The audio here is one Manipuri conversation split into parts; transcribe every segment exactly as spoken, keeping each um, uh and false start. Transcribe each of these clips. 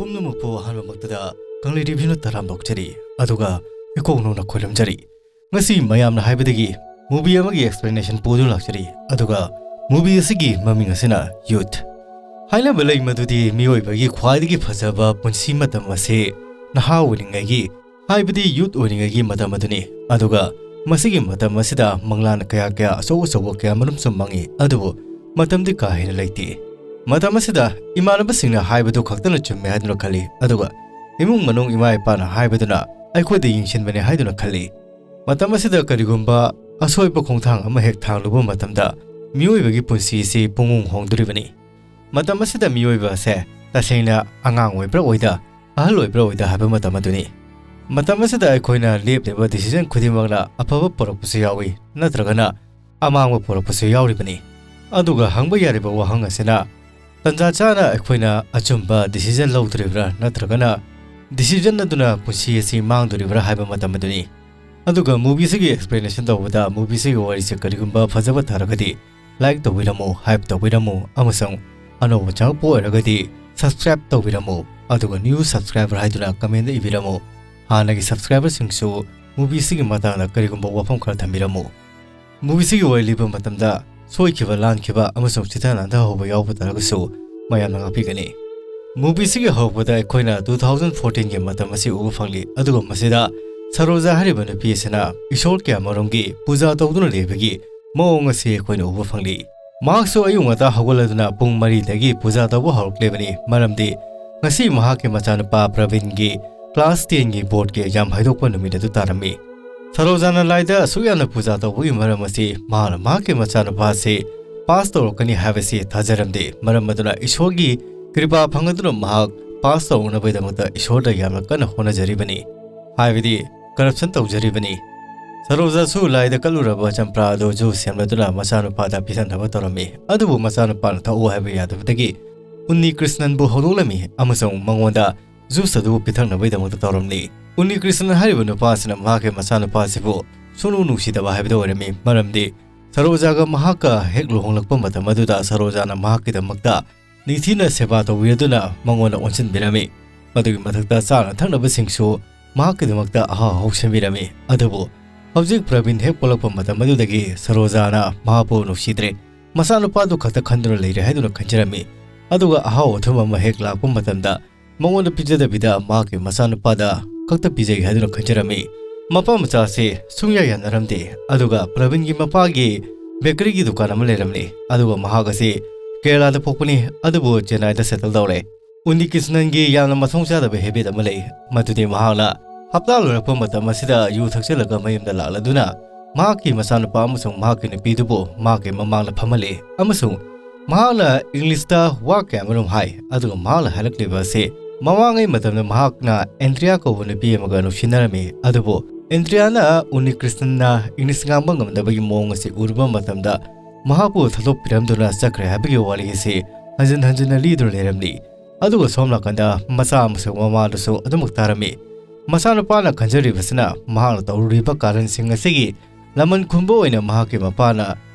ꯄꯨꯝꯅꯃꯛꯄꯨ ꯑꯍꯥꯟꯕꯃꯛꯇꯗ ꯀꯪꯂꯩ ꯔꯤꯚꯤꯌꯨꯅ ꯇꯔꯥꯝꯅ ꯑꯣꯛꯆꯔꯤ, ꯑꯗꯨꯒ ꯏꯀꯣꯛ ꯅꯧꯅ ꯈꯣꯏꯔꯝꯖꯔꯤ꯫ ꯉꯁꯤ ꯃꯌꯥꯝꯅ ꯍꯥꯏꯕꯗꯒꯤ movie ꯑꯃꯒꯤ explanation ꯄꯨꯗꯨꯅ ꯂꯥꯛꯆꯔꯤ, ꯑꯗꯨꯒ movie ꯑꯁꯤꯒꯤ ꯃꯃꯤꯡ ꯑꯁꯤꯅ Youth꯫ ꯍꯥꯏꯅꯕ ꯂꯩ ꯃꯗꯨꯗꯤ ꯃꯤꯑꯣꯏꯕꯒꯤ ꯈ꯭ꯋꯥꯏꯗꯒꯤ ꯐꯖꯕ ꯄꯨꯟꯁꯤ ꯃꯇꯝ ꯑꯁꯤ ꯅꯍꯥ ꯑꯣꯏꯔꯤꯉꯩꯒꯤ, ꯍꯥꯏꯕꯗꯤ youth ꯑꯣꯏꯔꯤꯉꯩꯒꯤ ꯃꯇꯝ ꯑꯗꯨꯅꯤ꯫ ꯑꯗꯨꯒ ꯃꯁꯤꯒꯤ ꯃꯇꯝ ꯑꯁꯤꯗ ꯃꯪꯂꯥꯟ ꯀꯌꯥ ꯀꯌꯥ, ꯑꯆꯧ ꯑꯆꯧꯕ ꯀꯌꯥ ꯃꯔꯨꯝꯁꯨ ꯃꯪꯉꯤ, ꯑꯗꯨꯕꯨ ꯃꯇꯝꯗꯤ ꯀꯥ ꯍꯦꯟꯅ ꯂꯩꯇꯦ꯫ ꯃꯇꯝ ꯑꯁꯤꯗ ꯏꯃꯥꯟꯅꯕꯁꯤꯡꯅ ꯍꯥꯏꯕꯗꯨ ꯈꯛꯇꯅ ꯆꯨꯝꯃꯦ ꯍꯥꯏꯗꯨꯅ ꯈꯜꯂꯤ, ꯑꯗꯨꯒ ꯏꯃꯨꯡ ꯃꯅꯨꯡ ꯏꯃꯥ ꯏꯄꯥꯅ ꯍꯥꯏꯕꯗꯨꯅ ꯑꯩꯈꯣꯏꯗ ꯌꯦꯡꯁꯤꯟꯕꯅꯦ ꯍꯥꯏꯗꯨꯅ ꯈꯜꯂꯤ꯫ ꯃꯇꯝ ꯑꯁꯤꯗ ꯀꯔꯤꯒꯨꯝꯕ ꯑꯁꯣꯏꯕ ꯈꯣꯡꯊꯥꯡ ꯑꯃ ꯍꯦꯛ ꯊꯥꯡꯂꯨꯕ ꯃꯇꯝꯗ ꯃꯤꯑꯣꯏꯕꯒꯤ ꯄꯨꯟꯁꯤ ꯑꯁꯤ ꯄꯨꯡꯍꯣꯡ ꯍꯣꯡꯗꯣꯔꯤꯕꯅꯤ꯫ ꯃꯇꯝ ꯑꯁꯤꯗ ꯃꯤꯑꯣꯏꯕ ꯑꯁꯦ ꯇꯁꯦꯡꯅ ꯑꯉꯥꯡ ꯑꯣꯏꯕ꯭ꯔꯥ ꯑꯣꯏꯗ, ꯑꯍꯜ ꯑꯣꯏꯕ꯭ꯔꯥ ꯑꯣꯏꯗ ꯍꯥꯏꯕ ꯃꯇꯝ ꯑꯗꯨꯅꯤ꯫ ꯃꯇꯝ ꯑꯁꯤꯗ ꯑꯩꯈꯣꯏꯅ ꯂꯦꯞꯂꯤꯕ decision ꯈꯨꯗꯤꯡꯃꯛꯅ ꯑꯐꯕ ꯄꯨꯔꯛꯄꯁꯨ ꯌꯥꯎꯏ, ꯅꯠꯇ꯭ꯔꯒꯅ ꯑꯃꯥꯡꯕ ꯄꯨꯔꯛꯄꯁꯨ ꯌꯥꯎꯔꯤꯕꯅꯤ꯫ ꯑꯗꯨꯒ ꯍꯪꯕ ꯌꯥꯔꯤꯕ ꯋꯥꯍꯪ ꯑꯁꯤꯅ, ꯇꯟꯖꯥ ꯆꯥꯅ ꯑꯩꯈꯣꯏꯅ ꯑꯆꯨꯝꯕ decision ꯂꯧꯗꯣꯔꯤꯕ꯭ꯔꯥ, ꯅꯠꯇ꯭ꯔꯒꯅ decision ꯑꯗꯨꯅ ꯄꯨꯟꯁꯤ ꯑꯁꯤ ꯃꯥꯡꯗꯣꯔꯤꯕ꯭ꯔꯥ ꯍꯥꯏꯕ ꯃꯇꯝ ꯑꯗꯨꯅꯤ꯫ ꯑꯗꯨꯒ movie ꯁꯤꯒꯤ explanation ꯇꯧꯕꯗ, movie ꯁꯤꯒꯤ ꯋꯥꯔꯤꯁꯦ ꯀꯔꯤꯒꯨꯝꯕ ꯐꯖꯕ ꯇꯥꯔꯒꯗꯤ, like ꯇꯧꯕꯤꯔꯝꯃꯨ, hype ꯇꯧꯕꯤꯔꯝꯃꯨ, ꯑꯃꯁꯨꯡ ꯑꯅꯧꯕ ꯆꯪꯉꯛꯄ ꯑꯣꯏꯔꯒꯗꯤ subscribe ꯇꯧꯕꯤꯔꯝꯃꯨ, ꯑꯗꯨꯒ new subscriber ꯍꯥꯏꯗꯨꯅ comment ꯏꯕꯤꯔꯝꯃꯨ꯫ ꯍꯥꯟꯅꯒꯤ subscriber ꯁꯤꯡꯁꯨ movie ꯁꯤꯒꯤ ꯃꯇꯥꯡꯗ ꯀꯔꯤꯒꯨꯝꯕ ꯋꯥꯐꯝ ꯈꯔ ꯊꯝꯕꯤꯔꯝꯃꯨ꯫ Movie ꯁꯤꯒꯤ ꯋꯥꯔꯤ ꯂꯤꯕ ꯃꯇꯝꯗ ꯁꯣꯏꯈꯤꯕ, ꯂꯥꯟꯈꯤꯕ ꯑꯃꯁꯨꯡ ꯆꯤꯊ ꯅꯥꯟꯊꯍꯧꯕ ꯌꯥꯎꯕ ꯇꯥꯔꯒꯁꯨ ꯃꯌꯥꯝꯅ ꯉꯥꯛꯄꯤꯒꯅꯤ꯫ Movie ꯁꯤꯒꯤ ꯍꯧꯔꯛꯄꯗ ꯑꯩꯈꯣꯏꯅ two thousand fourteen ꯒꯤ ꯃꯇꯝ ꯑꯁꯤ ꯎꯕ ꯐꯪꯂꯤ, ꯑꯗꯨꯒ ꯃꯁꯤꯗ ꯁꯔꯣꯖꯥ ꯍꯥꯏꯔꯤꯕ ꯅꯨꯄꯤ ꯑꯁꯤꯅ ꯏꯁꯣꯔ ꯀꯌꯥꯃꯔꯨꯝꯒꯤ ꯄꯨꯖꯥ ꯇꯧꯗꯨꯅ ꯂꯩꯕꯒꯤ ꯃꯑꯣꯡ ꯑꯁꯤ ꯑꯩꯈꯣꯏꯅ ꯎꯕ ꯐꯪꯂꯤ꯫ ꯃꯍꯥꯛꯁꯨ ꯑꯌꯨꯛ ꯉꯟꯇꯥ ꯍꯧꯒꯠꯂꯗꯨꯅ ꯄꯨꯡ ꯃꯔꯤꯗꯒꯤ ꯄꯨꯖꯥ ꯇꯧꯕ ꯍꯧꯔꯛꯂꯤꯕꯅꯤ, ꯃꯔꯝꯗꯤ ꯉꯁꯤ ꯃꯍꯥꯛꯀꯤ ꯃꯆꯥꯅꯨꯄꯥ ꯄ꯭ꯔꯕꯤꯟꯒꯤ class ten ꯒꯤ board ꯀꯤ exam ꯍꯥꯏꯗꯣꯛꯄ ꯅꯨꯃꯤꯠ ꯑꯗꯨ ꯇꯥꯔꯝꯃꯤ꯫ ꯁꯔꯣꯖꯥꯅ ꯂꯥꯏꯗ ꯑꯁꯨꯛ ꯌꯥꯝꯅ ꯄꯨꯖꯥ ꯇꯧꯕꯒꯤ ꯃꯔꯝ ꯑꯁꯤ ꯃꯍꯥꯛꯅ ꯃꯍꯥꯛꯀꯤ ꯃꯆꯥꯅꯨꯄꯥ ꯑꯁꯤ pass ꯇꯧꯔꯛꯀꯅꯤ ꯍꯥꯏꯕꯁꯤ ꯊꯥꯖꯔꯝꯗꯦ, ꯃꯔꯝ ꯑꯗꯨꯅ ꯏꯁꯣꯔꯒꯤ ꯀ꯭ꯔꯤꯄꯥ ꯐꯪꯂꯗꯨꯅ ꯃꯍꯥꯛ pass ꯇꯧꯔꯛꯅꯕꯒꯤꯗꯃꯛꯇ ꯏꯁꯣꯔꯗ ꯌꯥꯝꯅ ꯀꯟꯅ ꯍꯣꯠꯅꯖꯔꯤꯕꯅꯤ, ꯍꯥꯏꯕꯗꯤ corruption ꯇꯧꯖꯔꯤꯕꯅꯤ꯫ ꯁꯔꯣꯖꯥꯁꯨ ꯂꯥꯏꯗ ꯀꯠꯂꯨꯔꯕ ꯆꯝꯄ꯭ꯔꯥ ꯑꯗꯨ juice ꯁꯦꯝꯂꯗꯨꯅ ꯃꯆꯥꯅꯨꯄꯥꯗ ꯄꯤꯊꯛꯅꯕ ꯇꯧꯔꯝꯃꯤ, ꯑꯗꯨꯕꯨ ꯃꯆꯥꯅꯨꯄꯥꯅ ꯊꯛꯎ ꯍꯥꯏꯕ ꯌꯥꯗꯕꯗꯒꯤ ꯎꯟꯅꯤ ꯀ꯭ꯔꯤꯁꯅꯟꯕꯨ ꯍꯧꯗꯣꯛꯂꯝꯃꯤ ꯑꯃꯁꯨꯡ ꯃꯉꯣꯟꯗ juice ꯑꯗꯨ ꯄꯤꯊꯛꯅꯕꯒꯤꯗꯃꯛꯇ ꯇꯧꯔꯝꯂꯤ꯫ ꯎꯟꯅꯤ ꯀ꯭ꯔꯤꯁꯅꯟ ꯍꯥꯏꯔꯤꯕ ꯅꯨꯄꯥ ꯑꯁꯤꯅ ꯃꯍꯥꯛꯀꯤ ꯃꯆꯥꯅꯨꯄꯥ ꯑꯁꯤꯕꯨ ꯁꯨꯡꯅꯨꯡ ꯅꯨꯡꯁꯤꯗꯕ ꯍꯥꯏꯕꯗꯨ ꯑꯣꯏꯔꯝꯃꯤ, ꯃꯔꯝꯗꯤ ꯁꯔꯣꯖꯥꯒ ꯃꯍꯥꯛꯀ ꯍꯦꯛ ꯂꯨꯍꯣꯡꯂꯛꯄ ꯃꯇꯝ ꯑꯗꯨꯗ ꯁꯔꯣꯖꯥꯅ ꯃꯍꯥꯛꯀꯤꯗꯃꯛꯇ ꯅꯤꯡꯊꯤꯅ ꯁꯦꯕꯥ ꯇꯧꯕꯤꯔꯗꯨꯅ ꯃꯉꯣꯟꯗ ꯑꯣꯟꯁꯤꯟꯕꯤꯔꯝꯃꯤ꯫ ꯃꯗꯨꯒꯤ ꯃꯊꯛꯇ ꯆꯥꯅ ꯊꯛꯅꯕꯁꯤꯡꯁꯨ ꯃꯍꯥꯛꯀꯤꯗꯃꯛꯇ ꯑꯍꯥꯎ ꯑꯍꯥꯎ ꯁꯦꯝꯕꯤꯔꯝꯃꯤ꯫ ꯑꯗꯨꯕꯨ ꯍꯧꯖꯤꯛ ꯄ꯭ꯔꯕꯤꯟ ꯍꯦꯛ ꯄꯣꯛꯂꯛꯄ ꯃꯇꯝ ꯑꯗꯨꯗꯒꯤ ꯁꯔꯣꯖꯥꯅ ꯃꯍꯥꯛꯄꯨ ꯅꯨꯡꯁꯤꯗ꯭ꯔꯦ꯫ ꯃꯆꯥꯅꯨꯄꯥꯗꯨ ꯈꯛꯇ ꯈꯟꯗꯨꯅ ꯂꯩꯔꯦ ꯍꯥꯏꯗꯨꯅ ꯈꯟꯖꯔꯝꯃꯤ꯫ ꯑꯗꯨꯒ ꯑꯍꯥꯎ ꯑꯊꯨꯝ ꯑꯃ ꯍꯦꯛ ꯂꯥꯛꯄ ꯃꯇꯝꯗ ꯃꯉꯣꯟꯗ ꯄꯤꯖꯗꯕꯤꯗ ꯃꯍꯥꯛꯀꯤ ꯃꯆꯥꯅꯨꯄꯥꯗ ꯈꯛꯇ ꯄꯤꯖꯩ ꯍꯥꯏꯗꯨꯅ ꯈꯟꯖꯔꯝꯃꯤ꯫ ꯃꯄꯥ ꯃꯆꯥ ꯑꯁꯤ ꯁꯨꯡꯌꯥ ꯌꯥꯅꯔꯝꯗꯦ꯫ ꯑꯗꯨꯒ ꯄ꯭ꯔꯕꯤꯟꯒꯤ ꯃꯄꯥꯒꯤ ꯕꯦꯀꯔꯤꯒꯤ ꯗꯨꯀꯥꯟ ꯑꯃ ꯂꯩꯔꯝꯂꯦ꯫ ꯑꯗꯨꯒ ꯃꯍꯥꯛ ꯑꯁꯤ ꯀꯦꯔꯂꯥꯗ ꯄꯣꯛꯄꯅꯤ, ꯑꯗꯨꯕꯨ ꯆꯦꯟꯅꯥꯏꯗ ꯁꯦꯇꯜ ꯇꯧꯔꯦ꯫ ꯎꯅꯤꯀ꯭ꯔꯤꯁꯅꯟꯒꯤ ꯌꯥꯝꯅ ꯃꯊꯣꯡ ꯆꯥꯗꯕ ꯍꯦꯕꯤꯠ ꯑꯃ ꯂꯩ, ꯃꯗꯨꯗꯤ ꯃꯍꯥꯛꯅ ꯍꯞꯇꯥ ꯂꯣꯏꯔꯛꯄ ꯃꯇꯝ ꯑꯁꯤꯗ ꯌꯨ ꯊꯛꯆꯜꯂꯒ ꯃꯌꯨꯝꯗ ꯂꯥꯛꯂꯗꯨꯅ ꯃꯍꯥꯛꯀꯤ ꯃꯆꯥꯅꯨꯄꯥ ꯑꯃꯁꯨꯡ ꯃꯍꯥꯛꯀꯤ ꯅꯨꯄꯤꯗꯨꯕꯨ ꯃꯍꯥꯛꯀꯤ ꯃꯃꯥꯡꯗ ꯐꯝꯍꯜꯂꯤ ꯑꯃꯁꯨꯡ ꯃꯍꯥꯛꯅ ꯏꯪꯂꯤꯁꯇ ꯋꯥ ꯀꯌꯥꯃꯔꯨꯝ ꯍꯥꯏ꯫ ꯑꯗꯨꯒ ꯃꯍꯥꯛꯅ ꯍꯥꯏꯔꯛꯂꯤꯕ ꯑꯁꯤ, ꯃꯃꯥꯡꯉꯩ ꯃꯇꯝꯗ ꯃꯍꯥꯛꯅ ꯑꯦꯟꯗ꯭ꯔꯤꯌꯥ ꯀꯧꯕ ꯅꯨꯄꯤ ꯑꯃꯒ ꯅꯨꯡꯁꯤꯅꯔꯝꯃꯤ, ꯑꯗꯨꯕꯨ ꯑꯦꯟꯗ꯭ꯔꯤꯌꯥꯅ ꯎꯅꯤꯀ꯭ꯔꯤꯁꯅꯟꯅ ꯏꯪꯂꯤꯁ ꯉꯥꯡꯕ ꯉꯝꯗꯕꯒꯤ ꯃꯑꯣꯡ ꯑꯁꯤ ꯎꯔꯨꯕ ꯃꯇꯝꯗ ꯃꯍꯥꯛꯄꯨ ꯊꯥꯗꯣꯛꯄꯤꯔꯝꯗꯨꯅ ꯆꯠꯈ꯭ꯔꯦ ꯍꯥꯏꯕꯒꯤ ꯋꯥꯔꯤ ꯑꯁꯤ ꯍꯟꯖꯤꯟ ꯍꯟꯖꯤꯟꯅ ꯂꯤꯗꯨꯅ ꯂꯩꯔꯝꯂꯤ꯫ ꯑꯗꯨꯒ ꯁꯣꯝ ꯅꯥꯀꯟꯗ ꯃꯆꯥ ꯑꯃꯁꯨꯡ ꯃꯃꯥꯗꯨꯁꯨ ꯑꯗꯨꯃꯛ ꯇꯥꯔꯝꯃꯤ꯫ ꯃꯆꯥꯅꯨꯄꯥꯅ ꯈꯟꯖꯔꯤꯕꯁꯤꯅ ꯃꯍꯥꯛꯅ ꯇꯧꯔꯨꯔꯤꯕ ꯀꯥꯔꯟꯁꯤꯡ ꯑꯁꯤꯒꯤ ꯂꯃꯟ ꯈꯨꯝꯕ ꯑꯣꯏꯅ ꯃꯍꯥꯛꯀꯤ ꯃꯄꯥꯅ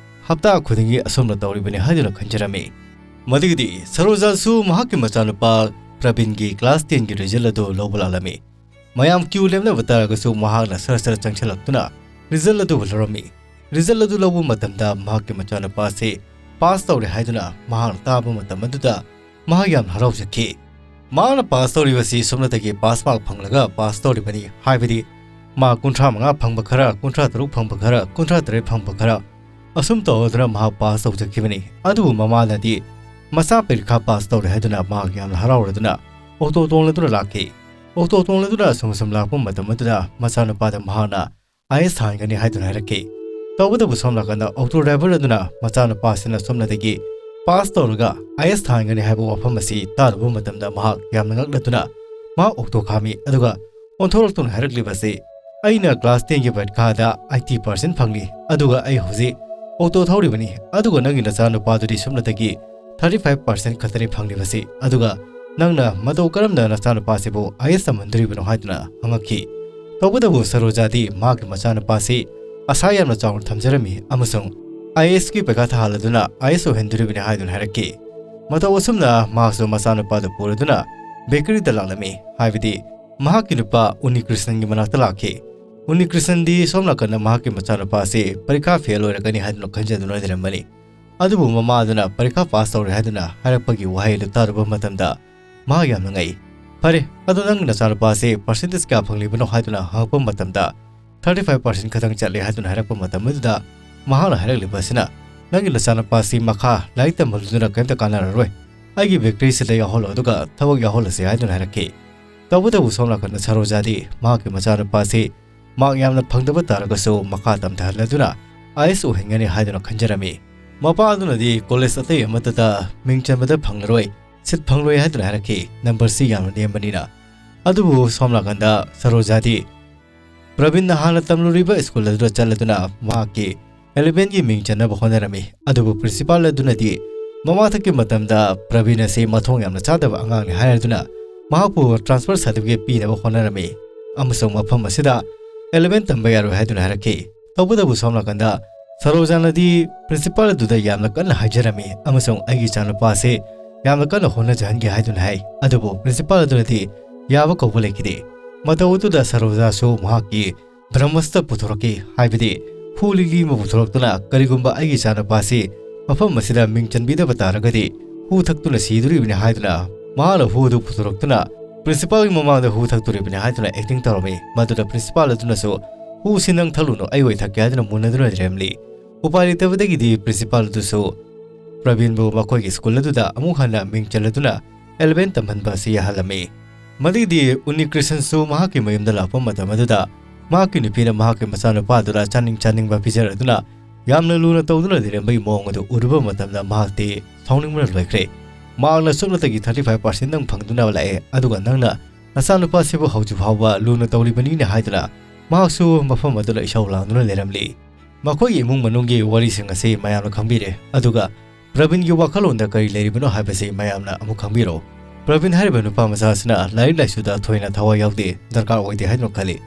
ꯍꯞꯇꯥ ꯈꯨꯗꯤꯡꯒꯤ ꯑꯁꯨꯝꯅ ꯇꯧꯔꯤꯕꯅꯤ ꯍꯥꯏꯗꯨꯅ ꯈꯟꯖꯔꯝꯃꯤ꯫ ꯃꯗꯨꯒꯤꯗꯤ ꯁꯔꯣꯖꯥꯁꯨ ꯃꯍꯥꯛꯀꯤ ꯃꯆꯥꯅꯨꯄꯥ ꯄ꯭ꯔꯕꯤꯟꯒꯤ ꯀ꯭ꯂꯥꯁ ꯇꯦꯟꯒꯤ ꯔꯤꯖꯜ ꯑꯗꯨ ꯂꯧꯕ ꯂꯥꯛꯂꯝꯃꯤ꯫ ꯃꯌꯥꯝ ꯀ꯭ꯌꯨ ꯂꯦꯞꯅꯕ ꯇꯥꯔꯒꯁꯨ ꯃꯍꯥꯛꯅ ꯁꯔ ꯁꯔ ꯆꯪꯁꯤꯜꯂꯛꯇꯨꯅ ꯔꯤꯖꯜ ꯑꯗꯨꯕꯨ ꯂꯧꯔꯝꯃꯤ꯫ ꯔꯤꯖꯜ ꯑꯗꯨ ꯂꯧꯕ ꯃꯇꯝꯗ ꯃꯍꯥꯛꯀꯤ ꯃꯆꯥꯅꯨꯄꯥ ꯑꯁꯤ ꯄꯥꯁ ꯇꯧꯔꯦ ꯍꯥꯏꯗꯨꯅ ꯃꯍꯥꯛꯅ ꯇꯥꯕ ꯃꯇꯝ ꯑꯗꯨꯗ ꯃꯍꯥꯛ ꯌꯥꯝꯅ ꯍꯔꯥꯎꯖꯈꯤ꯫ ꯃꯍꯥꯛꯅ ꯄꯥꯁ ꯇꯧꯔꯤꯕꯁꯤ ꯁꯨꯞꯅꯇꯒꯤ ꯄꯥꯁ ꯃꯥꯔꯛ ꯐꯪꯂꯒ ꯄꯥꯁ ꯇꯧꯔꯤꯕꯅꯤ, ꯍꯥꯏꯕꯗꯤ ꯃꯥꯔꯛ ꯀꯨꯟꯊ꯭ꯔꯥ ꯃꯉꯥ ꯐꯪꯕ ꯈꯔ, ꯀꯨꯟꯊ꯭ꯔꯥ ꯇꯔꯨꯛ ꯐꯪꯕ ꯈꯔ, ꯀꯨꯟꯊ꯭ꯔꯥ ꯇꯔꯦꯠ ꯐꯪꯕ ꯈꯔ, ꯑꯁꯨꯝ ꯇꯧꯗꯨꯅ ꯃꯍꯥꯛ ꯄꯥꯁ ꯇꯧꯖꯈꯤꯕꯅꯤ꯫ ꯑꯗꯨꯕꯨ ꯃꯃꯥꯅꯗꯤ ꯃꯆꯥ ꯄꯔꯤꯈꯥ ꯄꯥꯁ ꯇꯧꯔꯦ ꯍꯥꯏꯗꯨꯅ ꯃꯍꯥꯛ ꯌꯥꯝꯅ ꯍꯔꯥꯎꯔꯗꯨꯅ ꯑꯣꯇꯣ ꯇꯣꯡꯂꯗꯨꯅ ꯂꯥꯛꯈꯤ꯫ ꯑꯣꯇꯣ ꯇꯣꯡꯂꯗꯨꯅ ꯑꯁꯨꯝ ꯑꯁꯨꯝ ꯂꯥꯛꯄ ꯃꯇꯝ ꯑꯗꯨꯗ ꯃꯆꯥꯅꯨꯄꯥꯗ ꯃꯍꯥꯛꯅ ꯑꯥꯏ ꯑꯦꯁ ꯊꯥꯍꯟꯒꯅꯤ ꯍꯥꯏꯗꯨꯅ ꯍꯥꯏꯔꯛꯈꯤ꯫ ꯇꯧꯕꯇꯕꯨ ꯁꯣꯝ ꯅꯥꯀꯟꯗ ꯑꯣꯇꯣ ꯗ꯭ꯔꯥꯏꯚꯔ ꯑꯗꯨꯅ ꯃꯆꯥꯅꯨꯄꯥꯁꯤꯅ ꯁꯣꯝꯅꯗꯒꯤ ꯄꯥꯁ ꯇꯧꯔꯒ ꯑꯥꯏ ꯑꯦꯁ ꯊꯥꯍꯟꯒꯅꯤ ꯍꯥꯏꯕ ꯋꯥꯐꯝ ꯑꯁꯤ ꯇꯥꯔꯨꯕ ꯃꯇꯝꯗ ꯃꯍꯥꯛ ꯌꯥꯝꯅ ꯉꯛꯂꯗꯨꯅ ꯃꯍꯥꯛ ꯑꯣꯇꯣ ꯈꯥꯝꯃꯤ꯫ ꯑꯗꯨꯒ ꯑꯣꯟꯊꯣꯔꯛꯇꯨꯅ ꯍꯥꯏꯔꯛꯂꯤꯕꯁꯤ, "ꯑꯩꯅ ꯀ꯭ꯂꯥꯁ ꯇꯦꯟꯒꯤ ꯄꯔꯤꯈꯥꯗ ꯑꯥꯏꯇꯤ ꯄꯥꯔꯁꯦꯟ ꯐꯪꯂꯤ, ꯑꯗꯨꯒ ꯑꯩ ꯍꯧꯖꯤꯛ ꯑꯣꯇꯣ ꯊꯧꯔꯤꯕꯅꯤ, ꯑꯗꯨꯒ ꯅꯪꯒꯤ ꯅꯆꯥꯅꯨꯄꯥꯗꯨꯗꯤ ꯁꯨꯞꯅꯇꯒꯤ ꯊꯥꯔꯇꯤ ꯐꯥꯏꯚ ꯄꯥꯔꯁꯦꯟ ꯈꯛꯇꯅꯤ ꯐꯪꯂꯤꯕꯁꯤ, ꯑꯗꯨꯒ ꯅꯪꯅ ꯃꯇꯧ ꯀꯔꯝꯅ ꯅꯆꯥꯅꯨꯄꯥꯁꯤꯕꯨ ꯑꯥꯏ ꯑꯦꯁ ꯇꯝꯍꯟꯗꯣꯔꯤꯕꯅꯣ?" ꯍꯥꯏꯗꯨꯅ ꯍꯪꯉꯛꯈꯤ꯫ ꯇꯧꯕꯇꯕꯨ ꯁꯔꯣꯖꯥꯗꯤ ꯃꯍꯥꯛꯀꯤ ꯃꯆꯥꯅꯨꯄꯥꯁꯤ ꯑꯁꯥ ꯌꯥꯝꯅ ꯆꯥꯎꯅ ꯊꯝꯖꯔꯝꯃꯤ ꯑꯃꯁꯨꯡ ꯑꯥꯏ ꯑꯦꯁꯀꯤ ꯄꯩꯈꯥ ꯊꯥꯍꯜꯂꯗꯨꯅ ꯑꯥꯏ ꯑꯦꯁ ꯑꯣꯏꯍꯟꯗꯣꯔꯤꯕꯅꯤ ꯍꯥꯏꯗꯨꯅ ꯍꯥꯏꯔꯛꯈꯤ꯫ ꯃꯇꯧ ꯑꯁꯨꯝꯅ ꯃꯍꯥꯛꯁꯨ ꯃꯆꯥꯅꯨꯄꯥꯗꯨ ꯄꯨꯔꯗꯨꯅ ꯕꯦꯀꯔꯤꯗ ꯂꯥꯛꯂꯝꯃꯤ, ꯍꯥꯏꯕꯗꯤ ꯃꯍꯥꯛꯀꯤ ꯅꯨꯄꯥ ꯎꯅꯤꯀ꯭ꯔꯤꯁꯟꯒꯤ ꯃꯅꯥꯛꯇ ꯂꯥꯛꯈꯤ꯫ ꯎꯅꯤꯀ꯭ꯔꯤꯁꯟꯗꯤ ꯁꯣꯝ ꯅꯥꯀꯟꯗ ꯃꯍꯥꯛꯀꯤ ꯃꯆꯥꯅꯨꯄꯥ ꯑꯁꯤ ꯄꯔꯤꯈꯥ ꯐꯦꯜ ꯑꯣꯏꯔꯛꯀꯅꯤ ꯍꯥꯏꯗꯨꯅ ꯈꯟꯖꯗꯨꯅ ꯂꯩꯔꯝꯕꯅꯤ꯫ ꯑꯗꯨꯕꯨ ꯃꯃꯥ ꯑꯗꯨꯅ ꯄꯔꯤꯈꯥ ꯄꯥꯁ ꯇꯧꯔꯦ ꯍꯥꯏꯗꯨꯅ ꯍꯥꯏꯔꯛꯄꯒꯤ ꯋꯥꯍꯩ ꯑꯗꯨ ꯇꯥꯔꯨꯕ ꯃꯇꯝꯗ ꯃꯍꯥꯛ ꯌꯥꯝꯅ ꯉꯛꯏ꯫ "ꯐꯔꯦ, ꯑꯗꯣ ꯅꯪꯒꯤ ꯅꯆꯥꯅꯨꯄꯥ ꯑꯁꯤ ꯄꯥꯔꯁꯦꯟꯇꯦꯖ ꯀꯌꯥ ꯐꯪꯂꯤꯕꯅꯣ?" ꯍꯥꯏꯗꯨꯅ ꯍꯪꯉꯛꯄ ꯃꯇꯝꯗ, "ꯊꯥꯔꯇꯤ ꯐꯥꯏꯚ ꯄꯥꯔꯁꯦꯟ ꯈꯛꯇꯪ ꯆꯠꯂꯦ" ꯍꯥꯏꯗꯨꯅ ꯍꯥꯏꯔꯛꯄ ꯃꯇꯝ ꯑꯗꯨꯗ ꯃꯍꯥꯛꯅ ꯍꯥꯏꯔꯛꯂꯤꯕ ꯑꯁꯤꯅ, "ꯅꯪꯒꯤ ꯅꯆꯥꯅꯨꯄꯥ ꯑꯁꯤ ꯃꯈꯥ ꯂꯥꯏꯔꯤꯛ ꯇꯝꯍꯜꯂꯨꯗꯨꯅ ꯀꯔꯤꯝꯇ ꯀꯥꯟꯅꯔꯔꯣꯏ꯫ ꯑꯩꯒꯤ ꯕꯦꯀꯔꯤꯁꯤꯗ ꯌꯥꯎꯍꯜꯂꯣ, ꯑꯗꯨꯒ ꯊꯕꯛ ꯌꯥꯎꯍꯜꯂꯁꯤ" ꯍꯥꯏꯗꯨꯅ ꯍꯥꯏꯔꯛꯈꯤ꯫ ꯇꯧꯕꯇꯕꯨ ꯁꯣꯝ ꯅꯥꯀꯟꯗ ꯁꯔꯣꯖꯥꯗꯤ ꯃꯍꯥꯛꯀꯤ ꯃꯆꯥꯅꯨꯄꯥ ꯑꯁꯤ ꯃꯥꯔꯛ ꯌꯥꯝꯅ ꯐꯪꯗꯕ ꯇꯥꯔꯒꯁꯨ ꯃꯈꯥ ꯇꯝꯊꯍꯜꯂꯗꯨꯅ ꯑꯥꯏ ꯑꯦꯁ ꯑꯣꯏꯍꯟꯒꯅꯤ ꯍꯥꯏꯗꯨꯅ ꯈꯟꯖꯔꯝꯃꯤ꯫ ꯃꯄꯥ ꯑꯗꯨꯅꯗꯤ ꯀꯣꯂꯦꯖ ꯑꯇꯩ ꯑꯃꯠꯇꯗ ꯃꯤꯡ ꯆꯟꯕꯗ ꯐꯪꯂꯔꯣꯏ, ꯁꯤꯠ ꯐꯪꯂꯣꯏ ꯍꯥꯏꯗꯨꯅ ꯍꯥꯏꯔꯛꯈꯤ, ꯅꯝꯕꯔꯁꯤ ꯌꯥꯝꯅ ꯅꯦꯝꯕꯅꯤꯅ꯫ ꯑꯗꯨꯕꯨ ꯁꯣꯝ ꯅꯥꯀꯟꯗ ꯁꯔꯣꯖꯥꯗꯤ ꯄ꯭ꯔꯕꯤꯟꯅ ꯍꯥꯟꯅ ꯇꯝꯂꯨꯔꯤꯕ ꯁ꯭ꯀꯨꯜ ꯑꯗꯨꯗ ꯆꯠꯂꯗꯨꯅ ꯃꯍꯥꯛꯀꯤ ꯑꯦꯂꯦꯚꯦꯟꯒꯤ ꯃꯤꯡ ꯆꯟꯅꯕ ꯍꯣꯠꯅꯔꯝꯃꯤ꯫ ꯑꯗꯨꯕꯨ ꯄ꯭ꯔꯤꯟꯁꯤꯄꯥꯜ ꯑꯗꯨꯅꯗꯤ ꯃꯃꯥꯊꯛꯀꯤ ꯃꯇꯝꯗ ꯄ꯭ꯔꯕꯤꯟ ꯑꯁꯤ ꯃꯊꯣꯡ ꯌꯥꯝꯅ ꯆꯥꯗꯕ ꯑꯉꯥꯡꯅꯤ ꯍꯥꯏꯔꯗꯨꯅ ꯃꯍꯥꯛꯄꯨ ꯇ꯭ꯔꯥꯟꯁꯐꯔ ꯁꯥꯔꯇꯤꯐꯤꯀꯦꯠ ꯄꯤꯅꯕ ꯍꯣꯠꯅꯔꯝꯃꯤ ꯑꯃꯁꯨꯡ ꯃꯐꯝ ꯑꯁꯤꯗ ꯑꯦꯂꯦꯚꯦꯟ ꯇꯝꯕ ꯌꯥꯔꯣꯏ ꯍꯥꯏꯗꯨꯅ ꯍꯥꯏꯔꯛꯈꯤ꯫ ꯇꯧꯕꯇꯕꯨ ꯁꯣꯝ ꯅꯥꯀꯟꯗ ꯁꯔꯣꯖꯥꯅꯗꯤ ꯄ꯭ꯔꯤꯟꯁꯤꯄꯥꯜ ꯑꯗꯨꯗ ꯌꯥꯝꯅ ꯀꯟꯅ ꯍꯥꯏꯖꯔꯝꯃꯤ ꯑꯃꯁꯨꯡ ꯑꯩꯒꯤ ꯏꯆꯥꯅꯨꯄꯥ ꯑꯁꯤ ꯌꯥꯝꯅ ꯀꯟꯅ ꯍꯣꯠꯅꯖꯍꯟꯒꯦ ꯍꯥꯏꯗꯨꯅ ꯍꯥꯏ꯫ ꯑꯗꯨꯕꯨ ꯄ꯭ꯔꯤꯟꯁꯤꯄꯥꯜ ꯑꯗꯨꯅꯗꯤ ꯌꯥꯕ ꯀꯧꯕ ꯂꯩꯈꯤꯗꯦ꯫ ꯃꯇꯧ ꯑꯗꯨꯗ ꯁꯔꯣꯖꯥꯁꯨ ꯃꯍꯥꯛꯀꯤ ꯕ꯭ꯔꯍꯃꯁꯇ ꯄꯨꯊꯣꯔꯛꯈꯤ, ꯍꯥꯏꯕꯗꯤ ꯍꯨ ꯂꯤꯛꯂꯤ ꯑꯃ ꯄꯨꯊꯣꯔꯛꯇꯨꯅ, "ꯀꯔꯤꯒꯨꯝꯕ ꯑꯩꯒꯤ ꯏꯆꯥꯅꯨꯄꯥ ꯑꯁꯤ ꯃꯐꯝ ꯑꯁꯤꯗ ꯃꯤꯡ ꯆꯟꯕꯤꯗꯕ ꯇꯥꯔꯒꯗꯤ ꯍꯨ ꯊꯛꯇꯨꯅ ꯁꯤꯗꯣꯔꯤꯕꯅꯤ" ꯍꯥꯏꯗꯨꯅ ꯃꯍꯥꯛꯅ ꯍꯨ ꯑꯗꯨ ꯄꯨꯊꯣꯔꯛꯇꯨꯅ ꯄ꯭ꯔꯤꯟꯁꯤꯄꯥꯜꯒꯤ ꯃꯃꯥꯡꯗ ꯍꯨ ꯊꯛꯇꯣꯔꯤꯕꯅꯤ ꯍꯥꯏꯗꯨꯅ ꯑꯦꯛꯇꯤꯡ ꯇꯧꯔꯝꯃꯤ꯫ ꯃꯗꯨꯗ ꯄ꯭ꯔꯤꯟꯁꯤꯄꯥꯜ ꯑꯗꯨꯅꯁꯨ, "ꯍꯨꯁꯤ ꯅꯪ ꯊꯛꯂꯨꯅꯨ, ꯑꯩ ꯑꯣꯏ ꯊꯛꯀꯦ" ꯍꯥꯏꯗꯨꯅ ꯃꯨꯟꯅꯗꯨꯅ ꯂꯩꯔꯝꯂꯤ꯫ ꯎꯄꯥꯏ ꯂꯩꯇꯕꯗꯒꯤꯗꯤ ꯄ꯭ꯔꯤꯟꯁꯤꯄꯥꯜ ꯑꯗꯨꯁꯨ ꯄ꯭ꯔꯕꯤꯟꯕꯨ ꯃꯈꯣꯏꯒꯤ ꯁ꯭ꯀꯨꯜ ꯑꯗꯨꯗ ꯑꯃꯨꯛ ꯍꯟꯅ ꯃꯤꯡ ꯆꯜꯂꯗꯨꯅ ꯑꯦꯂꯦꯚꯦꯟ ꯇꯝꯍꯟꯕ ꯑꯁꯤ ꯌꯥꯍꯜꯂꯝꯃꯤ꯫ ꯃꯗꯨꯒꯤꯗꯤ ꯎꯅꯤꯀ꯭ꯔꯤꯁꯟꯁꯨ ꯃꯍꯥꯛꯀꯤ ꯃꯌꯨꯝꯗ ꯂꯥꯛꯄ ꯃꯇꯝ ꯑꯗꯨꯗ ꯃꯍꯥꯛꯀꯤ ꯅꯨꯄꯤꯅ ꯃꯍꯥꯛꯀꯤ ꯃꯆꯥꯅꯨꯄꯥꯗꯨꯗ ꯆꯥꯅꯤꯡ ꯆꯥꯅꯤꯡꯕ ꯄꯤꯖꯔꯗꯨꯅ ꯌꯥꯝꯅ ꯂꯨꯅ ꯇꯧꯗꯨꯅ ꯂꯩꯔꯝꯕꯒꯤ ꯃꯑꯣꯡ ꯑꯗꯨ ꯎꯔꯨꯕ ꯃꯇꯝꯗ ꯃꯍꯥꯛꯇꯤ ꯁꯥꯎꯅꯤꯡꯕꯅ ꯂꯣꯏꯈ꯭ꯔꯦ꯫ ꯃꯍꯥꯛꯅ ꯁꯨꯞꯅꯇꯒꯤ ꯊꯥꯔꯇꯤ ꯐꯥꯏꯚ ꯄꯥꯔꯁꯦꯟꯗꯪ ꯐꯪꯗꯨꯅ ꯂꯥꯛꯑꯦ, ꯑꯗꯨꯒ ꯅꯪꯅ ꯅꯆꯥꯅꯨꯄꯥꯁꯤꯕꯨ ꯍꯧꯖꯤꯛ ꯐꯥꯎꯕ ꯂꯨꯅ ꯇꯧꯔꯤꯕꯅꯤꯅꯦ ꯍꯥꯏꯗꯨꯅ ꯃꯍꯥꯛꯁꯨ ꯃꯐꯝ ꯑꯗꯨꯗ ꯏꯁꯧ ꯂꯥꯡꯗꯨꯅ ꯂꯩꯔꯝꯂꯤ꯫ ꯃꯈꯣꯏꯒꯤ ꯏꯃꯨꯡ ꯃꯅꯨꯡꯒꯤ ꯋꯥꯔꯤꯁꯤꯡ ꯑꯁꯤ ꯃꯌꯥꯝꯅ ꯈꯪꯕꯤꯔꯦ, ꯑꯗꯨꯒ ꯄ꯭ꯔꯕꯤꯟꯒꯤ ꯋꯥꯈꯜꯂꯣꯟꯗ ꯀꯔꯤ ꯂꯩꯔꯤꯕꯅꯣ ꯍꯥꯏꯕꯁꯤ ꯃꯌꯥꯝꯅ ꯑꯃꯨꯛ ꯈꯪꯕꯤꯔꯣ꯫ ꯄ꯭ꯔꯕꯤꯟ ꯍꯥꯏꯔꯤꯕ ꯅꯨꯄꯥ ꯃꯆꯥ ꯑꯁꯤꯅ ꯂꯥꯏꯔꯤꯛ ꯂꯥꯏꯁꯨꯗ ꯊꯣꯏꯅ ꯊꯋꯥꯏ ꯌꯥꯎꯗꯦ, ꯗꯔꯀꯥꯔ ꯑꯣꯏꯗꯦ ꯍꯥꯏꯗꯨꯅ ꯈꯜꯂꯤ꯫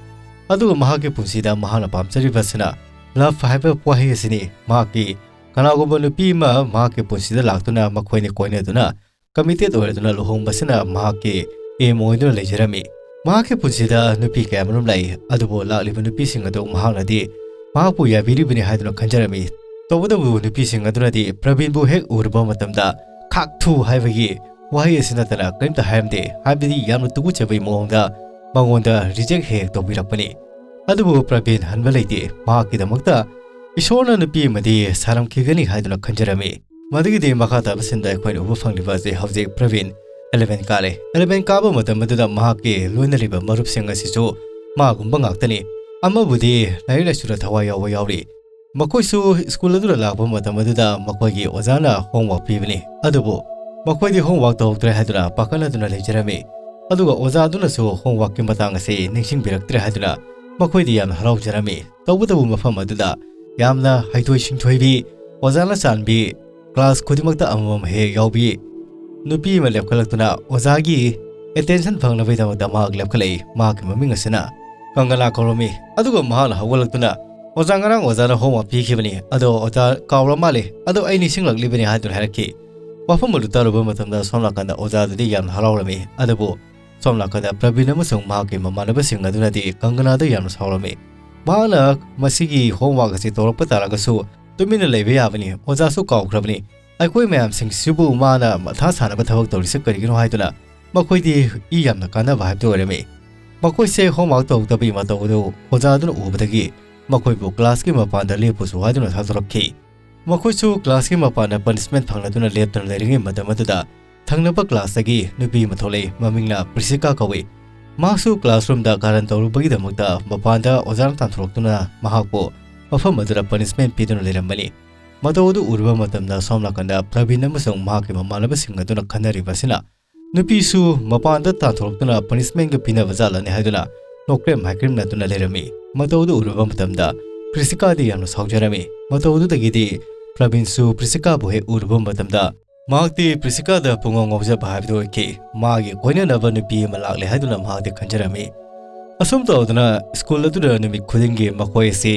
ꯑꯗꯨꯒ ꯃꯍꯥꯛꯀꯤ ꯄꯨꯟꯁꯤꯗ ꯃꯍꯥꯛꯅ ꯄꯥꯝꯖꯔꯤꯕ ꯑꯁꯤꯅ ꯂꯚ ꯍꯥꯏꯕ ꯋꯥꯍꯩ ꯑꯁꯤꯅꯤ꯫ ꯃꯍꯥꯛꯀꯤ ꯀꯅꯥꯒꯨꯝꯕ ꯅꯨꯄꯤ ꯑꯃ ꯃꯍꯥꯛꯀꯤ ꯄꯨꯟꯁꯤꯗ ꯂꯥꯛꯇꯨꯅ ꯃꯈꯣꯏꯅꯤ ꯀꯣꯏꯅꯗꯨꯅ committed ꯑꯣꯏꯔꯗꯨꯅ ꯂꯨꯍꯣꯡꯕꯁꯤꯅ ꯃꯍꯥꯛꯀꯤ aim ꯑꯣꯏꯗꯨꯅ ꯂꯩꯖꯔꯝꯃꯤ꯫ ꯃꯍꯥꯛꯀꯤ ꯄꯨꯟꯁꯤꯗ ꯅꯨꯄꯤ ꯀꯌꯥꯃꯔꯨꯝ ꯂꯥꯛꯏ, ꯑꯗꯨꯕꯨ ꯂꯥꯛꯂꯤꯕ ꯅꯨꯄꯤꯁꯤꯡ ꯑꯗꯨ ꯃꯍꯥꯛꯅꯗꯤ ꯃꯍꯥꯛꯄꯨ ꯌꯥꯕꯤꯔꯤꯕꯅꯤ ꯍꯥꯏꯗꯨꯅ ꯈꯟꯖꯔꯝꯃꯤ꯫ ꯇꯧꯕꯇꯕꯨ ꯅꯨꯄꯤꯁꯤꯡ ꯑꯗꯨꯅꯗꯤ ꯄ꯭ꯔꯕꯤꯟꯕꯨ ꯍꯦꯛ ꯎꯔꯨꯕ ꯃꯇꯝꯗ ꯈꯥꯛ ꯊꯨ ꯍꯥꯏꯕꯒꯤ ꯋꯥꯍꯩ ꯑꯁꯤ ꯅꯠꯇꯅ ꯀꯔꯤꯝꯇ ꯍꯥꯏꯔꯝꯗꯦ, ꯍꯥꯏꯕꯗꯤ ꯌꯥꯝꯅ ꯇꯨꯀꯠꯆꯕꯒꯤ ꯃꯑꯣꯡꯗ ꯃꯉꯣꯟꯗ reject ꯍꯦꯛ ꯍꯦꯛ ꯇꯧꯕꯤꯔꯛꯄꯅꯤ꯫ ꯑꯗꯨꯕꯨ ꯄ꯭ꯔꯕꯤꯟ ꯍꯟꯕ ꯂꯩꯇꯦ꯫ ꯃꯍꯥꯛꯀꯤꯗꯃꯛꯇ ꯏꯁꯣꯔꯅ ꯅꯨꯄꯤ ꯑꯃꯗꯤ ꯁꯥꯔꯝꯈꯤꯒꯅꯤ ꯍꯥꯏꯗꯨꯅ ꯈꯟꯖꯔꯝꯃꯤ꯫ ꯃꯗꯨꯒꯤꯗꯤ ꯃꯈꯥ ꯇꯥꯕ ꯁꯤꯟꯗ ꯑꯩꯈꯣꯏꯅ ꯎꯕ ꯐꯪꯂꯤꯕ ꯑꯁꯤ ꯍꯧꯖꯤꯛ ꯄ꯭ꯔꯕꯤꯟ eleven ꯀꯥꯔꯦ꯫ Eleven ꯀꯥꯕ ꯃꯇꯝ ꯑꯗꯨꯗ ꯃꯍꯥꯛꯀꯤ ꯂꯣꯏꯅꯔꯤꯕ ꯃꯔꯨꯞꯁꯤꯡ ꯑꯁꯤꯁꯨ ꯃꯥꯒꯨꯝꯕ ꯉꯥꯛꯇꯅꯤ꯫ ꯑꯃꯕꯨꯗꯤ ꯂꯥꯏꯔꯤꯛ ꯂꯥꯏꯁꯨꯗ ꯊꯋꯥꯏ ꯌꯥꯎꯕ ꯌꯥꯎꯔꯤ꯫ ꯃꯈꯣꯏꯁꯨ ꯁ꯭ꯀꯨꯜ ꯑꯗꯨꯗ ꯂꯥꯛꯄ ꯃꯇꯝ ꯑꯗꯨꯗ ꯃꯈꯣꯏꯒꯤ ꯑꯣꯖꯥꯅ homework ꯄꯤꯕꯅꯤ, ꯑꯗꯨꯕꯨ ꯃꯈꯣꯏꯗꯤ homework ꯇꯧꯍꯧꯗ꯭ꯔꯦ ꯍꯥꯏꯗꯨꯅ ꯄꯥꯈꯠꯅꯗꯨꯅ ꯂꯩꯖꯔꯝꯃꯤ꯫ ꯑꯗꯨꯒ ꯑꯣꯖꯥ ꯑꯗꯨꯅꯁꯨ homeworkꯀꯤ ꯃꯇꯥꯡ ꯑꯁꯤ ꯅꯤꯡꯁꯤꯡꯕꯤꯔꯛꯇ꯭ꯔꯦ ꯍꯥꯏꯗꯨꯅ ꯃꯈꯣꯏꯗꯤ ꯌꯥꯝꯅ ꯍꯔꯥꯎꯖꯔꯝꯃꯤ꯫ ꯇꯧꯕꯇꯕꯨ ꯃꯐꯝ ꯑꯗꯨꯗ ꯌꯥꯝꯅ ꯍꯩꯊꯣꯏ ꯁꯤꯡꯊꯣꯏꯕꯤ, ꯑꯣꯖꯥꯅ ꯆꯥꯟꯕꯤ, class ꯈꯨꯗꯤꯡꯃꯛꯇ ꯑꯃꯃꯝ ꯍꯦꯛ ꯌꯥꯎꯕꯤ ꯅꯨꯄꯤ ꯑꯃ ꯂꯦꯞꯈꯠꯂꯛꯇꯨꯅ ꯑꯣꯖꯥꯒꯤ attention ꯐꯪꯅꯕꯒꯤꯗꯃꯛꯇ ꯃꯍꯥꯛ ꯂꯦꯞꯈꯠꯂꯛꯏ꯫ ꯃꯍꯥꯛꯀꯤ ꯃꯃꯤꯡ ꯑꯁꯤꯅ ꯀꯪꯒꯅꯥ ꯀꯧꯔꯝꯃꯤ꯫ ꯑꯗꯨꯒ ꯃꯍꯥꯛꯅ ꯍꯧꯒꯠꯂꯛꯇꯨꯅ, "ꯑꯣꯖꯥ, ꯉꯔꯥꯡ ꯑꯣꯖꯥꯅ homework ꯄꯤꯈꯤꯕꯅꯤ, ꯑꯗꯣ ꯑꯣꯖꯥ ꯀꯥꯎꯔ ꯃꯥꯜꯂꯦ, ꯑꯗꯣ ꯑꯩ ꯅꯤꯡꯁꯤꯡꯂꯛꯂꯤꯕꯅꯤ" ꯍꯥꯏꯗꯨꯅ ꯍꯥꯏꯔꯛꯈꯤ꯫ ꯋꯥꯐꯝ ꯑꯗꯨ ꯇꯥꯔꯨꯕ ꯃꯇꯝꯗ ꯁꯣꯝ ꯅꯥꯀꯟꯗ ꯑꯣꯖꯥꯗꯨꯗꯤ ꯌꯥꯝꯅ ꯍꯔꯥꯎꯔꯝꯃꯤ, ꯑꯗꯨꯕꯨ ꯁꯣꯝ ꯅꯥꯀꯟꯗ ꯄ꯭ꯔꯕꯤꯟ ꯑꯃꯁꯨꯡ ꯃꯍꯥꯛꯀꯤ ꯃꯃꯥꯟꯅꯕꯁꯤꯡ ꯑꯗꯨꯅꯗꯤ ꯀꯪꯒꯅꯥꯗ ꯌꯥꯝꯅ ꯁꯥꯎꯔꯝꯃꯤ꯫ ꯃꯍꯥꯛꯅ ꯃꯁꯤꯒꯤ homework ꯑꯁꯤ ꯇꯧꯔꯛꯄ ꯇꯥꯔꯒꯁꯨ ꯇꯨꯃꯤꯟꯅ ꯂꯩꯕ ꯌꯥꯕꯅꯤ, ꯑꯣꯖꯥꯁꯨ ꯀꯥꯎꯈ꯭ꯔꯕꯅꯤ꯫ ꯑꯩꯈꯣꯏ ꯃꯌꯥꯝꯁꯤꯡꯁꯤꯕꯨ ꯃꯥꯅ ꯃꯊꯥ ꯁꯥꯅꯕ ꯊꯕꯛ ꯇꯧꯔꯤꯁꯦ ꯀꯔꯤꯒꯤꯅꯣ ꯍꯥꯏꯗꯨꯅ ꯃꯈꯣꯏꯗꯤ ꯏ ꯌꯥꯝꯅ ꯀꯥꯟꯅꯕ ꯍꯥꯏꯕꯗꯨ ꯑꯣꯏꯔꯝꯃꯤ꯫ ꯃꯈꯣꯏꯁꯦ homework ꯇꯧꯗꯕꯒꯤ ꯃꯇꯧ ꯑꯗꯨ ꯑꯣꯖꯥ ꯑꯗꯨꯅ ꯎꯕꯗꯒꯤ ꯃꯈꯣꯏꯕꯨ classꯀꯤ ꯃꯄꯥꯟꯗ ꯂꯦꯞꯄꯨꯁꯨ ꯍꯥꯏꯗꯨꯅ ꯊꯥꯗꯣꯔꯛꯈꯤ꯫ ꯃꯈꯣꯏꯁꯨ classꯀꯤ ꯃꯄꯥꯟꯗ punishment ꯐꯪꯂꯗꯨꯅ ꯂꯦꯞꯇꯨꯅ ꯂꯩꯔꯤꯉꯩ ꯃꯇꯝ ꯑꯗꯨꯗ ꯊꯪꯅꯕ classꯇꯒꯤ ꯅꯨꯄꯤ ꯑꯃ ꯊꯣꯛꯂꯛꯏ, ꯃꯃꯤꯡꯅ ꯄ꯭ꯔꯤꯁꯤꯀꯥ ꯀꯧꯏ꯫ ꯃꯍꯥꯛꯁꯨ classroomꯗ ꯀꯥꯔꯟ ꯇꯧꯔꯨꯕꯒꯤꯗꯃꯛꯇ ꯃꯄꯥꯟꯗ ꯑꯣꯖꯥꯅ ꯇꯥꯟꯊꯣꯔꯛꯇꯨꯅ ꯃꯍꯥꯛꯄꯨ ꯃꯐꯝ ꯑꯗꯨꯗ punishment ꯄꯤꯗꯨꯅ ꯂꯩꯔꯝꯕꯅꯤ꯫ ꯃꯇꯧ ꯑꯗꯨ ꯎꯔꯨꯕ ꯃꯇꯝꯗ ꯁꯣꯝ ꯅꯥꯀꯟꯗ ꯄ꯭ꯔꯕꯤꯟ ꯑꯃꯁꯨꯡ ꯃꯍꯥꯛꯀꯤ ꯃꯃꯥꯟꯅꯕꯁꯤꯡ ꯑꯗꯨꯅ ꯈꯟꯅꯔꯤꯕ ꯑꯁꯤꯅ ꯅꯨꯄꯤꯁꯨ ꯃꯄꯥꯟꯗ ꯇꯥꯟꯊꯣꯔꯛꯇꯨꯅ punishmentꯒ ꯄꯤꯅꯕ ꯖꯥꯠꯂꯅꯤ ꯍꯥꯏꯗꯨꯅ ꯅꯣꯛꯀ꯭ꯔꯦꯝ ꯍꯥꯏꯀ꯭ꯔꯦꯝꯅꯗꯨꯅ ꯂꯩꯔꯝꯃꯤ꯫ ꯃꯇꯧ ꯑꯗꯨ ꯎꯔꯨꯕ ꯃꯇꯝꯗ ꯄ꯭ꯔꯤꯁꯤꯀꯥꯗꯤ ꯌꯥꯝꯅ ꯁꯥꯎꯖꯔꯝꯃꯤ꯫ ꯃꯇꯧ ꯑꯗꯨꯗꯒꯤꯗꯤ ꯄ꯭ꯔꯕꯤꯟꯁꯨ ꯄ꯭ꯔꯤꯁꯤꯀꯥꯕꯨ ꯍꯦꯛ ꯎꯔꯨꯕ ꯃꯇꯝꯗ ꯃꯍꯥꯛꯇꯤ ꯄ꯭ꯔꯤꯁꯤꯀꯥꯗ ꯄꯨꯡꯉꯥꯎ ꯉꯥꯎꯖꯕ ꯍꯥꯏꯕꯗꯨ ꯑꯣꯏꯈꯤ꯫ ꯃꯥꯒꯤ ꯀꯣꯏꯅꯅꯕ ꯅꯨꯄꯤ ꯑꯃ ꯂꯥꯛꯂꯦ ꯍꯥꯏꯗꯨꯅ ꯃꯍꯥꯛꯇꯤ ꯈꯟꯖꯔꯝꯃꯤ꯫ ꯑꯁꯨꯝ ꯇꯧꯗꯨꯅ ꯁ꯭ꯀꯨꯜ ꯑꯗꯨꯗ ꯅꯨꯃꯤꯠ ꯈꯨꯗꯤꯡꯒꯤ ꯃꯈꯣꯏ ꯑꯁꯤ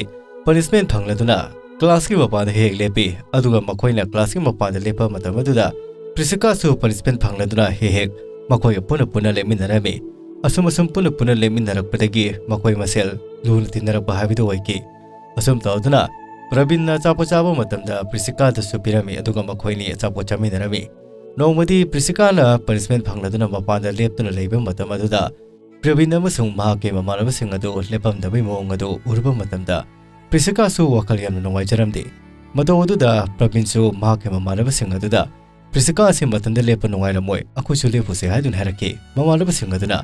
punishment ꯐꯪꯂꯗꯨꯅ ꯀ꯭ꯂꯥꯁꯀꯤ ꯃꯄꯥꯟꯗ ꯍꯦꯛ ꯍꯦꯛ ꯂꯦꯞꯄꯤ꯫ ꯑꯗꯨꯒ ꯃꯈꯣꯏꯅ ꯀ꯭ꯂꯥꯁꯀꯤ ꯃꯄꯥꯟꯗ ꯂꯦꯞꯄ ꯃꯇꯝ ꯑꯗꯨꯗ ꯄ꯭ꯔꯤꯁꯤꯀꯥꯁꯨ ꯄꯅꯤꯁꯃꯦꯟ ꯐꯪꯂꯗꯨꯅ ꯍꯦꯛ ꯍꯦꯛ ꯃꯈꯣꯏꯒ ꯄꯨꯟꯅ ꯄꯨꯟꯅ ꯂꯦꯞꯃꯤꯟꯅꯔꯝꯃꯤ꯫ ꯑꯁꯨꯝ ꯑꯁꯨꯝ ꯄꯨꯟꯅ ꯄꯨꯟꯅ ꯂꯦꯞꯃꯤꯟꯅꯔꯛꯄꯗꯒꯤ ꯃꯈꯣꯏ ꯃꯁꯦꯜ ꯂꯨꯅ ꯇꯤꯟꯅꯔꯛꯄ ꯍꯥꯏꯕꯗꯨ ꯑꯣꯏꯈꯤ꯫ ꯑꯁꯨꯝ ꯇꯧꯗꯨꯅ ꯄ꯭ꯔꯕꯤꯟꯅ ꯑꯆꯥꯄꯣꯠ ꯆꯥꯕ ꯃꯇꯝꯗ ꯄ꯭ꯔꯤꯁꯤꯀꯥꯗꯁꯨ ꯄꯤꯔꯝꯃꯤ, ꯑꯗꯨꯒ ꯃꯈꯣꯏꯅꯤ ꯑꯆꯥꯄꯣꯠ ꯆꯥꯃꯤꯟꯅꯔꯝꯃꯤ꯫ ꯅꯣꯡꯃꯗꯤ ꯄ꯭ꯔꯤꯁꯤꯀꯥꯅ ꯄꯅꯤꯁꯃꯦꯟ ꯐꯪꯂꯗꯨꯅ ꯃꯄꯥꯟꯗ ꯂꯦꯞꯇꯨꯅ ꯂꯩꯕ ꯃꯇꯝ ꯑꯗꯨꯗ ꯄ꯭ꯔꯕꯤꯟ ꯑꯃꯁꯨꯡ ꯃꯍꯥꯛꯀꯤ ꯃꯃꯥꯟꯅꯕꯁꯤꯡ ꯑꯗꯨ ꯂꯦꯞꯄꯝꯗꯕꯒꯤ ꯃꯑꯣꯡ ꯑꯗꯨ ꯎꯔꯨꯕ ꯃꯇꯝꯗ ꯄ꯭ꯔꯤꯁꯤꯀꯥꯁꯨ ꯋꯥꯈꯜ ꯌꯥꯝꯅ ꯅꯨꯡꯉꯥꯏꯖꯔꯝꯗꯦ꯫ ꯃꯇꯧ ꯑꯗꯨꯗ ꯄ꯭ꯔꯕꯤꯟꯁꯨ ꯃꯍꯥꯛꯀꯤ ꯃꯃꯥꯟꯅꯕꯁꯤꯡ ꯑꯗꯨꯗ ꯄ꯭ꯔꯤꯁꯤꯀꯥ ꯑꯁꯤ ꯃꯊꯟꯇ ꯂꯦꯞꯄ ꯅꯨꯡꯉꯥꯏꯔꯝꯃꯣꯏ, ꯑꯩꯈꯣꯏꯁꯨ ꯂꯦꯞꯄꯨꯁꯦ ꯍꯥꯏꯗꯨꯅ ꯍꯥꯏꯔꯛꯈꯤ꯫ ꯃꯃꯥꯟꯅꯕꯁꯤꯡ ꯑꯗꯨꯅ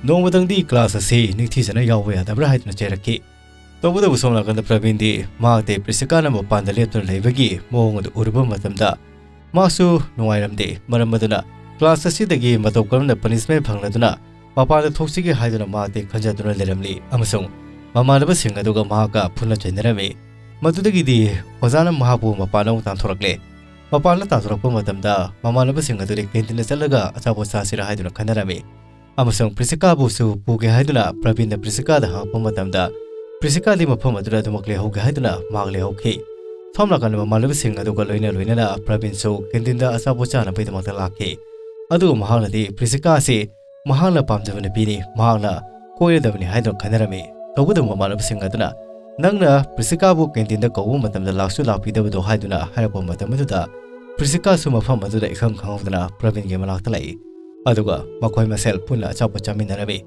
ꯅꯣꯡꯃꯇꯪꯗꯤ ꯀ꯭ꯂꯥꯁ ꯑꯁꯤ ꯅꯤꯡꯊꯤꯖꯅ ꯌꯥꯎꯕ ꯌꯥꯗꯕ꯭ꯔꯥ ꯍꯥꯏꯗꯨꯅ ꯆꯩꯔꯛꯈꯤ꯫ ꯇꯧꯕꯇꯕꯨ ꯁꯣꯝ ꯅꯥꯀꯟꯗ ꯄ꯭ꯔꯕꯤꯟꯗꯤ ꯃꯍꯥꯛꯇꯤ ꯄ꯭ꯔꯤꯁꯤꯀꯥꯅ ꯃꯄꯥꯟꯗ ꯂꯦꯞꯇꯨꯅ ꯂꯩꯕꯒꯤ ꯃꯑꯣꯡ ꯑꯗꯨ ꯎꯔꯨꯕ ꯃꯇꯝꯗ ꯃꯍꯥꯛꯁꯨ ꯅꯨꯡꯉꯥꯏꯔꯝꯗꯦ꯫ ꯃꯔꯝ ꯑꯗꯨꯅ ꯀ꯭ꯂꯥꯁ ꯑꯁꯤꯗꯒꯤ ꯃꯇꯧ ꯀꯔꯝꯅ ꯄꯅꯤꯁꯃꯦꯟ ꯐꯪꯂꯗꯨꯅ ꯃꯄꯥꯟꯗ ꯊꯣꯛꯁꯤꯒꯦ ꯍꯥꯏꯗꯨꯅ ꯃꯍꯥꯛꯇꯤ ꯈꯟꯖꯗꯨꯅ ꯂꯩꯔꯝꯂꯤ ꯑꯃꯁꯨꯡ ꯃꯃꯥꯟꯅꯕꯁꯤꯡ ꯑꯗꯨꯒ ꯃꯍꯥꯛꯀ ꯐꯨꯅ ꯆꯩꯅꯔꯝꯃꯤ꯫ ꯃꯗꯨꯗꯒꯤꯗꯤ ꯑꯣꯖꯥꯅ ꯃꯍꯥꯛꯄꯨ ꯃꯄꯥꯟꯗ ꯑꯃꯨꯛ ꯇꯥꯟꯊꯣꯔꯛꯂꯦ꯫ ꯃꯄꯥꯟꯗ ꯇꯥꯟꯊꯣꯔꯛꯄ ꯃꯇꯝꯗ ꯃꯃꯥꯟꯅꯕꯁꯤꯡ ꯑꯗꯨꯗꯤ ꯀꯦꯟꯇꯤꯟꯗ ꯆꯠꯂꯒ ꯑꯆꯥꯄꯣꯠ ꯆꯥꯁꯤꯔꯥ ꯍꯥꯏꯗꯨꯅ ꯈꯟꯅꯔꯝꯃꯤ꯫ ꯑꯃꯁꯨꯡ ꯄ꯭ꯔꯤꯁꯤꯀꯥꯕꯨꯁꯨ ꯄꯨꯒꯦ ꯍꯥꯏꯗꯨꯅ ꯄ꯭ꯔꯕꯤꯟꯅ ꯄ꯭ꯔꯤꯁꯤꯀꯥꯗ ꯍꯪꯉꯛꯄ ꯃꯇꯝꯗ ꯄ꯭ꯔꯤꯁꯤꯀꯥꯗꯤ ꯃꯐꯝ ꯑꯗꯨꯗ ꯑꯗꯨꯃꯛ ꯂꯩꯍꯧꯒꯦ ꯍꯥꯏꯗꯨꯅ ꯃꯍꯥꯛ ꯂꯩꯍꯧꯈꯤ꯫ ꯁꯣꯝ ꯅꯥꯀꯟꯗ ꯃꯃꯥꯟꯅꯕꯁꯤꯡ ꯑꯗꯨꯒ ꯂꯣꯏꯅ ꯂꯣꯏꯅꯅ ꯄ꯭ꯔꯕꯤꯟꯁꯨ ꯀꯦꯟꯇꯤꯟꯗ ꯑꯆꯥꯄꯣꯠ ꯆꯥꯅꯕꯒꯤꯗꯃꯛꯇ ꯂꯥꯛꯈꯤ꯫ ꯑꯗꯨꯒ ꯃꯍꯥꯛꯅꯗꯤ ꯄ꯭ꯔꯤꯁꯤꯀꯥ ꯑꯁꯤ ꯃꯍꯥꯛꯅ ꯄꯥꯝꯖꯕ ꯅꯨꯄꯤꯅꯤ, ꯃꯍꯥꯛꯅ ꯀꯣꯏꯔꯗꯕꯅꯤ ꯍꯥꯏꯗꯨꯅ ꯈꯟꯅꯔꯝꯃꯤ꯫ ꯇꯧꯕꯇꯕꯨ ꯃꯃꯥꯟꯅꯕꯁꯤꯡ ꯑꯗꯨꯅ ꯅꯪꯅ ꯄ꯭ꯔꯤꯁꯤꯀꯥꯕꯨ ꯀꯦꯟꯇꯤꯟꯗ ꯀꯧꯕ ꯃꯇꯝꯗ ꯂꯥꯛꯁꯨ ꯂꯥꯛꯄꯤꯗꯕꯗꯣ ꯍꯥꯏꯗꯨꯅ ꯍꯥꯏꯔꯛꯄ ꯃꯇꯝ ꯑꯗꯨꯗ ꯄ꯭ꯔꯤꯁꯤꯀꯥꯁꯨ ꯃꯐꯝ ꯑꯗꯨꯗ ꯏꯈꯪ ꯈꯪꯍꯧꯗꯅ ꯄ꯭ꯔꯕꯤꯟꯒꯤ ꯃꯅꯥꯛꯇ ꯂꯥꯛꯏ꯫ ꯑꯗꯨꯒ ꯃꯈꯣꯏ ꯃꯁꯦꯜ ꯄꯨꯟꯅ ꯑꯆꯥꯄꯣꯠ ꯆꯥꯃꯤꯟꯅꯔꯝꯃꯤ꯫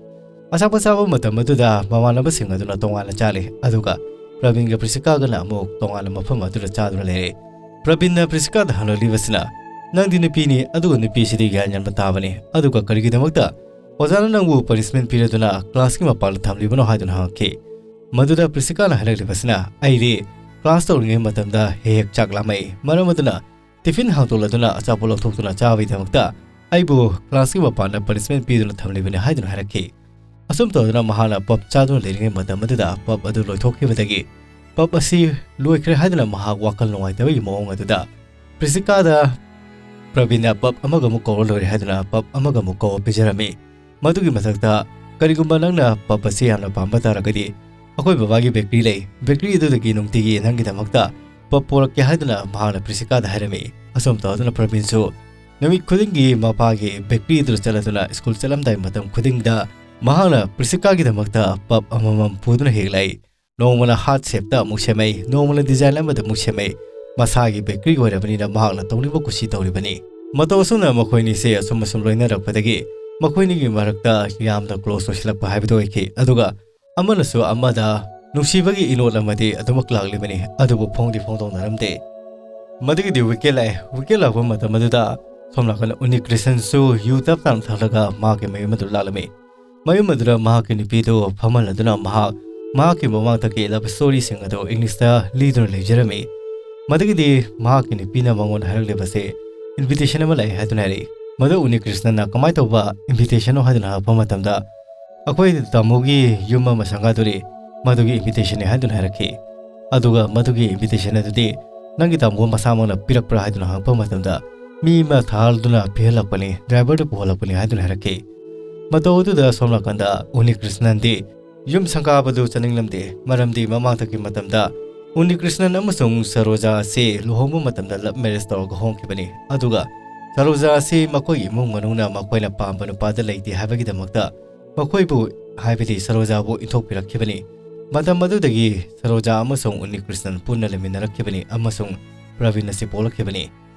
ꯑꯆꯥꯄꯣꯠ ꯆꯥꯕ ꯃꯇꯝ ꯑꯗꯨꯗ ꯃꯃꯥꯟꯅꯕꯁꯤꯡ ꯑꯗꯨꯅ ꯇꯣꯉꯥꯟꯅ ꯆꯥꯔꯦ, ꯑꯗꯨꯒ ꯄ꯭ꯔꯕꯤꯟꯒ ꯄ꯭ꯔꯤꯁꯤꯀꯥꯒꯅ ꯑꯃꯨꯛ ꯇꯣꯉꯥꯟꯅ ꯃꯐꯝ ꯑꯗꯨꯗ ꯆꯥꯗꯨꯅ ꯂꯩꯔꯦ꯫ ꯄ꯭ꯔꯕꯤꯟꯅ ꯄ꯭ꯔꯤꯁꯤꯀꯥꯗ ꯍꯪꯂꯛꯂꯤꯕꯁꯤꯅ, "ꯅꯪꯗꯤ ꯅꯨꯄꯤꯅꯤ, ꯑꯗꯨꯒ ꯅꯨꯄꯤꯁꯤꯗꯤ ꯒ꯭ꯌꯥꯟ ꯌꯥꯟꯕ ꯇꯥꯕꯅꯤ, ꯑꯗꯨꯒ ꯀꯔꯤꯒꯤꯗꯃꯛꯇ ꯑꯣꯖꯥꯅ ꯅꯪꯕꯨ ꯄꯅꯤꯁꯃꯦꯟ ꯄꯤꯔꯗꯨꯅ ꯀ꯭ꯂꯥꯁꯀꯤ ꯃꯄꯥꯟꯗ ꯊꯝꯂꯤꯕꯅꯣ?" ꯍꯥꯏꯗꯨꯅ ꯍꯪꯉꯛꯈꯤ꯫ ꯃꯗꯨꯗ ꯄ꯭ꯔꯤꯁꯤꯀꯥꯅ ꯍꯥꯏꯔꯛꯂꯤꯕꯁꯤꯅ, "ꯑꯩꯗꯤ ꯀ꯭ꯂꯥꯁ ꯇꯧꯔꯤꯉꯩ ꯃꯇꯝꯗ ꯍꯦꯛ ꯍꯦꯛ ꯆꯥꯛ ꯂꯥꯝꯃꯛꯏ, ꯃꯔꯝ ꯑꯗꯨꯅ ꯇꯤꯐꯤꯟ ꯍꯥꯡꯗꯣꯛꯂꯗꯨꯅ ꯑꯆꯥꯄꯣꯠ ꯂꯧꯊꯣꯛꯇꯨꯅ ꯆꯥꯕꯒꯤꯗꯃꯛꯇ ꯑꯩꯕꯨ ꯀ꯭ꯂꯥꯁꯀꯤ ꯃꯄꯥꯟꯗ ꯄꯅꯤꯁꯃꯦꯟ ꯄꯤꯗꯨꯅ ꯊꯝꯂꯤꯕꯅꯤ" ꯍꯥꯏꯗꯨꯅ ꯍꯥꯏꯔꯛꯈꯤ꯫ ꯑꯁꯨꯝ ꯇꯧꯗꯨꯅ ꯃꯍꯥꯛꯅ ꯄꯞ ꯆꯥꯗꯨꯅ ꯂꯩꯔꯤꯉꯩ ꯃꯇꯝ ꯑꯗꯨꯗ ꯄꯞ ꯑꯗꯨ ꯂꯣꯏꯊꯣꯛꯈꯤꯕꯗꯒꯤ ꯄꯞ ꯑꯁꯤ ꯂꯣꯏꯈ꯭ꯔꯦ ꯍꯥꯏꯗꯨꯅ ꯃꯍꯥꯛ ꯋꯥꯈꯜ ꯅꯨꯡꯉꯥꯏꯇꯕꯒꯤ ꯃꯑꯣꯡ ꯑꯗꯨꯗ ꯄ꯭ꯔꯤꯁꯤꯀꯥꯗ ꯄ꯭ꯔꯕꯤꯟꯅ ꯄꯞ ꯑꯃꯒ ꯑꯃꯨꯛ ꯀꯧꯔ ꯂꯣꯏꯔꯦ ꯍꯥꯏꯗꯨꯅ ꯄꯞ ꯑꯃꯒ ꯑꯃꯨꯛ ꯀꯧꯔ ꯄꯤꯖꯔꯝꯃꯤ꯫ ꯃꯗꯨꯒꯤ ꯃꯊꯛꯇ, "ꯀꯔꯤꯒꯨꯝꯕ ꯅꯪꯅ ꯄꯞ ꯑꯁꯤ ꯌꯥꯝꯅ ꯄꯥꯝꯕ ꯇꯥꯔꯒꯗꯤ "ꯑꯩꯈꯣꯏ ꯕꯕꯥꯒꯤ ꯕꯦꯀꯔꯤ ꯂꯩ꯫ ꯕꯦꯀꯔꯤ ꯑꯗꯨꯗꯒꯤ ꯅꯨꯡꯇꯤꯒꯤ ꯅꯪꯒꯤꯗꯃꯛꯇ ꯄꯞ ꯄꯣꯔꯛꯀꯦ" ꯍꯥꯏꯗꯨꯅ ꯃꯍꯥꯛꯅ ꯄ꯭ꯔꯤꯁꯤꯀꯥꯗ ꯍꯥꯏꯔꯝꯃꯤ꯫ ꯑꯁꯨꯝ ꯇꯧꯗꯨꯅ ꯄ꯭ꯔꯕꯤꯟꯁꯨ ꯅꯨꯃꯤꯠ ꯈꯨꯗꯤꯡꯒꯤ ꯃꯄꯥꯒꯤ ꯕꯦꯀꯔꯤ ꯑꯗꯨꯗ ꯆꯠꯂꯗꯨꯅ ꯁ꯭ꯀꯨꯜ ꯆꯠꯂꯝꯗꯥꯏ ꯃꯇꯝ ꯈꯨꯗꯤꯡꯗ ꯃꯍꯥꯛꯅ ꯄ꯭ꯔꯤꯁꯤꯀꯥꯒꯤꯗꯃꯛꯇ ꯄꯞ ꯑꯃꯃꯝ ꯄꯨꯗꯨꯅ ꯍꯦꯛ ꯂꯥꯛꯏ꯫ ꯅꯣꯡꯃꯅ ꯍꯥꯔꯠ ꯁꯦꯞꯇ ꯑꯃꯨꯛ ꯁꯦꯝꯃꯛꯏ, ꯅꯣꯡꯃꯅ ꯗꯤꯖꯥꯏꯟ ꯑꯃꯗ ꯑꯃꯨꯛ ꯁꯦꯝꯃꯛꯏ꯫ ꯃꯁꯥꯒꯤ ꯕꯦꯀꯔꯤ ꯑꯣꯏꯔꯕꯅꯤꯅ ꯃꯍꯥꯛꯅ ꯇꯧꯅꯤꯡꯕ ꯀꯨꯁꯤ ꯇꯧꯔꯤꯕꯅꯤ꯫ ꯃꯇꯧ ꯑꯁꯨꯝꯅ ꯃꯈꯣꯏꯅꯤꯁꯦ ꯑꯁꯨꯝ ꯑꯁꯨꯝ ꯂꯣꯏꯅꯔꯛꯄꯗꯒꯤ ꯃꯈꯣꯏꯅꯤꯒꯤ ꯃꯔꯛꯇ ꯌꯥꯝꯅ ꯀ꯭ꯂꯣꯁ ꯑꯣꯏꯁꯤꯜꯂꯛꯄ ꯍꯥꯏꯕꯗꯨ ꯑꯣꯏꯈꯤ꯫ ꯑꯗꯨꯒ ꯑꯃꯅꯁꯨ ꯑꯃꯗ ꯅꯨꯡꯁꯤꯕꯒꯤ ꯏꯅꯣꯠ ꯑꯃꯗꯤ ꯑꯗꯨꯃꯛ ꯂꯥꯛꯂꯤꯕꯅꯤ, ꯑꯗꯨꯕꯨ ꯐꯣꯡꯗꯤ ꯐꯣꯡꯗꯣꯛꯅꯔꯝꯗꯦ꯫ ꯃꯗꯨꯒꯤꯗꯤ ꯋꯤꯀꯦꯟ ꯂꯥꯛꯑꯦ꯫ ꯋꯤꯀꯦꯟ ꯂꯥꯛꯄ ꯃꯇꯝ ꯑꯗꯨꯗ ꯁꯣꯝ ꯅꯥꯀꯟꯗ ꯎꯅꯤ ꯀ꯭ꯔꯤꯁꯟꯁꯨ ꯌꯨ ꯇꯞ ꯇꯥꯅ ꯊꯛꯂꯒ ꯃꯍꯥꯛꯀꯤ ꯃꯌꯨꯝ ꯑꯗꯨ ꯂꯥꯛꯂꯝꯃꯤ꯫ ꯃꯌꯨꯝ ꯑꯗꯨꯗ ꯃꯍꯥꯛꯀꯤ ꯅꯨꯄꯤꯗꯨ ꯐꯝꯍꯜꯂꯗꯨꯅ ꯃꯍꯥꯛ ꯃꯍꯥꯛꯀꯤ ꯃꯃꯥꯡꯗꯒꯤ ꯂꯚ ꯁ꯭ꯇꯣꯔꯤꯁꯤꯡ ꯑꯗꯨ ꯏꯪꯂꯤꯁꯇ ꯂꯤꯗꯨꯅ ꯂꯩꯖꯔꯝꯃꯤ꯫ ꯃꯗꯨꯒꯤꯗꯤ ꯃꯍꯥꯛꯀꯤ ꯅꯨꯄꯤꯅ ꯃꯉꯣꯟꯗ ꯍꯥꯏꯔꯛꯂꯤꯕꯁꯦ ꯏꯟꯚꯤꯇꯦꯁꯟ ꯑꯃ ꯂꯥꯛꯑꯦ ꯍꯥꯏꯗꯨꯅ ꯍꯥꯏꯔꯛꯏ꯫ ꯃꯗꯨ ꯎꯅꯤ ꯀ꯭ꯔꯤꯁꯅꯅ "ꯀꯃꯥꯏꯅ ꯇꯧꯕ ꯏꯟꯚꯤꯇꯦꯁꯟꯅꯣ?" ꯍꯥꯏꯗꯨꯅ ꯍꯪꯉꯛꯄ ꯃꯇꯝꯗ, "ꯑꯩꯈꯣꯏ ꯇꯥꯃꯣꯒꯤ ꯌꯨꯝ ꯑꯃ ꯁꯪꯒꯥꯗꯣꯔꯤ, ꯃꯗꯨꯒꯤ ꯏꯟꯚꯤꯇꯦꯁꯟꯅꯤ" ꯍꯥꯏꯗꯨꯅ ꯍꯥꯏꯔꯛꯈꯤ꯫ ꯑꯗꯨꯒ ꯃꯗꯨꯒꯤ ꯏꯟꯚꯤꯇꯦꯁꯟ ꯑꯗꯨꯗꯤ ꯅꯪꯒꯤ ꯇꯥꯃꯣ ꯃꯁꯥꯃꯛꯅ ꯄꯤꯔꯛꯄ꯭ꯔꯥ ꯍꯥꯏꯗꯨꯅ ꯍꯪꯉꯛꯄ ꯃꯇꯝꯗ, "ꯃꯤ ꯑꯃ ꯊꯥꯔꯗꯨꯅ ꯄꯤꯍꯜꯂꯛꯄꯅꯤ, ꯗ꯭ꯔꯥꯏꯚꯔꯗꯨ ꯄꯨꯍꯜꯂꯛꯄꯅꯤ" ꯍꯥꯏꯗꯨꯅ ꯍꯥꯏꯔꯛꯈꯤ꯫ ꯃꯇꯧ ꯑꯗꯨꯗ ꯁꯣꯝ ꯅꯥꯀꯟꯗ ꯎꯅꯤ ꯀ꯭ꯔꯤꯁꯅꯟꯗꯤ ꯌꯨꯝ ꯁꯪꯒꯥꯕꯗꯨ ꯆꯠꯅꯤꯡꯂꯝꯗꯦ, ꯃꯔꯝꯗꯤ ꯃꯃꯥꯡꯗꯒꯤ ꯃꯇꯝꯗ ꯎꯅꯤ ꯀ꯭ꯔꯤꯁꯅꯟ ꯑꯃꯁꯨꯡ ꯁꯔꯣꯖꯥ ꯑꯁꯤ ꯂꯨꯍꯣꯡꯕ ꯃꯇꯝꯗ ꯂꯚ ꯃꯦꯔꯦꯖ ꯇꯧꯔꯒ ꯍꯣꯡꯈꯤꯕꯅꯤ꯫ ꯑꯗꯨꯒ ꯁꯔꯣꯖꯥ ꯑꯁꯤ ꯃꯈꯣꯏꯒꯤ ꯏꯃꯨꯡ ꯃꯅꯨꯡꯅ ꯃꯈꯣꯏꯅ ꯄꯥꯝꯕ ꯅꯨꯄꯥꯗ ꯂꯩꯇꯦ ꯍꯥꯏꯕꯒꯤꯗꯃꯛꯇ ꯃꯈꯣꯏꯕꯨ, ꯍꯥꯏꯕꯗꯤ ꯁꯔꯣꯖꯥꯕꯨ ꯏꯟꯊꯣꯛꯄꯤꯔꯛꯈꯤꯕꯅꯤ꯫ ꯃꯇꯝ ꯑꯗꯨꯗꯒꯤ ꯁꯔꯣꯖꯥ ꯑꯃꯁꯨꯡ ꯎꯅꯤ ꯀ꯭ꯔꯤꯁꯅꯟ ꯄꯨꯟꯅ ꯂꯩꯃꯤꯟꯅꯔꯛꯈꯤꯕꯅꯤ ꯑꯃꯁꯨꯡ ꯄ꯭ꯔꯕꯤꯟ ꯑꯁꯤ ꯄꯣꯛꯂꯛꯈꯤꯕꯅꯤ꯫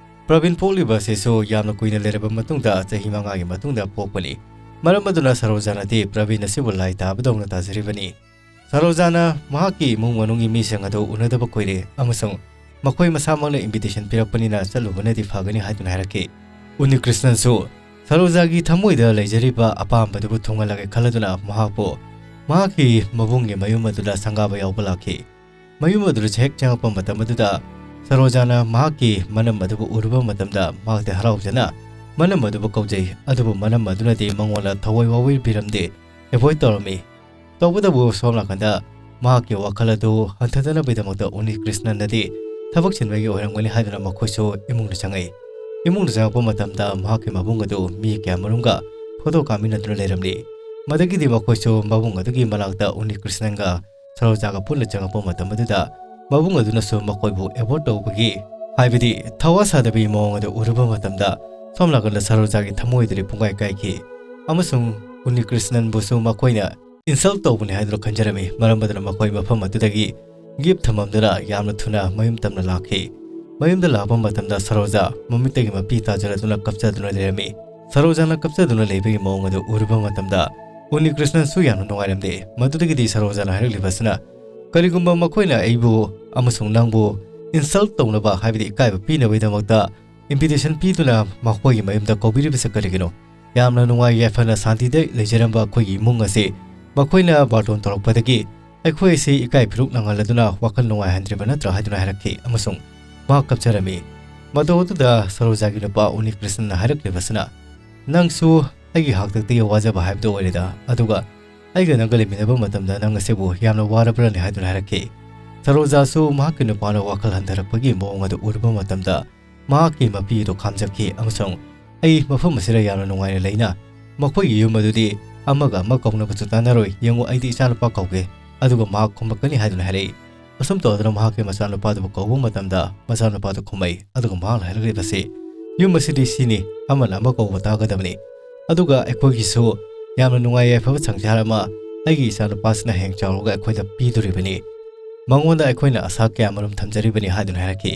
ꯄ꯭ꯔꯕꯤꯟ ꯄꯣꯛꯂꯤꯕ ꯑꯁꯤꯁꯨ ꯌꯥꯝꯅ ꯀꯨꯏꯅ ꯂꯩꯔꯕ ꯃꯇꯨꯡꯗ, ꯆꯍꯤ ꯃꯉꯥꯒꯤ ꯃꯇꯨꯡꯗ ꯄꯣꯛꯄꯅꯤ꯫ ꯃꯔꯝ ꯑꯗꯨꯅ ꯁꯔꯣꯖꯥꯅꯗꯤ ꯄ꯭ꯔꯕꯤꯟ ꯑꯁꯤꯕꯨ ꯂꯥꯏ ꯇꯥꯕꯗꯧꯅ ꯇꯥꯖꯔꯤꯕꯅꯤ꯫ ꯁꯔꯣꯖꯥꯅ ꯃꯍꯥꯛꯀꯤ ꯏꯃꯨꯡ ꯃꯅꯨꯡꯒꯤ ꯃꯤꯁꯤꯡ ꯑꯗꯨ ꯎꯅꯗꯕ ꯀꯨꯏꯔꯦ ꯑꯃꯁꯨꯡ ꯃꯈꯣꯏ ꯃꯁꯥꯃꯛꯅ ꯏꯟꯚꯤꯇꯦꯁꯟ ꯄꯤꯔꯛꯄꯅꯤꯅ ꯆꯠꯂꯨꯕꯅꯗꯤ ꯐꯒꯅꯤ ꯍꯥꯏꯗꯨꯅ ꯍꯥꯏꯔꯛꯈꯤ꯫ ꯎꯅꯤ ꯀ꯭ꯔꯤꯁꯅꯟꯁꯨ ꯁꯔꯣꯖꯥꯒꯤ ꯊꯃꯣꯏꯗ ꯂꯩꯖꯔꯤꯕ ꯑꯄꯥꯝꯕꯗꯨꯕꯨ ꯊꯨꯡꯍꯜꯂꯒꯦ ꯈꯜꯂꯗꯨꯅ ꯃꯍꯥꯛꯄꯨ ꯃꯍꯥꯛꯀꯤ ꯃꯕꯨꯡꯒꯤ ꯃꯌꯨꯝ ꯑꯗꯨꯗ ꯁꯪꯒꯥꯕ ꯌꯥꯎꯕ ꯂꯥꯛꯈꯤ꯫ ꯃꯌꯨꯝ ꯑꯗꯨꯗ ꯍꯦꯛ ꯆꯪꯉꯛꯄ ꯃꯇꯝ ꯑꯗꯨꯗ ꯁꯔꯣꯖꯥꯅ ꯃꯍꯥꯛꯀꯤ ꯃꯅꯝ ꯑꯗꯨꯕꯨ ꯎꯔꯨꯕ ꯃꯇꯝꯗ ꯃꯍꯥꯛꯇꯤ ꯍꯔꯥꯎꯖꯅ ꯃꯅꯝ ꯑꯗꯨꯕꯨ ꯀꯧꯖꯩ꯫ ꯑꯗꯨꯕꯨ ꯃꯅꯝ ꯑꯗꯨꯅꯗꯤ ꯃꯉꯣꯟꯗ ꯊꯋꯥꯏ ꯋꯥꯋꯤꯕꯤꯔꯝꯗꯦ, ꯑꯦꯚꯣꯏꯗ ꯇꯧꯔꯝꯃꯤ꯫ ꯇꯧꯕꯇꯕꯨ ꯁꯣꯝ ꯅꯥꯀꯟꯗ ꯃꯍꯥꯛꯀꯤ ꯋꯥꯈꯜ ꯑꯗꯨ ꯍꯟꯊꯗꯅꯕꯒꯤꯗꯃꯛꯇ ꯎꯅꯤ ꯀ꯭ꯔꯤꯁꯅꯟꯅꯗꯤ ꯊꯕꯛ ꯆꯤꯟꯕꯒꯤ ꯑꯣꯏꯔꯝꯒꯅꯤ ꯍꯥꯏꯗꯨꯅ ꯃꯈꯣꯏꯁꯨ ꯏꯃꯨꯡꯗ ꯆꯪꯉꯛꯏ꯫ ꯏꯃꯨꯡꯗ ꯆꯪꯉꯛꯄ ꯃꯇꯝꯗ ꯃꯍꯥꯛꯀꯤ ꯃꯕꯨꯡ ꯑꯗꯨ ꯃꯤ ꯀꯌꯥꯃꯔꯨꯝꯒ ꯐꯣꯇꯣ ꯀꯥꯞꯃꯤꯟꯅꯗꯨꯅ ꯂꯩꯔꯝꯂꯤ꯫ ꯃꯗꯒꯤꯗꯤ ꯃꯈꯣꯏꯁꯨ ꯃꯕꯨꯡ ꯑꯗꯨꯒꯤ ꯃꯅꯥꯛꯇ ꯎꯅꯤ ꯀ꯭ꯔꯤꯁꯅꯟꯒ ꯁꯔꯣꯖꯥꯒ ꯄꯨꯟꯅ ꯆꯪꯉꯛꯄ ꯃꯇꯝ ꯑꯗꯨꯗ ꯃꯕꯨꯡ ꯑꯗꯨꯅꯁꯨ ꯃꯈꯣꯏꯕꯨ ꯑꯦꯕꯣꯔꯠ ꯇꯧꯕꯒꯤ, ꯍꯥꯏꯕꯗꯤ ꯊꯋꯥ ꯁꯥꯗꯕꯒꯤ ꯃꯑꯣꯡ ꯑꯗꯨ ꯎꯔꯨꯕ ꯃꯇꯝꯗ ꯁꯣꯝ ꯅꯥꯀꯟꯗ ꯁꯔꯣꯖꯥꯒꯤ ꯊꯃꯣꯏꯗꯗꯤ ꯄꯨꯡꯀꯥꯏ ꯀꯥꯏꯈꯤ꯫ ꯑꯃꯁꯨꯡ ꯎꯅꯤꯀ꯭ꯔꯤꯁꯅꯟꯕꯨꯁꯨ ꯃꯈꯣꯏꯅ ꯏꯟꯁꯜꯠ ꯇꯧꯕꯅꯤ ꯍꯥꯏꯗꯨꯅ ꯈꯟꯖꯔꯝꯃꯤ꯫ ꯃꯔꯝ ꯑꯗꯨꯅ ꯃꯈꯣꯏ ꯃꯐꯝ ꯑꯗꯨꯗꯒꯤ ꯒꯤꯐ ꯊꯝꯃꯝꯗꯨꯅ ꯌꯥꯝꯅ ꯊꯨꯅ ꯃꯌꯨꯝ ꯇꯝꯅ ꯂꯥꯛꯈꯤ꯫ ꯃꯌꯨꯝꯗ ꯂꯥꯛꯄ ꯃꯇꯝꯗ ꯁꯔꯣꯖꯥ ꯃꯃꯤꯠꯇꯒꯤ ꯃꯄꯤ ꯇꯥꯖꯔꯗꯨꯅ ꯀꯞꯆꯗꯨꯅ ꯂꯩꯔꯝꯃꯤ꯫ ꯁꯔꯣꯖꯥꯅ ꯀꯞꯆꯗꯨꯅ ꯂꯩꯕꯒꯤ ꯃꯑꯣꯡ ꯑꯗꯨ ꯎꯔꯨꯕ ꯃꯇꯝꯗ ꯎꯅꯤꯀ꯭ꯔꯤꯁꯅꯟꯁꯨ ꯌꯥꯝꯅ ꯅꯨꯡꯉꯥꯏꯔꯝꯗꯦ꯫ ꯃꯗꯨꯗꯒꯤꯗꯤ ꯁꯔꯣꯖꯥꯅ ꯍꯥꯏꯔꯛꯂꯤꯕꯁꯤꯅ, "ꯀꯔꯤꯒꯨꯝꯕ ꯃꯈꯣꯏꯅ ꯑꯩꯕꯨ ꯑꯃꯁꯨꯡ ꯅꯪꯕꯨ ꯏꯟꯁꯜꯠ ꯇꯧꯅꯕ, ꯍꯥꯏꯕꯗꯤ ꯏꯀꯥꯏꯕ ꯄꯤꯅꯕꯒꯤꯗꯃꯛꯇ ꯏꯟꯚꯤꯇꯦꯁꯟ ꯄꯤꯗꯨꯅ ꯃꯈꯣꯏꯒꯤ ꯃꯌꯨꯝꯗ ꯀꯧꯕꯤꯔꯤꯕꯁꯤ ꯀꯔꯤꯒꯤꯅꯣ? ꯌꯥꯝꯅ ꯅꯨꯡꯉꯥꯏ ꯌꯥꯏꯐꯅ ꯁꯥꯟꯇꯤꯗ ꯂꯩꯖꯔꯝꯕ ꯑꯩꯈꯣꯏꯒꯤ ꯏꯃꯨꯡ ꯑꯁꯤ ꯃꯈꯣꯏꯅ ꯕꯥꯔꯇꯣꯟ ꯇꯧꯔꯛꯄꯗꯒꯤ ꯑꯩꯈꯣꯏ ꯑꯁꯤ ꯏꯀꯥꯏ ꯐꯤꯔꯨꯛ ꯅꯪꯍꯜꯂꯗꯨꯅ ꯋꯥꯈꯜ ꯅꯨꯡꯉꯥꯏꯍꯟꯗ꯭ꯔꯤꯕ ꯅꯠꯇ꯭ꯔꯥ?" ꯍꯥꯏꯗꯨꯅ ꯍꯥꯏꯔꯛꯈꯤ ꯑꯃꯁꯨꯡ ꯃꯍꯥꯛ ꯀꯞꯆꯔꯝꯃꯤ꯫ ꯃꯇꯧ ꯑꯗꯨꯗ ꯁꯔꯣꯖꯥꯒꯤ ꯅꯨꯄꯥ ꯎꯅꯤꯀ꯭ꯔꯤꯁꯅꯟꯅ ꯍꯥꯏꯔꯛꯂꯤꯕꯁꯤꯅ, "ꯅꯪꯁꯨ ꯑꯩꯒꯤ ꯍꯥꯛꯇꯛꯇꯒꯤ ꯋꯥꯖꯕ ꯍꯥꯏꯕꯗꯨ ꯑꯣꯏꯔꯦꯗ, ꯑꯗꯨꯒ ꯑꯩꯒ ꯅꯪꯒ ꯂꯩꯃꯤꯟꯅꯕ ꯃꯇꯝꯗ ꯅꯪ ꯑꯁꯤꯕꯨ ꯌꯥꯝꯅ ꯋꯥꯔꯕ꯭ꯔꯅꯦ?" ꯍꯥꯏꯗꯨꯅ ꯍꯥꯏꯔꯛꯈꯤ꯫ ꯁꯔꯣꯖꯥꯁꯨ ꯃꯍꯥꯛꯀꯤ ꯅꯨꯄꯥꯅ ꯋꯥꯈꯜ ꯍꯟꯊꯔꯛꯄꯒꯤ ꯃꯑꯣꯡ ꯑꯗꯨ ꯎꯔꯨꯕ ꯃꯇꯝꯗ ꯃꯍꯥꯛꯀꯤ ꯃꯄꯤ ꯑꯗꯨ ꯈꯥꯝꯖꯈꯤ ꯑꯃꯁꯨꯡ, "ꯑꯩ ꯃꯐꯝ ꯑꯁꯤꯗ ꯌꯥꯝꯅ ꯅꯨꯡꯉꯥꯏꯅ ꯂꯩꯅ, ꯃꯈꯣꯏꯒꯤ ꯌꯨꯝ ꯑꯗꯨꯗꯤ ꯑꯃꯒ ꯑꯃ ꯀꯧꯅꯕꯁꯨ ꯇꯥꯟꯅꯔꯣꯏ꯫ ꯌꯦꯡꯉꯨ, ꯑꯩꯗꯤ ꯏꯆꯥꯅꯨꯄꯥ ꯀꯧꯒꯦ, ꯑꯗꯨꯒ ꯃꯍꯥꯛ ꯈꯨꯝꯂꯛꯀꯅꯤ" ꯍꯥꯏꯗꯨꯅ ꯍꯥꯏꯔꯛꯏ꯫ ꯑꯁꯨꯝ ꯇꯧꯗꯨꯅ ꯃꯍꯥꯛꯀꯤ ꯃꯆꯥꯅꯨꯄꯥꯗꯨꯕꯨ ꯀꯧꯕ ꯃꯇꯝꯗ ꯃꯆꯥꯅꯨꯄꯥꯗꯨ ꯈꯨꯝꯃꯛꯏ, ꯑꯗꯨꯒ ꯃꯍꯥꯛꯅ ꯍꯥꯏꯔꯛꯂꯤꯕꯁꯤ, "ꯌꯨꯝ ꯑꯁꯤꯗꯤ ꯁꯤꯅꯤ, ꯑꯃꯅ ꯑꯃ ꯀꯧꯕ ꯇꯥꯒꯗꯕꯅꯤ, ꯑꯗꯨꯒ ꯑꯩꯈꯣꯏꯒꯤꯁꯨ ꯌꯥꯝꯅ ꯅꯨꯡꯉꯥꯏ ꯌꯥꯏꯐꯕ ꯁꯪꯁꯥꯔ ꯑꯃ ꯑꯩꯒꯤ ꯏꯆꯥꯅꯨꯄꯥꯁꯤꯅ ꯍꯌꯦꯡ ꯆꯥꯎꯔꯒ ꯑꯩꯈꯣꯏꯗ ꯄꯤꯗꯣꯔꯤꯕꯅꯤ꯫ ꯃꯉꯣꯟꯗ ꯑꯩꯈꯣꯏꯅ ꯑꯁꯥ ꯀꯌꯥꯃꯔꯨꯝ ꯊꯝꯖꯔꯤꯕꯅꯤ" ꯍꯥꯏꯗꯨꯅ ꯍꯥꯏꯔꯛꯈꯤ꯫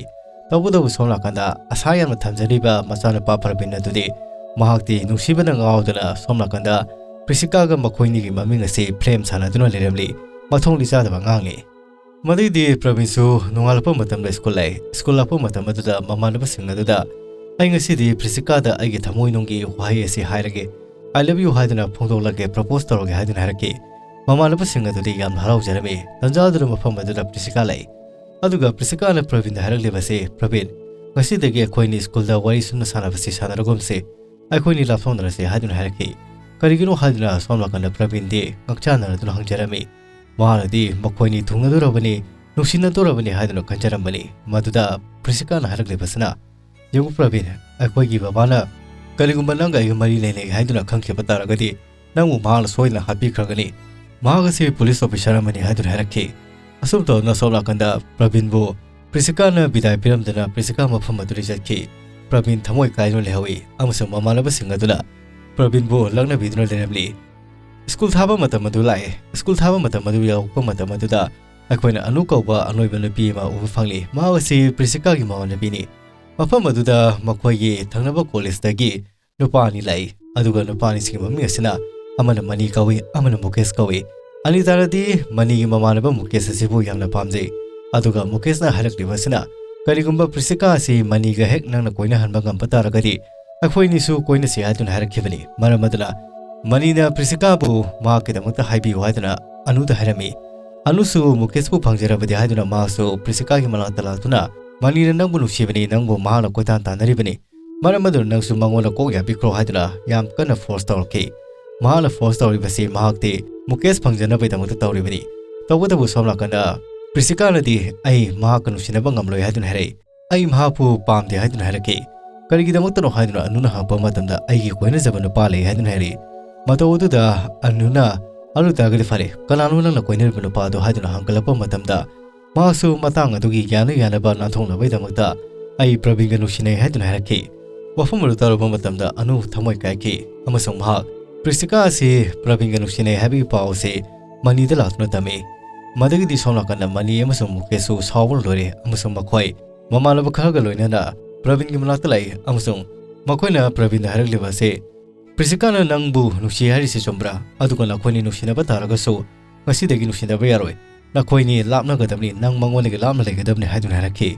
ꯇꯧꯕꯇꯕꯨ ꯁꯣꯝ ꯅꯥꯀꯟꯗ ꯑꯁꯥ ꯌꯥꯝꯅ ꯊꯝꯖꯔꯤꯕ ꯃꯆꯥꯅꯨꯄꯥ ꯄ꯭ꯔꯕꯤꯟ ꯑꯗꯨꯗꯤ ꯃꯍꯥꯛꯇꯤ ꯅꯨꯡꯁꯤꯕꯅ ꯉꯥꯎꯗꯨꯅ ꯁꯣꯝ ꯅꯥꯀꯟꯗ ꯄ꯭ꯔꯤꯁꯤꯀꯥꯒ ꯃꯈꯣꯏꯅꯤꯒꯤ ꯃꯃꯤꯡ ꯑꯁꯤ ꯐ꯭ꯂꯦꯝ ꯁꯥꯟꯅꯗꯨꯅ ꯂꯩꯔꯝꯂꯤ꯫ ꯃꯊꯣꯡꯗꯤ ꯆꯥꯗꯕ ꯑꯉꯥꯡꯅꯤ꯫ ꯃꯗꯩꯗꯤ ꯄ꯭ꯔꯕꯤꯟꯁꯨ ꯅꯣꯡꯉꯥꯜꯂꯛꯄ ꯃꯇꯝꯗ ꯁ꯭ꯀꯨꯜ ꯂꯥꯛꯏ꯫ ꯁ꯭ꯀꯨꯜ ꯂꯥꯛꯄ ꯃꯇꯝ ꯑꯗꯨꯗ ꯃꯃꯥꯟꯅꯕꯁꯤꯡ ꯑꯗꯨꯗ, "ꯑꯩ ꯉꯁꯤꯗꯤ ꯄ꯭ꯔꯤꯁꯤꯀꯥꯗ ꯑꯩꯒꯤ ꯊꯃꯣꯏꯅꯨꯡꯒꯤ ꯋꯥꯍꯩ ꯑꯁꯤ ꯍꯥꯏꯔꯒꯦ, 'I love you' ꯍꯥꯏꯗꯨꯅ ꯐꯣꯡꯗꯣꯛꯂꯒꯦ, ꯄ꯭ꯔꯄꯣꯁ ꯇꯧꯔꯒꯦ" ꯍꯥꯏꯗꯨꯅ ꯍꯥꯏꯔꯛꯈꯤ꯫ ꯃꯃꯥꯟꯅꯕꯁꯤꯡ ꯑꯗꯨꯗꯤ ꯌꯥꯝꯅ ꯍꯔꯥꯎꯖꯔꯝꯃꯤ꯫ ꯇꯟꯖꯥ ꯑꯗꯨꯗ ꯃꯐꯝ ꯑꯗꯨꯗ ꯄ꯭ꯔꯤꯁꯤꯀꯥ ꯂꯩ꯫ ꯑꯗꯨꯒ ꯄ꯭ꯔꯤꯁꯤꯀꯥꯅ ꯄ꯭ꯔꯕꯤꯟꯗ ꯍꯥꯏꯔꯛꯂꯤꯕꯁꯤ, "ꯄ꯭ꯔꯕꯤꯟ, ꯉꯁꯤꯗꯒꯤ ꯑꯩꯈꯣꯏꯅꯤ ꯁ꯭ꯀꯨꯜꯗ ꯋꯥꯔꯤ ꯁꯨꯝꯅ ꯁꯥꯟꯅꯕꯁꯤ ꯁꯥꯟꯅꯔꯒꯨꯝꯁꯤ, ꯑꯩꯈꯣꯏꯅꯤ ꯂꯥꯞꯊꯣꯛꯅꯔꯁꯤ" ꯍꯥꯏꯗꯨꯅ ꯍꯥꯏꯔꯛꯈꯤ꯫ ꯀꯔꯤꯒꯤꯅꯣ ꯍꯥꯏꯗꯨꯅ ꯁꯣꯝ ꯅꯥꯀꯟꯗ ꯄ꯭ꯔꯕꯤꯟꯗꯤ ꯉꯛꯆꯥꯟꯅꯔꯗꯨꯅ ꯍꯪꯖꯔꯝꯃꯤ꯫ ꯃꯍꯥꯛꯅꯗꯤ ꯃꯈꯣꯏꯅꯤ ꯊꯨꯡꯅꯗꯣꯔꯕꯅꯤ, ꯅꯨꯡꯁꯤꯅꯗꯣꯔꯕꯅꯤ ꯍꯥꯏꯗꯨꯅ ꯈꯟꯖꯔꯝꯕꯅꯤ꯫ ꯃꯗꯨꯗ ꯄ꯭ꯔꯤꯁꯤꯀꯥꯅ ꯍꯥꯏꯔꯛꯂꯤꯕꯁꯤꯅ, "ꯌꯦꯡꯉꯨ ꯄ꯭ꯔꯕꯤꯟ, ꯑꯩꯈꯣꯏꯒꯤ ꯕꯕꯥꯅ ꯀꯔꯤꯒꯨꯝꯕ ꯅꯪꯒ ꯑꯩꯒ ꯃꯔꯤ ꯂꯩꯅꯩ ꯍꯥꯏꯗꯨꯅ ꯈꯪꯈꯤꯕ ꯇꯥꯔꯒꯗꯤ ꯅꯪꯕꯨ ꯃꯍꯥꯛꯅ ꯁꯣꯏꯗꯅ ꯍꯥꯠꯄꯤꯈ꯭ꯔꯒꯅꯤ꯫ ꯃꯍꯥꯛ ꯑꯁꯤ ꯄꯨꯂꯤꯁ ꯑꯣꯐꯤꯁꯥꯔ ꯑꯃꯅꯤ ꯍꯥꯏꯗꯨꯅ ꯍꯥꯏꯔꯛꯈꯤ꯫ ꯑꯁꯨꯝ ꯇꯧꯗꯨꯅ ꯑꯁꯣꯝ ꯅꯥꯀꯟꯗ ꯄ꯭ꯔꯕꯤꯟꯕꯨ ꯄ꯭ꯔꯤꯁꯤꯀꯥꯅ ꯕꯤꯗꯥꯏ ꯄꯤꯔꯝꯗꯨꯅ ꯄ꯭ꯔꯤꯁꯤꯀꯥ ꯃꯐꯝ ꯑꯗꯨꯗ ꯆꯠꯈꯤ꯫ ꯄ꯭ꯔꯕꯤꯟ ꯊꯃꯣꯏ ꯀꯥꯏꯗꯨꯅ ꯂꯩꯍꯧꯏ ꯑꯃꯁꯨꯡ ꯃꯃꯥꯟꯅꯕꯁꯤꯡ ꯑꯗꯨꯅ ꯄ꯭ꯔꯕꯤꯟꯕꯨ ꯂꯛꯅꯕꯤꯗꯨꯅ ꯂꯩꯔꯝꯂꯤ꯫ ꯁ꯭ꯀꯨꯜ ꯊꯥꯕ ꯃꯇꯝ ꯑꯗꯨ ꯂꯥꯛꯑꯦ꯫ ꯁ꯭ꯀꯨꯜ ꯊꯥꯕ ꯃꯇꯝ ꯑꯗꯨ ꯌꯧꯔꯛꯄ ꯃꯇꯝ ꯑꯗꯨꯗ ꯑꯩꯈꯣꯏꯅ ꯑꯅꯨ ꯀꯧꯕ ꯑꯅꯣꯏꯕ ꯅꯨꯄꯤ ꯑꯃ ꯎꯕ ꯐꯪꯂꯤ꯫ ꯃꯍꯥꯛ ꯑꯁꯤ ꯄ꯭ꯔꯤꯁꯤꯀꯥꯒꯤ ꯃꯃꯥꯟꯅꯕꯤꯅꯤ꯫ ꯃꯐꯝ ꯑꯗꯨꯗ ꯃꯈꯣꯏꯒꯤ ꯊꯪꯅꯕ ꯀꯣꯂꯦꯖꯇꯒꯤ ꯅꯨꯄꯥ ꯑꯅꯤ ꯂꯥꯛꯏ, ꯑꯗꯨꯒ ꯅꯨꯄꯥ ꯑꯅꯤꯁꯤꯒꯤ ꯃꯃꯤꯡ ꯑꯁꯤꯅ ꯑꯃꯅ ꯃꯅꯤ ꯀꯧꯏ, ꯑꯃꯅ ꯃꯨꯀꯦꯁ ꯀꯧꯏ꯫ ꯑꯅꯤ ꯇꯥꯔꯗꯤ ꯃꯅꯤꯒꯤ ꯃꯃꯥꯟꯅꯕ ꯃꯨꯀꯦꯁ ꯑꯁꯤꯕꯨ ꯌꯥꯝꯅ ꯄꯥꯝꯖꯩ, ꯑꯗꯨꯒ ꯃꯨꯀꯦꯁꯅ ꯍꯥꯏꯔꯛꯂꯤꯕ ꯑꯁꯤꯅ, "ꯀꯔꯤꯒꯨꯝꯕ ꯄ꯭ꯔꯤꯁꯤꯀꯥ ꯑꯁꯤ ꯃꯅꯤꯒ ꯍꯦꯛ ꯅꯪꯅ ꯀꯣꯏꯅꯍꯟꯕ ꯉꯝꯕ ꯇꯥꯔꯒꯗꯤ ꯑꯩꯈꯣꯏ ꯑꯅꯤꯁꯨ ꯀꯣꯏꯅꯁꯤ" ꯍꯥꯏꯗꯨꯅ ꯍꯥꯏꯔꯛꯈꯤꯕꯅꯤ꯫ ꯃꯔꯝ ꯑꯗꯨꯅ ꯃꯅꯤꯅ ꯄ꯭ꯔꯤꯁꯤꯀꯥꯕꯨ ꯃꯍꯥꯛꯀꯤꯗꯃꯛꯇ ꯍꯥꯏꯕꯤꯌꯨ ꯍꯥꯏꯗꯨꯅ ꯑꯅꯨꯗ ꯍꯥꯏꯔꯝꯃꯤ꯫ ꯑꯅꯨꯁꯨ ꯃꯨꯀꯦꯁꯄꯨ ꯐꯪꯖꯔꯕꯗꯤ ꯍꯥꯏꯗꯨꯅ ꯃꯍꯥꯛꯁꯨ ꯄ꯭ꯔꯤꯁꯤꯀꯥꯒꯤ ꯃꯅꯥꯛꯇ ꯂꯥꯛꯇꯨꯅ, "ꯃꯅꯤꯅ ꯅꯪꯕꯨ ꯅꯨꯡꯁꯤꯕꯅꯤ, ꯅꯪꯕꯨ ꯃꯍꯥꯛꯅ ꯀꯣꯏꯇꯥꯟ ꯇꯥꯟꯅꯔꯤꯕꯅꯤ, ꯃꯔꯝ ꯑꯗꯨꯅ ꯅꯪꯁꯨ ꯃꯉꯣꯟꯗ ꯀꯣꯛ ꯌꯥꯕꯤꯈ꯭ꯔꯣ" ꯍꯥꯏꯗꯨꯅ ꯌꯥꯝ ꯀꯟꯅ ꯐꯣꯔꯁ ꯇꯧꯔꯛꯈꯤ꯫ ꯃꯍꯥꯛꯅ ꯐꯣꯔꯁ ꯇꯧꯔꯤꯕꯁꯤ ꯃꯍꯥꯛꯇꯤ ꯃꯨꯀꯦꯁ ꯐꯪꯖꯅꯕꯒꯤꯗꯃꯛꯇ ꯇꯧꯔꯤꯕꯅꯤ꯫ ꯇꯧꯕꯇꯕꯨ ꯁꯣꯝ ꯅꯥꯀꯟꯗ ꯄ꯭ꯔꯤꯁꯤꯀꯥꯅꯗꯤ "ꯑꯩ ꯃꯍꯥꯛꯀ ꯅꯨꯡꯁꯤꯅꯕ ꯉꯝꯂꯣꯏ" ꯍꯥꯏꯗꯨꯅ ꯍꯥꯏꯔꯛꯏ꯫ "ꯑꯩ ꯃꯍꯥꯛꯄꯨ ꯄꯥꯝꯗꯦ" ꯍꯥꯏꯗꯨꯅ ꯍꯥꯏꯔꯛꯈꯤ꯫ "ꯀꯔꯤꯒꯤꯗꯃꯛꯇꯅꯣ?" ꯍꯥꯏꯗꯨꯅ ꯑꯅꯨꯅ ꯍꯪꯉꯛꯄ ꯃꯇꯝꯗ, "ꯑꯩꯒꯤ ꯀꯣꯏꯅꯖꯕ ꯅꯨꯄꯥ ꯂꯩ" ꯍꯥꯏꯗꯨꯅ ꯍꯥꯏꯔꯛꯏ꯫ ꯃꯇꯧ ꯑꯗꯨꯗ ꯑꯅꯨꯅ, "ꯑꯗꯨ ꯇꯥꯔꯒꯗꯤ ꯐꯔꯦ, ꯀꯅꯥꯅꯣ ꯅꯪꯅ ꯀꯣꯏꯅꯔꯤꯕ ꯅꯨꯄꯥ ꯑꯗꯣ?" ꯍꯥꯏꯗꯨꯅ ꯍꯪꯒꯠꯂꯛꯄ ꯃꯇꯝꯗ, ꯃꯍꯥꯛꯁꯨ ꯃꯇꯥꯡ ꯑꯗꯨꯒꯤ ꯌꯥꯅ ꯌꯥꯅꯕ ꯅꯥꯟꯊꯣꯛꯅꯕꯒꯤꯗꯃꯛꯇ "ꯑꯩ ꯄ꯭ꯔꯕꯤꯟꯒ ꯅꯨꯡꯁꯤꯅꯩ" ꯍꯥꯏꯗꯨꯅ ꯍꯥꯏꯔꯛꯈꯤ꯫ ꯋꯥꯐꯝ ꯑꯗꯨ ꯇꯥꯔꯨꯕ ꯃꯇꯝꯗ ꯑꯅꯨ ꯊꯃꯣꯏ ꯀꯥꯏꯈꯤ ꯑꯃꯁꯨꯡ ꯃꯍꯥꯛ ꯄ꯭ꯔꯤꯁꯤꯀꯥ ꯑꯁꯤ ꯄ꯭ꯔꯕꯤꯟꯒ ꯅꯨꯡꯁꯤꯅꯩ ꯍꯥꯏꯕꯒꯤ ꯄꯥꯎ ꯑꯁꯤ ꯃꯅꯤꯗ ꯂꯥꯛꯇꯨꯅ ꯇꯝꯃꯤ꯫ ꯃꯗꯒꯤꯗꯤ ꯁꯣꯝ ꯅꯥꯀꯟꯗ ꯃꯅꯤ ꯑꯃꯁꯨꯡ ꯃꯨꯀꯦꯁꯁꯨ ꯁꯥꯎꯕꯅ ꯂꯣꯏꯔꯦ ꯑꯃꯁꯨꯡ ꯃꯈꯣꯏ ꯃꯃꯥꯟꯅꯕ ꯈꯔꯒ ꯂꯣꯏꯅꯅ ꯄ꯭ꯔꯕꯤꯟꯒꯤ ꯃꯅꯥꯛꯇ ꯂꯥꯛꯏ ꯑꯃꯁꯨꯡ ꯃꯈꯣꯏꯅ ꯄ꯭ꯔꯕꯤꯟꯗ ꯍꯥꯏꯔꯛꯂꯤꯕ ꯑꯁꯤ, "ꯄ꯭ꯔꯤꯁꯤꯀꯥꯅ ꯅꯪꯕꯨ ꯅꯨꯡꯁꯤ ꯍꯥꯏꯔꯤꯁꯤ ꯆꯨꯝꯕ꯭ꯔꯥ? ꯑꯗꯨꯒ ꯅꯈꯣꯏꯅꯤ ꯅꯨꯡꯁꯤꯅꯕ ꯇꯥꯔꯒꯁꯨ ꯉꯁꯤꯗꯒꯤ ꯅꯨꯡꯁꯤꯅꯕ ꯌꯥꯔꯣꯏ꯫ ꯅꯈꯣꯏꯅꯤ ꯂꯥꯞꯅꯒꯗꯕꯅꯤ, ꯅꯪ ꯃꯉꯣꯟꯗꯒꯤ ꯂꯥꯞꯅ ꯂꯩꯒꯗꯕꯅꯤ" ꯍꯥꯏꯗꯨꯅ ꯍꯥꯏꯔꯛꯈꯤ꯫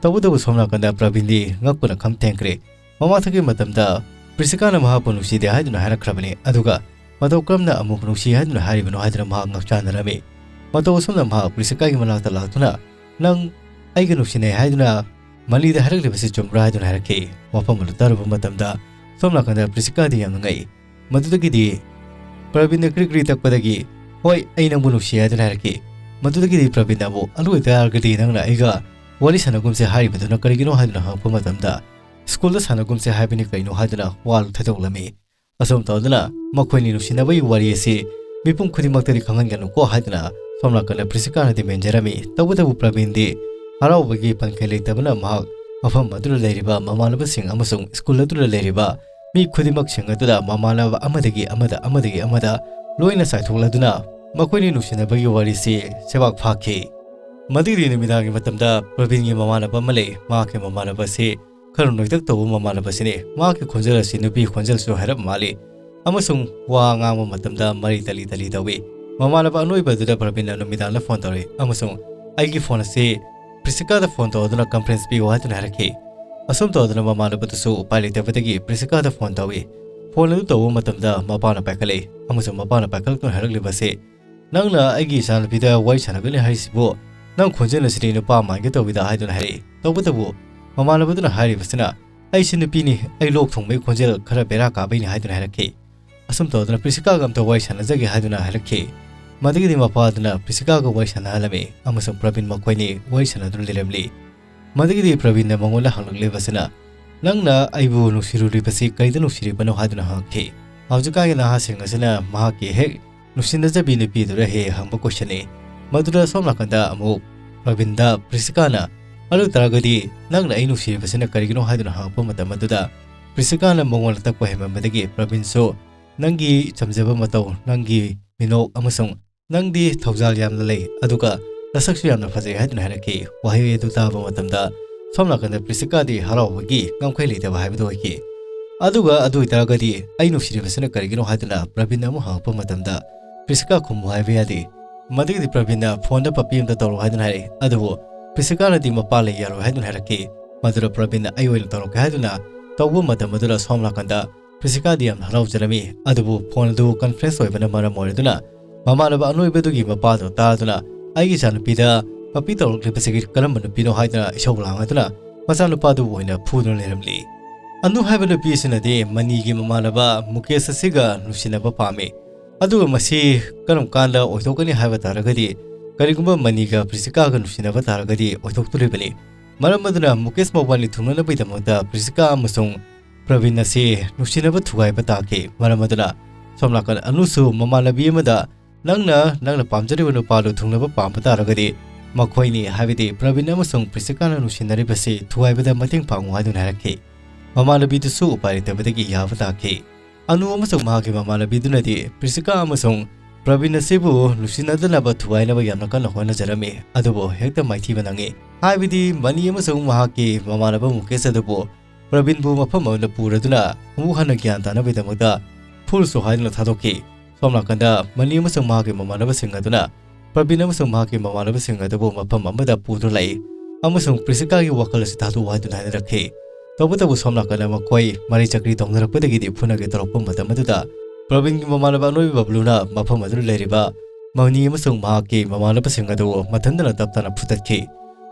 ꯇꯧꯕꯇꯕꯨ ꯁꯣꯝ ꯅꯥꯀꯟꯗ ꯄ꯭ꯔꯕꯤꯟꯗꯤ ꯉꯛꯄꯅ ꯈꯝ ꯊꯦꯡꯈ꯭ꯔꯦ꯫ ꯃꯃꯥꯡꯊꯛꯀꯤ ꯃꯇꯝꯗ ꯄ꯭ꯔꯤꯁꯤꯀꯥꯅ ꯃꯍꯥꯛꯄꯨ ꯅꯨꯡꯁꯤꯗꯦ ꯍꯥꯏꯗꯨꯅ ꯍꯥꯏꯔꯛꯈ꯭ꯔꯕꯅꯤ, ꯑꯗꯨꯒ ꯃꯇꯧ ꯀꯔꯝꯅ ꯑꯃꯨꯛ ꯅꯨꯡꯁꯤ ꯍꯥꯏꯗꯨꯅ ꯍꯥꯏꯔꯤꯕꯅꯣ ꯍꯥꯏꯗꯨꯅ ꯃꯍꯥꯛ ꯉꯛꯆꯥꯟꯅꯔꯝꯃꯤ꯫ ꯃꯇꯧ ꯑꯁꯨꯝꯅ ꯃꯍꯥꯛ ꯄ꯭ꯔꯤꯁꯤꯀꯥꯒꯤ ꯃꯅꯥꯛꯇ ꯂꯥꯛꯇꯨꯅ, "ꯅꯪ ꯑꯩꯒ ꯅꯨꯡꯁꯤꯅꯩ ꯍꯥꯏꯗꯨꯅ ꯃꯅꯤꯗ ꯍꯥꯏꯔꯛꯂꯤꯕꯁꯤ ꯆꯨꯝꯕ꯭ꯔꯥ?" ꯍꯥꯏꯗꯨꯅ ꯍꯥꯏꯔꯛꯈꯤ꯫ ꯋꯥꯐꯝ ꯑꯗꯨ ꯇꯥꯔꯨꯕ ꯃꯇꯝꯗ ꯁꯣꯝ ꯅꯥꯀꯟꯗ ꯄ꯭ꯔꯤꯁꯤꯀꯥꯗꯤ ꯌꯥꯝꯅ ꯉꯛꯏ꯫ ꯃꯗꯨꯗꯒꯤꯗꯤ ꯄ꯭ꯔꯕꯤꯟꯅ ꯀ꯭ꯔꯤ ꯀ꯭ꯔꯤ ꯇꯛꯄꯗꯒꯤ, "ꯍꯣꯏ, ꯑꯩ ꯅꯪꯕꯨ ꯅꯨꯡꯁꯤ" ꯍꯥꯏꯗꯨꯅ ꯍꯥꯏꯔꯛꯈꯤ꯫ ꯃꯗꯨꯗꯒꯤꯗꯤ ꯄ꯭ꯔꯕꯤꯟꯅ ꯑꯃꯨꯛ, "ꯑꯗꯨ ꯑꯣꯏꯇꯥꯔꯒꯗꯤ ꯅꯪꯅ ꯑꯩꯒ ꯋꯥꯔꯤ ꯁꯥꯟꯅꯒꯨꯝꯁꯦ ꯍꯥꯏꯔꯤꯕꯗꯨꯅ ꯀꯔꯤꯒꯤꯅꯣ?" ꯍꯥꯏꯗꯨꯅ ꯍꯪꯉꯛꯄ ꯃꯇꯝꯗ, "ꯁ꯭ꯀꯨꯜꯗ ꯁꯥꯟꯅꯒꯨꯝꯁꯦ ꯍꯥꯏꯕꯅꯤ ꯀꯩꯅꯣ?" ꯍꯥꯏꯗꯨꯅ ꯋꯥ ꯊꯩꯗꯣꯛꯂꯝꯃꯤ꯫ ꯑꯁꯨꯝ ꯇꯧꯗꯨꯅ ꯃꯈꯣꯏꯅꯤ ꯅꯨꯡꯁꯤꯅꯕꯒꯤ ꯋꯥꯔꯤ ꯑꯁꯤ ꯃꯤꯄꯨꯝ ꯈꯨꯗꯤꯡꯃꯛꯇꯗꯤ ꯈꯪꯍꯟꯒꯅꯨꯀꯣ" ꯍꯥꯏꯗꯨꯅ ꯁꯣꯝ ꯅꯥꯀꯟꯗ ꯄ꯭ꯔꯤꯁꯤꯀꯥꯅ ꯗꯤꯃꯦꯟ ꯖꯔꯝꯃꯤ꯫ ꯇꯧꯕꯇꯕꯨ ꯄ꯭ꯔꯕꯤꯟꯗꯤ ꯍꯔꯥꯎꯕꯒꯤ ꯄꯟꯈꯩ ꯂꯩꯇꯕꯅ ꯃꯍꯥꯛ ꯃꯐꯝ ꯑꯗꯨꯗ ꯂꯩꯔꯤꯕ ꯃꯃꯥꯟꯅꯕꯁꯤꯡ ꯑꯃꯁꯨꯡ ꯁ꯭ꯀꯨꯜ ꯑꯗꯨꯗ ꯂꯩꯔꯤꯕ ꯃꯤ ꯈꯨꯗꯤꯡꯃꯛꯁꯤꯡ ꯑꯗꯨꯗ ꯃꯃꯥꯟꯅꯕ ꯑꯃꯗꯒꯤ ꯑꯃꯗ, ꯑꯃꯗꯒꯤ ꯑꯃꯗ ꯂꯣꯏꯅ ꯆꯥꯏꯊꯣꯛꯂꯗꯨꯅ ꯃꯈꯣꯏꯅꯤ ꯅꯨꯡꯁꯤꯅꯕꯒꯤ ꯋꯥꯔꯤꯁꯤ ꯁꯦꯕꯥꯛ ꯐꯥꯈꯤ꯫ ꯃꯗꯨꯒꯤ ꯅꯨꯃꯤꯗꯥꯡꯒꯤ ꯃꯇꯝꯗ ꯄ꯭ꯔꯕꯤꯟꯒꯤ ꯃꯃꯥꯟꯅꯕ ꯑꯃ ꯂꯩ꯫ ꯃꯍꯥꯛꯀꯤ ꯃꯃꯥꯟꯅꯕ ꯑꯁꯤ ꯈꯔ ꯅꯣꯏꯇꯛ ꯇꯧꯕ ꯃꯃꯥꯟꯅꯕ ꯑꯁꯤꯅꯤ꯫ ꯃꯍꯥꯛꯀꯤ ꯈꯣꯟꯖꯦꯜ ꯑꯁꯤ ꯅꯨꯄꯤ ꯈꯣꯟꯖꯦꯜꯁꯨ ꯍꯥꯏꯔꯞ ꯃꯥꯜꯂꯤ ꯑꯃꯁꯨꯡ ꯋꯥ ꯉꯥꯡꯕ ꯃꯇꯝꯗ ꯃꯔꯩ ꯇꯂꯤ ꯇꯂꯤ ꯇꯧꯏ꯫ ꯃꯃꯥꯟꯅꯕ ꯑꯅꯣꯏꯕ ꯑꯗꯨꯗ ꯄ꯭ꯔꯕꯤꯟꯅ ꯅꯨꯃꯤꯗꯥꯡꯗ ꯐꯣꯟ ꯇꯧꯔꯛꯏ ꯑꯃꯁꯨꯡ "ꯑꯩꯒꯤ ꯐꯣꯟ ꯑꯁꯤ ꯄ꯭ꯔꯤꯁꯤꯀꯥꯗ ꯐꯣꯟ ꯇꯧꯗꯨꯅ ꯀꯟꯐꯔꯦꯟꯁ ꯄꯤꯌꯨ" ꯍꯥꯏꯗꯨꯅ ꯍꯥꯏꯔꯛꯈꯤ꯫ ꯑꯁꯨꯝ ꯇꯧꯗꯅ ꯃꯃꯥꯟꯅꯕꯗꯨꯁꯨ ꯎꯄꯥꯏ ꯂꯩꯇꯕꯗꯒꯤ ꯄ꯭ꯔꯤꯁꯤꯀꯥꯗ ꯐꯣꯟ ꯇꯧꯏ꯫ ꯐꯣꯟ ꯑꯗꯨ ꯇꯧꯕ ꯃꯇꯝꯗ ꯃꯄꯥꯅ ꯄꯥꯏꯈꯠꯂꯛꯏ ꯑꯃꯁꯨꯡ ꯃꯄꯥꯅ ꯄꯥꯏꯈꯠꯂꯛꯇꯨꯅ ꯍꯥꯏꯔꯛꯂꯤꯕ ꯑꯁꯤ, "ꯅꯪꯅ ꯑꯩꯒꯤ ꯏꯆꯥꯅꯨꯄꯤꯗ ꯋꯥꯔꯤ ꯁꯥꯟꯅꯒꯅꯤ ꯍꯥꯏꯔꯤꯁꯤꯕꯨ? ꯅꯪ ꯈꯣꯟꯖꯦꯜ ꯑꯁꯤꯗꯤ ꯅꯨꯄꯥ ꯃꯥꯟꯒꯦ ꯇꯧꯏꯗ" ꯍꯥꯏꯗꯨꯅ ꯍꯥꯏꯔꯛꯏ꯫ ꯇꯧꯕꯇꯕꯨ ꯃꯃꯥꯟꯅꯕꯗꯨꯅ ꯍꯥꯏꯔꯤꯕꯁꯤꯅ, "ꯑꯩꯁꯤ ꯅꯨꯄꯤꯅꯤ, ꯑꯩ ꯂꯣꯛ ꯊꯨꯡꯕꯒꯤ ꯈꯣꯟꯖꯦꯜ ꯈꯔ ꯕꯦꯔꯥ ꯀꯥꯕꯩꯅꯤ" ꯍꯥꯏꯗꯨꯅ ꯍꯥꯏꯔꯛꯈꯤ꯫ ꯑꯁꯨꯝ ꯇꯧꯗꯅ ꯄ꯭ꯔꯤꯁꯤꯀꯥꯒ ꯑꯝꯇ ꯋꯥꯔꯤ ꯁꯥꯟꯅꯖꯒꯦ ꯍꯥꯏꯗꯨꯅ ꯍꯥꯏꯔꯛꯈꯤ꯫ ꯃꯗꯨꯒꯤꯗꯤ ꯃꯄꯥꯗꯨꯅ ꯄ꯭ꯔꯤꯁꯤꯀꯥꯒ ꯋꯥꯔꯤ ꯁꯥꯟꯅꯍꯜꯂꯝꯃꯤ ꯑꯃꯁꯨꯡ ꯄ꯭ꯔꯕꯤꯟ ꯃꯈꯣꯏꯅꯤ ꯋꯥꯔꯤ ꯁꯥꯟꯅꯗꯨꯅ ꯂꯩꯔꯝꯂꯤ꯫ ꯃꯗꯨꯒꯤꯗꯤ ꯄ꯭ꯔꯕꯤꯟꯅ ꯃꯉꯣꯟꯗ ꯍꯪꯂꯛꯂꯤꯕꯁꯤꯅ, "ꯅꯪꯅ ꯑꯩꯕꯨ ꯅꯨꯡꯁꯤꯔꯨꯔꯤꯕꯁꯤ ꯀꯔꯤꯗ ꯅꯨꯡꯁꯤꯔꯤꯕꯅꯣ?" ꯍꯥꯏꯗꯨꯅ ꯍꯪꯉꯛꯈꯤ꯫ ꯍꯧꯖꯤꯛꯀꯥꯟꯒꯤ ꯅꯍꯥꯁꯤꯡ ꯑꯁꯤꯅ ꯃꯍꯥꯛꯀꯤ ꯍꯦꯛ ꯅꯨꯡꯁꯤꯅꯖꯕꯤ ꯅꯨꯄꯤꯗꯨꯗ ꯍꯦꯛ ꯍꯪꯕ ꯀꯣꯏꯁꯟꯅꯤ꯫ ꯃꯗꯨꯗ ꯁꯣꯝ ꯅꯥꯀꯟꯗ ꯑꯃꯨꯛ ꯄ꯭ꯔꯕꯤꯟꯗ ꯄ꯭ꯔꯤꯁꯤꯀꯥꯅ, "ꯑꯗꯨ ꯇꯥꯔꯒꯗꯤ ꯅꯪꯅ ꯑꯩ ꯅꯨꯡꯁꯤꯔꯤꯕꯁꯤꯅ ꯀꯔꯤꯒꯤꯅꯣ?" ꯍꯥꯏꯗꯨꯅ ꯍꯪꯉꯛꯄ ꯃꯇꯝ ꯑꯗꯨꯗ ꯄ꯭ꯔꯤꯁꯤꯀꯥꯅ ꯃꯉꯣꯟꯗ ꯇꯛꯄ ꯍꯦꯟꯃꯟꯕꯗꯒꯤ ꯄ꯭ꯔꯕꯤꯟꯁꯨ, "ꯅꯪꯒꯤ ꯆꯝꯖꯕ ꯃꯇꯧ, ꯅꯪꯒꯤ ꯃꯤꯅꯣꯛ ꯑꯃꯁꯨꯡ ꯅꯪꯗꯤ ꯊꯧꯖꯥꯜ ꯌꯥꯝꯅ ꯂꯩ, ꯑꯗꯨꯒ ꯅꯁꯛꯁꯨ ꯌꯥꯝꯅ ꯐꯖꯩ" ꯍꯥꯏꯗꯨꯅ ꯍꯥꯏꯔꯛꯈꯤ꯫ ꯋꯥꯍꯩ ꯑꯗꯨ ꯇꯥꯕ ꯃꯇꯝꯗ ꯁꯣꯝ ꯅꯥꯀꯟꯗ ꯄ꯭ꯔꯤꯁꯤꯀꯥꯗꯤ ꯍꯔꯥꯎꯕꯒꯤ ꯉꯝꯈꯩ ꯂꯩꯇꯕ ꯍꯥꯏꯕꯗꯨ ꯑꯣꯏꯈꯤ꯫ ꯑꯗꯨꯒ "ꯑꯗꯨ ꯑꯣꯏꯇꯥꯔꯒꯗꯤ ꯑꯩ ꯅꯨꯡꯁꯤꯔꯤꯕꯁꯤꯅ ꯀꯔꯤꯒꯤꯅꯣ?" ꯍꯥꯏꯗꯨꯅ ꯄ꯭ꯔꯕꯤꯟꯅ ꯑꯃꯨꯛ ꯍꯪꯉꯛꯄ ꯃꯇꯝꯗ ꯄ꯭ꯔꯤꯁꯤꯀꯥ ꯈꯨꯝꯃꯨ ꯍꯥꯏꯕ ꯌꯥꯗꯦ꯫ ꯃꯗꯨꯒꯤꯗꯤ ꯄ꯭ꯔꯕꯤꯟꯅ ꯐꯣꯟꯗ ꯄꯞꯄꯤ ꯑꯃꯗ ꯇꯧꯔꯣ ꯍꯥꯏꯗꯨꯅ ꯍꯥꯏꯔꯛꯏ꯫ ꯑꯗꯨꯕꯨ ꯄ꯭ꯔꯤꯁꯤꯀꯥꯅꯗꯤ ꯃꯄꯥ ꯂꯩ ꯌꯥꯔꯣꯏ ꯍꯥꯏꯗꯨꯅ ꯍꯥꯏꯔꯛꯈꯤ꯫ ꯃꯗꯨꯗ ꯄ꯭ꯔꯕꯤꯟꯅ "ꯑꯩ ꯑꯣꯏꯅ ꯇꯧꯔꯛꯀꯦ" ꯍꯥꯏꯗꯨꯅ ꯇꯧꯕ ꯃꯇꯝ ꯑꯗꯨꯗ ꯁꯣꯝ ꯅꯥꯀꯟꯗ ꯄ꯭ꯔꯤꯁꯤꯀꯥꯗꯤ ꯌꯥꯝꯅ ꯍꯔꯥꯎꯖꯔꯝꯃꯤ꯫ ꯑꯗꯨꯕꯨ ꯐꯣꯟ ꯑꯗꯨ ꯀꯟꯐ꯭ꯔꯦꯟꯁ ꯑꯣꯏꯕꯅ ꯃꯔꯝ ꯑꯣꯏꯔꯗꯨꯅ ꯃꯃꯥꯟꯅꯕ ꯑꯅꯣꯏꯕꯗꯨꯒꯤ ꯃꯄꯥꯗꯨ ꯇꯥꯗꯨꯅ "ꯑꯩꯒꯤ ꯏꯆꯥꯅꯨꯄꯤꯗ ꯄꯞꯄꯤ ꯇꯧꯔꯛꯂꯤꯕꯁꯤ ꯀꯔꯝꯕ ꯅꯨꯄꯤꯅꯣ?" ꯍꯥꯏꯗꯨꯅ ꯏꯁꯧ ꯂꯥꯡꯂꯗꯨꯅ ꯃꯆꯥꯅꯨꯄꯥꯗꯨꯕꯨ ꯑꯣꯏꯅ ꯐꯨꯗꯨꯅ ꯂꯩꯔꯝꯂꯤ꯫ ꯑꯅꯨ ꯍꯥꯏꯕ ꯅꯨꯄꯤ ꯑꯁꯤꯅꯗꯤ ꯃꯅꯤꯒꯤ ꯃꯃꯥꯟꯅꯕ ꯃꯨꯀꯦꯁ ꯑꯁꯤꯒ ꯅꯨꯡꯁꯤꯅꯕ ꯄꯥꯝꯃꯤ꯫ ꯑꯗꯨꯒ ꯃꯁꯤ ꯀꯔꯝ ꯀꯥꯟꯗ ꯑꯣꯏꯊꯣꯛꯀꯅꯤ ꯍꯥꯏꯕ ꯇꯥꯔꯒꯗꯤ, ꯀꯔꯤꯒꯨꯝꯕ ꯃꯅꯤꯒ ꯄ꯭ꯔꯤꯁꯤꯀꯥꯒ ꯅꯨꯡꯁꯤꯅꯕ ꯇꯥꯔꯒꯗꯤ ꯑꯣꯏꯊꯣꯛꯇꯣꯔꯤꯕꯅꯤ꯫ ꯃꯔꯝ ꯑꯗꯨꯅ ꯃꯨꯀꯦꯁ ꯃꯕꯥꯅꯤ ꯊꯨꯡꯅꯅꯕꯒꯤꯗꯃꯛꯇ ꯄ꯭ꯔꯤꯁꯤꯀꯥ ꯑꯃꯁꯨꯡ ꯄ꯭ꯔꯕꯤꯟ ꯑꯁꯤ ꯅꯨꯡꯁꯤꯅꯕ ꯊꯨꯒꯥꯏꯕ ꯇꯥꯈꯤ꯫ ꯃꯔꯝ ꯑꯗꯨꯅ ꯁꯣꯝ ꯅꯥꯀꯟ ꯑꯅꯨꯁꯨ ꯃꯃꯥꯟꯅꯕꯤ ꯑꯃꯗ, "ꯅꯪꯅ, ꯅꯪꯅ ꯄꯥꯝꯖꯔꯤꯕ ꯅꯨꯄꯥꯗꯨ ꯊꯨꯡꯅꯕ ꯄꯥꯝꯕ ꯇꯥꯔꯒꯗꯤ ꯃꯈꯣꯏꯅꯤ, ꯍꯥꯏꯕꯗꯤ ꯄ꯭ꯔꯕꯤꯟ ꯑꯃꯁꯨꯡ ꯄ꯭ꯔꯤꯁꯤꯀꯥꯅ ꯅꯨꯡꯁꯤꯅꯔꯤꯕꯁꯤ ꯊꯨꯒꯥꯏꯕꯗ ꯃꯇꯦꯡ ꯄꯥꯡꯉꯨ" ꯍꯥꯏꯗꯨꯅ ꯍꯥꯏꯔꯛꯈꯤ꯫ ꯃꯃꯥꯟꯅꯕꯤꯗꯨꯁꯨ ꯎꯄꯥꯏ ꯂꯩꯇꯕꯗꯒꯤ ꯌꯥꯕ ꯇꯥꯈꯤ꯫ ꯑꯅꯨ ꯑꯃꯁꯨꯡ ꯃꯍꯥꯛꯀꯤ ꯃꯃꯥꯟꯅꯕꯤꯗꯨꯅꯗꯤ ꯄ꯭ꯔꯤꯁꯤꯀꯥ ꯑꯃꯁꯨꯡ ꯄ꯭ꯔꯕꯤꯟ ꯑꯁꯤꯕꯨ ꯅꯨꯡꯁꯤꯅꯗꯅꯕ ꯊꯨꯒꯥꯏꯅꯕ ꯌꯥꯝꯅ ꯀꯟꯅ ꯍꯣꯠꯅꯖꯔꯝꯃꯤ, ꯑꯗꯨꯕꯨ ꯍꯦꯛꯇ ꯃꯥꯏꯊꯤꯕ ꯅꯪꯉꯤ꯫ ꯍꯥꯏꯕꯗꯤ ꯃꯅꯤ ꯑꯃꯁꯨꯡ ꯃꯍꯥꯛꯀꯤ ꯃꯃꯥꯟꯅꯕ ꯃꯨꯀꯦꯁ ꯑꯗꯨꯕꯨ ꯄ꯭ꯔꯕꯤꯟꯕꯨ ꯃꯐꯝ ꯑꯃꯗ ꯄꯨꯔꯗꯨꯅ ꯑꯃꯨꯛ ꯍꯟꯅ ꯒ꯭ꯌꯥꯟ ꯇꯥꯅꯕꯒꯤꯗꯃꯛꯇ ꯐꯨꯜꯁꯨ ꯍꯥꯏꯗꯨꯅ ꯊꯥꯗꯣꯛꯈꯤ꯫ ꯁꯣꯝ ꯅꯥꯀꯟꯗ ꯃꯅꯤ ꯑꯃꯁꯨꯡ ꯃꯍꯥꯛꯀꯤ ꯃꯃꯥꯟꯅꯕꯁꯤꯡ ꯑꯗꯨꯅ ꯄ꯭ꯔꯕꯤꯟ ꯑꯃꯁꯨꯡ ꯃꯍꯥꯛꯀꯤ ꯃꯃꯥꯟꯅꯕꯁꯤꯡ ꯑꯗꯨꯕꯨ ꯃꯐꯝ ꯑꯃꯗ ꯄꯨꯗꯨꯅ ꯂꯥꯛꯏ ꯑꯃꯁꯨꯡ ꯄ꯭ꯔꯤꯁꯤꯀꯥꯒꯤ ꯋꯥꯈꯜ ꯑꯁꯤ ꯊꯥꯗꯣꯛꯎ ꯍꯥꯏꯗꯨꯅ ꯍꯥꯏꯅꯔꯛꯈꯤ꯫ ꯇꯧꯕꯇꯕꯨ ꯁꯣꯝ ꯅꯥꯀꯟꯗ ꯃꯈꯣꯏ ꯃꯔꯩ ꯆꯀ꯭ꯔꯤ ꯇꯧꯅꯔꯛꯄꯗꯒꯤꯗꯤ ꯐꯨꯅꯒꯦ ꯇꯧꯔꯛꯄ ꯃꯇꯝ ꯑꯗꯨꯗ ꯄ꯭ꯔꯕꯤꯟꯒꯤ ꯃꯃꯥꯟꯅꯕ ꯑꯅꯣꯏꯕ ꯕꯕ꯭ꯂꯨꯅ ꯃꯐꯝ ꯑꯗꯨꯗ ꯂꯩꯔꯤꯕ ꯃꯅꯤ ꯑꯃꯁꯨꯡ ꯃꯍꯥꯛꯀꯤ ꯃꯃꯥꯟꯅꯕꯁꯤꯡ ꯑꯗꯨ ꯃꯊꯟꯇꯅ ꯇꯞ ꯇꯥꯅ ꯐꯨꯗꯠꯈꯤ꯫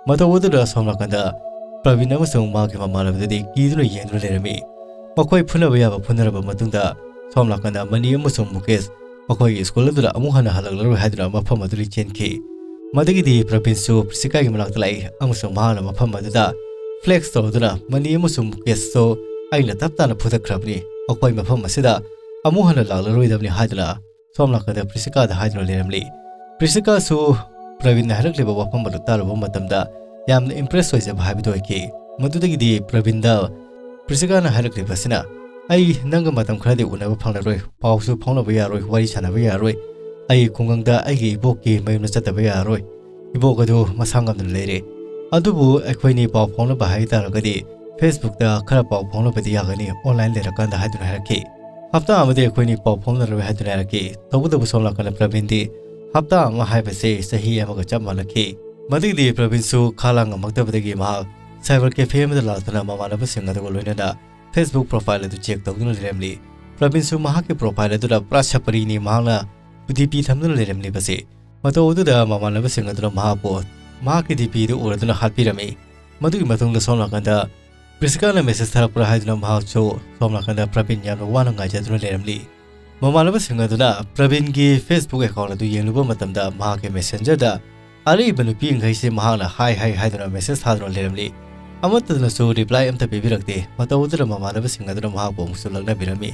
ꯃꯇꯧ ꯑꯗꯨꯗ ꯁꯣꯝ ꯅꯥꯀꯟꯗ ꯄ꯭ꯔꯕꯤꯟ ꯑꯃꯁꯨꯡ ꯃꯍꯥꯛꯀꯤ ꯃꯃꯥꯟꯅꯕꯗꯨꯗꯤ ꯀꯤꯗꯨꯅ ꯌꯦꯡꯗꯨꯅ ꯂꯩꯔꯝꯃꯤ꯫ ꯃꯈꯣꯏ ꯐꯨꯅꯕ ꯌꯥꯕ ꯐꯨꯅꯔꯕ ꯃꯇꯨꯡꯗ ꯁꯣꯝ ꯅꯥꯀꯟꯗ ꯃꯅꯤ ꯑꯃꯁꯨꯡ ꯃꯨꯀꯦꯁ ꯃꯈꯣꯏꯒꯤ ꯁ꯭ꯀꯨꯜ ꯑꯗꯨꯗ ꯑꯃꯨꯛ ꯍꯟꯅ ꯍꯜꯂꯛꯂꯔꯣꯏ ꯍꯥꯏꯗꯨꯅ ꯃꯐꯝ ꯑꯗꯨꯗꯒꯤ ꯆꯦꯟꯈꯤ꯫ ꯃꯗꯨꯒꯤꯗꯤ ꯄ꯭ꯔꯕꯤꯟꯁꯨ ꯄ꯭ꯔꯤꯁꯤꯀꯥꯒꯤ ꯃꯅꯥꯛꯇ ꯂꯥꯛꯏ ꯑꯃꯁꯨꯡ ꯃꯍꯥꯛꯅ ꯃꯐꯝ ꯑꯗꯨꯗ ꯐ꯭ꯂꯦꯛꯁ ꯇꯧꯗꯨꯅ ꯃꯅꯤ ꯑꯃꯁꯨꯡ ꯃꯨꯀꯦꯁꯇꯨ ꯑꯩꯅ ꯇꯞ ꯇꯥꯅ ꯐꯨꯊꯈ꯭ꯔꯕꯅꯤ, ꯃꯈꯣꯏ ꯃꯐꯝ ꯑꯁꯤꯗ ꯑꯃꯨꯛ ꯍꯟꯅ ꯂꯥꯛꯂꯔꯣꯏꯗꯕꯅꯤ ꯍꯥꯏꯗꯨꯅ ꯁꯣꯝ ꯅꯥꯀꯟꯗ ꯄ꯭ꯔꯤꯁꯤꯀꯥꯗ ꯍꯥꯏꯗꯨꯅ ꯂꯩꯔꯝꯂꯤ꯫ ꯄ꯭ꯔꯤꯁꯤꯀꯥꯁꯨ ꯄ꯭ꯔꯕꯤꯟꯅ ꯍꯥꯏꯔꯛꯂꯤꯕ ꯋꯥꯐꯝ ꯑꯗꯨ ꯇꯥꯔꯨꯕ ꯃꯇꯝꯗ ꯌꯥꯝꯅ ꯏꯝꯄ꯭ꯔꯦꯁ ꯑꯣꯏꯖꯕ ꯍꯥꯏꯕꯗꯨ ꯑꯣꯏꯈꯤ꯫ ꯃꯗꯨꯗꯒꯤꯗꯤ ꯄ꯭ꯔꯕꯤꯟꯗ ꯄ꯭ꯔꯤꯁꯤꯀꯥꯅ ꯍꯥꯏꯔꯛꯂꯤꯕ ꯑꯁꯤꯅ, "ꯑꯩ ꯅꯪꯒ ꯃꯇꯝ ꯈꯔꯗꯤ ꯎꯅꯕ ꯐꯪꯂꯔꯣꯏ, ꯄꯥꯎꯁꯨ ꯐꯥꯎꯅꯕ ꯌꯥꯔꯣꯏ, ꯋꯥꯔꯤ ꯁꯥꯟꯅꯕ ꯌꯥꯔꯣꯏ꯫ ꯑꯩ ꯈꯨꯡꯒꯪꯗ ꯑꯩꯒꯤ ꯏꯕꯣꯛꯀꯤ ꯃꯌꯨꯝꯗ ꯆꯠꯇꯕ ꯌꯥꯔꯔꯣꯏ꯫ ꯏꯕꯣꯛ ꯑꯗꯨ ꯃꯁꯥ ꯉꯝꯗꯅ ꯂꯩꯔꯦ꯫ ꯑꯗꯨꯕꯨ ꯑꯩꯈꯣꯏꯅꯤ ꯄꯥꯎ ꯐꯥꯎꯅꯕ ꯍꯥꯏ ꯇꯥꯔꯒꯗꯤ ꯐꯦꯁꯕꯨꯛꯇ ꯈꯔ ꯄꯥꯎ ꯐꯥꯎꯅꯕꯗꯤ ꯌꯥꯒꯅꯤ, ꯑꯣꯟꯂꯥꯏꯟ ꯂꯩꯔꯀꯥꯟꯗ" ꯍꯥꯏꯗꯨꯅ ꯍꯥꯏꯔꯛꯈꯤ꯫ "ꯍꯞꯇꯥ ꯑꯃꯗꯤ ꯑꯩꯈꯣꯏꯅꯤ ꯄꯥꯎ ꯐꯥꯎꯅꯔꯣꯏ" ꯍꯥꯏꯗꯨꯅ ꯍꯥꯏꯔꯛꯈꯤ꯫ ꯇꯧꯕꯇꯕꯨ ꯁꯣꯝ ꯅꯥꯀꯟꯗ ꯄ꯭ꯔꯕꯤꯟꯗꯤ ꯍꯞꯇꯥ ꯑꯃ ꯍꯥꯏꯕꯁꯦ ꯆꯍꯤ ꯑꯃꯒ ꯆꯞ ꯃꯥꯟꯅꯈꯤ꯫ ꯃꯗꯨꯒꯤꯗꯤ ꯄ꯭ꯔꯕꯤꯟꯁꯨ ꯈꯥ ꯂꯥꯡ ꯉꯝꯃꯛꯇꯕꯗꯒꯤ ꯃꯍꯥꯛ ꯁꯥꯏꯕꯔ ꯀꯦꯐꯦ ꯑꯃꯗ ꯂꯥꯛꯇꯨꯅ ꯃꯃꯥꯟꯅꯕꯁꯤꯡ ꯑꯗꯨꯒ ꯂꯣꯏꯅꯅ ꯐꯦꯁꯕꯨꯛ ꯄ꯭ꯔꯣꯐꯥꯏꯜ ꯑꯗꯨ ꯆꯦꯛ ꯇꯧꯗꯨꯅ ꯂꯩꯔꯝꯂꯤ꯫ ꯄ꯭ꯔꯕꯤꯟꯁꯨ ꯃꯍꯥꯛꯀꯤ ꯄ꯭ꯔꯣꯐꯥꯏꯜ ꯑꯗꯨꯗ ꯄꯨꯔꯥ ꯁꯄꯔꯤꯅꯤ ꯃꯍꯥꯛꯅ ꯗꯤ ꯄꯤ ꯊꯝꯗꯨꯅ ꯂꯩꯔꯝꯂꯤꯕꯁꯤ꯫ ꯃꯇꯧ ꯑꯗꯨꯗ ꯃꯃꯥꯟꯅꯕꯁꯤꯡ ꯑꯗꯨꯅ ꯃꯍꯥꯛꯄꯨ ꯃꯍꯥꯛꯀꯤ ꯗꯤ ꯄꯤꯗꯨ ꯎꯔꯗꯨꯅ ꯍꯥꯠꯄꯤꯔꯝꯃꯤ꯫ ꯃꯗꯨꯒꯤ ꯃꯇꯨꯡꯗ ꯁꯣꯝ ꯅꯥꯀꯟꯗ ꯄ꯭ꯔꯤꯁꯤꯀꯥꯅ ꯃꯦꯁꯦꯖ ꯊꯥꯔꯛꯄ꯭ꯔꯥ ꯍꯥꯏꯗꯨꯅ ꯃꯍꯥꯛꯁꯨ ꯁꯣꯝ ꯅꯥꯀꯟꯗ ꯄ꯭ꯔꯕꯤꯟ ꯌꯥꯝꯅ ꯋꯥꯅ ꯉꯥꯏꯖꯗꯨꯅ ꯂꯩꯔꯝꯂꯤ꯫ ꯃꯃꯥꯟꯅꯕꯁꯤꯡ ꯑꯗꯨꯅ ꯄ꯭ꯔꯕꯤꯟꯒꯤ ꯐꯦꯁꯕꯨꯛ ꯑꯦꯀꯥꯎꯟ ꯑꯗꯨ ꯌꯦꯡꯂꯨꯕ ꯃꯇꯝꯗ ꯃꯍꯥꯛꯀꯤ ꯃꯦꯁꯦꯟꯖꯔꯗ ꯑꯔꯤꯕ ꯅꯨꯄꯤꯈꯩꯁꯦ ꯃꯍꯥꯛꯅ ꯍꯥꯏ ꯍꯥꯏ ꯍꯥꯏꯗꯨꯅ ꯃꯦꯁꯦꯖ ꯊꯥꯗꯨꯅ ꯂꯩꯔꯝꯂꯤ꯫ ꯑꯃꯠꯇꯅꯁꯨ ꯔꯤꯄ꯭ꯂꯥꯏ ꯑꯝꯇ ꯄꯤꯕꯤꯔꯛꯇꯦ꯫ ꯃꯇꯧ ꯑꯗꯨꯅ ꯃꯃꯥꯟꯅꯕꯁꯤꯡ ꯑꯗꯨꯅ ꯃꯍꯥꯛꯄꯨ ꯑꯃꯨꯛꯁꯨ ꯂꯛꯅꯕꯤꯔꯝꯃꯤ꯫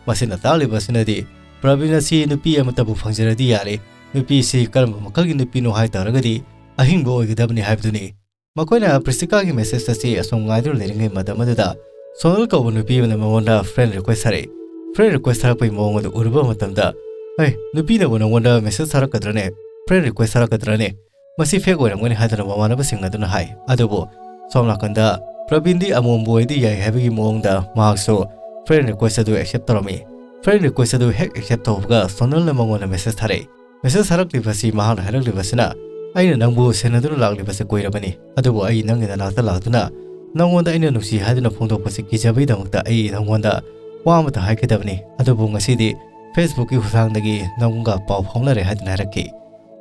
ꯃꯁꯤꯅ ꯇꯥꯛꯂꯤꯕ ꯑꯁꯤꯅꯗꯤ ꯄ꯭ꯔꯕꯤꯟ ꯑꯁꯤ ꯅꯨꯄꯤ ꯑꯃꯠꯇꯕꯨ ꯐꯪꯖꯔꯗꯤ ꯌꯥꯔꯦ, ꯅꯨꯄꯤꯁꯤ ꯀꯔꯝꯕ ꯃꯈꯜꯒꯤ ꯅꯨꯄꯤꯅꯣ ꯍꯥꯏ ꯇꯥꯔꯒꯗꯤ ꯑꯍꯤꯡꯕ ꯑꯣꯏꯒꯗꯕꯅꯤ ꯍꯥꯏꯕꯗꯨꯅꯤ꯫ ꯃꯈꯣꯏꯅ ꯄ꯭ꯔꯤꯁꯤꯀꯥꯒꯤ ꯃꯦꯁꯦꯖ ꯑꯁꯤ ꯑꯁꯨꯝ ꯉꯥꯏꯗꯨꯅ ꯂꯩꯔꯤꯉꯩ ꯃꯇꯝ ꯑꯗꯨꯗ ꯁꯣꯅꯜ ꯀꯧꯕ ꯅꯨꯄꯤ ꯑꯃꯅ ꯃꯉꯣꯟꯗ ꯐ꯭ꯔꯦꯟ ꯔꯤꯀ꯭ꯋꯦꯁ ꯊꯥꯔꯛꯏ꯫ ꯐ꯭ꯔꯦꯟ ꯔꯤꯀ꯭ꯋꯦꯁ ꯊꯥꯔꯛꯄꯒꯤ ꯃꯑꯣꯡ ꯑꯗꯨ ꯎꯔꯨꯕ ꯃꯇꯝꯗ, "ꯍꯩ, ꯅꯨꯄꯤꯅꯕꯨ ꯅꯉꯣꯟꯗ ꯃꯦꯁꯦꯖ ꯊꯥꯔꯛꯀꯗ꯭ꯔꯅꯦ? ꯐ꯭ꯔꯦꯟ ꯔꯤꯀ꯭ꯋꯦꯁ ꯊꯥꯔꯛꯀꯗ꯭ꯔꯅꯦ? ꯃꯁꯤ ꯐꯦꯛ ꯑꯣꯏꯔꯝꯒꯅꯤ" ꯍꯥꯏꯗꯨꯅ ꯃꯃꯥꯟꯅꯕꯁꯤꯡ ꯑꯗꯨꯅ ꯍꯥꯏ꯫ ꯑꯗꯨꯕꯨ ꯁꯣꯝ ꯅꯥꯀꯟꯗ ꯄ꯭ꯔꯕꯤꯟꯗꯤ ꯑꯃꯣꯝꯕꯨ ꯑꯣꯏꯗꯤ ꯌꯥꯏ ꯍꯥꯏꯕꯒꯤ ꯃꯑꯣꯡꯗ ꯃꯍꯥꯛꯁꯨ ꯐ꯭ꯔꯦꯟ ꯔꯤꯀ꯭ꯋꯦꯁ ꯑꯗꯨ ꯑꯦꯛꯁꯦꯞ ꯇꯧꯔꯝꯃꯤ꯫ ꯐ꯭ꯔꯦꯟ ꯔꯤꯀ꯭ꯋꯦꯁ ꯑꯗꯨ ꯍꯦꯛ ꯑꯦꯛꯁꯦꯞ ꯇꯧꯕꯒ ꯁꯣꯅꯜꯅ ꯃꯉꯣꯟꯗ ꯃꯦꯁꯦꯖ ꯊꯥꯔꯛꯏ꯫ ꯃꯦꯁꯦꯖ ꯊꯥꯔꯛꯂꯤꯕꯁꯤ ꯃꯍꯥꯛꯅ ꯍꯥꯏꯔꯛꯂꯤꯕꯁꯤꯅ, "ꯑꯩꯅ ꯅꯪꯕꯨ ꯁꯦꯟꯅꯗꯨꯅ ꯂꯥꯛꯂꯤꯕꯁꯤ ꯀꯨꯏꯔꯕꯅꯤ, ꯑꯗꯨꯕꯨ ꯑꯩ ꯅꯪꯒꯤ ꯅꯅꯥꯛꯇ ꯂꯥꯛꯇꯨꯅ ꯅꯪꯉꯣꯟꯗ ꯑꯩꯅ ꯅꯨꯡꯁꯤ ꯍꯥꯏꯗꯨꯅ ꯐꯣꯡꯗꯣꯛꯄꯁꯤ ꯀꯤꯖꯕꯒꯤꯗꯃꯛꯇ ꯑꯩ ꯅꯪꯉꯣꯟꯗ ꯋꯥ ꯑꯃꯇ ꯍꯥꯏꯒꯗꯕꯅꯤ, ꯑꯗꯨꯕꯨ ꯉꯁꯤꯗꯤ ꯐꯦꯁꯕꯨꯛꯀꯤ ꯈꯨꯠꯊꯥꯡꯗꯒꯤ ꯅꯪꯒ ꯄꯥꯎ ꯐꯥꯎꯅꯔꯦ" ꯍꯥꯏꯗꯨꯅ ꯍꯥꯏꯔꯛꯈꯤ꯫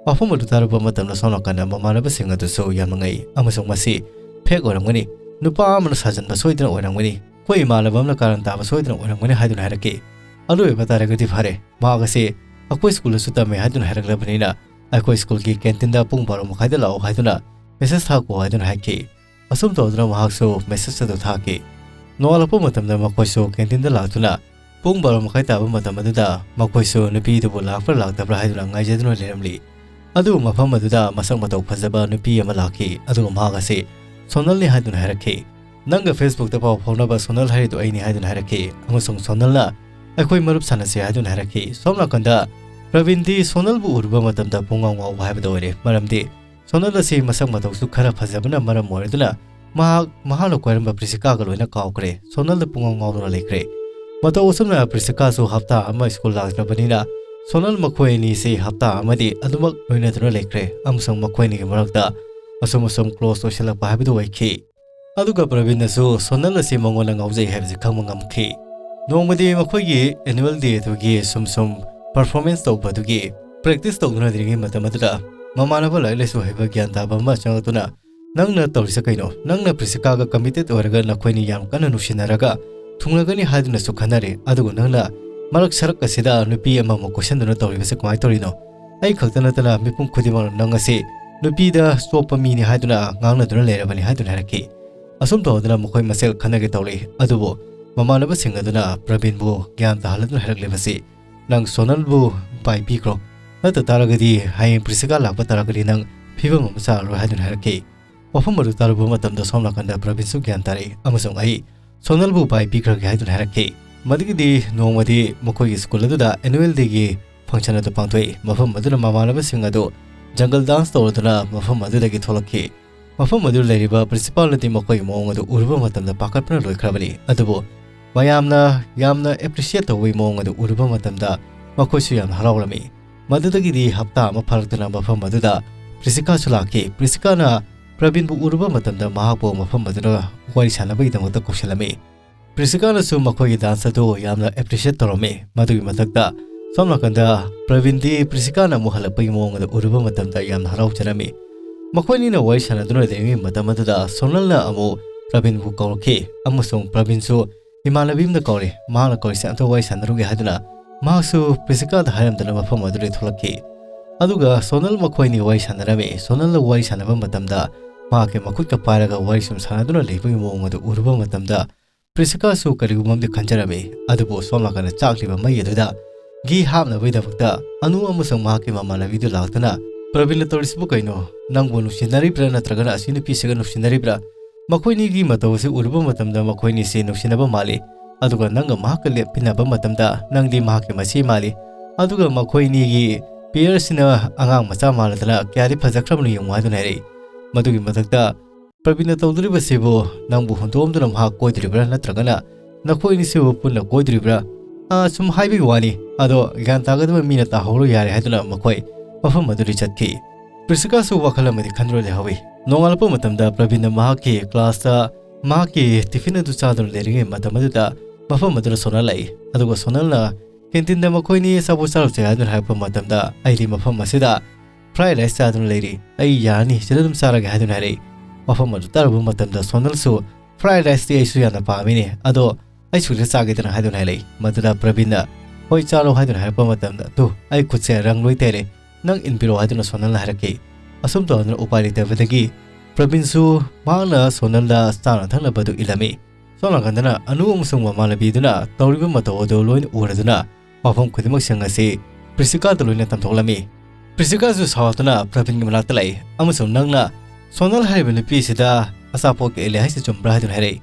ꯋꯥꯐꯝ ꯑꯗꯨ ꯇꯥꯔꯨꯕ ꯃꯇꯝꯗ ꯁꯣꯝ ꯅꯥꯀꯟꯗ ꯃꯃꯥꯟꯅꯕꯁꯤꯡ ꯑꯗꯨꯁꯨ ꯌꯥꯝꯅ ꯉꯛꯏ ꯑꯃꯁꯨꯡ "ꯃꯁꯤ ꯐꯦꯛ ꯑꯣꯏꯔꯝꯒꯅꯤ, ꯅꯨꯄꯥ ꯑꯃꯅ ꯁꯥꯖꯟꯕ ꯁꯣꯏꯗꯅ ꯑꯣꯏꯔꯝꯒꯅꯤ, ꯑꯩꯈꯣꯏ ꯏꯃꯥꯟꯅꯕ ꯑꯃꯅ ꯀꯥꯔꯟ ꯇꯥꯕ ꯁꯣꯏꯗꯅ ꯑꯣꯏꯔꯝꯒꯅꯤ" ꯍꯥꯏꯗꯨꯅ ꯍꯥꯏꯔꯛꯈꯤ꯫ "ꯑꯗꯨ ꯑꯣꯏꯕ ꯇꯥꯔꯒꯗꯤ ꯐꯔꯦ, ꯃꯍꯥꯛ ꯑꯁꯤ ꯑꯩꯈꯣꯏ ꯁ꯭ꯀꯨꯜꯗꯁꯨ ꯇꯝꯃꯦ ꯍꯥꯏꯗꯨꯅ ꯍꯥꯏꯔꯛꯂꯕꯅꯤꯅ ꯑꯩꯈꯣꯏ ꯁ꯭ꯀꯨꯜꯒꯤ ꯀꯦꯟꯇꯤꯟꯗ ꯄꯨꯡ ꯕꯥꯔꯣ ꯃꯈꯥꯏꯗ ꯂꯥꯛꯑꯣ ꯍꯥꯏꯗꯨꯅ ꯃꯦꯁꯦꯖ ꯊꯥꯈꯣ" ꯍꯥꯏꯗꯨꯅ ꯍꯥꯏꯈꯤ꯫ ꯑꯁꯨꯝ ꯇꯧꯗꯨꯅ ꯃꯍꯥꯛꯁꯨ ꯃꯦꯁꯦꯖ ꯑꯗꯨ ꯊꯥꯈꯤ꯫ ꯅꯣꯡꯉꯥꯜꯂꯛꯄ ꯃꯇꯝꯗ ꯃꯈꯣꯏꯁꯨ ꯀꯦꯟꯇꯤꯟꯗ ꯂꯥꯛꯇꯨꯅ ꯄꯨꯡ ꯕꯥꯔꯣ ꯃꯈꯥꯏ ꯇꯥꯕ ꯃꯇꯝ ꯑꯗꯨꯗ ꯃꯈꯣꯏꯁꯨ ꯅꯨꯄꯤꯗꯨꯕꯨ ꯂꯥꯛꯄ꯭ꯔꯥ ꯂꯥꯛꯇꯕ꯭ꯔꯥ ꯍꯥꯏꯗꯨꯅ ꯉꯥꯏꯖꯗꯨꯅ ꯂꯩꯔꯝꯂꯤ꯫ ꯑꯗꯨꯕꯨ ꯃꯐꯝ ꯑꯗꯨꯗ ꯃꯁꯛ ꯃꯇꯧ ꯐꯖꯕ ꯅꯨꯄꯤ ꯑꯃ ꯂꯥꯛꯈꯤ, ꯑꯗꯨꯒ ꯃꯍꯥꯛ ꯑꯁꯤ ꯁꯣꯅꯜꯅꯤ ꯍꯥꯏꯗꯨꯅ ꯍꯥꯏꯔꯛꯈꯤ꯫ "ꯅꯪꯒ ꯐꯦꯁꯕꯨꯛꯇ ꯄꯥꯎ ꯐꯥꯎꯅꯕ ꯁꯣꯅꯜ ꯍꯥꯏꯔꯤꯗꯨ ꯑꯩꯅꯤ" ꯍꯥꯏꯗꯨꯅ ꯍꯥꯏꯔꯛꯈꯤ, ꯑꯃꯁꯨꯡ ꯁꯣꯅꯜꯅ "ꯑꯩꯈꯣꯏ ꯃꯔꯨꯞ ꯁꯥꯟꯅꯁꯤ" ꯍꯥꯏꯗꯨꯅ ꯍꯥꯏꯔꯛꯈꯤ꯫ ꯁꯣꯝ ꯅꯥꯀꯟꯗ ꯄ꯭ꯔꯕꯤꯟꯗꯤ ꯁꯣꯅꯜꯕꯨ ꯎꯔꯨꯕ ꯃꯇꯝꯗ ꯄꯨꯡꯉꯥꯎ ꯉꯥꯎꯕ ꯍꯥꯏꯕꯗꯨ ꯑꯣꯏꯔꯦ, ꯃꯔꯝꯗꯤ ꯁꯣꯅꯜ ꯑꯁꯤ ꯃꯁꯛ ꯃꯇꯧꯁꯨ ꯈꯔ ꯐꯖꯕꯅ ꯃꯔꯝ ꯑꯣꯏꯔꯗꯨꯅ ꯃꯍꯥꯛ ꯃꯍꯥꯛꯅ ꯀꯣꯏꯔꯝꯕ ꯄ꯭ꯔꯤꯁꯤꯀꯥꯒ ꯂꯣꯏꯅ ꯀꯥꯎꯈ꯭ꯔꯦ꯫ ꯁꯣꯅꯜꯗ ꯄꯨꯡꯉꯥꯎ ꯉꯥꯎꯗꯨꯅ ꯂꯩꯈ꯭ꯔꯦ꯫ ꯃꯇꯧ ꯑꯁꯨꯝꯅ ꯄ꯭ꯔꯤꯁꯤꯀꯥꯁꯨ ꯍꯞꯇꯥ ꯑꯃ ꯁ꯭ꯀꯨꯜ ꯂꯥꯛꯇ꯭ꯔꯕꯅꯤꯅ ꯁꯣꯅꯜ ꯃꯈꯣꯏ ꯑꯅꯤꯁꯤ ꯍꯞꯇꯥ ꯑꯃꯗꯤ ꯑꯗꯨꯃꯛ ꯂꯣꯏꯅꯗꯨꯅ ꯂꯩꯈ꯭ꯔꯦ, ꯑꯃꯁꯨꯡ ꯃꯈꯣꯏ ꯑꯅꯤꯒꯤ ꯃꯔꯛꯇ ꯑꯁꯨꯝ ꯑꯁꯨꯝ ꯀ꯭ꯂꯣꯁ ꯑꯣꯏꯁꯤꯜꯂꯛꯄ ꯍꯥꯏꯕꯗꯨ ꯑꯣꯏꯈꯤ꯫ ꯑꯗꯨꯒ ꯄ꯭ꯔꯕꯤꯟꯅꯁꯨ ꯁꯣꯅꯜ ꯑꯁꯤ ꯃꯉꯣꯟꯗ ꯉꯥꯎꯖꯩ ꯍꯥꯏꯕꯁꯤ ꯈꯪꯕ ꯉꯝꯈꯤ꯫ ꯅꯣꯡꯃꯗꯤ ꯃꯈꯣꯏꯒꯤ ꯑꯦꯅꯨꯋꯦꯜ ꯗꯦ ꯑꯗꯨꯒꯤ ꯁꯨꯝ ꯁꯨꯝ ꯄꯔꯐꯣꯔꯃꯦꯟꯁ ꯇꯧꯕ ꯑꯗꯨꯒꯤ ꯄ꯭ꯔꯦꯛꯇꯤꯁ ꯇꯧꯗꯨꯅ ꯂꯩꯔꯤꯉꯩ ꯃꯇꯝ ꯑꯗꯨꯗ ꯃꯃꯥꯟꯅꯕ ꯂꯥꯏꯔꯤꯛ ꯂꯥꯏꯁꯨ ꯍꯩꯕ ꯒ꯭ꯌꯥꯟ ꯇꯥꯕ ꯑꯃ ꯆꯪꯂꯛꯇꯨꯅ, "ꯅꯪꯅ ꯇꯧꯔꯤꯁꯦ ꯀꯩꯅꯣ? ꯅꯪꯅ ꯄ꯭ꯔꯤꯁꯤꯀꯥꯒ ꯀꯃꯤꯇꯦꯠ ꯑꯣꯏꯔꯒ ꯅꯈꯣꯏꯅꯤ ꯌꯥꯝ ꯀꯟꯅ ꯅꯨꯡꯁꯤꯅꯔꯒ ꯊꯨꯡꯂꯒꯅꯤ ꯍꯥꯏꯗꯨꯅꯁꯨ ꯈꯟꯅꯔꯦ, ꯑꯗꯨꯒ ꯅꯪꯅ ꯃꯔꯛ ꯁꯔꯛ ꯑꯁꯤꯗ ꯅꯨꯄꯤ ꯑꯃꯃꯨꯛ ꯀꯣꯏꯁꯟꯗꯨꯅ ꯇꯧꯔꯤꯕꯁꯦ ꯀꯃꯥꯏꯅ ꯇꯧꯔꯤꯅꯣ? ꯑꯩ ꯈꯛꯇ ꯅꯠꯇꯅ ꯃꯤꯄꯨꯝ ꯈꯨꯗꯤꯡꯃꯛꯅ ꯅꯪ ꯑꯁꯤ ꯅꯨꯄꯤꯗ ꯆꯣꯞꯄ ꯃꯤꯅꯤ ꯍꯥꯏꯗꯨꯅ ꯉꯥꯡꯅꯗꯨꯅ ꯂꯩꯔꯕꯅꯤ" ꯍꯥꯏꯗꯨꯅ ꯍꯥꯏꯔꯛꯈꯤ꯫ ꯑꯁꯨꯝ ꯇꯧꯗꯅ ꯃꯈꯣꯏ ꯃꯁꯦꯜ ꯈꯟꯅꯒꯦ ꯇꯧꯔꯛꯏ꯫ ꯑꯗꯨꯕꯨ ꯃꯃꯥꯟꯅꯕꯁꯤꯡ ꯑꯗꯨꯅ ꯄ꯭ꯔꯕꯤꯟꯕꯨ ꯒ꯭ꯌꯥꯟ ꯇꯥꯍꯜꯂꯗꯨꯅ ꯍꯥꯏꯔꯛꯂꯤꯕꯁꯤ, "ꯅꯪ ꯁꯣꯅꯜꯕꯨ ꯎꯄꯥꯏ ꯄꯤꯈ꯭ꯔꯣ, ꯅꯠꯇ ꯇꯥꯔꯒꯗꯤ ꯍꯌꯦꯡ ꯄ꯭ꯔꯤꯁꯤꯀꯥ ꯂꯥꯛꯄ ꯇꯥꯔꯒꯗꯤ ꯅꯪ ꯐꯤꯕꯝ ꯑꯃ ꯆꯥꯔꯔꯣꯏ" ꯍꯥꯏꯗꯨꯅ ꯍꯥꯏꯔꯛꯈꯤ꯫ ꯋꯥꯐꯝ ꯑꯗꯨ ꯇꯥꯔꯨꯕ ꯃꯇꯝꯗ ꯁꯣꯝ ꯅꯥꯀꯟꯗ ꯄ꯭ꯔꯕꯤꯟꯁꯨ ꯒ꯭ꯌꯥꯟ ꯇꯥꯔꯛꯏ ꯑꯃꯁꯨꯡ "ꯑꯩ ꯁꯣꯅꯜꯕꯨ ꯎꯄꯥꯏ ꯄꯤꯈ꯭ꯔꯒꯦ" ꯍꯥꯏꯗꯨꯅ ꯍꯥꯏꯔꯛꯈꯤ꯫ ꯃꯗꯨꯒꯤꯗꯤ ꯅꯣꯡꯃꯗꯤ ꯃꯈꯣꯏꯒꯤ ꯁ꯭ꯀꯨꯜ ꯑꯗꯨꯗ annual dayꯒꯤ function ꯑꯗꯨ ꯄꯥꯡꯊꯣꯛꯏ꯫ ꯃꯐꯝ ꯑꯗꯨꯗ ꯃꯃꯥꯟꯅꯕꯁꯤꯡ ꯑꯗꯨ jungle dance ꯇꯧꯔꯗꯨꯅ ꯃꯐꯝ ꯑꯗꯨꯗꯒꯤ ꯊꯣꯛꯂꯛꯈꯤ꯫ ꯃꯐꯝ ꯑꯗꯨꯗ ꯂꯩꯔꯤꯕ ꯄ꯭ꯔꯤꯟꯁꯤꯄꯥꯜꯅꯗꯤ ꯃꯈꯣꯏꯒꯤ ꯃꯑꯣꯡ ꯑꯗꯨ ꯎꯔꯨꯕ ꯃꯇꯝꯗ ꯄꯥꯈꯠꯄꯅ ꯂꯣꯏꯈ꯭ꯔꯕꯅꯤ꯫ ꯑꯗꯨꯕꯨ ꯃꯌꯥꯝꯅ ꯌꯥꯝꯅ appreciate ꯇꯧꯕꯒꯤ ꯃꯑꯣꯡ ꯑꯗꯨ ꯎꯔꯨꯕ ꯃꯇꯝꯗ ꯃꯈꯣꯏꯁꯨ ꯌꯥꯝꯅ ꯍꯔꯥꯎꯔꯝꯃꯤ꯫ ꯃꯗꯨꯗꯒꯤꯗꯤ ꯍꯞꯇꯥ ꯑꯃ ꯐꯥꯔꯛꯇꯨꯅ ꯃꯐꯝ ꯑꯗꯨꯗ ꯄ꯭ꯔꯤꯟꯁꯤꯀꯥꯁꯨ ꯂꯥꯛꯈꯤ꯫ ꯄ꯭ꯔꯤꯟꯁꯤꯀꯥꯅ ꯄ꯭ꯔꯕꯤꯟꯕꯨ ꯎꯔꯨꯕ ꯃꯇꯝꯗ ꯃꯍꯥꯛꯄꯨ ꯃꯐꯝ ꯑꯗꯨꯗ ꯋꯥꯔꯤ ꯁꯥꯟꯅꯕꯒꯤꯗꯃꯛꯇ ꯀꯧꯁꯤꯜꯂꯝꯃꯤ꯫ ꯄ꯭ꯔꯤꯟꯁꯤꯀꯥꯅꯁꯨ ꯃꯈꯣꯏꯒꯤ dance ꯑꯗꯨ ꯌꯥꯝꯅ appreciate ꯇꯧꯔꯝꯃꯤ꯫ ꯃꯗꯨꯒꯤ ꯃꯊꯛꯇ ꯁꯣꯝ ꯅꯥꯀꯟꯗ ꯄ꯭ꯔꯕꯤꯟꯗꯤ ꯄ꯭ꯔꯤꯟꯁꯤꯀꯥꯅ ꯑꯃꯨꯛ ꯍꯜꯂꯛꯄꯒꯤ ꯃꯑꯣꯡ ꯑꯗꯨ ꯎꯔꯨꯕ ꯃꯇꯝꯗ ꯌꯥꯝꯅ ꯍꯔꯥꯎꯖꯔꯝꯃꯤ꯫ ꯃꯈꯣꯏꯅꯤꯅ ꯋꯥꯔꯤ ꯁꯥꯟꯅꯗꯨꯅ ꯂꯩꯔꯤꯉꯩ ꯃꯇꯝ ꯑꯗꯨꯗ ꯁꯣꯅꯜꯅ ꯑꯃꯨꯛ ꯄ꯭ꯔꯕꯤꯟꯕꯨ ꯀꯧꯔꯛꯈꯤ ꯑꯃꯁꯨꯡ ꯄ꯭ꯔꯕꯤꯟꯁꯨ ꯏꯃꯥꯟꯅꯕꯤ ꯑꯃꯗ ꯀꯧꯔꯦ, ꯃꯍꯥꯛꯅ ꯀꯧꯔꯤꯁꯦ ꯑꯝꯇ ꯋꯥꯔꯤ ꯁꯥꯟꯅꯔꯨꯒꯦ ꯍꯥꯏꯗꯨꯅ ꯃꯍꯥꯛꯁꯨ ꯄ꯭ꯔꯤꯟꯁꯤꯀꯥꯗ ꯍꯥꯏꯔꯝꯗꯅ ꯃꯐꯝ ꯑꯗꯨꯗꯒꯤ ꯊꯣꯛꯂꯛꯈꯤ꯫ ꯑꯗꯨꯒ ꯁꯣꯅꯜ ꯃꯈꯣꯏꯅꯤ ꯋꯥꯔꯤ ꯁꯥꯟꯅꯔꯝꯃꯤ꯫ ꯁꯣꯅꯜꯅ ꯋꯥꯔꯤ ꯁꯥꯟꯅꯕ ꯃꯇꯝꯗ ꯃꯍꯥꯛꯀꯤ ꯃꯈꯨꯠꯀ ꯄꯥꯏꯔꯒ ꯋꯥꯔꯤ ꯁꯨꯝ ꯁꯥꯟꯅꯗꯨꯅ ꯂꯩꯕꯒꯤ ꯃꯑꯣꯡ ꯑꯗꯨ ꯎꯔꯨꯕ ꯃꯇꯝꯗ ꯄ꯭ꯔꯤꯟꯁꯤꯀꯥꯁꯨ ꯀꯔꯤꯒꯨꯝꯕ ꯑꯃꯗꯤ ꯈꯟꯖꯔꯝꯃꯤ꯫ ꯑꯗꯨꯕꯨ ꯁꯣꯝ ꯅꯥꯀꯟꯗ ꯆꯥꯛꯂꯤꯕ ꯃꯩ ꯑꯗꯨꯗ ꯘꯤ ꯍꯥꯞꯅꯕꯒꯤꯗꯃꯛꯇ ꯑꯅꯨ ꯑꯃꯁꯨꯡ ꯃꯍꯥꯛꯀꯤ ꯃꯃꯥꯟꯅꯕꯤꯗꯨ ꯂꯥꯛꯇꯨꯅ, "ꯄ꯭ꯔꯕꯤꯟꯅ ꯇꯧꯔꯤꯁꯤꯕꯨ ꯀꯩꯅꯣ? ꯅꯪꯕꯨ ꯅꯨꯡꯁꯤꯅꯔꯤꯕ꯭ꯔꯥ ꯅꯠꯇ꯭ꯔꯒꯅ ꯑꯁꯤ ꯅꯨꯄꯤꯁꯤꯒ ꯅꯨꯡꯁꯤꯅꯔꯤꯕ꯭ꯔꯥ?" ꯃꯈꯣꯏꯅꯤꯒꯤ ꯃꯇꯧ ꯑꯁꯤ ꯎꯔꯨꯕ ꯃꯇꯝꯗ ꯃꯈꯣꯏꯅꯤꯁꯤ ꯅꯨꯡꯁꯤꯅꯕ ꯃꯥꯜꯂꯤ꯫ ꯑꯗꯨꯒ ꯅꯪꯒ ꯃꯍꯥꯛꯀ ꯂꯦꯞꯃꯤꯟꯅꯕ ꯃꯇꯝꯗ ꯅꯪꯗꯤ ꯃꯍꯥꯛꯀꯤ ꯃꯆꯦ ꯃꯥꯜꯂꯤ꯫ ꯑꯗꯨꯒ ꯃꯈꯣꯏꯅꯤꯒꯤ pairꯁꯤꯅ ꯑꯉꯥꯡ ꯃꯆꯥ ꯃꯥꯜꯂꯗꯅ ꯀꯌꯥꯗꯤ ꯐꯖꯈ꯭ꯔꯕꯅꯣ ꯌꯦꯡꯉꯨ ꯍꯥꯏꯗꯨꯅ ꯍꯥꯏꯔꯛꯏ꯫ ꯃꯗꯨꯒꯤ ꯃꯊꯛꯇ, "ꯄ꯭ꯔꯕꯤꯟꯅ ꯇꯧꯗꯣꯔꯤꯕꯁꯤꯕꯨ ꯅꯪꯕꯨ ꯍꯨꯟꯗꯣꯛꯑꯝꯗꯨꯅ ꯃꯍꯥꯛ ꯀꯣꯏꯗꯣꯔꯤꯕ꯭ꯔꯥ ꯅꯠꯇ꯭ꯔꯒꯅ ꯅꯈꯣꯏ ꯑꯅꯤꯁꯤꯕꯨ ꯄꯨꯟꯅ ꯀꯣꯏꯗꯣꯔꯤꯕ꯭ꯔꯥ? ꯑꯥ, ꯁꯨꯝ ꯍꯥꯏꯕꯒꯤ ꯋꯥꯅꯤ꯫ ꯑꯗꯣ ꯒ꯭ꯌꯥꯟ ꯇꯥꯒꯗꯕ ꯃꯤꯅ ꯇꯥꯍꯧꯔꯣ ꯌꯥꯔꯦ" ꯍꯥꯏꯗꯨꯅ ꯃꯈꯣꯏ ꯃꯐꯝ ꯑꯗꯨꯗꯒꯤ ꯆꯠꯈꯤ꯫ ꯄ꯭ꯔꯤꯟꯁꯤꯀꯥꯁꯨ ꯋꯥꯈꯜ ꯑꯃꯗꯤ ꯈꯟꯗꯨꯅ ꯂꯩꯍꯧꯏ꯫ ꯅꯣꯡꯉꯥꯜꯂꯛꯄ ꯃꯇꯝꯗ ꯄ꯭ꯔꯕꯤꯟꯅ ꯃꯍꯥꯛꯀꯤ classꯇ ꯃꯍꯥꯛꯀꯤ tiffin ꯑꯗꯨ ꯆꯥꯗꯨꯅ ꯂꯩꯔꯤꯉꯩ ꯃꯇꯝ ꯑꯗꯨꯗ ꯃꯐꯝ ꯑꯗꯨꯗ ꯁꯣꯅꯜ ꯂꯥꯛꯏ꯫ ꯑꯗꯨꯒ ꯁꯣꯅꯜꯅ canteen ꯃꯈꯣꯏꯅꯤ ꯑꯆꯥꯄꯣꯠ ꯆꯥꯔꯨꯁꯦ ꯍꯥꯏꯗꯨꯅ ꯍꯥꯏꯔꯛꯄ ꯃꯇꯝꯗ, "ꯑꯩꯗꯤ ꯃꯐꯝ ꯑꯁꯤꯗ fried rice ꯆꯥꯗꯨꯅ ꯂꯩꯔꯤ, ꯑꯩ ꯌꯥꯔꯅꯤ, ꯁꯤꯗ ꯑꯗꯨꯝ ꯆꯥꯔꯒꯦ" ꯍꯥꯏꯗꯨꯅ ꯍꯥꯏꯔꯛꯏ꯫ ꯃꯐꯝ ꯑꯗꯨ ꯇꯥꯔꯨꯕ ꯃꯇꯝꯗ ꯁꯣꯅꯜꯁꯨ, "Fried riceꯇꯤ ꯑꯩꯁꯨ ꯌꯥꯝꯅ ꯄꯥꯝꯃꯤꯅꯦ, ꯑꯗꯣ ꯑꯩ ꯁꯨꯁꯤ ꯆꯥꯒꯦꯗꯅ" ꯍꯥꯏꯗꯨꯅ ꯍꯥꯏꯔꯛꯏ꯫ ꯃꯗꯨꯗ ꯄ꯭ꯔꯕꯤꯟꯅ, "ꯍꯣꯏ, ꯆꯥꯔꯣ" ꯍꯥꯏꯗꯨꯅ ꯍꯥꯏꯔꯛꯄ ꯃꯇꯝꯗ, "ꯇꯨ, ꯑꯩ ꯈꯨꯠꯁꯦ ꯔꯪ ꯂꯣꯏ ꯇꯩꯔꯦ, ꯅꯪ ꯏꯟꯕꯤꯔꯛꯑꯣ" ꯍꯥꯏꯗꯨꯅ ꯁꯣꯅꯜꯅ ꯍꯥꯏꯔꯛꯈꯤ꯫ ꯑꯁꯨꯝ ꯇꯧꯗꯅ ꯎꯄꯥꯏ ꯂꯩꯇꯕꯗꯒꯤ ꯄ꯭ꯔꯕꯤꯟꯁꯨ ꯃꯍꯥꯛꯅ ꯁꯣꯅꯜꯗ ꯆꯥꯅ ꯊꯛꯅꯕꯗꯨ ꯏꯜꯂꯝꯃꯤ꯫ ꯁꯣꯝ ꯅꯥꯀꯟꯗꯅ ꯑꯅꯨ ꯑꯃꯁꯨꯡ ꯃꯃꯥꯟꯅꯕꯤꯗꯨꯅ ꯇꯧꯔꯤꯕ ꯃꯇꯧ ꯑꯗꯨ ꯂꯣꯏꯅ ꯎꯔꯗꯨꯅ ꯋꯥꯐꯝ ꯈꯨꯗꯤꯡꯃꯛꯁꯤꯡ ꯑꯁꯤ ꯄ꯭ꯔꯤꯁꯤꯀꯥꯗ ꯂꯣꯏꯅ ꯇꯝꯊꯣꯛꯂꯝꯃꯤ꯫ ꯄ꯭ꯔꯤꯁꯤꯀꯥꯁꯨ ꯁꯥꯎꯗꯨꯅ ꯄ꯭ꯔꯕꯤꯟꯒꯤ ꯃꯅꯥꯛꯇ ꯂꯥꯛꯏ ꯑꯃꯁꯨꯡ "ꯅꯪꯅ ꯁꯣꯅꯜ ꯍꯥꯏꯔꯤꯕ ꯅꯨꯄꯤ ꯑꯁꯤꯗ ꯑꯆꯥꯄꯣꯠ ꯀꯛꯏ ꯍꯥꯏꯁꯤ ꯆꯨꯝꯕ꯭ꯔꯥ?" ꯍꯥꯏꯗꯨꯅ ꯍꯥꯏꯔꯛꯏ꯫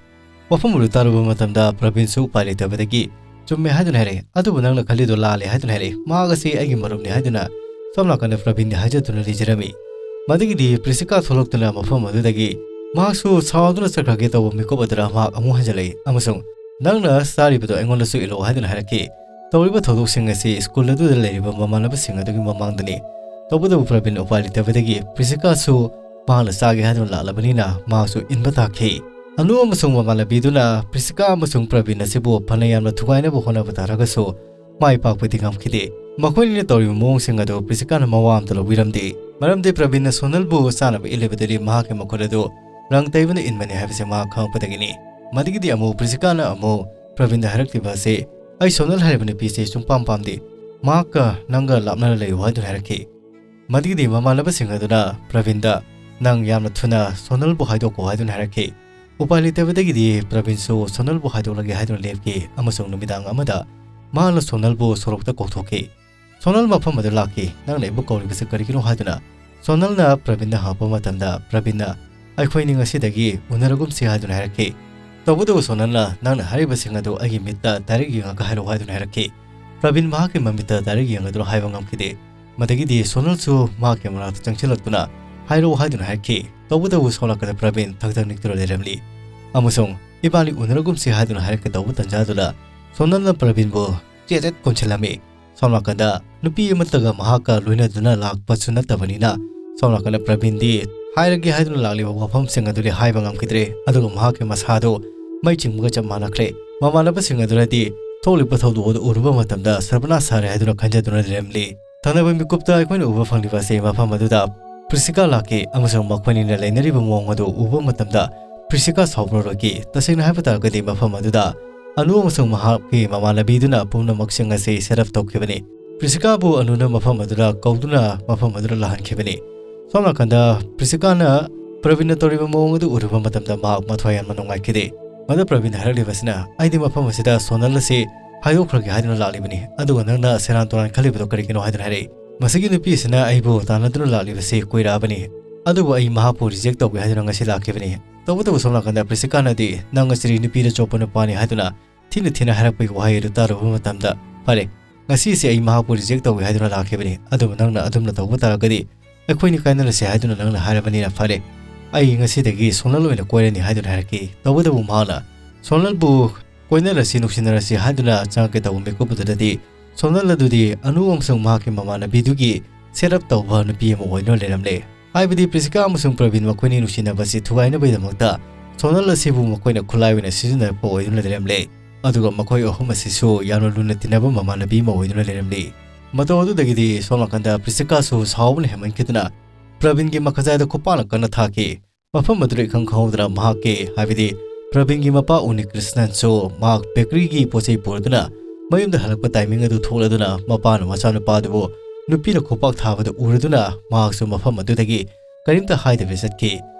ꯋꯥꯐꯝ ꯑꯗꯨ ꯇꯥꯔꯨꯕ ꯃꯇꯝꯗ ꯄ꯭ꯔꯕꯤꯟꯁꯨ ꯎꯄꯥꯏ ꯂꯩꯇꯕꯗꯒꯤ "ꯆꯨꯝꯃꯦ" ꯍꯥꯏꯗꯨꯅ ꯍꯥꯏꯔꯛꯏ꯫ "ꯑꯗꯨꯕꯨ ꯅꯪꯅ ꯈꯜꯂꯤꯗꯣ ꯂꯥꯜꯂꯦ" ꯍꯥꯏꯗꯨꯅ ꯍꯥꯏꯔꯛꯏ꯫ "ꯃꯍꯥꯛ ꯑꯁꯤ ꯑꯩꯒꯤ ꯃꯔꯨꯞꯅꯤ" ꯍꯥꯏꯗꯨꯅ ꯁꯣꯝ ꯅꯥꯀꯟꯗ ꯄ꯭ꯔꯕꯤꯟꯗꯤ ꯍꯥꯏꯖꯗꯨꯅ ꯂꯩꯖꯔꯝꯃꯤ꯫ ꯃꯗꯨꯒꯤꯗꯤ ꯄ꯭ꯔꯤꯁꯤꯀꯥ ꯊꯣꯛꯂꯛꯇꯨꯅ ꯃꯐꯝ ꯑꯗꯨꯗꯒꯤ ꯃꯍꯥꯛꯁꯨ ꯁꯥꯎꯗꯨꯅ ꯆꯠꯈ꯭ꯔꯒꯦ ꯇꯧꯕ ꯃꯤꯀꯨꯞ ꯑꯗꯨꯗ ꯃꯍꯥꯛ ꯑꯃꯨꯛ ꯍꯟꯖꯤꯜꯂꯛꯏ ꯑꯃꯁꯨꯡ "ꯅꯪꯅ ꯆꯥꯔꯤꯕꯗꯣ ꯑꯩꯉꯣꯟꯗꯁꯨ ꯏꯜꯂꯛꯑꯣ" ꯍꯥꯏꯗꯨꯅ ꯍꯥꯏꯔꯛꯈꯤ꯫ ꯇꯧꯔꯤꯕ ꯊꯧꯗꯣꯛꯁꯤꯡ ꯑꯁꯤ ꯁ꯭ꯀꯨꯜ ꯑꯗꯨꯗ ꯂꯩꯔꯤꯕ ꯃꯃꯥꯟꯅꯕꯁꯤꯡ ꯑꯗꯨꯒꯤ ꯃꯃꯥꯡꯗꯅꯤ꯫ ꯇꯧꯕꯇꯕꯨ ꯄ꯭ꯔꯕꯤꯟ ꯎꯄꯥꯏ ꯂꯩꯇꯕꯗꯒꯤ ꯄ꯭ꯔꯤꯁꯤꯀꯥꯁꯨ ꯃꯍꯥꯛꯅ ꯆꯥꯒꯦ ꯍꯥꯏꯗꯨꯅ ꯂꯥꯛꯂꯕꯅꯤꯅ ꯃꯍꯥꯛꯁꯨ ꯏꯟꯕ ꯇꯥꯈꯤ꯫ ꯑꯅꯨ ꯑꯃꯁꯨꯡ ꯃꯃꯥꯟꯅꯕꯤꯗꯨꯅ ꯄ꯭ꯔꯤꯁꯤꯀꯥ ꯑꯃꯁꯨꯡ ꯄ꯭ꯔꯕꯤꯟ ꯑꯁꯤꯕꯨ ꯐꯅ ꯌꯥꯝꯅ ꯊꯨꯒꯥꯏꯅꯕ ꯍꯣꯠꯅꯕ ꯇꯥꯔꯒꯁꯨ ꯃꯥꯏ ꯄꯥꯛꯄꯗꯤ ꯉꯝꯈꯤꯗꯦ꯫ ꯃꯈꯣꯏꯅꯤꯅ ꯇꯧꯔꯤꯕ ꯃꯑꯣꯡꯁꯤꯡ ꯑꯗꯨ ꯄ꯭ꯔꯤꯁꯤꯀꯥꯅ ꯃꯋꯥ ꯑꯃꯇ ꯂꯧꯕꯤꯔꯝꯗꯦ꯫ ꯃꯔꯝꯗꯤ ꯄ꯭ꯔꯕꯤꯟꯅ ꯁꯣꯅꯜꯕꯨ ꯆꯥꯅꯕ ꯏꯜꯂꯤꯕꯗꯨꯗꯤ ꯃꯍꯥꯛꯀꯤ ꯃꯈꯨꯠ ꯑꯗꯨ ꯔꯪ ꯇꯩꯕꯅ ꯏꯟꯕꯅꯤ ꯍꯥꯏꯕꯁꯤ ꯃꯍꯥꯛ ꯈꯪꯂꯛꯄꯗꯒꯤꯅꯤ꯫ ꯃꯗꯨꯒꯤꯗꯤ ꯑꯃꯨꯛ ꯄ꯭ꯔꯤꯁꯤꯀꯥꯅ ꯑꯃꯨꯛ ꯄ꯭ꯔꯕꯤꯟꯗ ꯍꯥꯏꯔꯛꯂꯤꯕ ꯑꯁꯤ, "ꯑꯩ ꯁꯣꯅꯜ ꯍꯥꯏꯔꯤꯕ ꯅꯨꯄꯤꯁꯤ ꯁꯨꯡꯄꯥꯝ ꯄꯥꯝꯗꯦ꯫ ꯃꯍꯥꯛꯀ ꯅꯪꯒ ꯂꯥꯞꯅꯅ ꯂꯩꯌꯨ" ꯍꯥꯏꯗꯨꯅ ꯍꯥꯏꯔꯛꯈꯤ꯫ ꯃꯗꯨꯒꯤꯗꯤ ꯃꯃꯥꯟꯅꯕꯁꯤꯡ ꯑꯗꯨꯅ ꯄ꯭ꯔꯕꯤꯟꯗ, "ꯅꯪ ꯌꯥꯝꯅ ꯊꯨꯅ ꯁꯣꯅꯜꯕꯨ ꯍꯥꯏꯗꯣꯛꯀꯣ" ꯍꯥꯏꯗꯨꯅ ꯍꯥꯏꯔꯛꯈꯤ꯫ ꯎꯄꯥꯏ ꯂꯩꯇꯕꯗꯒꯤꯗꯤ ꯄ꯭ꯔꯕꯤꯟꯁꯨ ꯁꯣꯅꯜꯕꯨ ꯍꯥꯏꯗꯣꯛꯂꯒꯦ ꯍꯥꯏꯗꯨꯅ ꯂꯦꯞꯈꯤ ꯑꯃꯁꯨꯡ ꯅꯨꯃꯤꯗꯥꯡ ꯑꯃꯗ ꯃꯍꯥꯛꯅ ꯁꯣꯅꯜꯕꯨ ꯁꯣꯔꯣꯛꯇ ꯀꯧꯊꯣꯛꯈꯤ꯫ ꯁꯣꯅꯜ ꯃꯐꯝ ꯑꯗꯨ ꯂꯥꯛꯈꯤ꯫ "ꯅꯪꯅ ꯑꯩꯕꯨ ꯀꯧꯔꯤꯕꯁꯤ ꯀꯔꯤꯒꯤꯅꯣ?" ꯍꯥꯏꯗꯨꯅ ꯁꯣꯅꯜꯅ ꯄ꯭ꯔꯕꯤꯟꯗ ꯍꯪꯂꯛꯄ ꯃꯇꯝꯗ ꯄ꯭ꯔꯕꯤꯟꯅ, "ꯑꯩꯈꯣꯏꯅꯤ ꯉꯁꯤꯗꯒꯤ ꯎꯅꯔꯒꯨꯝꯁꯤ" ꯍꯥꯏꯗꯨꯅ ꯍꯥꯏꯔꯛꯈꯤ꯫ ꯇꯧꯕꯇꯕꯨ ꯁꯣꯅꯜꯅ, "ꯅꯪꯅ ꯍꯥꯏꯔꯤꯕꯁꯤꯡ ꯑꯗꯨ ꯑꯩꯒꯤ ꯃꯤꯠꯇ ꯗꯥꯏꯔꯦꯛ ꯌꯦꯡꯉꯒ ꯍꯥꯏꯔꯛꯎ" ꯍꯥꯏꯗꯨꯅ ꯍꯥꯏꯔꯛꯈꯤ꯫ ꯄ꯭ꯔꯕꯤꯟ ꯃꯍꯥꯛꯀꯤ ꯃꯃꯤꯠꯇ ꯗꯥꯏꯔꯦꯛ ꯌꯦꯡꯂꯗꯨꯅ ꯍꯥꯏꯕ ꯉꯝꯈꯤꯗꯦ꯫ ꯃꯗꯒꯤꯗꯤ ꯁꯣꯅꯜꯁꯨ ꯃꯍꯥꯛꯀꯤ ꯃꯅꯥꯛꯇ ꯆꯪꯁꯤꯜꯂꯛꯇꯨꯅ, "ꯍꯥꯏꯔꯛꯎ" ꯍꯥꯏꯗꯨꯅ ꯍꯥꯏꯔꯛꯈꯤ꯫ ꯇꯧꯕꯇꯕꯨ ꯁꯣꯝ ꯅꯥꯀꯟꯗ ꯄ꯭ꯔꯕꯤꯟ ꯊꯛ ꯊꯛ ꯅꯤꯛꯇꯨꯅ ꯂꯩꯔꯝꯂꯤ ꯑꯃꯁꯨꯡ "ꯏꯕꯥꯅꯤ ꯎꯅꯔꯒꯨꯝꯁꯤ" ꯍꯥꯏꯗꯨꯅ ꯍꯥꯏꯔꯛꯀꯗꯧꯕ ꯇꯟꯖꯥꯗꯨꯗ ꯁꯣꯅꯜꯅ ꯄ꯭ꯔꯕꯤꯟꯕꯨ ꯆꯦꯠ ꯆꯦꯠ ꯀꯣꯟꯁꯤꯜꯂꯝꯃꯤ꯫ ꯁꯣꯝ ꯅꯥꯀꯟꯗ ꯅꯨꯄꯤ ꯑꯃꯠꯇꯒ ꯃꯍꯥꯛꯀ ꯂꯣꯏꯅꯗꯨꯅ ꯂꯥꯛꯄꯁꯨ ꯅꯠꯇꯕꯅꯤꯅ, ꯁꯣꯝ ꯅꯥꯀꯟꯗ ꯄ꯭ꯔꯕꯤꯟꯗꯤ ꯍꯥꯏꯔꯒꯦ ꯍꯥꯏꯗꯨꯅ ꯂꯥꯛꯂꯤꯕ ꯋꯥꯐꯝꯁꯤꯡ ꯑꯗꯨꯗꯤ ꯍꯥꯏꯕ ꯉꯝꯈꯤꯗ꯭ꯔꯦ꯫ ꯑꯗꯨꯒ ꯃꯍꯥꯛꯀꯤ ꯃꯁꯥꯗꯨ ꯃꯩ ꯆꯤꯡꯕꯒ ꯆꯞ ꯃꯥꯟꯅꯈ꯭ꯔꯦ꯫ ꯃꯃꯥꯟꯅꯕꯁꯤꯡ ꯑꯗꯨꯅꯗꯤ ꯊꯣꯛꯂꯤꯕ ꯊꯧꯗꯣꯛ ꯑꯗꯨ ꯎꯔꯨꯕ ꯃꯇꯝꯗ ꯁꯔꯕꯅꯥꯁ ꯁꯥꯔꯦ ꯍꯥꯏꯗꯨꯅ ꯈꯟꯖꯗꯨꯅ ꯂꯩꯔꯝꯂꯤ꯫ ꯊꯪꯅꯕ ꯃꯤꯀꯨꯞꯇ ꯑꯩꯈꯣꯏꯅ ꯎꯕ ꯐꯪꯂꯤꯕ ꯑꯁꯤ ꯃꯐꯝ ꯑꯗꯨꯗ ꯄ꯭ꯔꯤꯁꯤꯀꯥ ꯂꯥꯛꯈꯤ ꯑꯃꯁꯨꯡ ꯃꯈꯣꯏꯅꯤꯅ ꯂꯩꯅꯔꯤꯕ ꯃꯑꯣꯡ ꯑꯗꯨ ꯎꯕ ꯃꯇꯝꯗ ꯄ꯭ꯔꯤꯁꯤꯀꯥ ꯁꯥꯎꯕ꯭ꯔꯣꯔꯛꯈꯤ꯫ ꯇꯁꯦꯡꯅ ꯍꯥꯏꯕ ꯇꯥꯔꯒꯗꯤ ꯃꯐꯝ ꯑꯗꯨꯗ ꯑꯅꯨ ꯑꯃꯁꯨꯡ ꯃꯍꯥꯛꯀꯤ ꯃꯃꯥꯟꯅꯕꯤꯗꯨꯅ ꯄꯨꯝꯅꯃꯛꯁꯤꯡ ꯑꯁꯤ set up ꯇꯧꯈꯤꯕꯅꯤ꯫ ꯄ꯭ꯔꯤꯁꯤꯀꯥꯕꯨ ꯑꯅꯨꯅ ꯃꯐꯝ ꯑꯗꯨꯗ ꯀꯧꯗꯨꯅ ꯃꯐꯝ ꯑꯗꯨꯗ ꯂꯥꯛꯍꯟꯈꯤꯕꯅꯤ꯫ ꯁꯣꯝ ꯅꯥꯀꯟꯗ ꯄ꯭ꯔꯤꯁꯤꯀꯥꯅ ꯄ꯭ꯔꯕꯤꯟꯅ ꯇꯧꯔꯤꯕ ꯃꯑꯣꯡ ꯑꯗꯨ ꯎꯔꯨꯕ ꯃꯇꯝꯗ ꯃꯍꯥꯛ ꯃꯊ꯭ꯋꯥꯏ ꯌꯥꯝꯅ ꯅꯨꯡꯉꯥꯏꯈꯤꯗꯦ꯫ ꯃꯗꯨ ꯄ꯭ꯔꯕꯤꯟ ꯍꯥꯏꯔꯛꯂꯤꯕꯁꯤꯅ, "ꯑꯩꯗꯤ ꯃꯐꯝ ꯑꯁꯤꯗ ꯁꯣꯅꯜ ꯑꯁꯤ ꯍꯥꯏꯗꯣꯛꯈ꯭ꯔꯒꯦ ꯍꯥꯏꯗꯨꯅ ꯂꯥꯛꯂꯤꯕꯅꯤ, ꯑꯗꯨꯒ ꯅꯪꯅ ꯁꯦꯔꯥꯟ ꯇꯨꯔꯥꯟ ꯈꯜꯂꯤꯕꯗꯣ ꯀꯔꯤꯒꯤꯅꯣ?" ꯍꯥꯏꯗꯨꯅ ꯍꯥꯏꯔꯛꯏ꯫ "ꯃꯁꯤꯒꯤ ꯅꯨꯄꯤ ꯑꯁꯤꯅ ꯑꯩꯕꯨ ꯇꯥꯟꯅꯗꯨꯅ ꯂꯥꯛꯂꯤꯕꯁꯤ ꯀꯨꯏꯔꯛꯑꯕꯅꯤ, ꯑꯗꯨꯕꯨ ꯑꯩ ꯃꯍꯥꯛꯄꯨ ꯔꯤꯖꯦꯛ ꯇꯧꯒꯦ ꯍꯥꯏꯗꯨꯅ ꯉꯁꯤ ꯂꯥꯛꯈꯤꯕꯅꯤ꯫ ꯇꯧꯕꯇꯕꯨ ꯁꯣꯝ ꯅꯥꯀꯟꯗ ꯄ꯭ꯔꯤꯁꯤꯀꯥꯅꯗꯤ ꯅꯪ ꯑꯁꯤ ꯅꯨꯄꯤꯗ ꯆꯣꯞꯄ ꯅꯨꯄꯥꯅꯤ ꯍꯥꯏꯗꯨꯅ ꯊꯤꯅ ꯊꯤꯅ ꯍꯥꯏꯔꯛꯄꯒꯤ ꯋꯥꯍꯩ ꯑꯗꯨ ꯇꯥꯔꯨꯕ ꯃꯇꯝꯗ, ꯐꯔꯦ, ꯉꯁꯤꯁꯦ ꯑꯩ ꯃꯍꯥꯛꯄꯨ ꯔꯤꯖꯦꯛ ꯇꯧꯒꯦ ꯍꯥꯏꯗꯨꯅ ꯂꯥꯛꯈꯤꯕꯅꯤ, ꯑꯗꯨꯕꯨ ꯅꯪꯅ ꯑꯗꯨꯝꯅ ꯇꯧꯕ ꯇꯥꯔꯒꯗꯤ ꯑꯩꯈꯣꯏꯅꯤ ꯀꯥꯏꯅꯔꯁꯦ ꯍꯥꯏꯗꯨꯅ ꯅꯪꯅ ꯍꯥꯏꯔꯕꯅꯤꯅ ꯐꯔꯦ, ꯑꯩ ꯉꯁꯤꯗꯒꯤ ꯁꯣꯅꯜ ꯑꯣꯏꯅ ꯀꯣꯏꯔꯅꯤ" ꯍꯥꯏꯗꯨꯅ ꯍꯥꯏꯔꯛꯈꯤ꯫ ꯇꯧꯕꯇꯕꯨ ꯃꯍꯥꯛꯅ ꯁꯣꯅꯜꯕꯨ "ꯀꯣꯏꯅꯔꯁꯤ, ꯅꯨꯡꯁꯤꯅꯔꯁꯤ" ꯍꯥꯏꯗꯨꯅ ꯆꯪꯉꯛꯀꯦ ꯇꯧꯕ ꯃꯤꯀꯨꯞ ꯑꯗꯨꯗꯗꯤ ꯁꯣꯅꯜ ꯑꯗꯨꯗꯤ ꯑꯅꯨ ꯑꯃꯁꯨꯡ ꯃꯍꯥꯛꯀꯤ ꯃꯃꯥꯟꯅꯕꯤꯗꯨꯒꯤ ꯁꯦꯠ ꯑꯞ ꯇꯧꯕ ꯅꯨꯄꯤ ꯑꯃ ꯑꯣꯏꯗꯨꯅ ꯂꯩꯔꯝꯂꯦ꯫ ꯍꯥꯏꯕꯗꯤ ꯄ꯭ꯔꯤꯁꯤꯀꯥ ꯑꯃꯁꯨꯡ ꯄ꯭ꯔꯕꯤꯟ ꯃꯈꯣꯏꯅꯤ ꯅꯨꯡꯁꯤꯅꯕꯁꯤ ꯊꯨꯒꯥꯏꯅꯕꯒꯤꯗꯃꯛꯇ ꯁꯣꯅꯜ ꯑꯁꯤꯕꯨ ꯃꯈꯣꯏꯅ ꯈꯨꯠꯂꯥꯏ ꯑꯣꯏꯅ ꯁꯤꯖꯤꯟꯅꯔꯛꯄ ꯑꯣꯏꯗꯨꯅ ꯂꯩꯔꯝꯂꯦ꯫ ꯑꯗꯨꯒ ꯃꯈꯣꯏ ꯑꯍꯨꯝ ꯑꯁꯤꯁꯨ ꯌꯥꯝꯅ ꯂꯨꯅ ꯇꯤꯟꯅꯕ ꯃꯃꯥꯟꯅꯕꯤ ꯑꯃ ꯑꯣꯏꯗꯨꯅ ꯂꯩꯔꯝꯂꯤ꯫ ꯃꯇꯧ ꯑꯗꯨꯗꯒꯤꯗꯤ ꯁꯣꯝ ꯅꯥꯀꯟꯗ ꯄ꯭ꯔꯤꯁꯤꯀꯥꯁꯨ ꯁꯥꯎꯕꯅ ꯍꯦꯟꯃꯟꯈꯤꯗꯨꯅ ꯄ꯭ꯔꯕꯤꯟꯒꯤ ꯃꯈꯖꯥꯏꯗ ꯈꯨꯄꯥꯛꯅ ꯀꯟꯅ ꯊꯥꯈꯤ꯫ ꯃꯐꯝ ꯑꯗꯨꯗ ꯏꯈꯪ ꯈꯪꯍꯧꯗꯅ ꯃꯍꯥꯛꯀꯤ, ꯍꯥꯏꯕꯗꯤ ꯄ꯭ꯔꯕꯤꯟꯒꯤ ꯃꯄꯥ ꯎꯅꯤ ꯀ꯭ꯔꯤꯁꯅꯟꯁꯨ ꯃꯍꯥꯛ ꯕꯦꯀꯔꯤꯒꯤ ꯄꯣꯠ ꯆꯩ ꯄꯨꯔꯗꯨꯅ ꯃꯌꯨꯝꯗ ꯍꯜꯂꯛꯄ ꯇꯥꯏꯃꯤꯡ ꯑꯗꯨ ꯊꯣꯛꯂꯗꯨꯅ ꯃꯄꯥꯅ ꯃꯆꯥꯅꯨꯄꯥꯗꯨꯕꯨ ꯅꯨꯄꯤꯅ ꯈꯨꯄꯥꯛ ꯊꯥꯕꯗꯨ ꯎꯔꯗꯨꯅ ꯃꯍꯥꯛꯁꯨ ꯃꯐꯝ ꯑꯗꯨꯗꯒꯤ ꯀꯔꯤꯝꯇ ꯍꯥꯏꯗꯕꯤ ꯆꯠꯈꯤ꯫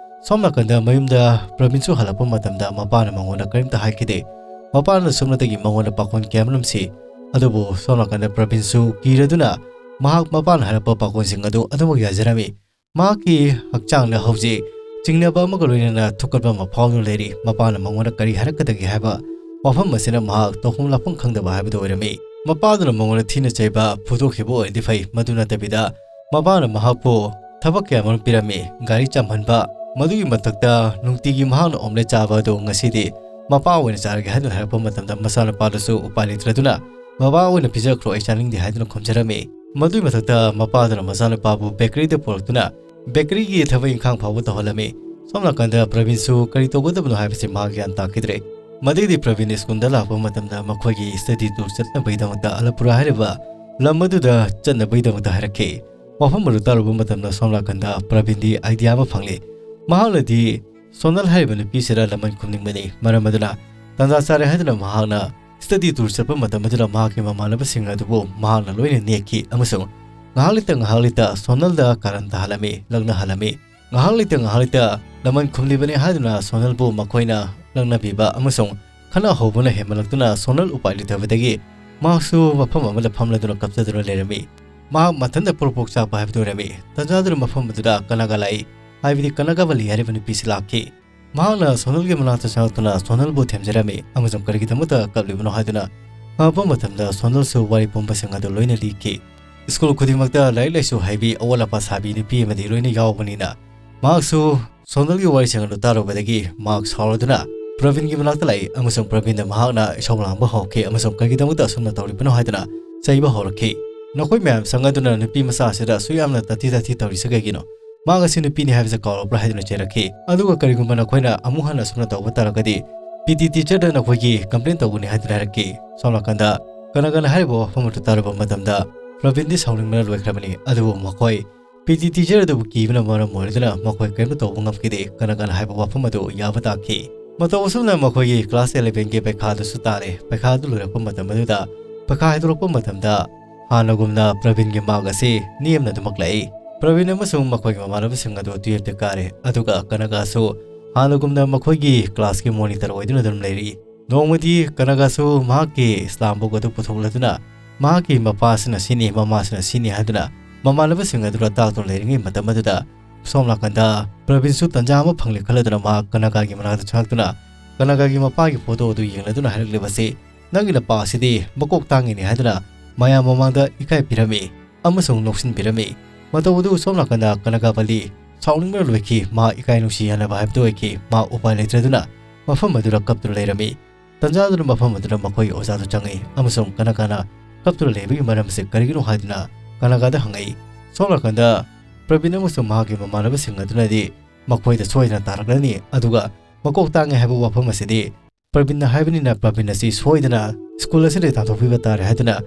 ꯁꯣꯝ ꯅꯥꯀꯟꯗ ꯃꯌꯨꯝꯗ ꯄ꯭ꯔꯕꯤꯟꯁꯨ ꯍꯜꯂꯛꯄ ꯃꯇꯝꯗ ꯃꯄꯥꯅ ꯃꯉꯣꯟꯗ ꯀꯔꯤꯝꯇ ꯍꯥꯏꯈꯤꯗꯦ꯫ ꯃꯄꯥꯅ ꯁꯨꯞꯅꯇꯒꯤ ꯃꯉꯣꯟꯗ ꯄꯥꯈꯣꯟ ꯀꯌꯥꯃꯔꯨꯝ ꯁꯤ꯫ ꯑꯗꯨꯕꯨ ꯁꯣꯝ ꯅꯥꯀꯟꯗ ꯄ꯭ꯔꯕꯤꯟꯁꯨ ꯀꯤꯔꯗꯨꯅ ꯃꯍꯥꯛ ꯃꯄꯥꯅ ꯍꯥꯏꯔꯛꯄ ꯄꯥꯈꯣꯟꯁꯤꯡ ꯑꯗꯨ ꯑꯗꯨꯃꯛ ꯌꯥꯖꯔꯝꯃꯤ꯫ ꯃꯍꯥꯛꯀꯤ ꯍꯛꯆꯥꯡꯗ ꯍꯧꯖꯤꯛ ꯆꯤꯡꯅꯕ ꯑꯃꯒ ꯂꯣꯏꯅꯅ ꯊꯨꯛꯀꯠꯄ ꯑꯃ ꯐꯥꯎꯗꯨꯅ ꯂꯩꯔꯤ꯫ ꯃꯄꯥꯅ ꯃꯉꯣꯟꯗ ꯀꯔꯤ ꯍꯥꯏꯔꯛꯀꯗꯒꯦ ꯍꯥꯏꯕ ꯋꯥꯐꯝ ꯑꯁꯤꯅ ꯃꯍꯥꯛ ꯇꯧꯐꯝ ꯂꯥꯛꯐꯝ ꯈꯪꯗꯕ ꯍꯥꯏꯕꯗꯨ ꯑꯣꯏꯔꯝꯃꯤ꯫ ꯃꯄꯥꯗꯨꯅ ꯃꯉꯣꯟꯗ ꯊꯤꯅ ꯆꯩꯕ ꯐꯨꯗꯣꯛꯈꯤꯕ ꯑꯣꯏꯔꯗꯤ ꯐꯩ, ꯃꯗꯨ ꯅꯠꯇꯕꯤꯗ ꯃꯄꯥꯅ ꯃꯍꯥꯛꯄꯨ ꯊꯕꯛ ꯀꯌꯥ ꯑꯃꯔꯣꯝ ꯄꯤꯔꯝꯃꯤ꯫ ꯒꯥꯔꯤ ꯆꯥꯝꯍꯟꯕ, ꯃꯗꯨꯒꯤ ꯃꯊꯛꯇ ꯅꯨꯡꯇꯤꯒꯤ ꯃꯍꯥꯛꯅ ꯑꯣꯝꯂꯦꯠ ꯆꯥꯕ ꯑꯗꯨ ꯉꯁꯤꯗꯤ ꯃꯄꯥ ꯑꯣꯏꯅ ꯆꯥꯔꯒꯦ ꯍꯥꯏꯗꯨꯅ ꯍꯥꯏꯔꯛꯄ ꯃꯇꯝꯗ ꯃꯆꯥꯅꯨꯄꯥꯗꯨꯁꯨ ꯎꯄꯥꯏ ꯂꯩꯇ꯭ꯔꯗꯨꯅ, "ꯕꯕꯥ ꯑꯣꯏꯅ ꯄꯤꯖꯈ꯭ꯔꯣ, ꯑꯩ ꯆꯥꯅꯤꯡꯗꯦ" ꯍꯥꯏꯗꯨꯅ ꯈꯨꯝꯖꯔꯝꯃꯤ꯫ ꯃꯗꯨꯒꯤ ꯃꯊꯛꯇ ꯃꯄꯥꯗꯨꯅ ꯃꯆꯥꯅꯨꯄꯥꯕꯨ ꯕꯦꯀꯔꯤꯗ ꯄꯨꯔꯛꯇꯨꯅ ꯕꯦꯀꯔꯤꯒꯤ ꯊꯕꯛ ꯏꯪꯈꯥꯡ ꯐꯥꯎꯕ ꯇꯧꯍꯜꯂꯝꯃꯤ꯫ ꯁꯣꯝ ꯅꯥꯀꯟꯗ ꯄ꯭ꯔꯕꯤꯟꯁꯨ ꯀꯔꯤ ꯇꯧꯒꯗꯕꯅꯣ ꯍꯥꯏꯕꯁꯤ ꯃꯍꯥꯛ ꯒ꯭ꯌꯥꯟ ꯇꯥꯈꯤꯗ꯭ꯔꯦ꯫ ꯃꯗꯩꯗꯤ ꯄ꯭ꯔꯕꯤꯟ ꯁ꯭ꯀꯨꯜꯗ ꯂꯥꯛꯄ ꯃꯇꯝꯗ ꯃꯈꯣꯏꯒꯤ ꯁ꯭ꯇꯗꯤ ꯇꯨꯔ ꯆꯠꯅꯕꯒꯤꯗꯃꯛꯇ ꯑꯂꯄꯨꯔꯥ ꯍꯥꯏꯔꯤꯕ ꯂꯝ ꯑꯗꯨꯗ ꯆꯠꯅꯕꯒꯤꯗꯃꯛꯇ ꯍꯥꯏꯔꯛꯈꯤ꯫ ꯋꯥꯐꯝ ꯑꯗꯨ ꯇꯥꯔꯨꯕ ꯃꯇꯝꯗ ꯁꯣꯝ ꯅꯥꯀꯟꯗ ꯄ꯭ꯔꯕꯤꯟꯗꯤ ꯑꯥꯏꯗꯤꯌꯥ ꯑꯃ ꯐꯪꯂꯦ꯫ ꯃꯍꯥꯛꯅꯗꯤ ꯁꯣꯅꯜ ꯍꯥꯏꯔꯤꯕ ꯅꯨꯄꯤꯁꯤꯗ ꯂꯃꯟ ꯈꯨꯝꯅꯤꯡꯕꯅꯤ꯫ ꯃꯔꯝ ꯑꯗꯨꯅ ꯇꯥꯟꯖꯥ ꯆꯥꯔꯦ ꯍꯥꯏꯗꯨꯅ ꯃꯍꯥꯛꯅ ꯁ꯭ꯇꯗꯤ ꯇꯨꯔ ꯆꯠꯄ ꯃꯇꯝ ꯑꯗꯨꯗ ꯃꯍꯥꯛꯀꯤ ꯃꯃꯥꯟꯅꯕꯁꯤꯡ ꯑꯗꯨꯕꯨ ꯃꯍꯥꯛꯅ ꯂꯣꯏꯅ ꯅꯦꯛꯈꯤ ꯑꯃꯁꯨꯡ ꯉꯥꯏꯍꯥꯛ ꯂꯩꯇ ꯉꯥꯏꯍꯥꯛ ꯂꯩꯇ ꯁꯣꯅꯜꯗ ꯀꯥꯔꯟ ꯇꯥꯍꯜꯂꯝꯃꯤ, ꯂꯛꯅꯍꯜꯂꯝꯃꯤ꯫ ꯉꯥꯏꯍꯥꯛ ꯂꯩꯇ ꯉꯥꯏꯍꯥꯛ ꯂꯩꯇ ꯂꯃꯟ ꯈꯨꯝꯂꯤꯕꯅꯤ ꯍꯥꯏꯗꯨꯅ ꯁꯣꯅꯜꯕꯨ ꯃꯈꯣꯏꯅ ꯂꯛꯅꯕꯤꯕ ꯑꯃꯁꯨꯡ ꯈꯠꯅ ꯍꯧꯕꯅ ꯍꯦꯟꯃꯜꯂꯛꯇꯨꯅ ꯁꯣꯅꯜ ꯎꯄꯥꯏ ꯂꯩꯇꯕꯗꯒꯤ ꯃꯍꯥꯛꯁꯨ ꯃꯐꯝ ꯑꯃꯗ ꯐꯝꯂꯗꯨꯅ ꯀꯞꯆꯗꯨꯅ ꯂꯩꯔꯝꯃꯤ꯫ ꯃꯍꯥꯛ ꯃꯊꯟꯇ ꯄ꯭ꯔꯣꯛ ꯄ꯭ꯔꯣꯛ ꯆꯥꯛꯄ ꯍꯥꯏꯕꯗꯨ ꯑꯣꯏꯔꯝꯃꯤ꯫ ꯇꯟꯖꯥꯗꯨꯅ ꯃꯐꯝ ꯑꯗꯨꯗ ꯀꯅꯥꯒ ꯂꯥꯛꯏ, ꯍꯥꯏꯕꯗꯤ ꯀꯅꯥꯒꯕꯂꯤ ꯍꯥꯏꯔꯤꯕ ꯅꯨꯄꯤꯁꯤ ꯂꯥꯛꯈꯤ꯫ ꯃꯍꯥꯛꯅ ꯁꯣꯅꯜꯒꯤ ꯃꯅꯥꯛꯇ ꯆꯪꯂꯛꯇꯨꯅ ꯁꯣꯅꯜꯕꯨ ꯊꯦꯝꯖꯔꯝꯃꯤ ꯑꯃꯁꯨꯡ ꯀꯔꯤꯒꯤꯗꯃꯛꯇ ꯀꯞꯂꯤꯕꯅꯣ ꯍꯥꯏꯗꯨꯅ ꯍꯪꯂꯛꯄ ꯃꯇꯝꯗ ꯁꯣꯅꯜꯁꯨ ꯋꯥꯔꯤ ꯄꯨꯝꯕꯁꯤꯡ ꯑꯗꯨ ꯂꯣꯏꯅ ꯂꯤꯈꯤ꯫ ꯁ꯭ꯀꯨꯜ ꯈꯨꯗꯤꯡꯃꯛꯇ ꯂꯥꯏꯔꯤꯛ ꯂꯥꯏꯁꯨ ꯍꯩꯕꯤ ꯑꯋꯥꯠ ꯑꯄꯥ ꯁꯥꯕꯤ ꯅꯨꯄꯤ ꯑꯃꯗꯤ ꯂꯣꯏꯅ ꯌꯥꯎꯕꯅꯤꯅ ꯃꯍꯥꯛꯁꯨ ꯁꯣꯅꯜꯒꯤ ꯋꯥꯔꯤꯁꯤꯡ ꯑꯗꯨ ꯇꯥꯔꯨꯕꯗꯒꯤ ꯃꯍꯥꯛ ꯁꯥꯎꯔꯗꯨꯅ ꯄ꯭ꯔꯕꯤꯟꯒꯤ ꯃꯅꯥꯛꯇ ꯂꯥꯛꯏ ꯑꯃꯁꯨꯡ ꯄ꯭ꯔꯕꯤꯟꯗ ꯃꯍꯥꯛꯅ ꯏꯁꯧ ꯂꯥꯡꯕ ꯍꯧꯈꯤ ꯑꯃꯁꯨꯡ ꯀꯔꯤꯒꯤꯗꯃꯛꯇ ꯑꯁꯨꯝꯅ ꯇꯧꯔꯤꯕꯅꯣ ꯍꯥꯏꯗꯨꯅ ꯆꯩꯕ ꯍꯧꯔꯛꯈꯤ꯫ "ꯅꯈꯣꯏ ꯃꯌꯥꯝ ꯆꯪꯉꯗꯨꯅ ꯅꯨꯄꯤ ꯃꯆꯥ ꯑꯁꯤꯗ ꯑꯁꯨꯛ ꯌꯥꯝꯅ ꯇꯥꯊꯤ ꯇꯥꯊꯤ ꯇꯧꯔꯤꯁꯤ ꯀꯩꯒꯤꯅꯣ? ꯃꯍꯥꯛ ꯑꯁꯤ ꯅꯨꯄꯤꯅꯤ ꯍꯥꯏꯕꯁꯦ ꯀꯥꯎꯔꯕ꯭ꯔꯥ?" ꯍꯥꯏꯗꯨꯅ ꯆꯩꯔꯛꯈꯤ꯫ "ꯑꯗꯨꯒ ꯀꯔꯤꯒꯨꯝꯕ ꯅꯈꯣꯏꯅ ꯑꯃꯨꯛ ꯍꯟꯅ ꯑꯁꯨꯝꯅ ꯇꯧꯕ ꯇꯥꯔꯒꯗꯤ ꯄꯤ ꯇꯤ ꯇꯤꯆꯔꯗ ꯅꯈꯣꯏꯒꯤ ꯀꯝꯄ꯭ꯂꯦꯟ ꯇꯧꯒꯅꯤ" ꯍꯥꯏꯗꯨꯅ ꯍꯥꯏꯔꯛꯈꯤ꯫ ꯁꯣꯝ ꯅꯥꯀꯟꯗ ꯀꯅꯥꯒꯅ ꯍꯥꯏꯔꯤꯕ ꯋꯥꯐꯝ ꯑꯗꯨ ꯇꯥꯔꯨꯕ ꯃꯇꯝꯗ ꯄ꯭ꯔꯕꯤꯟꯗꯤ ꯁꯥꯎꯅꯤꯡꯕꯅ ꯂꯣꯏꯈ꯭ꯔꯕꯅꯤ꯫ ꯑꯗꯨꯕꯨ ꯃꯈꯣꯏ ꯄꯤ ꯇꯤ ꯇꯤꯆꯔ ꯑꯗꯨꯕꯨ ꯀꯤꯕꯅ ꯃꯔꯝ ꯑꯣꯏꯔꯗꯨꯅ ꯃꯈꯣꯏ ꯀꯔꯤꯝꯇ ꯇꯧꯕ ꯉꯝꯈꯤꯗꯦ꯫ ꯀꯅꯥꯒꯅ ꯍꯥꯏꯕ ꯋꯥꯐꯝ ꯑꯗꯨ ꯌꯥꯕ ꯇꯥꯈꯤ꯫ ꯃꯇꯧ ꯑꯁꯨꯝꯅ ꯃꯈꯣꯏꯒꯤ ꯀ꯭ꯂꯥꯁ ꯑꯦꯂꯦꯚꯦꯟꯒꯤ ꯄꯩꯈꯥꯗꯨꯁꯨ ꯇꯥꯔꯦ꯫ ꯄꯩꯈꯥꯗꯨ ꯂꯣꯏꯔꯛꯄ ꯃꯇꯝ ꯑꯗꯨꯗ ꯄꯩꯈꯥ ꯍꯥꯏꯗꯣꯔꯛꯄ ꯃꯇꯝꯗ ꯍꯥꯟꯅꯒꯨꯝꯅ ꯄ꯭ꯔꯕꯤꯟꯒꯤ ꯃꯥꯔꯛ ꯑꯁꯤ ꯅꯦꯝꯅ ꯑꯗꯨꯃꯛ ꯂꯥꯛꯏ꯫ ꯄ꯭ꯔꯕꯤꯟ ꯑꯃꯁꯨꯡ ꯃꯈꯣꯏꯒꯤ ꯃꯃꯥꯟꯅꯕꯁꯤꯡ ꯑꯗꯨ ꯇꯨꯌꯦꯜꯐꯇ ꯀꯥꯔꯦ, ꯑꯗꯨꯒ ꯀꯅꯥꯒꯁꯨ ꯍꯥꯟꯅꯒꯨꯝꯅ ꯃꯈꯣꯏꯒꯤ ꯀ꯭ꯂꯥꯁꯀꯤ ꯃꯣꯅꯤꯇꯔ ꯑꯣꯏꯗꯨꯅ ꯑꯗꯨꯝ ꯂꯩꯔꯤ꯫ ꯅꯣꯡꯃꯗꯤ ꯀꯅꯥꯒꯁꯨ ꯃꯍꯥꯛꯀꯤ ꯏꯁꯂꯥꯝ ꯕꯨꯛ ꯑꯗꯨ ꯄꯨꯊꯣꯛꯂꯗꯨꯅ ꯃꯍꯥꯛꯀꯤ ꯃꯄꯥꯁꯤꯅ ꯁꯤꯅꯤ, ꯃꯃꯥꯁꯤꯅ ꯁꯤꯅꯤ ꯍꯥꯏꯗꯨꯅ ꯃꯃꯥꯟꯅꯕꯁꯤꯡ ꯑꯗꯨꯗ ꯇꯥꯛꯇꯨꯅ ꯂꯩꯔꯤꯉꯩ ꯃꯇꯝ ꯑꯗꯨꯗ ꯁꯣꯝ ꯅꯥꯀꯟꯗ ꯄ꯭ꯔꯕꯤꯟꯁꯨ ꯇꯟꯖꯥ ꯑꯃ ꯐꯪꯂꯦ ꯈꯜꯂꯗꯨꯅ ꯃꯍꯥꯛ ꯀꯅꯥꯒꯥꯒꯤ ꯃꯅꯥꯛꯇ ꯆꯪꯂꯛꯇꯨꯅ ꯀꯅꯥꯒꯥꯒꯤ ꯃꯄꯥꯒꯤ ꯐꯣꯇꯣ ꯑꯗꯨ ꯌꯦꯡꯂꯗꯨꯅ ꯍꯥꯏꯔꯛꯂꯤꯕ ꯑꯁꯤ, "ꯅꯪꯒꯤ ꯅꯄꯥ ꯑꯁꯤꯗꯤ ꯃꯀꯣꯛ ꯇꯥꯡꯉꯤꯅꯤ" ꯍꯥꯏꯗꯨꯅ ꯃꯌꯥꯝ ꯃꯃꯥꯡꯗ ꯏꯀꯥꯏ ꯄꯤꯔꯝꯃꯤ ꯑꯃꯁꯨꯡ ꯅꯣꯛꯁꯤꯟꯕꯤꯔꯝꯃꯤ꯫ ꯃꯇꯧ ꯑꯗꯨ ꯁꯣꯝ ꯅꯥꯀꯟꯗ ꯀꯅꯥꯒꯥꯕꯂꯤ ꯁꯥꯎꯅꯤꯡꯕꯅ ꯂꯣꯏꯈꯤ꯫ ꯃꯍꯥꯛ ꯏꯀꯥꯏ ꯅꯨꯡꯁꯤ ꯌꯥꯅꯕ ꯍꯥꯏꯕꯗꯨ ꯑꯣꯏꯈꯤ꯫ ꯃꯍꯥꯛ ꯎꯄꯥꯏ ꯂꯩꯇ꯭ꯔꯗꯨꯅ ꯃꯐꯝ ꯑꯗꯨꯗ ꯀꯞꯇꯨꯅ ꯂꯩꯔꯝꯃꯤ꯫ ꯇꯟꯖꯥꯗꯨꯅ ꯃꯐꯝ ꯑꯗꯨꯗ ꯃꯈꯣꯏꯒꯤ ꯑꯣꯖꯥꯗꯨ ꯆꯪꯉꯤ ꯑꯃꯁꯨꯡ ꯀꯅꯥꯒꯥꯅ ꯀꯞꯇꯨꯅ ꯂꯩꯕꯒꯤ ꯃꯔꯝ ꯑꯁꯤ ꯀꯔꯤꯒꯤꯅꯣ ꯍꯥꯏꯗꯨꯅ ꯀꯅꯥꯒꯥꯗ ꯍꯪꯉꯛꯏ꯫ ꯁꯣꯝ ꯅꯥꯀꯟꯗ ꯄ꯭ꯔꯕꯤꯟ ꯑꯃꯁꯨꯡ ꯃꯍꯥꯛꯀꯤ ꯃꯃꯥꯟꯅꯕꯁꯤꯡ ꯑꯗꯨꯅꯗꯤ ꯃꯈꯣꯏꯗ ꯁꯣꯏꯗꯅ ꯇꯥꯔꯛꯂꯅꯤ, ꯑꯗꯨꯒ ꯃꯀꯣꯛ ꯇꯥꯡꯉꯦ ꯍꯥꯏꯕ ꯋꯥꯐꯝ ꯑꯁꯤꯗꯤ ꯄ꯭ꯔꯕꯤꯟꯅ ꯍꯥꯏꯕꯅꯤꯅ ꯄ꯭ꯔꯕꯤꯟ ꯑꯁꯤ ꯁꯣꯏꯗꯅ ꯁ꯭ꯀꯨꯜ ꯑꯁꯤꯗꯒꯤ ꯇꯥꯟꯊꯣꯛꯄꯤꯕ ꯇꯥꯔꯦ ꯍꯥꯏꯗꯨꯅ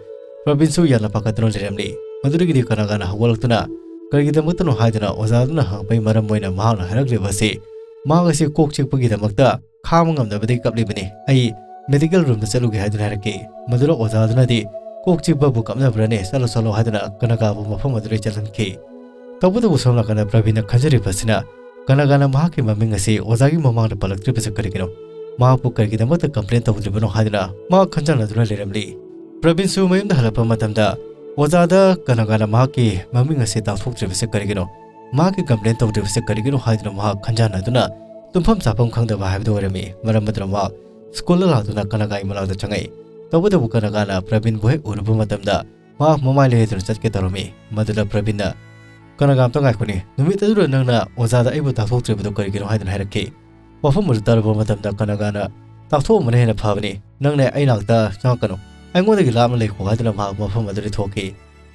ꯄ꯭ꯔꯕꯤꯟꯁꯨ ꯌꯥꯝꯅ ꯄꯥꯈꯠꯇꯨꯅ ꯂꯩꯔꯝꯂꯤ꯫ ꯃꯗꯨꯗꯒꯤꯗꯤ ꯀꯅꯥꯒꯥꯅ ꯍꯧꯒꯠꯂꯛꯇꯨꯅ ꯀꯔꯤꯒꯤꯗꯃꯛꯇꯅꯣ ꯍꯥꯏꯗꯨꯅ ꯑꯣꯖꯥꯗꯨꯅ ꯍꯪꯉꯛꯄꯒꯤ ꯃꯔꯝ ꯑꯣꯏꯅ ꯃꯍꯥꯛꯅ ꯍꯥꯏꯔꯛꯂꯤꯕ ꯑꯁꯤ, ꯃꯍꯥꯛ ꯑꯁꯤ ꯀꯣꯛ ꯆꯤꯛꯄꯒꯤꯗꯃꯛꯇ ꯈꯥꯡꯕ ꯉꯝꯗꯕꯗꯒꯤ ꯀꯞꯂꯤꯕꯅꯤ꯫ "ꯑꯩ ꯃꯦꯗꯤꯀꯦꯜ ꯔꯨꯝꯗ ꯆꯠꯂꯨꯒꯦ" ꯍꯥꯏꯗꯨꯅ ꯍꯥꯏꯔꯛꯈꯤ꯫ ꯃꯗꯨꯗ ꯑꯣꯖꯥꯗꯨꯅꯗꯤ "ꯀꯣꯛ ꯆꯤꯛꯄꯕꯨ ꯀꯞꯅꯕ꯭ꯔꯅꯦ? ꯆꯠꯂꯣ, ꯆꯠꯂꯣ" ꯍꯥꯏꯗꯨꯅ ꯀꯅꯥꯒꯥꯕꯨ ꯃꯐꯝ ꯑꯗꯨꯗ ꯆꯠꯍꯟꯈꯤ꯫ ꯇꯧꯕꯇꯕꯨ ꯁꯣꯝ ꯅꯥꯀꯟꯗ ꯄ꯭ꯔꯕꯤꯟꯅ ꯈꯟꯖꯔꯤꯕꯁꯤꯅ ꯀꯅꯥꯒꯥꯅ ꯃꯍꯥꯛꯀꯤ ꯃꯃꯤꯡ ꯑꯁꯤ ꯑꯣꯖꯥꯒꯤ ꯃꯃꯥꯡꯗ ꯄꯜꯂꯛꯇ꯭ꯔꯤꯕꯁꯤ ꯀꯔꯤꯒꯤꯅꯣ? ꯃꯍꯥꯛꯄꯨ ꯀꯔꯤꯒꯤꯗꯃꯛꯇ complain ꯇꯧꯗ꯭ꯔꯤꯕꯅꯣ ꯍꯥꯏꯗꯨꯅ ꯃꯍꯥꯛ ꯈꯟꯖꯥꯟꯅꯗꯨꯅ ꯂꯩꯔꯝꯂꯤ꯫ ꯄ꯭ꯔꯕꯤꯟꯁꯨ ꯃꯌꯨꯝꯗ ꯍꯜꯂꯛꯄ ꯃꯇꯝꯗ ꯑꯣꯖꯥꯗ ꯀꯅꯒꯥꯅ ꯃꯍꯥꯛꯀꯤ ꯃꯃꯤꯡ ꯑꯁꯤ ꯇꯥꯛꯊꯣꯛꯇ꯭ꯔꯤꯕꯁꯤ ꯀꯔꯤꯒꯤꯅꯣ, ꯃꯍꯥꯛꯀꯤ complain ꯇꯧꯗ꯭ꯔꯤꯕꯁꯤ ꯀꯔꯤꯒꯤꯅꯣ ꯍꯥꯏꯗꯨꯅ ꯃꯍꯥꯛ ꯈꯟꯖꯥꯟꯅꯗꯨꯅ ꯇꯨꯝꯐꯝ ꯆꯥꯐꯝ ꯈꯪꯗꯕ ꯍꯥꯏꯕꯗꯨ ꯑꯣꯏꯔꯝꯃꯤ꯫ ꯃꯔꯝ ꯑꯗꯨꯅ ꯃꯍꯥꯛ ꯁ꯭ꯀꯨꯜꯗ ꯂꯥꯛꯇꯨꯅ ꯀꯅꯒꯥꯒꯤ ꯃꯅꯥꯛꯇ ꯆꯪꯉꯛꯏ꯫ ꯇꯧꯕꯇꯕꯨ ꯀꯅꯒꯥꯅ ꯄ꯭ꯔꯕꯤꯟꯕꯨ ꯍꯦꯛ ꯎꯔꯨꯕ ꯃꯇꯝꯗ ꯃꯍꯥꯛ ꯃꯃꯥꯏ ꯂꯩꯔꯗꯨꯅ ꯆꯠꯀꯦ ꯇꯧꯔꯝꯃꯤ꯫ ꯃꯗꯨꯗ ꯄ꯭ꯔꯕꯤꯟꯅ, "ꯀꯅꯒꯥ, ꯑꯝꯇ ꯉꯥꯏꯈꯣꯅꯦ, ꯅꯨꯃꯤꯠ ꯑꯗꯨꯗ ꯅꯪꯅ ꯑꯣꯖꯥꯗ ꯑꯩꯕꯨ ꯇꯥꯛꯊꯣꯛꯇ꯭ꯔꯤꯕꯗꯨ ꯀꯔꯤꯒꯤꯅꯣ?" ꯍꯥꯏꯗꯨꯅ ꯍꯥꯏꯔꯛꯈꯤ꯫ ꯋꯥꯐꯝ ꯑꯗꯨ ꯇꯥꯔꯨꯕ ꯃꯇꯝꯗ ꯀꯅꯒꯥꯅ, "ꯇꯥꯛꯊꯣꯛꯑꯝꯕꯅ ꯍꯦꯟꯅ ꯐꯕꯅꯤ, ꯅꯪꯅ ꯑꯩ ꯅꯥꯛꯇ ꯆꯪꯉꯛꯀꯅꯨ, ꯑꯩꯉꯣꯟꯗꯒꯤ ꯂꯥꯞꯅ ꯂꯩꯈꯣ" ꯍꯥꯏꯗꯨꯅ ꯃꯍꯥꯛ ꯃꯐꯝ ꯑꯗꯨꯗꯒꯤ ꯊꯣꯛꯈꯤ꯫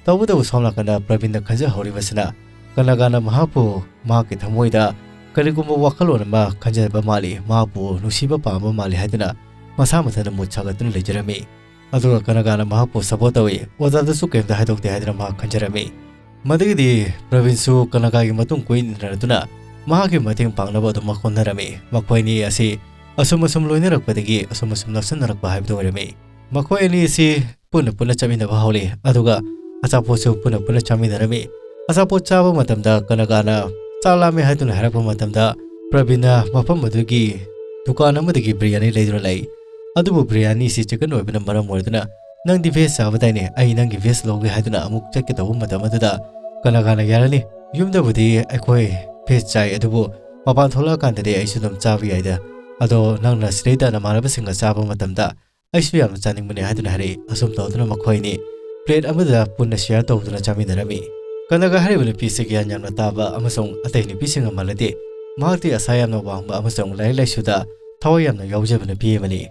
ꯇꯧꯕꯇꯕꯨ ꯁꯣꯝ ꯅꯥꯀꯟꯗ ꯄ꯭ꯔꯕꯤꯟꯅ ꯈꯟꯖꯍꯧꯔꯤꯕꯁꯤꯅ ꯀꯅꯒꯥꯅ ꯃꯍꯥꯛꯄꯨ ꯃꯍꯥꯛꯀꯤ ꯊꯃꯣꯏꯗ ꯀꯔꯤꯒꯨꯝꯕ ꯋꯥꯈꯜꯂꯣꯟ ꯑꯃ ꯈꯟꯖꯕ ꯃꯥꯜꯂꯤ, ꯃꯍꯥꯛꯄꯨ ꯅꯨꯡꯁꯤꯕ ꯄꯥꯝꯕ ꯃꯥꯜꯂꯤ ꯍꯥꯏꯗꯨꯅ ꯃꯁꯥ ꯃꯊꯟꯇ ꯃꯨꯠ ꯁꯥꯒꯠꯇꯨꯅ ꯂꯩꯖꯔꯝꯃꯤ꯫ ꯑꯗꯨꯒ ꯀꯅꯒꯥꯅ ꯃꯍꯥꯛꯄꯨ support ꯇꯧꯏ, ꯑꯣꯖꯥꯗꯁꯨ ꯀꯔꯤꯝꯇ ꯍꯥꯏꯗꯣꯛꯇꯦ ꯍꯥꯏꯗꯨꯅ ꯃꯍꯥꯛ ꯈꯟꯖꯔꯝꯃꯤ꯫ ꯃꯗꯨꯒꯤꯗꯤ ꯄ꯭ꯔꯕꯤꯟꯁꯨ ꯀꯅꯒꯥꯒꯤ ꯃꯇꯨꯡ ꯀꯣꯏꯅꯔꯗꯨꯅ ꯃꯍꯥꯛꯀꯤ ꯃꯇꯦꯡ ꯄꯥꯡꯅꯕ ꯑꯗꯨꯃꯛ ꯍꯣꯠꯅꯔꯝꯃꯤ꯫ ꯃꯈꯣꯏ ꯑꯅꯤ ꯑꯁꯤ ꯑꯁꯨꯝ ꯑꯁꯨꯝ ꯂꯣꯏꯅꯔꯛꯄꯗꯒꯤ ꯑꯁꯨꯝ ꯑꯁꯨꯝ ꯅꯛꯁꯤꯟꯅꯔꯛꯄ ꯍꯥꯏꯕꯗꯨ ꯑꯣꯏꯔꯝꯃꯤ꯫ ꯃꯈꯣꯏ ꯑꯅꯤ ꯑꯁꯤ ꯄꯨꯟꯅ ꯄꯨꯟꯅ ꯆꯠꯃꯤꯟꯅꯕ ꯍꯧꯔꯤ, ꯑꯗꯨꯒ ꯑꯆꯥꯄꯣꯠꯁꯨ ꯄꯨꯟꯅ ꯄꯨꯟꯅ ꯆꯥꯃꯤꯟꯅꯔꯝꯃꯤ꯫ ꯑꯆꯥꯄꯣꯠ ꯆꯥꯕ ꯃꯇꯝꯗ ꯀꯅꯒꯥꯅ ꯆꯥꯛ ꯂꯥꯝꯃꯦ ꯍꯥꯏꯗꯨꯅ ꯍꯥꯏꯔꯛꯄ ꯃꯇꯝꯗ ꯄ꯭ꯔꯕꯤꯟꯅ ꯃꯐꯝ ꯑꯗꯨꯒꯤ ꯗꯨꯀꯥꯟ ꯑꯃꯗꯒꯤ ꯕꯤꯔꯌꯥꯅꯤ ꯂꯩꯗꯨꯅ ꯂꯩ꯫ ꯑꯗꯨꯕꯨ ꯕꯤꯔꯌꯥꯅꯤꯁꯤ chicken ꯑꯣꯏꯕꯅ ꯃꯔꯝ ꯑꯣꯏꯗꯨꯅ, "ꯅꯪꯗꯤ veg ꯆꯥꯕꯗꯥꯏꯅꯦ, ꯑꯩ ꯅꯪꯒꯤ veg ꯂꯧꯒꯦ" ꯍꯥꯏꯗꯨꯅ ꯑꯃꯨꯛ ꯆꯠꯀꯦ ꯇꯧꯕ ꯃꯇꯝ ꯑꯗꯨꯗ ꯀꯅꯒꯥꯅ, "ꯌꯥꯔꯅꯤ, ꯌꯨꯝꯗꯕꯨꯗꯤ ꯑꯩꯈꯣꯏ veg ꯆꯥꯏ, ꯑꯗꯨꯕꯨ ꯃꯄꯥꯟ ꯊꯣꯛꯂꯛꯑꯀꯥꯟꯗꯗꯤ ꯑꯩꯁꯨ ꯑꯗꯨꯝ ꯆꯥꯕ ꯌꯥꯏꯗ꯫ ꯑꯗꯣ ꯅꯪꯅ ꯁꯤꯗꯩꯗ ꯅꯃꯥꯟꯅꯕꯁꯤꯡꯒ ꯆꯥꯕ ꯃꯇꯝꯗ ꯑꯩꯁꯨ ꯌꯥꯝꯅ ꯆꯥꯅꯤꯡꯕꯅꯦ" ꯍꯥꯏꯗꯨꯅ ꯍꯥꯏꯔꯛꯏ꯫ ꯑꯁꯨꯝ ꯇꯧꯗꯨꯅ ꯃꯈꯣꯏ ꯑꯅꯤ plate ꯑꯃꯗ ꯄꯨꯟꯅ share ꯇꯧꯗꯨꯅ ꯆꯥꯃꯤꯟꯅꯔꯝꯃꯤ꯫ ꯀꯅꯒꯥ ꯍꯥꯏꯔꯤꯕ ꯅꯨꯄꯤꯁꯤ ꯒ꯭ꯌꯥꯟ ꯌꯥꯝꯅ ꯇꯥꯕ ꯑꯃꯁꯨꯡ ꯑꯇꯩ ꯅꯨꯄꯤꯁꯤꯡꯒ ꯃꯥꯟꯅꯗꯦ꯫ ꯃꯍꯥꯛꯇꯤ ꯑꯁꯥ ꯌꯥꯝꯅ ꯋꯥꯡꯕ ꯑꯃꯁꯨꯡ ꯂꯥꯏꯔꯤꯛ ꯂꯥꯏꯁꯨꯗ ꯊꯋꯥꯏ ꯌꯥꯝꯅ ꯌꯥꯎꯖꯕ ꯅꯨꯄꯤ ꯑꯃꯅꯤ꯫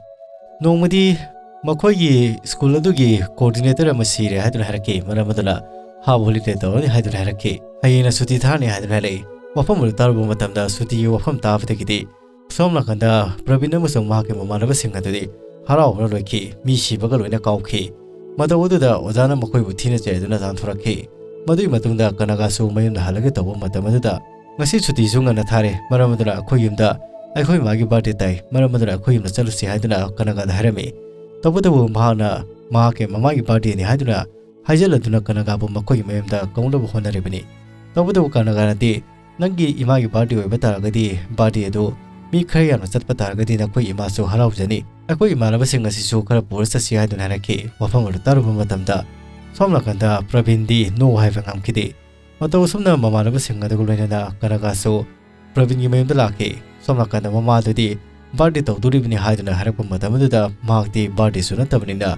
ꯅꯣꯡꯃꯗꯤ ꯃꯈꯣꯏꯒꯤ ꯁ꯭ꯀꯨꯜ ꯑꯗꯨꯒꯤ coordinator ꯑꯃ ꯁꯤꯔꯦ ꯍꯥꯏꯗꯨꯅ ꯍꯥꯏꯔꯛꯈꯤ꯫ ꯃꯔꯝ ꯑꯗꯨꯅ half holiday ꯇꯧꯔꯅꯤ ꯍꯥꯏꯗꯨꯅ ꯍꯥꯏꯔꯛꯈꯤ꯫ ꯍꯌꯦꯡꯅ ꯁꯨꯇꯤ ꯊꯥꯔꯅꯤ ꯍꯥꯏꯗꯨꯅ ꯍꯥꯏꯔꯛꯏ꯫ ꯋꯥꯐꯝ ꯑꯗꯨ ꯇꯥꯔꯨꯕ ꯃꯇꯝꯗ ꯁꯨꯇꯤꯒꯤ ꯋꯥꯐꯝ ꯇꯥꯕꯗꯒꯤꯗꯤ ꯁꯣꯝ ꯅꯥꯀꯟꯗ ꯄ꯭ꯔꯕꯤꯟ ꯑꯃꯁꯨꯡ ꯃꯍꯥꯛꯀꯤ ꯃꯃꯥꯟꯅꯕꯁꯤꯡ ꯑꯗꯨꯗꯤ ꯍꯔꯥꯎꯕꯅ ꯂꯣꯏꯈꯤ꯫ ꯃꯤ ꯁꯤꯕꯒ ꯂꯣꯏꯅ ꯀꯥꯎꯈꯤ꯫ ꯃꯇꯧ ꯑꯗꯨꯗ ꯑꯣꯖꯥꯅ ꯃꯈꯣꯏꯕꯨ ꯊꯤꯅ ꯆꯩꯗꯨꯅ ꯇꯥꯟꯊꯣꯔꯛꯈꯤ꯫ ꯃꯗꯨꯒꯤ ꯃꯇꯨꯡꯗ ꯀꯅꯒꯥꯁꯨ ꯃꯌꯨꯝꯗ ꯍꯜꯂꯒꯦ ꯇꯧꯕ ꯃꯇꯝ ꯑꯗꯨꯗ, "ꯉꯁꯤ ꯁꯨꯇꯤꯁꯨ ꯉꯟꯅ ꯊꯥꯔꯦ, ꯃꯔꯝ ꯑꯗꯨꯅ ꯑꯩꯈꯣꯏ ꯌꯨꯝꯗ ꯑꯩꯈꯣꯏ ꯃꯥꯒꯤ birthday ꯇꯥꯏ, ꯃꯔꯝ ꯑꯗꯨꯅ ꯑꯩꯈꯣꯏ ꯌꯨꯝꯗ ꯆꯠꯂꯨꯁꯤ" ꯍꯥꯏꯗꯨꯅ ꯀꯅꯒꯥꯗ ꯍꯥꯏꯔꯝꯃꯤ꯫ ꯇꯧꯕꯇꯕꯨ ꯃꯍꯥꯛꯅ ꯃꯍꯥꯛꯀꯤ ꯃꯃꯥꯒꯤ birthday ꯅꯤ ꯍꯥꯏꯗꯨꯅ ꯍꯥꯏꯖꯤꯜꯂꯗꯨꯅ ꯀꯅꯒꯥꯕꯨ ꯃꯈꯣꯏꯒꯤ ꯃꯌꯨꯝꯗ ꯀꯧꯅꯕ ꯍꯣꯠꯅꯔꯤꯕꯅꯤ꯫ ꯇꯧꯕꯇꯕꯨ ꯀꯅꯒꯥꯅꯗꯤ, "ꯅꯪꯒꯤ ꯏꯃꯥꯒꯤ birthday ꯑꯣꯏꯕ ꯇꯥꯔꯒꯗꯤ birthday ꯑꯗꯨ ꯃꯤ ꯈꯔ ꯌꯥꯝꯅ ꯆꯠꯄ ꯇꯥꯔꯒꯗꯤ ꯅꯈꯣꯏ ꯏꯃꯥꯁꯨ ꯍꯔꯥꯎꯖꯅꯤ꯫ ꯑꯩꯈꯣꯏ ꯏꯃꯥꯟꯅꯕꯁꯤꯡ ꯑꯁꯤꯁꯨ ꯈꯔ ꯄꯨꯔ ꯆꯠꯁꯤ ꯍꯥꯏꯗꯨꯅ ꯍꯥꯏꯔꯛꯈꯤ꯫ ꯋꯥꯐꯝ ꯑꯗꯨ ꯇꯥꯔꯨꯕ ꯃꯇꯝꯗ ꯁꯣꯝ ꯅꯥꯀꯟꯗ ꯄ꯭ꯔꯕꯤꯟꯗꯤ no ꯍꯥꯏꯕ ꯉꯝꯈꯤꯗꯦ꯫ ꯃꯇꯧ ꯑꯁꯨꯝꯅ ꯃꯃꯥꯟꯅꯕꯁꯤꯡ ꯑꯗꯨꯒ ꯂꯣꯏꯅꯅ ꯀꯅꯒꯥꯁꯨ ꯄ꯭ꯔꯕꯤꯟꯒꯤ ꯃꯌꯨꯝꯗ ꯂꯥꯛꯈꯤ꯫ ꯁꯣꯝ ꯅꯥꯀꯟꯗ ꯃꯃꯥꯗꯨꯗꯤ birthday ꯇꯧꯗꯣꯔꯤꯕꯅꯤ ꯍꯥꯏꯗꯨꯅ ꯍꯥꯏꯔꯛꯄ ꯃꯇꯝ ꯑꯗꯨꯗ ꯃꯍꯥꯛꯇꯤ birthdayꯁꯨ ꯅꯠꯇꯕꯅꯤꯅ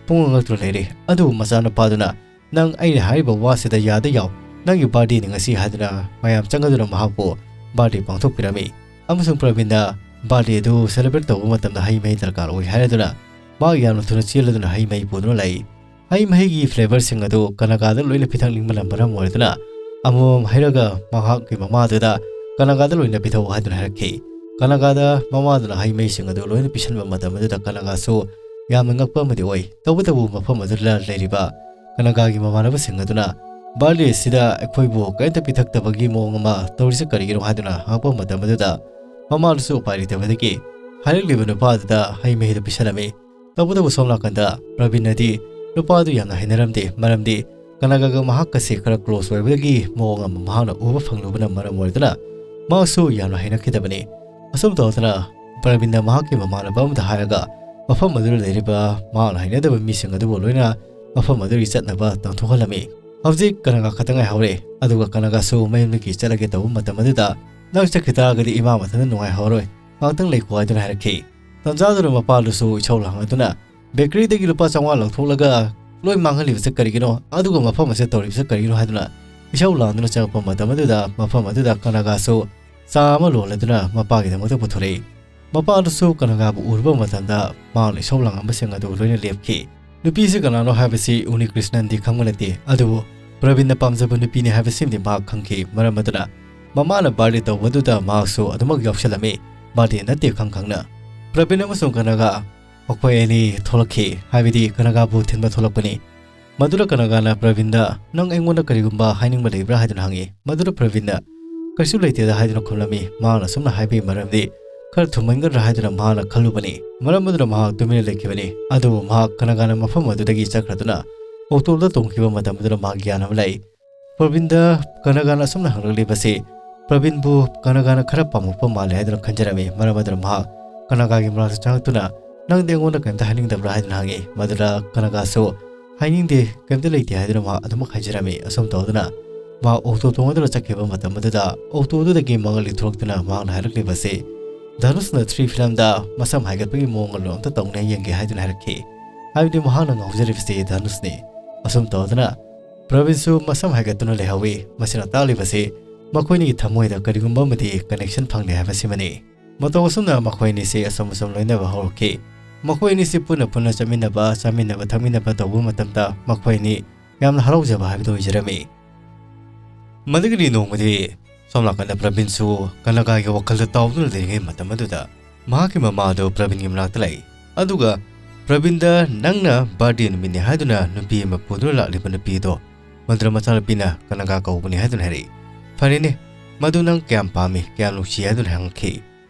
ꯄꯨꯡꯉꯛ ꯉꯛꯇꯨꯅ ꯂꯩꯔꯤ꯫ ꯑꯗꯨꯕꯨ ꯃꯆꯥꯅꯨꯄꯥꯗꯨꯅ "ꯅꯪ ꯑꯩꯅ ꯍꯥꯏꯔꯤꯕ ꯋꯥꯁꯤꯗ ꯌꯥꯗ ꯌꯥꯎ, ꯅꯪꯒꯤ birthdayꯅꯤ ꯉꯁꯤ" ꯍꯥꯏꯗꯨꯅ ꯃꯌꯥꯝ ꯆꯪꯉꯗꯨꯅ ꯃꯍꯥꯛꯄꯨ birthday ꯄꯥꯡꯊꯣꯛꯄꯤꯔꯝꯃꯤ꯫ ꯑꯃꯁꯨꯡ ꯄ꯭ꯔꯕꯤꯟꯗ birthday ꯑꯗꯨ celebrate ꯇꯧꯕ ꯃꯇꯝꯗ ꯍꯩ ꯃꯍꯤ ꯗꯔꯀꯥꯔ ꯑꯣꯏ ꯍꯥꯏꯔꯗꯨꯅ ꯃꯍꯥꯛ ꯌꯥꯝꯅ ꯊꯨꯅ ꯆꯦꯜꯂꯗꯨꯅ ꯍꯩ ꯃꯍꯤ ꯄꯨꯗꯨꯅ ꯂꯥꯛꯏ꯫ ꯍꯩ ꯃꯍꯤꯒꯤ flavourꯁꯤꯡ ꯑꯗꯨ ꯀꯅꯒꯥꯗ ꯂꯣꯏꯅ ꯄꯤꯊꯛꯅꯤꯡꯕꯅ ꯃꯔꯝ ꯑꯣꯏꯗꯨꯅ ꯑꯃꯃꯝ ꯍꯩꯔꯒ ꯃꯍꯥꯛꯀꯤ ꯃꯃꯥꯗꯨꯗ "ꯀꯅꯒꯥꯗ ꯂꯣꯏꯅ ꯄꯤꯊꯛꯎ" ꯍꯥꯏꯗꯨꯅ ꯍꯥꯏꯔꯛꯈꯤ꯫ ꯀꯅꯒꯥꯗ ꯃꯃꯥꯗꯨꯅ ꯍꯩ ꯃꯍꯤꯁꯤꯡ ꯑꯗꯨ ꯂꯣꯏꯅ ꯄꯤꯁꯟꯕ ꯃꯇꯝ ꯑꯗꯨꯗ ꯀꯅꯒꯥꯁꯨ ꯌꯥꯝꯅ ꯉꯛꯄ ꯑꯃꯗꯤ ꯑꯣꯏ꯫ ꯇꯧꯕꯇꯕꯨ ꯃꯐꯝ ꯑꯗꯨꯗ ꯂꯩꯔꯤꯕ ꯀꯅꯒꯥꯒꯤ ꯃꯃꯥꯟꯅꯕꯁꯤꯡ ꯑꯗꯨꯅ "Birthday ꯑꯁꯤꯗ ꯑꯩꯈꯣꯏꯕꯨ ꯀꯔꯤꯝꯇ ꯄꯤꯊꯛꯇꯕꯒꯤ ꯃꯑꯣꯡ ꯑꯃ ꯇꯧꯔꯤꯁꯤ ꯀꯔꯤꯒꯤꯅꯣ?" ꯍꯥꯏꯗꯨꯅ ꯍꯪꯉꯛꯄ ꯃꯇꯝ ꯑꯗꯨꯗ ꯃꯃꯥꯗꯨꯁꯨ ꯎꯄꯥꯏ ꯂꯩꯇꯕꯗꯒꯤ ꯍꯥꯏꯔꯛꯂꯤꯕ ꯅꯨꯄꯥꯗꯨꯗ ꯍꯩ ꯃꯍꯤꯗꯨ ꯄꯤꯁꯜꯂꯝꯃꯤ꯫ ꯇꯧꯕꯇꯕꯨ ꯁꯣꯝ ꯅꯥꯀꯟꯗ ꯄ꯭ꯔꯕꯤꯟꯅꯗꯤ ꯅꯨꯄꯥꯗꯨ ꯌꯥꯝꯅ ꯍꯩꯅꯔꯝꯗꯦ, ꯃꯔꯝꯗꯤ ꯀꯅꯒꯥꯒ ꯃꯍꯥꯛꯀꯁꯦ ꯈꯔ close ꯑꯣꯏꯕꯗꯒꯤ ꯃꯑꯣꯡ ꯑꯃ ꯃꯍꯥꯛꯅ ꯎꯕ ꯐꯪꯂꯨꯕꯅ ꯃꯔꯝ ꯑꯣꯏꯗꯨꯅ ꯃꯍꯥꯛꯁꯨ ꯌꯥꯝꯅ ꯍꯩꯅꯈꯤꯗꯕꯅꯤ꯫ ꯑꯁꯨꯝ ꯇꯧꯗꯅ ꯄ꯭ꯔꯕꯤꯟꯅ ꯃꯍꯥꯛꯀꯤ ꯃꯃꯥꯟꯅꯕ ꯑꯃꯗ ꯍꯥꯏꯔꯒ ꯃꯐꯝ ꯑꯗꯨꯗ ꯂꯩꯔꯤꯕ ꯃꯍꯥꯛꯅ ꯍꯩꯅꯗꯕ ꯃꯤꯁꯤꯡ ꯑꯗꯨꯕꯨ ꯂꯣꯏꯅ ꯃꯐꯝ ꯑꯗꯨꯒꯤ ꯆꯠꯅꯕ ꯇꯥꯟꯊꯣꯛꯍꯜꯂꯝꯃꯤ꯫ ꯍꯧꯖꯤꯛ ꯀꯅꯒꯥ ꯈꯛꯇ ꯉꯥꯏꯍꯧꯔꯦ, ꯑꯗꯨꯒ ꯀꯅꯒꯥꯁꯨ ꯃꯌꯨꯝꯗꯒꯤ ꯆꯠꯂꯒꯦ ꯇꯧꯕ ꯃꯇꯝ ꯑꯗꯨꯗ "ꯅꯪ ꯆꯠꯈꯤ ꯇꯥꯔꯒꯗꯤ ꯏꯃꯥ ꯃꯊꯟꯇ ꯅꯨꯡꯉꯥꯏꯍꯧꯔꯣꯏ, ꯉꯥꯛꯇꯪ ꯂꯩꯈꯣ" ꯍꯥꯏꯗꯨꯅ ꯍꯥꯏꯔꯛꯈꯤ꯫ ꯇꯟꯖꯥꯗꯨꯅ ꯃꯄꯥꯗꯨꯁꯨ ꯏꯁꯧ ꯂꯥꯡꯂꯗꯨꯅ "bakeryꯗꯒꯤ ꯂꯨꯄꯥ ꯆꯥꯝꯃꯉꯥ ꯂꯧꯊꯣꯛꯂꯒ ꯂꯣꯏ ꯃꯥꯡꯍꯜꯂꯤꯕꯁꯦ ꯀꯔꯤꯒꯤꯅꯣ? ꯑꯗꯨꯒ ꯃꯐꯝ ꯑꯁꯤꯗ ꯇꯧꯔꯤꯕꯁꯦ ꯀꯔꯤꯒꯤꯅꯣ?" ꯍꯥꯏꯗꯨꯅ ꯏꯁꯧ ꯂꯥꯡꯗꯨꯅ ꯆꯪꯉꯛꯄ ꯃꯇꯝ ꯑꯗꯨꯗ ꯃꯐꯝ ꯑꯗꯨꯗ ꯀꯅꯒꯥꯁꯨ ꯆꯥ ꯑꯃ ꯂꯣꯜꯂꯗꯨꯅ ꯃꯄꯥꯒꯤꯗꯃꯛꯇ ꯄꯨꯊꯣꯔꯛꯏ꯫ ꯃꯄꯥꯗꯨꯁꯨ ꯀꯅꯒꯥꯕꯨ ꯎꯔꯨꯕ ꯃꯇꯝꯗ ꯃꯍꯥꯛꯅ ꯏꯁꯧ ꯂꯥꯡꯉꯝꯕꯁꯤꯡ ꯑꯗꯨ ꯂꯣꯏꯅ ꯂꯦꯞꯈꯤ꯫ ꯅꯨꯄꯤꯁꯤ ꯀꯅꯥꯅꯣ ꯍꯥꯏꯕꯁꯤ ꯎꯅꯤꯀ꯭ꯔꯤꯁꯅꯟꯗꯤ ꯈꯪꯕ ꯅꯠꯇꯦ, ꯑꯗꯨꯕꯨ ꯄ꯭ꯔꯕꯤꯟꯅ ꯄꯥꯝꯖꯕ ꯅꯨꯄꯤꯅꯤ ꯍꯥꯏꯕꯁꯤꯃꯗꯤ ꯃꯍꯥꯛ ꯈꯪꯈꯤ꯫ ꯃꯔꯝ ꯑꯗꯨꯅ ꯃꯃꯥꯅ birthday ꯇꯧꯕꯗꯨꯗ ꯃꯍꯥꯛꯁꯨ ꯑꯗꯨꯃꯛ ꯌꯥꯎꯁꯜꯂꯝꯃꯤ꯫ Birthday ꯅꯠꯇꯦ ꯈꯪ ꯈꯪꯅ ꯄ꯭ꯔꯕꯤꯟ ꯑꯃꯁꯨꯡ ꯀꯅꯒꯥ ꯃꯈꯣꯏ ꯑꯅꯤ ꯊꯣꯛꯂꯛꯈꯤ, ꯍꯥꯏꯕꯗꯤ ꯀꯅꯒꯥꯕꯨ ꯊꯤꯟꯕ ꯊꯣꯛꯂꯛꯄꯅꯤ꯫ ꯃꯗꯨꯗ ꯀꯅꯒꯥꯅ ꯄ꯭ꯔꯕꯤꯟꯗ "ꯅꯪ ꯑꯩꯉꯣꯟꯗ ꯀꯔꯤꯒꯨꯝꯕ ꯍꯥꯏꯅꯤꯡꯕ ꯂꯩꯕ꯭ꯔꯥ?" ꯍꯥꯏꯗꯨꯅ ꯍꯪꯉꯤ꯫ ꯃꯗꯨꯗ ꯄ꯭ꯔꯕꯤꯟꯅ "ꯀꯩꯁꯨ ꯂꯩꯇꯦꯗ" ꯍꯥꯏꯗꯨꯅ ꯈꯨꯝꯂꯝꯃꯤ꯫ ꯃꯍꯥꯛꯅ ꯑꯁꯨꯝꯅ ꯍꯥꯏꯕꯒꯤ ꯃꯔꯝꯗꯤ ꯈꯔ ꯊꯨꯝꯍꯟꯒꯗ꯭ꯔꯥ ꯍꯥꯏꯗꯨꯅ ꯃꯍꯥꯛꯅ ꯈꯜꯂꯨꯕꯅꯤ꯫ ꯃꯔꯝ ꯑꯗꯨꯅ ꯃꯍꯥꯛ ꯇꯨꯃꯤꯟꯅ ꯂꯩꯈꯤꯕꯅꯤ꯫ ꯑꯗꯨꯕꯨ ꯃꯍꯥꯛ ꯀꯅꯒꯥꯅ ꯃꯐꯝ ꯑꯗꯨꯗꯒꯤ ꯆꯠꯈ꯭ꯔꯗꯨꯅ ꯑꯣꯛꯇꯣꯗ ꯇꯣꯡꯈꯤꯕ ꯃꯇꯝ ꯑꯗꯨꯗ ꯃꯍꯥꯛ ꯒ꯭ꯌꯥꯟ ꯑꯃ ꯂꯥꯛꯏ꯫ ꯄ꯭ꯔꯕꯤꯟꯗ ꯀꯅꯒꯥꯅ ꯑꯁꯨꯝꯅ ꯍꯪꯂꯛꯂꯤꯕꯁꯤ ꯄ꯭ꯔꯕꯤꯟꯕꯨ ꯀꯅꯒꯥꯅ ꯈꯔ ꯄꯥꯝꯃꯛꯄ ꯃꯥꯜꯂꯦ ꯍꯥꯏꯗꯨꯅ ꯈꯟꯖꯔꯝꯃꯤ꯫ ꯃꯔꯝ ꯑꯗꯨꯅ ꯃꯍꯥꯛ ꯀꯅꯒꯥꯒꯤ ꯃꯅꯥꯛꯇ ꯆꯪꯂꯛꯇꯨꯅ, "ꯅꯪꯗꯤ ꯑꯩꯉꯣꯟꯗ ꯀꯔꯤꯝꯇ ꯍꯥꯏꯅꯤꯡꯗꯕ꯭ꯔꯥ?" ꯍꯥꯏꯗꯨꯅ ꯍꯪꯉꯤ꯫ ꯃꯗꯨꯗ ꯀꯅꯒꯥꯁꯨ, "ꯍꯥꯏꯅꯤꯡꯗꯦ, ꯀꯔꯤꯝꯇ ꯂꯩꯇꯦ" ꯍꯥꯏꯗꯨꯅ ꯃꯍꯥꯛ ꯑꯗꯨꯃꯛ ꯍꯥꯏꯖꯔꯝꯃꯤ꯫ ꯑꯁꯨꯝ ꯇꯧꯗꯨꯅ ꯃꯍꯥꯛ ꯑꯣꯛꯇꯣ ꯇꯣꯡꯗꯨꯅ ꯆꯠꯈꯤꯕ ꯃꯇꯝ ꯑꯗꯨꯗ, ꯑꯣꯛꯇꯣꯗꯨꯗꯒꯤ ꯃꯉꯛꯂꯤ ꯊꯣꯛꯂꯛꯇꯨꯅ ꯃꯍꯥꯛꯅ ꯍꯥꯏꯔꯛꯂꯤꯕꯁꯤ, "ꯙꯅꯨꯁꯅ ꯊ꯭ꯔꯤ ꯐꯤꯂꯝꯗ ꯃꯁꯝ ꯍꯥꯏꯒꯠꯄꯒꯤ ꯃꯑꯣꯡ ꯑꯗꯨ ꯑꯝꯇ ꯇꯧꯅ ꯌꯦꯡꯒꯦ" ꯍꯥꯏꯗꯨꯅ ꯍꯥꯏꯔꯛꯈꯤ꯫ ꯍꯥꯏꯕꯗꯤ ꯃꯍꯥꯛꯅ ꯉꯥꯎꯖꯔꯤꯕꯁꯤ ꯙꯅꯨꯁꯅꯤ꯫ ꯑꯁꯨꯝ ꯇꯧꯗꯨꯅ ꯄ꯭ꯔꯕꯤꯟꯁꯨ ꯃꯁꯝ ꯍꯥꯏꯒꯠꯇꯨꯅ ꯂꯩꯍꯧꯋꯤ꯫ ꯃꯁꯤꯅ ꯇꯥꯛꯂꯤꯕꯁꯤ ꯃꯈꯣꯏꯅꯤꯒꯤ ꯊꯃꯣꯏꯗ ꯀꯔꯤꯒꯨꯝꯕ ꯑꯃꯗꯤ ꯀꯅꯦꯛꯁꯟ ꯐꯪꯂꯦ ꯍꯥꯏꯕꯁꯤꯃꯅꯤ꯫ ꯃꯇꯧ ꯑꯁꯨꯝꯅ ꯃꯈꯣꯏ ꯑꯅꯤꯁꯤ ꯑꯁꯨꯝ ꯑꯁꯨꯝ ꯂꯣꯏꯅꯕ ꯍꯧꯔꯛꯈꯤ꯫ ꯃꯈꯣꯏ ꯑꯅꯤꯁꯤ ꯄꯨꯟꯅ ꯄꯨꯟꯅ ꯆꯠꯃꯤꯟꯅꯕ, ꯆꯥꯃꯤꯟꯅꯕ, ꯊꯛꯃꯤꯟꯅꯕ ꯇꯧꯕ ꯃꯇꯝꯗ ꯃꯈꯣꯏ ꯑꯅꯤ ꯌꯥꯝꯅ ꯍꯔꯥꯎꯖꯕ ꯍꯥꯏꯕꯗꯨ ꯑꯣꯏꯖꯔꯝꯃꯤ꯫ ꯃꯗꯨꯒꯤꯗꯤ ꯅꯣꯡꯃꯗꯤ ꯁꯣꯝ ꯅꯥꯀꯟꯗ ꯄ꯭ꯔꯕꯤꯟꯁꯨ ꯀꯅꯒꯥꯒꯤ ꯋꯥꯈꯜꯗ ꯇꯥꯎꯗꯨꯅ ꯂꯩꯔꯤꯉꯩ ꯃꯇꯝ ꯑꯗꯨꯗ ꯃꯍꯥꯛꯀꯤ ꯃꯃꯥ ꯑꯗꯨ ꯄ꯭ꯔꯕꯤꯟꯒꯤ ꯃꯅꯥꯛꯇ ꯂꯥꯛꯏ꯫ ꯑꯗꯨꯒ ꯄ꯭ꯔꯕꯤꯟꯗ, "ꯅꯪꯅ ꯕꯥꯔꯗꯦ ꯅꯨꯃꯤꯠꯅꯤ ꯍꯥꯏꯗꯨꯅ ꯅꯨꯄꯤ ꯑꯃ ꯄꯨꯗꯨꯅ ꯂꯥꯛꯂꯤꯕ ꯅꯨꯄꯤ ꯑꯗꯣ ꯃꯗꯨꯗ ꯃꯆꯥꯅꯨꯄꯤꯅ ꯀꯅꯒꯥ ꯀꯧꯕꯅꯤ" ꯍꯥꯏꯗꯨꯅ ꯍꯥꯏꯔꯛꯏ꯫ "ꯐꯔꯦꯅꯦ, ꯃꯗꯨ ꯅꯪ ꯀꯌꯥꯝ ꯄꯥꯝꯃꯤ, ꯀꯌꯥꯝ ꯅꯨꯡꯁꯤ?" ꯍꯥꯏꯗꯨꯅ ꯍꯪꯉꯛꯈꯤ꯫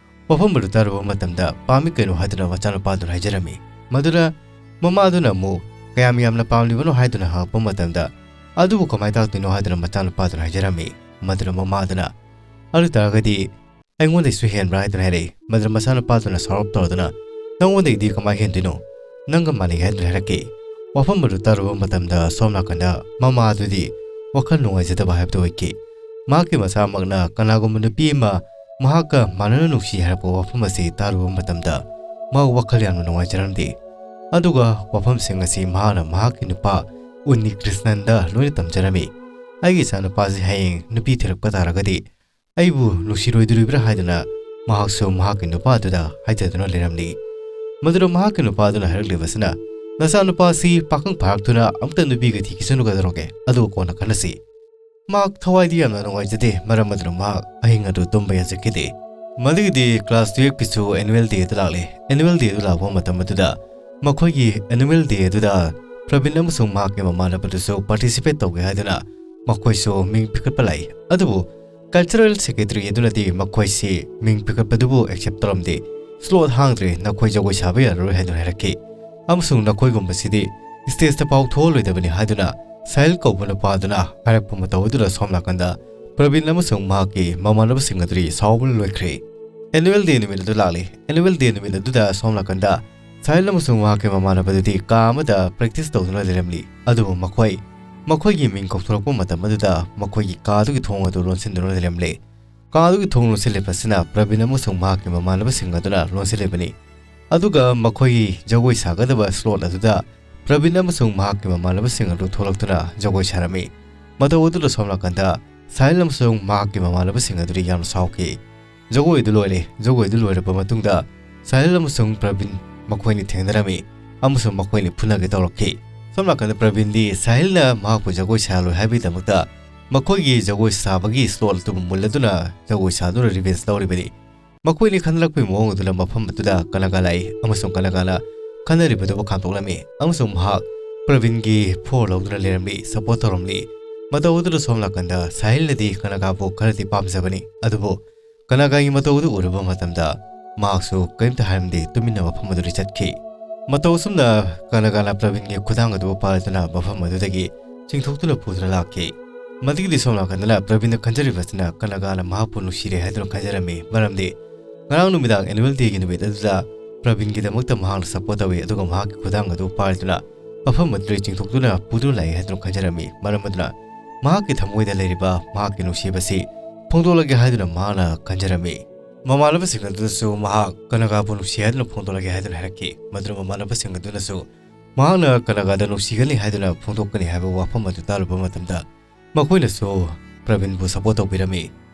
ꯋꯥꯐꯝ ꯑꯗꯨ ꯇꯥꯔꯨꯕ ꯃꯇꯝꯗ, "ꯄꯥꯝꯃꯤ ꯀꯩꯅꯣ?" ꯍꯥꯏꯗꯨꯅ ꯃꯆꯥꯅꯨꯄꯥꯗꯨꯅ ꯍꯥꯏꯖꯔꯝꯃꯤ꯫ ꯃꯗꯨꯗ ꯃꯃꯥꯗꯨꯅ ꯑꯃꯨꯛ, "ꯀꯌꯥꯝ ꯌꯥꯝꯅ ꯄꯥꯝꯂꯤꯕꯅꯣ?" ꯍꯥꯏꯗꯨꯅ ꯍꯪꯉꯛꯄ ꯃꯇꯝꯗ, "ꯑꯗꯨꯕꯨ ꯀꯃꯥꯏꯅ ꯇꯥꯛꯇꯣꯏꯅꯣ?" ꯍꯥꯏꯗꯨꯅ ꯃꯆꯥꯅꯨꯄꯥꯗꯨꯅ ꯍꯥꯏꯖꯔꯝꯃꯤ꯫ ꯃꯗꯨꯗ ꯃꯃꯥꯗꯨꯅ, "ꯑꯗꯨ ꯇꯥꯔꯒꯗꯤ ꯑꯩꯉꯣꯟꯗꯩꯁꯨ ꯍꯦꯟꯕ꯭ꯔꯥ?" ꯍꯥꯏꯗꯨꯅ ꯍꯥꯏꯔꯛꯏ꯫ ꯃꯗꯨꯗ ꯃꯆꯥꯅꯨꯄꯥꯗꯨꯅ ꯁꯥꯎꯔꯞ ꯇꯧꯔꯗꯨꯅ, "ꯅꯉꯣꯟꯗꯒꯤꯗꯤ ꯀꯃꯥꯏꯅ ꯍꯦꯟꯗꯣꯏꯅꯣ? ꯅꯪꯒ ꯃꯥꯟꯅꯩ" ꯍꯥꯏꯗꯨꯅ ꯍꯥꯏꯔꯛꯈꯤ꯫ ꯋꯥꯐꯝ ꯑꯗꯨ ꯇꯥꯔꯨꯕ ꯃꯇꯝꯗ ꯁꯣꯝ ꯅꯥꯀꯟꯗ ꯃꯃꯥ ꯑꯗꯨꯗꯤ ꯋꯥꯈꯜ ꯅꯨꯡꯉꯥꯏꯖꯗꯕ ꯍꯥꯏꯕꯗꯨ ꯑꯣꯏꯈꯤ꯫ ꯃꯍꯥꯛꯀꯤ ꯃꯆꯥꯃꯛꯅ ꯀꯅꯥꯒꯨꯝꯕ ꯅꯨꯄꯤ ꯑꯃ ꯃꯍꯥꯛꯀ ꯃꯥꯟꯅꯅ ꯅꯨꯡꯁꯤ ꯍꯥꯏꯔꯛꯄ ꯋꯥꯐꯝ ꯑꯁꯤ ꯇꯥꯔꯨꯕ ꯃꯇꯝꯗ ꯃꯍꯥꯛ ꯋꯥꯈꯜ ꯌꯥꯝꯅ ꯅꯨꯡꯉꯥꯏꯖꯔꯝꯗꯦ꯫ ꯑꯗꯨꯒ ꯋꯥꯐꯝꯁꯤꯡ ꯑꯁꯤ ꯃꯍꯥꯛꯅ ꯃꯍꯥꯛꯀꯤ ꯅꯨꯄꯥ ꯎꯟꯅꯤ ꯀ꯭ꯔꯤꯁꯅꯟꯗ ꯂꯣꯏꯅ ꯇꯝꯖꯔꯝꯃꯤ꯫ "ꯑꯩꯒꯤ ꯏꯆꯥꯅꯨꯄꯥꯁꯤ ꯍꯌꯦꯡ ꯅꯨꯄꯤ ꯊꯤꯔꯛꯄ ꯇꯥꯔꯒꯗꯤ ꯑꯩꯕꯨ ꯅꯨꯡꯁꯤꯔꯣꯏꯗꯣꯔꯤꯕ꯭ꯔꯥ?" ꯍꯥꯏꯗꯨꯅ ꯃꯍꯥꯛꯁꯨ ꯃꯍꯥꯛꯀꯤ ꯅꯨꯄꯥ ꯑꯗꯨꯗ ꯍꯥꯏꯖꯗꯨꯅ ꯂꯩꯔꯝꯂꯤ꯫ ꯃꯗꯨꯗ ꯃꯍꯥꯛꯀꯤ ꯅꯨꯄꯥ ꯑꯗꯨꯅ ꯍꯥꯏꯔꯛꯂꯤꯕꯁꯤꯅ, "ꯅꯆꯥꯅꯨꯄꯥꯁꯤ ꯄꯥꯈꯪ ꯐꯥꯔꯛꯇꯨꯅ ꯑꯃꯨꯛꯇ ꯅꯨꯄꯤꯒ ꯊꯤꯈꯤꯁꯅꯨ, ꯀꯩꯗꯧꯔꯒꯦ? ꯑꯗꯨꯒ ꯀꯣꯟꯅ ꯈꯟꯅꯁꯤ"꯫ ꯃꯍꯥꯛ ꯊꯋꯥꯏꯗꯤ ꯌꯥꯝꯅ ꯅꯨꯡꯉꯥꯏꯖꯗꯦ, ꯃꯔꯝ ꯑꯗꯨꯅ ꯃꯍꯥꯛ ꯑꯍꯤꯡ ꯑꯗꯨ ꯇꯨꯝꯕ ꯌꯥꯖꯈꯤꯗꯦ꯫ ꯃꯗꯨꯒꯤꯗꯤ ꯀ꯭ꯂꯥꯁ ꯇꯨꯌꯦꯜꯐꯀꯤꯁꯨ ꯑꯦꯅꯨꯋꯦꯜ ꯗꯦ ꯑꯗꯨ ꯂꯥꯛꯂꯦ꯫ ꯑꯦꯅꯨꯋꯦꯜ ꯗꯦ ꯑꯗꯨ ꯂꯥꯛꯄ ꯃꯇꯝ ꯑꯗꯨꯗ ꯃꯈꯣꯏꯒꯤ ꯑꯦꯅꯨꯋꯦꯜ ꯗꯦ ꯑꯗꯨꯗ ꯄ꯭ꯔꯕꯤꯟ ꯑꯃꯁꯨꯡ ꯃꯍꯥꯛꯀꯤ ꯃꯃꯥꯟꯅꯕꯗꯨꯁꯨ ꯄꯥꯔꯇꯤꯁꯤꯄꯦꯠ ꯇꯧꯒꯦ ꯍꯥꯏꯗꯨꯅ ꯃꯈꯣꯏꯁꯨ ꯃꯤꯡ ꯄꯤꯈꯠꯄ ꯂꯥꯛꯏ꯫ ꯑꯗꯨꯕꯨ ꯀꯜꯆꯔꯦꯜ ꯁꯦꯀ꯭ꯔꯦꯇꯔꯤ ꯑꯗꯨꯅꯗꯤ ꯃꯈꯣꯏꯁꯤ ꯃꯤꯡ ꯄꯤꯈꯠꯄꯗꯨꯕꯨ ꯑꯦꯛꯁꯦꯞ ꯇꯧꯔꯝꯗꯦ꯫ "ꯁ꯭ꯂꯣꯠ ꯍꯥꯡꯗ꯭ꯔꯦ, ꯅꯈꯣꯏ ꯖꯒꯣꯏ ꯁꯥꯕ ꯌꯥꯔꯔꯣꯏ" ꯍꯥꯏꯗꯨꯅ ꯍꯥꯏꯔꯛꯈꯤ꯫ ꯑꯃꯁꯨꯡ "ꯅꯈꯣꯏꯒꯨꯝꯕꯁꯤꯗꯤ ꯁ꯭ꯇꯦꯖꯇ ꯄꯥꯎ ꯊꯣꯛꯍꯜꯂꯣꯏꯗꯕꯅꯤ" ꯍꯥꯏꯗꯨꯅ ꯁꯥꯍꯤꯜ ꯀꯧꯕ ꯅꯨꯄꯥ ꯑꯗꯨꯅ ꯍꯥꯏꯔꯛꯄ ꯃꯇꯧ ꯑꯗꯨꯗ ꯁꯣꯝ ꯅꯥꯀꯟꯗ ꯄ꯭ꯔꯕꯤꯟ ꯑꯃꯁꯨꯡ ꯃꯍꯥꯛꯀꯤ ꯃꯃꯥꯟꯅꯕꯁꯤꯡ ꯑꯗꯨꯗꯤ ꯁꯥꯎꯕꯅ ꯂꯣꯏꯈ꯭ꯔꯦ꯫ ꯑꯦꯅꯨꯋꯦꯜ ꯗꯦ ꯅꯨꯃꯤꯠ ꯑꯗꯨ ꯂꯥꯛꯂꯦ꯫ ꯑꯦꯅꯨꯋꯦꯜ ꯗꯦ ꯅꯨꯃꯤꯠ ꯑꯗꯨꯗ ꯁꯣꯝ ꯅꯥꯀꯟꯗ ꯁꯥꯍꯤꯜ ꯑꯃꯁꯨꯡ ꯃꯍꯥꯛꯀꯤ ꯃꯃꯥꯟꯅꯕ ꯑꯗꯨꯗꯤ ꯀꯥ ꯑꯃꯗ ꯄ꯭ꯔꯦꯛꯇꯤꯁ ꯇꯧꯗꯨꯅ ꯂꯩꯔꯝꯂꯤ꯫ ꯑꯗꯨꯕꯨ ꯃꯈꯣꯏ, ꯃꯈꯣꯏꯒꯤ ꯃꯤꯡ ꯀꯧꯊꯣꯔꯛꯄ ꯃꯇꯝ ꯑꯗꯨꯗ ꯃꯈꯣꯏꯒꯤ ꯀꯥ ꯑꯗꯨꯒꯤ ꯊꯣꯡ ꯑꯗꯨ ꯂꯣꯟꯁꯤꯟꯗꯨꯅ ꯂꯩꯔꯝꯂꯦ꯫ ꯀꯥ ꯑꯗꯨꯒꯤ ꯊꯣꯡ ꯂꯣꯟꯁꯤꯜꯂꯤꯕ ꯑꯁꯤꯅ ꯄ꯭ꯔꯕꯤꯟ ꯑꯃꯁꯨꯡ ꯃꯍꯥꯛꯀꯤ ꯃꯃꯥꯟꯅꯕꯁꯤꯡ ꯑꯗꯨꯅ ꯂꯣꯟꯁꯤꯜꯂꯤꯕꯅꯤ꯫ ꯑꯗꯨꯒ ꯃꯈꯣꯏꯒꯤ ꯖꯒꯣꯏ ꯁꯥꯒꯗꯕ ꯁ꯭ꯂꯣꯠ ꯑꯗꯨꯗ ꯄ꯭ꯔꯕꯤꯟ ꯑꯃꯁꯨꯡ ꯃꯍꯥꯛꯀꯤ ꯃꯃꯥꯟꯅꯕꯁꯤꯡ ꯑꯗꯨ ꯊꯣꯛꯂꯛꯇꯨꯅ ꯖꯒꯣꯏ ꯁꯥꯔꯝꯃꯤ꯫ ꯃꯇꯧ ꯑꯗꯨꯗ ꯁꯣꯝ ꯅꯥꯀꯟꯗ ꯁꯥꯍꯤꯜ ꯑꯃꯁꯨꯡ ꯃꯍꯥꯛꯀꯤ ꯃꯃꯥꯟꯅꯕꯁꯤꯡ ꯑꯗꯨꯗꯤ ꯌꯥꯝꯅ ꯁꯥꯎꯈꯤ꯫ ꯖꯒꯣꯏ ꯑꯗꯨ ꯂꯣꯏꯔꯦ꯫ ꯖꯒꯣꯏ ꯑꯗꯨ ꯂꯣꯏꯔꯕ ꯃꯇꯨꯡꯗ ꯁꯥꯍꯤꯜ ꯑꯃꯁꯨꯡ ꯄ꯭ꯔꯕꯤꯟ ꯃꯈꯣꯏꯅꯤ ꯊꯦꯡꯅꯔꯝꯃꯤ ꯑꯃꯁꯨꯡ ꯃꯈꯣꯏꯅꯤ ꯐꯨꯅꯒꯦ ꯇꯧꯔꯛꯈꯤ꯫ ꯁꯣꯝ ꯅꯥꯀꯟꯗ ꯄ꯭ꯔꯕꯤꯟꯗꯤ ꯁꯥꯍꯤꯜꯅ ꯃꯍꯥꯛꯄꯨ ꯖꯒꯣꯏ ꯁꯥꯍꯜꯂꯣꯏ ꯍꯥꯏꯕꯒꯤꯗꯃꯛꯇ ꯃꯈꯣꯏꯒꯤ ꯖꯒꯣꯏ ꯁꯥꯕꯒꯤ ꯁ꯭ꯂꯣꯠ ꯑꯗꯨꯕꯨ ꯃꯨꯜꯂꯗꯨꯅ ꯖꯒꯣꯏ ꯁꯥꯗꯨꯅ ꯔꯤꯚꯦꯟꯖ ꯂꯧꯔꯤꯕꯅꯤ꯫ ꯃꯈꯣꯏꯅꯤ ꯈꯟꯅꯔꯛꯄꯒꯤ ꯃꯑꯣꯡ ꯑꯗꯨꯅ ꯃꯐꯝ ꯑꯗꯨꯗ ꯀꯅꯥꯒꯥ ꯂꯥꯛꯏ ꯑꯃꯁꯨꯡ ꯀꯅꯥꯒꯥꯅ ꯈꯟꯅꯔꯤꯕꯗꯨꯕꯨ ꯈꯥꯝꯗꯣꯛꯂꯝꯃꯤ ꯑꯃꯁꯨꯡ ꯃꯍꯥꯛ ꯄ꯭ꯔꯕꯤꯟꯒꯤ ꯐꯣꯔ ꯂꯧꯗꯨꯅ ꯂꯩꯔꯝꯂꯤ, ꯁꯄꯣꯔꯠ ꯇꯧꯔꯝꯂꯤ꯫ ꯃꯇꯧ ꯑꯗꯨꯗ ꯁꯣꯝ ꯅꯥꯀꯟꯗ ꯁꯥꯍꯤꯜꯅꯗꯤ ꯀꯅꯥꯒꯥꯕꯨ ꯈꯔꯗꯤ ꯄꯥꯝꯖꯕꯅꯤ, ꯑꯗꯨꯕꯨ ꯀꯅꯥꯒꯥꯒꯤ ꯃꯇꯧ ꯑꯗꯨ ꯎꯔꯨꯕ ꯃꯇꯝꯗ ꯃꯍꯥꯛꯁꯨ ꯀꯔꯤꯝꯇ ꯍꯥꯏꯔꯝꯗꯦ, ꯇꯨꯃꯤꯟꯅ ꯃꯐꯝ ꯑꯗꯨꯗ ꯆꯠꯈꯤ꯫ ꯃꯇꯧ ꯑꯁꯨꯝꯅ ꯀꯅꯥꯒꯥꯅ ꯄ꯭ꯔꯕꯤꯟꯒꯤ ꯈꯨꯗꯥꯡ ꯑꯗꯨꯕꯨ ꯄꯥꯏꯗꯨꯅ ꯃꯐꯝ ꯑꯗꯨꯗꯒꯤ ꯆꯤꯡꯊꯣꯛꯇꯨꯅ ꯄꯨꯗꯨꯅ ꯂꯥꯛꯈꯤ꯫ ꯃꯗꯨꯒꯤꯗꯤ ꯁꯣꯝ ꯅꯥꯀꯟꯗꯅ ꯄ꯭ꯔꯕꯤꯟꯅ ꯈꯟꯖꯔꯤꯕꯁꯤꯅ ꯀꯅꯥꯒꯥꯅ ꯃꯍꯥꯛꯄꯨ ꯅꯨꯡꯁꯤꯔꯦ ꯍꯥꯏꯗꯨꯅ ꯈꯟꯖꯔꯝꯃꯤ, ꯃꯔꯝꯗꯤ ꯉꯔꯥꯡ ꯅꯨꯃꯤꯗꯥꯡ ꯑꯦꯅꯨꯋꯦꯜ ꯗꯦꯒꯤ ꯅꯨꯃꯤꯠ ꯑꯗꯨꯗ ꯄ꯭ꯔꯕꯤꯟꯒꯤꯗꯃꯛꯇ ꯃꯍꯥꯛꯅ ꯁꯄꯣꯔꯠ ꯇꯧꯏ, ꯑꯗꯨꯒ ꯃꯍꯥꯛꯀꯤ ꯈꯨꯗꯥꯡ ꯑꯗꯨ ꯄꯥꯏꯗꯨꯅ ꯃꯐꯝ ꯑꯗꯨꯗꯒꯤ ꯆꯤꯡꯊꯣꯛꯇꯨꯅ ꯄꯨꯗꯨꯅ ꯂꯥꯛꯏ ꯍꯥꯏꯗꯨꯅ ꯈꯟꯖꯔꯝꯃꯤ꯫ ꯃꯔꯝ ꯑꯗꯨꯅ ꯃꯍꯥꯛꯀꯤ ꯊꯃꯣꯏꯗ ꯂꯩꯔꯤꯕ ꯃꯍꯥꯛꯀꯤ ꯅꯨꯡꯁꯤꯕꯁꯤ ꯐꯣꯡꯗꯣꯛꯂꯒꯦ ꯍꯥꯏꯗꯨꯅ ꯃꯍꯥꯛꯅ ꯈꯟꯖꯔꯝꯃꯤ꯫ ꯃꯃꯥꯟꯅꯕꯁꯤꯡ ꯑꯗꯨꯅꯁꯨ ꯃꯍꯥꯛ ꯀꯅꯥꯒꯥꯕꯨ ꯅꯨꯡꯁꯤ ꯍꯥꯏꯗꯨꯅ ꯐꯣꯡꯗꯣꯛꯂꯒꯦ ꯍꯥꯏꯗꯨꯅ ꯍꯥꯏꯔꯛꯈꯤ꯫ ꯃꯗꯨꯅ ꯃꯃꯥꯟꯅꯕꯁꯤꯡ ꯑꯗꯨꯅꯁꯨ ꯃꯍꯥꯛꯅ ꯀꯅꯥꯒꯥꯗ ꯅꯨꯡꯁꯤꯒꯅꯤ ꯍꯥꯏꯗꯨꯅ ꯐꯣꯡꯗꯣꯛꯀꯅꯤ ꯍꯥꯏꯕ ꯋꯥꯐꯝ ꯑꯗꯨ ꯇꯥꯔꯨꯕ ꯃꯇꯝꯗ ꯃꯈꯣꯏꯅꯁꯨ ꯄ꯭ꯔꯕꯤꯟꯕꯨ ꯁꯄꯣꯔꯠ ꯇꯧꯕꯤꯔꯝꯃꯤ꯫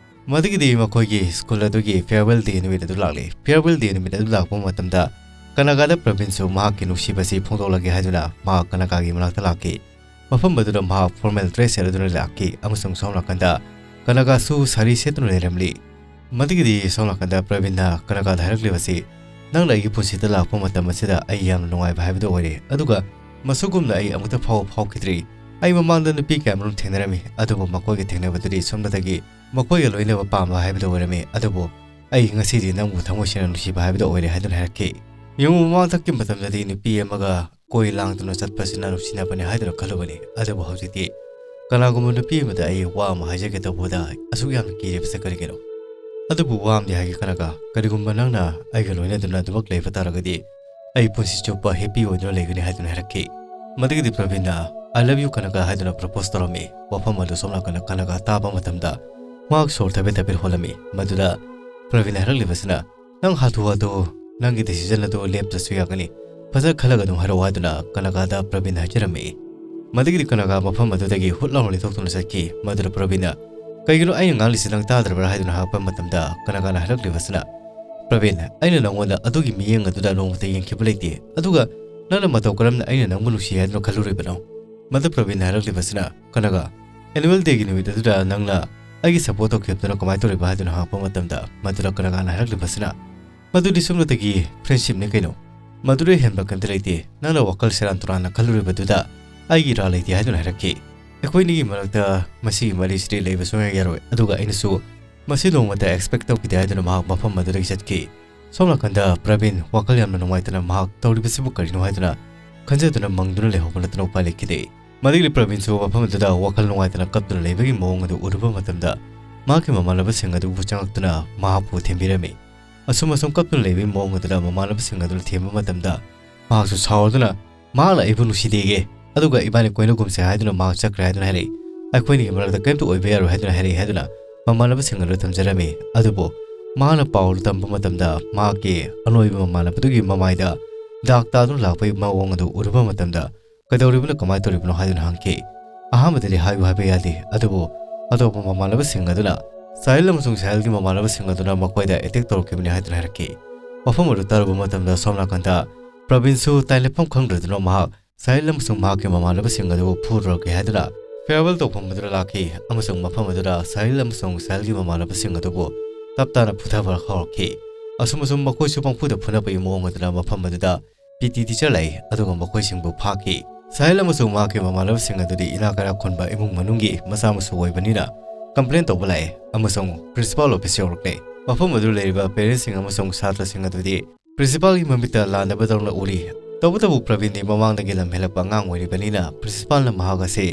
ꯃꯗꯨꯒꯤꯗꯤ ꯃꯈꯣꯏꯒꯤ ꯁ꯭ꯀꯨꯜ ꯑꯗꯨꯒꯤ ꯐꯤꯌꯔꯋꯦꯜ ꯗꯦ ꯅꯨꯃꯤꯠ ꯑꯗꯨ ꯂꯥꯛꯂꯦ꯫ ꯐꯤꯌꯔꯋꯦꯜ ꯗꯦ ꯅꯨꯃꯤꯠ ꯑꯗꯨ ꯂꯥꯛꯄ ꯃꯇꯝꯗ ꯀꯅꯥꯒꯥꯗ ꯄ꯭ꯔꯕꯤꯟꯁꯨ ꯃꯍꯥꯛꯀꯤ ꯅꯨꯡꯁꯤꯕꯁꯤ ꯐꯣꯡꯗꯣꯛꯂꯒꯦ ꯍꯥꯏꯗꯨꯅ ꯃꯍꯥꯛ ꯀꯅꯥꯒꯥꯒꯤ ꯃꯅꯥꯛꯇ ꯂꯥꯛꯈꯤ꯫ ꯃꯐꯝ ꯑꯗꯨꯗ ꯃꯍꯥꯛ ꯐꯣꯔꯃꯦꯜ ꯗ꯭ꯔꯦꯁ ꯁꯦꯠꯂꯗꯨꯅ ꯂꯥꯛꯈꯤ ꯑꯃꯁꯨꯡ ꯁꯣꯝ ꯅꯥꯀꯟꯗ ꯀꯅꯥꯒꯥꯁꯨ ꯁꯥꯔꯤ ꯁꯦꯠꯇꯨꯅ ꯂꯩꯔꯝꯂꯤ꯫ ꯃꯗꯨꯒꯤꯗꯤ ꯁꯣꯝ ꯅꯥꯀꯟꯗ ꯄ꯭ꯔꯕꯤꯟꯅ ꯀꯅꯥꯒꯥꯗ ꯍꯥꯏꯔꯛꯂꯤꯕꯁꯤ, "ꯅꯪꯅ ꯑꯩꯒꯤ ꯄꯨꯟꯁꯤꯗ ꯂꯥꯛꯄ ꯃꯇꯝ ꯑꯁꯤꯗ ꯑꯩ ꯌꯥꯝꯅ ꯅꯨꯡꯉꯥꯏꯕ ꯍꯥꯏꯕꯗꯨ ꯑꯣꯏꯔꯦ, ꯑꯗꯨꯒ ꯃꯁꯤꯒꯨꯝꯅ ꯑꯩ ꯑꯃꯨꯛꯇ ꯐꯥꯎꯕ ꯐꯥꯎꯈꯤꯗ꯭ꯔꯤ꯫ ꯑꯩ ꯃꯃꯥꯡꯗ ꯅꯨꯄꯤ ꯀꯌꯥꯃꯔꯨꯝ ꯊꯦꯡꯅꯔꯝꯃꯤ, ꯑꯗꯨꯕꯨ ꯃꯈꯣꯏꯒ ꯊꯦꯡꯅꯕꯗꯨꯗꯤ ꯁꯣꯝꯗꯇꯒꯤ ꯃꯈꯣꯏꯒ ꯂꯣꯏꯅꯕ ꯄꯥꯝꯕ ꯍꯥꯏꯕꯗꯨ ꯑꯣꯏꯔꯝꯃꯤ, ꯑꯗꯨꯕꯨ ꯑꯩ ꯉꯁꯤꯗꯤ ꯅꯪꯕꯨ ꯊꯃꯣꯏ ꯁꯦꯡꯅ ꯅꯨꯡꯁꯤꯕ ꯍꯥꯏꯕꯗꯨ ꯑꯣꯏꯔꯦ" ꯍꯥꯏꯗꯨꯅ ꯍꯥꯏꯔꯛꯈꯤ꯫ ꯌꯦꯡꯉꯨ, ꯃꯃꯥꯡꯊꯛꯀꯤ ꯃꯇꯝꯗꯗꯤ ꯅꯨꯄꯤ ꯑꯃꯒ ꯀꯣꯏ ꯂꯥꯡꯗꯨꯅ ꯆꯠꯄꯁꯤꯅ ꯅꯨꯡꯁꯤꯅꯕꯅꯤ ꯍꯥꯏꯗꯨꯅ ꯈꯜꯂꯨꯕꯅꯤ, ꯑꯗꯨꯕꯨ ꯍꯧꯖꯤꯛꯇꯤ "ꯀꯅꯥꯒꯨꯝꯕ ꯅꯨꯄꯤ ꯑꯃꯗ ꯑꯩ ꯋꯥ ꯑꯃ ꯍꯥꯏꯖꯒꯦ ꯇꯧꯕꯗ ꯑꯁꯨꯛ ꯌꯥꯝꯅ ꯀꯤꯔꯤꯕꯁꯦ ꯀꯔꯤꯒꯤꯅꯣ? ꯑꯗꯨꯕꯨ ꯋꯥ ꯑꯃꯗꯤ ꯍꯥꯏꯒꯦ ꯀꯅꯀꯥ, ꯀꯔꯤꯒꯨꯝꯕ ꯅꯪꯅ ꯑꯩꯒ ꯂꯣꯏꯅꯗꯨꯅ ꯑꯗꯨꯃꯛ ꯂꯩꯕ ꯇꯥꯔꯒꯗꯤ ꯑꯩ ꯄꯨꯟꯁꯤ ꯆꯨꯞꯄ ꯍꯦꯞꯄꯤ ꯑꯣꯏꯗꯨꯅ ꯂꯩꯒꯅꯤ" ꯍꯥꯏꯗꯨꯅ ꯍꯥꯏꯔꯛꯈꯤ꯫ ꯃꯗꯨꯒꯤꯗꯤ ꯄ꯭ꯔꯕꯤꯟꯅ "I love you ꯀꯅꯀꯥ" ꯍꯥꯏꯗꯨꯅ ꯄ꯭ꯔꯄꯣꯁ ꯇꯧꯔꯝꯃꯤ꯫ ꯋꯥꯐꯝ ꯑꯗꯨ ꯁꯣꯝ ꯅꯥꯀꯟꯗ ꯀꯅꯀꯥ ꯇꯥꯕ ꯃꯇꯝꯗ ꯃꯍꯥꯛ ꯁꯣꯔ ꯊꯕꯦꯠ ꯊꯕꯦꯠ ꯍꯣꯜꯂꯝꯃꯤ꯫ ꯃꯗꯨꯗ ꯄ꯭ꯔꯕꯤꯟꯅ ꯍꯥꯏꯔꯛꯂꯤꯕꯁꯤꯅ, "ꯅꯪ ꯍꯥꯊꯨ ꯍꯥꯊꯨ ꯅꯪꯒꯤ ꯗꯤꯁꯤꯖꯟ ꯑꯗꯨ ꯂꯦꯞꯇ꯭ꯔꯁꯨ ꯌꯥꯒꯅꯤ, ꯐꯖꯅ ꯈꯜꯂꯒ ꯑꯗꯨꯝ ꯍꯥꯏꯔꯛꯑꯣ" ꯍꯥꯏꯗꯨꯅ ꯀꯅꯀꯥꯗ ꯄ꯭ꯔꯕꯤꯟ ꯍꯥꯏꯖꯔꯝꯃꯤ꯫ ꯃꯗꯨꯒꯤꯗꯤ ꯀꯅꯀꯥ ꯃꯐꯝ ꯑꯗꯨꯗꯒꯤ ꯍꯨꯠ ꯂꯥꯎꯅ ꯂꯦꯞꯊꯣꯛꯇꯨꯅ ꯆꯠꯈꯤ꯫ ꯃꯗꯨꯗ ꯄ꯭ꯔꯕꯤꯟꯅ, "ꯀꯩꯒꯤꯅꯣ ꯑꯩꯅ ꯉꯥꯡꯂꯤꯁꯤ ꯅꯪ ꯇꯥꯗ꯭ꯔꯕ꯭ꯔꯥ?" ꯍꯥꯏꯗꯨꯅ ꯍꯪꯉꯛꯄ ꯃꯇꯝꯗ ꯀꯅꯀꯥꯅ ꯍꯥꯏꯔꯛꯂꯤꯕꯁꯤꯅ, "ꯄ꯭ꯔꯕꯤꯟ, ꯑꯩꯅ ꯅꯪꯉꯣꯟꯗ ꯑꯗꯨꯒꯤ ꯃꯤꯠꯌꯦꯡ ꯑꯗꯨꯗ ꯅꯣꯡꯃꯇ ꯌꯦꯡꯈꯤꯕ ꯂꯩꯇꯦ, ꯑꯗꯨꯒ ꯅꯪꯅ ꯃꯇꯧ ꯀꯔꯝꯅ ꯑꯩꯅ ꯅꯪꯕꯨ ꯅꯨꯡꯁꯤ ꯍꯥꯏꯗꯨꯅ ꯈꯜꯂꯨꯔꯤꯕꯅꯣ?" ꯃꯗꯨ ꯄ꯭ꯔꯕꯤꯟꯅ ꯍꯥꯏꯔꯛꯂꯤꯕꯁꯤꯅ, "ꯀꯅꯀꯥ, ꯑꯦꯅꯨꯋꯦꯜ ꯗꯦꯒꯤ ꯅꯨꯃꯤꯠ ꯑꯗꯨꯗ ꯅꯪꯅ ꯑꯩꯒꯤ ꯁꯞꯄꯣꯔꯠ ꯇꯧꯈꯤꯕꯗꯨꯅ ꯀꯃꯥꯏꯅ ꯇꯧꯔꯤꯕ?" ꯍꯥꯏꯗꯨꯅ ꯍꯪꯉꯛꯄ ꯃꯇꯝꯗ ꯃꯗꯨꯗ ꯀꯅꯀꯥꯅ ꯍꯥꯏꯔꯛꯂꯤꯕꯁꯤꯅ, "ꯃꯗꯨꯗꯤ ꯁꯨꯞꯅꯇꯒꯤ ꯐ꯭ꯔꯦꯟꯁꯤꯞꯅꯤ ꯀꯩꯅꯣ꯫ ꯃꯗꯨꯗꯩ ꯍꯦꯟꯕ ꯀꯩꯝꯇ ꯂꯩꯇꯦ꯫ ꯅꯪꯅ ꯋꯥꯈꯜ ꯁꯦꯔꯥꯟ ꯇꯨꯔꯥꯟꯅ ꯈꯜꯂꯨꯔꯤꯕꯗꯨꯗ ꯑꯩꯒꯤ ꯏꯔꯥꯜ ꯂꯩꯇꯦ" ꯍꯥꯏꯗꯨꯅ ꯍꯥꯏꯔꯛꯈꯤ꯫ "ꯑꯩꯈꯣꯏꯅꯤꯒꯤ ꯃꯔꯛꯇ ꯃꯁꯤꯒꯤ ꯃꯔꯤꯁꯤꯗꯤ ꯂꯩꯕ ꯁꯨꯡꯌꯥ ꯌꯥꯔꯣꯏ, ꯑꯗꯨꯒ ꯑꯩꯅꯁꯨ ꯃꯁꯤ ꯅꯣꯡꯃꯇ ꯑꯦꯛꯁꯄꯦꯛ ꯇꯧꯈꯤꯗꯦ" ꯍꯥꯏꯗꯨꯅ ꯃꯍꯥꯛ ꯃꯐꯝ ꯑꯗꯨꯗꯒꯤ ꯆꯠꯈꯤ꯫ ꯁꯣꯝ ꯅꯥꯀꯟꯗ ꯄ꯭ꯔꯕꯤꯟ ꯋꯥꯈꯜ ꯌꯥꯝꯅ ꯅꯨꯡꯉꯥꯏꯇꯅ ꯃꯍꯥꯛ ꯇꯧꯔꯤꯕꯁꯤꯕꯨ ꯀꯔꯤꯅꯣ ꯍꯥꯏꯗꯨꯅ ꯈꯟꯖꯗꯨꯅ ꯃꯪꯗꯨꯅ ꯂꯩꯍꯧꯕ ꯅꯠꯇꯅ ꯎꯄꯥꯏ ꯂꯩꯈꯤꯗꯦ꯫ ꯃꯗꯨꯒꯤ ꯄ꯭ꯔꯕꯤꯟꯁꯨ ꯃꯐꯝ ꯑꯗꯨꯗ ꯋꯥꯈꯜ ꯅꯨꯡꯉꯥꯏꯇꯅ ꯀꯞꯇꯨꯅ ꯂꯩꯕꯒꯤ ꯃꯑꯣꯡ ꯑꯗꯨ ꯎꯔꯨꯕ ꯃꯇꯝꯗ ꯃꯍꯥꯛꯀꯤ ꯃꯃꯥꯟꯅꯕꯁꯤꯡ ꯑꯗꯨꯕꯨ ꯆꯪꯉꯛꯇꯨꯅ ꯃꯍꯥꯛꯄꯨ ꯊꯦꯝꯕꯤꯔꯝꯃꯤ꯫ ꯑꯁꯨꯝ ꯑꯁꯨꯝ ꯀꯞꯇꯨꯅ ꯂꯩꯕꯒꯤ ꯃꯑꯣꯡ ꯑꯗꯨꯗ ꯃꯃꯥꯟꯅꯕꯁꯤꯡ ꯑꯗꯨꯅ ꯊꯦꯝꯕ ꯃꯇꯝꯗ ꯃꯍꯥꯛꯁꯨ ꯁꯥꯎꯔꯗꯨꯅ, "ꯃꯍꯥꯛꯅ ꯑꯩꯕꯨ ꯅꯨꯡꯁꯤꯗꯦꯒꯦ, ꯑꯗꯨꯒ ꯏꯕꯥꯅꯤ ꯀꯣꯏꯅꯒꯨꯝꯁꯦ" ꯍꯥꯏꯗꯨꯅ ꯃꯍꯥꯛ ꯆꯠꯈ꯭ꯔꯦ ꯍꯥꯏꯗꯨꯅ ꯍꯥꯏꯔꯛꯏ꯫ "ꯑꯩꯈꯣꯏꯅꯤꯒꯤ ꯃꯔꯛꯇ ꯀꯔꯤꯝꯇ ꯑꯣꯏꯕ ꯌꯥꯔꯣꯏ" ꯍꯥꯏꯗꯨꯅ ꯍꯥꯏꯔꯛꯏ ꯍꯥꯏꯗꯨꯅ ꯃꯃꯥꯟꯅꯕꯁꯤꯡ ꯑꯗꯨ ꯊꯝꯖꯔꯝꯃꯤ꯫ ꯑꯗꯨꯕꯨ ꯃꯍꯥꯛꯅ ꯄꯥꯎ ꯑꯗꯨ ꯇꯝꯕ ꯃꯇꯝꯗ ꯃꯍꯥꯛꯀꯤ ꯑꯅꯣꯏꯕ ꯃꯃꯥꯟꯅꯕꯗꯨꯒꯤ ꯃꯃꯥꯏꯗ ꯗꯥꯛ ꯇꯥꯗꯨꯅ ꯂꯥꯛꯄꯒꯤ ꯃꯑꯣꯡ ꯑꯗꯨ ꯎꯔꯨꯕ ꯃꯇꯝꯗ, "ꯀꯩꯗꯧꯔꯤꯕꯅꯣ, ꯀꯃꯥꯏꯅ ꯇꯧꯔꯤꯕꯅꯣ?" ꯍꯥꯏꯗꯨꯅ ꯍꯪꯈꯤ꯫ ꯑꯍꯥꯟꯕꯗꯗꯤ ꯍꯥꯏꯌꯨ ꯍꯥꯏꯕ ꯌꯥꯗꯦ, ꯑꯗꯨꯕꯨ ꯑꯇꯣꯞꯄ ꯃꯃꯥꯟꯅꯕꯁꯤꯡ ꯑꯗꯨꯅ, ꯁꯥꯍꯤꯜ ꯑꯃꯁꯨꯡ ꯁꯥꯍꯤꯜꯒꯤ ꯃꯃꯥꯟꯅꯕꯁꯤꯡ ꯑꯗꯨꯅ ꯃꯈꯣꯏꯗ ꯑꯦꯇꯦꯛ ꯇꯧꯔꯛꯈꯤꯕꯅꯤ ꯍꯥꯏꯗꯨꯅ ꯍꯥꯏꯔꯛꯈꯤ꯫ ꯋꯥꯐꯝ ꯑꯗꯨ ꯇꯥꯔꯨꯕ ꯃꯇꯝꯗ ꯁꯣꯝ ꯅꯥꯀꯟꯗ ꯄ꯭ꯔꯕꯤꯟꯁꯨ ꯇꯥꯏ ꯂꯩꯐꯝ ꯈꯪꯗ꯭ꯔꯗꯨꯅ ꯃꯍꯥꯛ ꯁꯥꯍꯤꯜ ꯑꯃꯁꯨꯡ ꯃꯍꯥꯛꯀꯤ ꯃꯃꯥꯟꯅꯕꯁꯤꯡ ꯑꯗꯨꯕꯨ ꯐꯨꯔꯨꯔꯒꯦ ꯍꯥꯏꯗꯨꯅ ꯐꯤꯌꯔꯋꯦꯜ ꯇꯧꯐꯝ ꯑꯗꯨꯗ ꯂꯥꯛꯈꯤ ꯑꯃꯁꯨꯡ ꯃꯐꯝ ꯑꯗꯨꯗ ꯁꯥꯍꯤꯜ ꯑꯃꯁꯨꯡ ꯁꯥꯍꯤꯜꯒꯤ ꯃꯃꯥꯟꯅꯕꯁꯤꯡ ꯑꯗꯨꯕꯨ ꯇꯞ ꯇꯥꯅ ꯐꯨꯊꯕ ꯍꯧꯔꯛꯈꯤ꯫ ꯑꯁꯨꯝ ꯑꯁꯨꯝ ꯃꯈꯣꯏꯁꯨ ꯄꯪꯐꯨꯗ ꯐꯨꯅꯕꯒꯤ ꯃꯑꯣꯡ ꯑꯗꯨꯅ ꯃꯐꯝ ꯑꯗꯨꯗ ꯄꯤ ꯇꯤ ꯇꯤꯆꯔ ꯂꯥꯛꯏ, ꯑꯗꯨꯒ ꯃꯈꯣꯏꯁꯤꯡꯕꯨ ꯐꯥꯈꯤ꯫ ꯁꯥꯍꯤꯜ ꯑꯃꯁꯨꯡ ꯃꯍꯥꯛꯀꯤ ꯃꯃꯥꯟꯅꯕꯁꯤꯡ ꯑꯗꯨꯗꯤ ꯏꯅꯥꯛ ꯀꯩꯔꯥꯛ ꯈꯨꯟꯕ ꯏꯃꯨꯡ ꯃꯅꯨꯡꯒꯤ ꯃꯆꯥ ꯃꯁꯨ ꯑꯣꯏꯕꯅꯤꯅ ꯀꯝꯄ꯭ꯂꯦꯟ ꯇꯧꯕ ꯂꯥꯛꯑꯦ ꯑꯃꯁꯨꯡ ꯄ꯭ꯔꯤꯟꯁꯤꯄꯥꯜ ꯑꯣꯐꯤꯁ ꯌꯧꯔꯛꯂꯦ꯫ ꯃꯐꯝ ꯑꯗꯨꯗ ꯂꯩꯔꯤꯕ ꯄꯦꯔꯦꯟꯁꯁꯤꯡ ꯑꯃꯁꯨꯡ ꯁꯥꯇ꯭ꯔꯁꯤꯡ ꯑꯗꯨꯗꯤ ꯄ꯭ꯔꯤꯟꯁꯤꯄꯥꯜꯒꯤ ꯃꯃꯤꯠꯇ ꯂꯥꯟꯗꯕꯗꯧꯅ ꯎꯔꯤ꯫ ꯇꯧꯕꯇꯕꯨ ꯄ꯭ꯔꯕꯤꯟꯗꯤ ꯃꯃꯥꯡꯗꯒꯤ ꯂꯝ ꯍꯦꯜꯂꯛꯄ ꯑꯉꯥꯡ ꯑꯣꯏꯔꯤꯕꯅꯤꯅ ꯄ꯭ꯔꯤꯟꯁꯤꯄꯥꯜꯅ ꯃꯍꯥꯛ ꯑꯁꯤ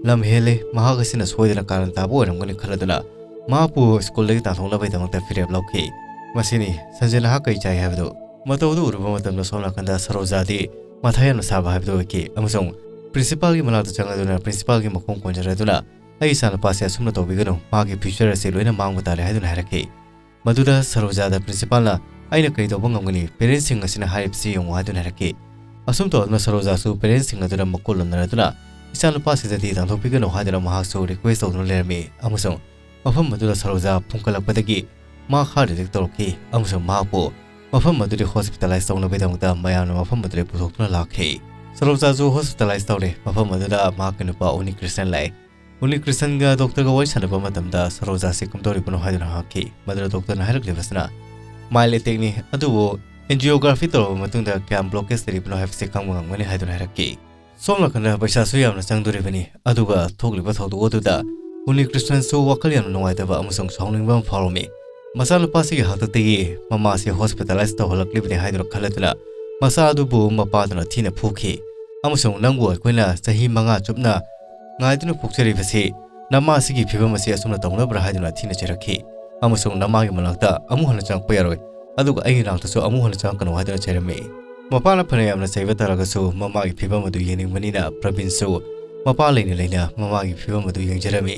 ꯂꯝ ꯍꯦꯜꯂꯦ, ꯃꯍꯥꯛ ꯑꯁꯤꯅ ꯁꯣꯏꯗꯅ ꯀꯥꯔꯟ ꯇꯥꯕ ꯑꯣꯏꯔꯝꯒꯅꯤ ꯈꯜꯂꯗꯨꯅ ꯃꯍꯥꯛꯄꯨ ꯁ꯭ꯀꯨꯜꯗꯒꯤ ꯇꯥꯟꯊꯣꯛꯅꯕꯒꯤꯗꯃꯛꯇ ꯐꯤꯔꯦꯞ ꯂꯧꯈꯤ꯫ ꯃꯁꯤꯅꯤ ꯁꯟꯖꯦ ꯅꯍꯥꯛ ꯀꯩ ꯆꯥꯏ ꯍꯥꯏꯕꯗꯨ꯫ ꯃꯇꯧꯗꯨ ꯎꯔꯨꯕ ꯃꯇꯝꯗ ꯁꯣꯝ ꯅꯥꯀꯟꯗ ꯁꯔꯣꯖꯥꯗꯤ ꯃꯊꯥ ꯌꯥꯝꯅ ꯁꯥꯕ ꯍꯥꯏꯕꯗꯨ ꯑꯣꯏꯈꯤ ꯑꯃꯁꯨꯡ ꯄ꯭ꯔꯤꯟꯁꯤꯄꯥꯜꯒꯤ ꯃꯅꯥꯛꯇ ꯆꯪꯂꯗꯨꯅ ꯄ꯭ꯔꯤꯟꯁꯤꯄꯥꯜꯒꯤ ꯃꯈꯣꯡ ꯀꯣꯟꯖꯔꯗꯨꯅ, "ꯑꯩ ꯏꯆꯥꯅꯨꯄꯥꯁꯦ ꯑꯁꯨꯝꯅ ꯇꯧꯕꯤꯒꯅꯨ, ꯃꯥꯒꯤ ꯐ꯭ꯌꯨꯆꯔ ꯑꯁꯤ ꯂꯣꯏꯅ ꯃꯥꯡꯕ ꯇꯥꯔꯦ" ꯍꯥꯏꯗꯨꯅ ꯍꯥꯏꯔꯛꯈꯤ꯫ ꯃꯗꯨꯗ ꯁꯔꯣꯖꯥꯗ ꯄ꯭ꯔꯤꯟꯁꯤꯄꯥꯜꯅ, "ꯑꯩꯅ ꯀꯔꯤ ꯇꯧꯕ ꯉꯝꯒꯅꯤ? ꯄꯦꯔꯦꯟꯁꯁꯤꯡ ꯑꯁꯤꯅ ꯍꯥꯏꯔꯤꯕꯁꯤ ꯌꯦꯡꯉꯨ" ꯍꯥꯏꯗꯨꯅ ꯍꯥꯏꯔꯛꯈꯤ꯫ ꯑꯁꯨꯝ ꯇꯧꯗꯨꯅ ꯁꯔꯣꯖꯥꯁꯨ ꯄꯦꯔꯦꯟꯁꯁꯤꯡ ꯑꯗꯨꯗ ꯃꯀꯣꯜ ꯂꯣꯟꯅꯔꯗꯨꯅ, "ꯏꯆꯥꯅꯨꯄꯥꯁꯤꯗꯗꯤ ꯇꯥꯟꯊꯣꯛꯄꯤꯒꯅꯨ" ꯍꯥꯏꯗꯨꯅ ꯃꯍꯥꯛꯁꯨ ꯔꯤꯀ꯭ꯋꯦꯁ ꯇꯧꯗꯨꯅ ꯂꯩꯔꯝꯃꯤ ꯑꯃꯁꯨꯡ ꯃꯐꯝ ꯑꯗꯨꯗ ꯁꯔꯣꯖꯥ ꯐꯨꯝꯀꯠꯂꯛꯄꯗꯒꯤ ꯃꯍꯥꯛ ꯍꯥꯔꯠ ꯑꯦꯇꯦꯛ ꯇꯧꯔꯛꯈꯤ ꯑꯃꯁꯨꯡ ꯃꯍꯥꯛꯄꯨ ꯃꯐꯝ ꯑꯗꯨꯗꯒꯤ ꯍꯣꯁꯄꯤꯇꯥꯂꯥꯏꯁ ꯇꯧꯅꯕꯒꯤꯗꯃꯛꯇ ꯃꯌꯥꯝꯅ ꯃꯐꯝ ꯑꯗꯨꯗ ꯄꯨꯊꯣꯛꯇꯨꯅ ꯂꯥꯛꯈꯤ꯫ ꯁꯔꯣꯖꯥꯁꯨ ꯍꯣꯁꯄꯤꯇꯥꯂꯥꯏꯁ ꯇꯧꯔꯦ꯫ ꯃꯐꯝ ꯑꯗꯨꯗ ꯃꯍꯥꯛꯀꯤ ꯅꯨꯄꯥ ꯎꯅꯤ ꯀ꯭ꯔꯤꯁꯅꯟ ꯂꯥꯛꯏ꯫ ꯎꯅꯤ ꯀ꯭ꯔꯤꯁꯅꯟꯒ ꯗꯣꯛꯇꯔꯒ ꯋꯥꯔꯤ ꯁꯥꯟꯅꯕ ꯃꯇꯝꯗ ꯁꯔꯣꯖꯥꯁꯤ ꯀꯝꯗꯧꯔꯤꯕꯅꯣ ꯍꯥꯏꯗꯨꯅ ꯍꯪꯉꯛꯈꯤ꯫ ꯃꯗꯨꯗ ꯗꯣꯛꯇꯔꯅ ꯍꯥꯏꯔꯛꯂꯤꯕꯁꯤꯅ, "ꯃꯥꯏꯜ ꯑꯦꯇꯦꯛꯅꯤ, ꯑꯗꯨꯕꯨ ꯑꯦꯟꯖꯤꯑꯣꯒ꯭ꯔꯥꯐꯤ ꯇꯧꯔꯕ ꯃꯇꯨꯡꯗ ꯀꯌꯥꯝ ꯕ꯭ꯂꯣꯀꯦꯖ ꯂꯩꯔꯤꯕꯅꯣ ꯍꯥꯏꯕꯁꯤ ꯈꯪꯕ ꯉꯝꯒꯅꯤ" ꯍꯥꯏꯗꯨꯅ ꯍꯥꯏꯔꯛꯈꯤ꯫ ꯁꯣꯝ ꯅꯥꯀꯟꯗ ꯄꯩꯁꯥꯁꯨ ꯌꯥꯝꯅ ꯆꯪꯗꯣꯔꯤꯕꯅꯤ, ꯑꯗꯨꯒ ꯊꯣꯛꯂꯤꯕ ꯊꯧꯗꯣꯛ ꯑꯗꯨꯗ ꯎꯅꯤ ꯀ꯭ꯔꯤꯁꯅꯟꯁꯨ ꯋꯥꯈꯜ ꯌꯥꯝꯅ ꯅꯨꯡꯉꯥꯏꯇꯕ ꯑꯃꯁꯨꯡ ꯁꯥꯎꯅꯤꯡꯕ ꯑꯃ ꯐꯥꯎꯔꯝꯃꯤ꯫ ꯃꯆꯥꯅꯨꯄꯥꯁꯤꯒꯤ ꯍꯥꯛꯇꯛꯇꯒꯤ ꯃꯃꯥꯁꯤ ꯍꯣꯁꯄꯤꯇꯥꯂꯥꯏꯁ ꯇꯧꯍꯜꯂꯛꯂꯤꯕꯅꯤ ꯍꯥꯏꯗꯨꯅ ꯈꯜꯂꯗꯨꯅ ꯃꯆꯥ ꯑꯗꯨꯕꯨ ꯃꯄꯥꯗꯨꯅ ꯊꯤꯅ ꯐꯨꯈꯤ ꯑꯃꯁꯨꯡ, "ꯅꯪꯕꯨ ꯑꯩꯈꯣꯏꯅ ꯆꯍꯤ ꯃꯉꯥ ꯆꯨꯞꯅ ꯉꯥꯏꯗꯨꯅ ꯄꯣꯛꯆꯔꯤꯕꯁꯤ ꯅꯃꯥ ꯑꯁꯤꯒꯤ ꯐꯤꯕꯝ ꯑꯁꯤ ꯑꯁꯨꯝꯅ ꯇꯧꯅꯕ꯭ꯔꯥ?" ꯍꯥꯏꯗꯨꯅ ꯊꯤꯅ ꯆꯩꯔꯛꯈꯤ꯫ ꯑꯃꯁꯨꯡ ꯅꯃꯥꯒꯤ ꯃꯅꯥꯛꯇ ꯑꯃꯨꯛ ꯍꯟꯅ ꯆꯪꯉꯛꯄ ꯌꯥꯔꯣꯏ, ꯑꯗꯨꯒ ꯑꯩꯒꯤ ꯅꯥꯛꯇꯁꯨ ꯑꯃꯨꯛ ꯍꯟꯅ ꯆꯪꯉꯛꯀꯅꯨ ꯍꯥꯏꯗꯨꯅ ꯆꯩꯔꯝꯃꯤ꯫ ꯃꯄꯥꯅ ꯐꯅ ꯌꯥꯝꯅ ꯆꯩꯕ ꯇꯥꯔꯒꯁꯨ ꯃꯃꯥꯒꯤ ꯐꯤꯕꯝ ꯑꯗꯨ ꯌꯦꯡꯅꯤꯡꯕꯅꯤꯅ ꯄ꯭ꯔꯕꯤꯟꯁꯨ ꯃꯄꯥ ꯂꯩꯅ ꯂꯩꯅ ꯃꯃꯥꯒꯤ ꯐꯤꯕꯝ ꯑꯗꯨ ꯌꯦꯡꯖꯔꯝꯃꯤ꯫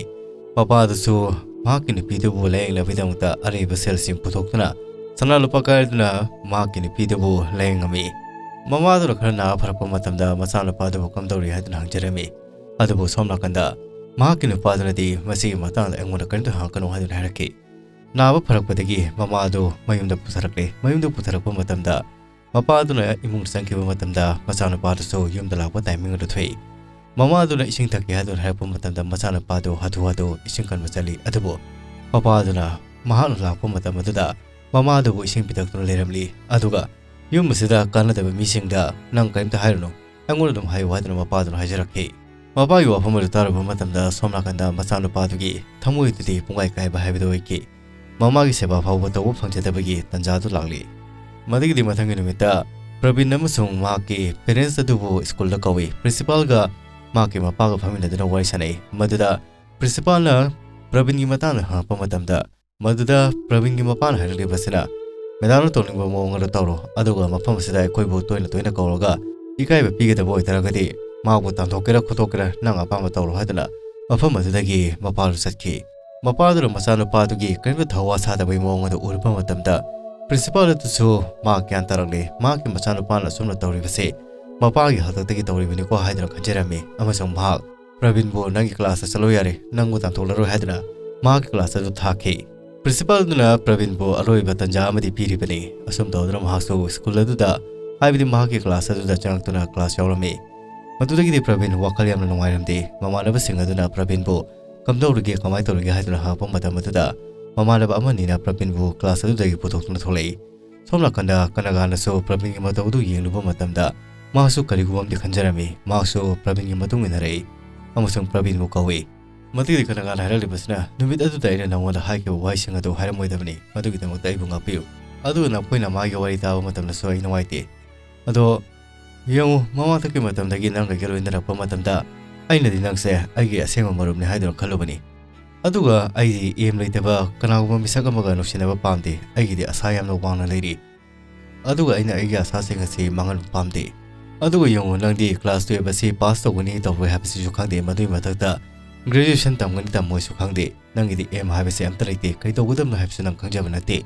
ꯃꯄꯥꯗꯨꯁꯨ ꯃꯍꯥꯛꯀꯤ ꯅꯨꯄꯤꯗꯨꯕꯨ ꯂꯥꯌꯦꯡꯅꯕꯒꯤꯗꯃꯛꯇ ꯑꯔꯩꯕ ꯁꯦꯜꯁꯤꯡ ꯄꯨꯊꯣꯛꯇꯨꯅ ꯁꯅꯥ ꯂꯨꯄꯥ ꯀꯥꯏꯗꯨꯅ ꯃꯍꯥꯛꯀꯤ ꯅꯨꯄꯤꯗꯨꯕꯨ ꯂꯥꯌꯦꯡꯉꯝꯃꯤ꯫ ꯃꯃꯥꯗꯨꯅ ꯈꯔ ꯅꯥꯕ ꯐꯔꯛꯄ ꯃꯇꯝꯗ ꯃꯆꯥꯅꯨꯄꯥꯗꯨꯕꯨ ꯀꯝꯗꯧꯔꯤ ꯍꯥꯏꯗꯨꯅ ꯍꯪꯖꯔꯝꯃꯤ꯫ ꯑꯗꯨꯕꯨ ꯁꯣꯝ ꯅꯥꯀꯟꯗ ꯃꯍꯥꯛꯀꯤ ꯅꯨꯄꯥꯗꯨꯅꯗꯤ ꯃꯁꯤꯒꯤ ꯃꯇꯥꯡꯗ ꯑꯩꯉꯣꯟꯗ ꯀꯔꯤꯝꯇ ꯍꯪꯉꯛꯀꯅꯨ ꯍꯥꯏꯗꯨꯅ ꯍꯥꯏꯔꯛꯈꯤ꯫ ꯅꯥꯕ ꯐꯔꯛꯄꯗꯒꯤ ꯃꯃꯥꯗꯨ ꯃꯌꯨꯝꯗ ꯄꯨꯊꯔꯛꯂꯦ꯫ ꯃꯌꯨꯝꯗ ꯄꯨꯊꯔꯛꯄ ꯃꯇꯝꯗ ꯃꯄꯥꯗꯨꯅ ꯏꯃꯨꯡꯗ ꯆꯪꯈꯤꯕ ꯃꯇꯝꯗ ꯃꯆꯥꯅꯨꯄꯥꯗꯨꯁꯨ ꯌꯨꯝꯗ ꯂꯥꯛꯄ ꯇꯥꯏꯃꯤꯡ ꯑꯗꯨ ꯊꯣꯛꯏ꯫ ꯃꯃꯥꯗꯨꯅ ꯏꯁꯤꯡ ꯊꯛꯀꯦ ꯍꯥꯏꯗꯨꯅ ꯍꯥꯏꯔꯛꯄ ꯃꯇꯝꯗ ꯃꯆꯥꯅꯨꯄꯥꯗꯨ ꯍꯥꯊꯨ ꯍꯥꯊꯨ ꯏꯁꯤꯡ ꯀꯟꯕ ꯆꯠꯂꯤ꯫ ꯑꯗꯨꯕꯨ ꯃꯄꯥꯗꯨꯅ ꯃꯍꯥꯛꯅ ꯂꯥꯛꯄ ꯃꯇꯝ ꯑꯗꯨꯗ ꯃꯃꯥꯗꯨꯕꯨ ꯏꯁꯤꯡ ꯄꯤꯊꯛꯇꯨꯅ ꯂꯩꯔꯝꯂꯤ꯫ ꯑꯗꯨꯒ ꯌꯨꯝ ꯑꯁꯤꯗ ꯀꯥꯟꯅꯗꯕ ꯃꯤꯁꯤꯡꯗ ꯅꯪ ꯀꯔꯤꯝꯇ ꯍꯥꯏꯔꯨꯅꯨ, ꯑꯩꯉꯣꯟꯗ ꯑꯗꯨꯝ ꯍꯥꯏꯌꯨ ꯍꯥꯏꯗꯨꯅ ꯃꯄꯥꯗꯨꯅ ꯍꯥꯏꯖꯔꯛꯈꯤ꯫ ꯃꯄꯥꯒꯤ ꯋꯥꯐꯝ ꯑꯗꯨ ꯇꯥꯔꯨꯕ ꯃꯇꯝꯗ ꯁꯣꯝ ꯅꯥꯀꯟꯗ ꯃꯆꯥꯅꯨꯄꯥꯗꯨꯒꯤ ꯊꯃꯣꯏꯗꯨꯗꯤ ꯄꯨꯡꯀꯥꯏ ꯀꯥꯏꯕ ꯍꯥꯏꯕꯗꯨ ꯑꯣꯏꯈꯤ꯫ ꯃꯃꯥꯒꯤ ꯁꯦꯕꯥ ꯐꯥꯎꯕ ꯇꯧꯕ ꯐꯪꯖꯗꯕꯒꯤ ꯇꯥꯟꯖꯥꯗꯨ ꯂꯥꯛꯂꯤ꯫ ꯃꯗꯨꯒꯤꯗꯤ ꯃꯊꯪꯒꯤ ꯅꯨꯃꯤꯠꯇ ꯄ꯭ꯔꯕꯤꯟ ꯑꯃꯁꯨꯡ ꯃꯍꯥꯛꯀꯤ ꯄꯦꯔꯦꯟꯁ ꯑꯗꯨꯕꯨ ꯁ꯭ꯀꯨꯜꯗ ꯀꯧꯏ꯫ ꯄ꯭ꯔꯤꯟꯁꯤꯄꯥꯜꯒ ꯃꯍꯥꯛꯀꯤ ꯃꯄꯥꯒ ꯐꯝꯃꯤꯟꯅꯗꯨꯅ ꯋꯥꯔꯤ ꯁꯥꯟꯅꯩ꯫ ꯃꯗꯨꯗ ꯄ꯭ꯔꯤꯟꯁꯤꯄꯥꯜꯅ ꯄ꯭ꯔꯕꯤꯟꯒꯤ ꯃꯇꯥꯡꯗ ꯍꯪꯉꯛꯄ ꯃꯇꯝꯗ, ꯃꯗꯨꯗ ꯄ꯭ꯔꯕꯤꯟꯒꯤ ꯃꯄꯥꯅ ꯍꯥꯏꯔꯛꯂꯤꯕꯁꯤꯅ, "ꯃꯦꯗꯥꯝꯅ ꯇꯧꯅꯤꯡꯕ ꯃꯑꯣꯡ ꯑꯗꯨ ꯇꯧꯔꯣ, ꯑꯗꯨꯒ ꯃꯐꯝ ꯑꯁꯤꯗ ꯑꯩꯈꯣꯏꯕꯨ ꯇꯣꯏꯅ ꯇꯣꯏꯅ ꯀꯧꯔꯒ ꯏꯀꯥꯏꯕ ꯄꯤꯒꯗꯕ ꯑꯣꯏꯇꯥꯔꯒꯗꯤ ꯃꯍꯥꯛꯄꯨ ꯇꯥꯟꯊꯣꯛꯀꯦꯔꯥ ꯈꯣꯠꯇꯣꯛꯀꯦꯔꯥ ꯅꯪ ꯑꯄꯥꯝꯕ ꯇꯧꯔꯣ" ꯍꯥꯏꯗꯨꯅ ꯃꯐꯝ ꯑꯗꯨꯗꯒꯤ ꯃꯄꯥꯗꯨ ꯆꯠꯈꯤ꯫ ꯃꯄꯥꯗꯨꯅ ꯃꯆꯥꯅꯨꯄꯥꯗꯨꯒꯤ ꯀꯔꯤꯝꯇ ꯊꯧꯋꯥ ꯁꯥꯗꯕꯒꯤ ꯃꯑꯣꯡ ꯑꯗꯨ ꯎꯔꯨꯕ ꯃꯇꯝꯗ, ꯄ꯭ꯔꯤꯟꯁꯤꯄꯥꯜ ꯑꯗꯨꯁꯨ ꯃꯍꯥꯛ ꯒ꯭ꯌꯥꯟ ꯇꯥꯔꯛꯂꯦ꯫ ꯃꯍꯥꯛꯀꯤ ꯃꯆꯥꯅꯨꯄꯥꯅ ꯑꯁꯨꯝꯅ ꯇꯧꯔꯤꯕꯁꯦ ꯃꯄꯥꯒꯤ ꯍꯥꯛꯇꯛꯇꯒꯤ ꯇꯧꯔꯤꯕꯅꯤꯀꯣ ꯍꯥꯏꯗꯨꯅ ꯈꯟꯖꯔꯝꯃꯤ, ꯑꯃꯁꯨꯡ ꯃꯍꯥꯛ ꯄ꯭ꯔꯕꯤꯟꯕꯨ "ꯅꯪꯒꯤ ꯀ꯭ꯂꯥꯁꯇ ꯆꯠꯂꯣ ꯌꯥꯔꯦ, ꯅꯪꯕꯨ ꯇꯥꯟꯊꯣꯛꯂꯔꯣꯏ" ꯍꯥꯏꯗꯨꯅ ꯃꯍꯥꯛꯀꯤ ꯀ꯭ꯂꯥꯁ ꯑꯗꯨ ꯊꯥꯈꯤ꯫ ꯄ꯭ꯔꯤꯟꯁꯤꯄꯥꯜ ꯑꯗꯨꯅ ꯄ꯭ꯔꯕꯤꯟꯕꯨ ꯑꯔꯣꯏꯕ ꯇꯟꯖꯥ ꯑꯃꯗꯤ ꯄꯤꯔꯤꯕꯅꯤ꯫ ꯑꯁꯨꯝ ꯇꯧꯗꯨꯅ ꯃꯍꯥꯛꯁꯨ ꯁ꯭ꯀꯨꯜ ꯑꯗꯨꯗ, ꯍꯥꯏꯕꯗꯤ ꯃꯍꯥꯛꯀꯤ ꯀ꯭ꯂꯥꯁ ꯑꯗꯨꯗ ꯆꯪꯂꯛꯇꯨꯅ ꯀ꯭ꯂꯥꯁ ꯌꯥꯎꯔꯝꯃꯤ꯫ ꯃꯗꯨꯗꯒꯤꯗꯤ ꯄ꯭ꯔꯕꯤꯟ ꯋꯥꯈꯜ ꯌꯥꯝꯅ ꯅꯨꯡꯉꯥꯏꯔꯝꯗꯦ꯫ ꯃꯃꯥꯟꯅꯕꯁꯤꯡ ꯑꯗꯨꯅ ꯄ꯭ꯔꯕꯤꯟꯕꯨ "ꯀꯝꯗꯧꯔꯤꯒꯦ, ꯀꯃꯥꯏꯅ ꯇꯧꯔꯤꯒꯦ?" ꯍꯥꯏꯗꯨꯅ ꯍꯪꯉꯛꯄ ꯃꯇꯝ ꯑꯗꯨꯗ, ꯃꯃꯥꯟꯅꯕ ꯑꯃꯅꯤꯅ ꯄ꯭ꯔꯕꯤꯟꯕꯨ ꯀ꯭ꯂꯥꯁ ꯑꯗꯨꯗꯒꯤ ꯄꯨꯊꯣꯛꯇꯨꯅ ꯊꯣꯛꯂꯛꯏ꯫ ꯁꯣꯝ ꯅꯥꯀꯟꯗ ꯀꯅꯒꯥꯅꯁꯨ ꯄ꯭ꯔꯕꯤꯟꯒꯤ ꯃꯇꯧ ꯑꯗꯨ ꯌꯦꯡꯂꯨꯕ ꯃꯇꯝꯗ, ꯃꯍꯥꯛꯁꯨ ꯀꯔꯤꯒꯨꯝꯕ ꯑꯃꯗꯤ ꯈꯟꯖꯔꯝꯃꯤ꯫ ꯃꯍꯥꯛꯁꯨ ꯄ꯭ꯔꯕꯤꯟꯒꯤ ꯃꯇꯨꯡ ꯏꯟꯅꯔꯛꯏ ꯑꯃꯁꯨꯡ ꯄ꯭ꯔꯕꯤꯟꯕꯨ ꯀꯧꯏ꯫ ꯃꯗꯨꯒꯤꯗꯤ ꯀꯅꯒꯥꯅ ꯍꯥꯏꯔꯛꯂꯤꯕꯁꯤꯅ, "ꯅꯨꯃꯤꯠ ꯑꯗꯨꯗ ꯑꯩꯅ ꯅꯉꯣꯟꯗ ꯍꯥꯏꯈꯤꯕ ꯋꯥꯍꯩꯁꯤꯡ ꯑꯗꯨ ꯍꯥꯏꯔꯝꯃꯣꯏꯗꯕꯅꯤ꯫ ꯃꯗꯨꯒꯤꯗꯃꯛꯇ ꯑꯩꯕꯨ ꯉꯥꯛꯄꯤꯌꯨ꯫ ꯑꯗꯨꯒ ꯅꯈꯣꯏꯅ ꯃꯥꯒꯤ ꯋꯥꯔꯤ ꯇꯥꯕ ꯃꯇꯝꯗꯁꯨ ꯑꯩ ꯅꯨꯡꯉꯥꯏꯇꯦ꯫ ꯑꯗꯣ ꯌꯦꯡꯉꯨ, ꯃꯃꯥꯡꯊꯛꯀꯤ ꯃꯇꯝꯗꯒꯤ ꯅꯪꯒ ꯑꯩꯒ ꯂꯣꯏꯅꯔꯛꯄ ꯃꯇꯝꯗ ꯑꯩꯅꯗꯤ ꯅꯪꯁꯦ ꯑꯩꯒꯤ ꯑꯁꯦꯡꯕ ꯃꯔꯨꯞꯅꯤ ꯍꯥꯏꯗꯨꯅ ꯈꯜꯂꯨꯕꯅꯤ꯫ ꯑꯗꯨꯒ ꯑꯩꯗꯤ ꯑꯦꯝ ꯂꯩꯇꯕ ꯀꯅꯥꯒꯨꯝꯕ ꯃꯤꯁꯛ ꯑꯃꯒ ꯅꯨꯡꯁꯤꯅꯕ ꯄꯥꯝꯗꯦ꯫ ꯑꯩꯒꯤꯗꯤ ꯑꯁꯥ ꯌꯥꯝꯅ ꯋꯥꯡꯅ ꯂꯩꯔꯤ꯫ ꯑꯗꯨꯒ ꯑꯩꯅ ꯑꯩꯒꯤ ꯑꯁꯥꯁꯤꯡ ꯑꯁꯤ ꯃꯥꯡꯍꯟꯕ ꯄꯥꯝꯗꯦ꯫ ꯑꯗꯨꯒ ꯌꯦꯡꯉꯨ, ꯅꯪꯗꯤ ꯀ꯭ꯂꯥꯁ ꯇꯨꯌꯦꯜꯞ ꯑꯁꯤ ꯄꯥꯁ ꯇꯧꯒꯅꯤ ꯇꯧꯔꯣꯏ ꯍꯥꯏꯕꯁꯤꯁꯨ ꯈꯪꯗꯦ꯫ ꯃꯗꯨꯒꯤ ꯃꯊꯛꯇ ꯒ꯭ꯔꯦꯖꯨꯑꯦꯁꯟ ꯇꯝꯒꯅꯤ ꯇꯝꯃꯣꯏꯁꯨ ꯈꯪꯗꯦ꯫ ꯅꯪꯒꯤꯗꯤ ꯑꯦꯝ ꯍꯥꯏꯕꯁꯤ ꯑꯝꯇ ꯂꯩꯇꯦ꯫ ꯀꯔꯤ ꯇꯧꯒꯗꯕꯅꯣ ꯍꯥꯏꯕꯁꯨ ꯅꯪ ꯈꯪꯖꯕ ꯅꯠꯇꯦ꯫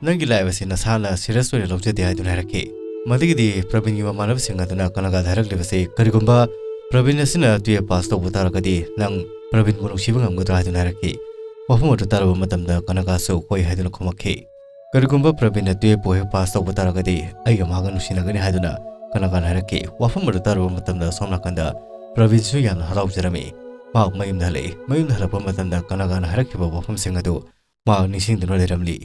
ꯅꯪꯒꯤ ꯂꯥꯏꯐ ꯑꯁꯤ ꯅꯁꯥꯅ ꯁꯤꯔꯤꯌꯁ ꯑꯣꯏꯅ ꯂꯧꯖꯗꯦ" ꯍꯥꯏꯗꯨꯅ ꯍꯥꯏꯔꯛꯈꯤ꯫ ꯃꯗꯨꯒꯤꯗꯤ ꯄ꯭ꯔꯕꯤꯟꯒꯤ ꯃꯃꯥꯟꯅꯕꯁꯤꯡ ꯑꯗꯨꯅ ꯀꯅꯒꯥꯗ ꯍꯥꯏꯔꯛꯂꯤꯕꯁꯤ, "ꯀꯔꯤꯒꯨꯝꯕ ꯄ꯭ꯔꯕꯤꯟ ꯑꯁꯤꯅ ꯇꯨꯌꯦꯜꯞ ꯄꯥꯁ ꯇꯧꯕ ꯇꯥꯔꯒꯗꯤ ꯅꯪ ꯄ꯭ꯔꯕꯤꯟꯕꯨ ꯅꯨꯡꯁꯤꯕ ꯉꯝꯒꯗ꯭ꯔꯥ?" ꯍꯥꯏꯗꯨꯅ ꯍꯥꯏꯔꯛꯈꯤ꯫ ꯋꯥꯐꯝ ꯑꯗꯨ ꯇꯥꯔꯨꯕ ꯃꯇꯝꯗ ꯀꯅꯒꯥꯁꯨ "ꯍꯣꯏ" ꯍꯥꯏꯗꯨꯅ ꯈꯨꯝꯃꯛꯈꯤ꯫ "ꯀꯔꯤꯒꯨꯝꯕ ꯄ꯭ꯔꯕꯤꯟꯅ ꯇꯨꯌꯦꯜꯞꯄꯨ ꯍꯦꯛ ꯄꯥꯁ ꯇꯧꯕ ꯇꯥꯔꯒꯗꯤ ꯑꯩꯒ ꯃꯍꯥꯛꯀ ꯅꯨꯡꯁꯤꯅꯒꯅꯤ" ꯍꯥꯏꯗꯨꯅ ꯀꯅꯒꯥꯅ ꯍꯥꯏꯔꯛꯈꯤ꯫ ꯋꯥꯐꯝ ꯑꯗꯨ ꯇꯥꯔꯨꯕ ꯃꯇꯝꯗ ꯁꯣꯝ ꯅꯥꯀꯟꯗ ꯄ꯭ꯔꯕꯤꯟꯁꯨ ꯌꯥꯝꯅ ꯍꯔꯥꯎꯖꯔꯝꯃꯤ꯫ ꯃꯍꯥꯛ ꯃꯌꯨꯝꯗ ꯍꯜꯂꯛꯏ꯫ ꯃꯌꯨꯝꯗ ꯍꯜꯂꯛꯄ ꯃꯇꯝꯗ ꯀꯅꯒꯥꯅ ꯍꯥꯏꯔꯛꯈꯤꯕ ꯋꯥꯐꯝꯁꯤꯡ ꯑꯗꯨ ꯃꯍꯥꯛ ꯅꯤꯡꯁꯤꯡꯗꯨꯅ ꯂꯩꯔꯝꯂꯤ꯫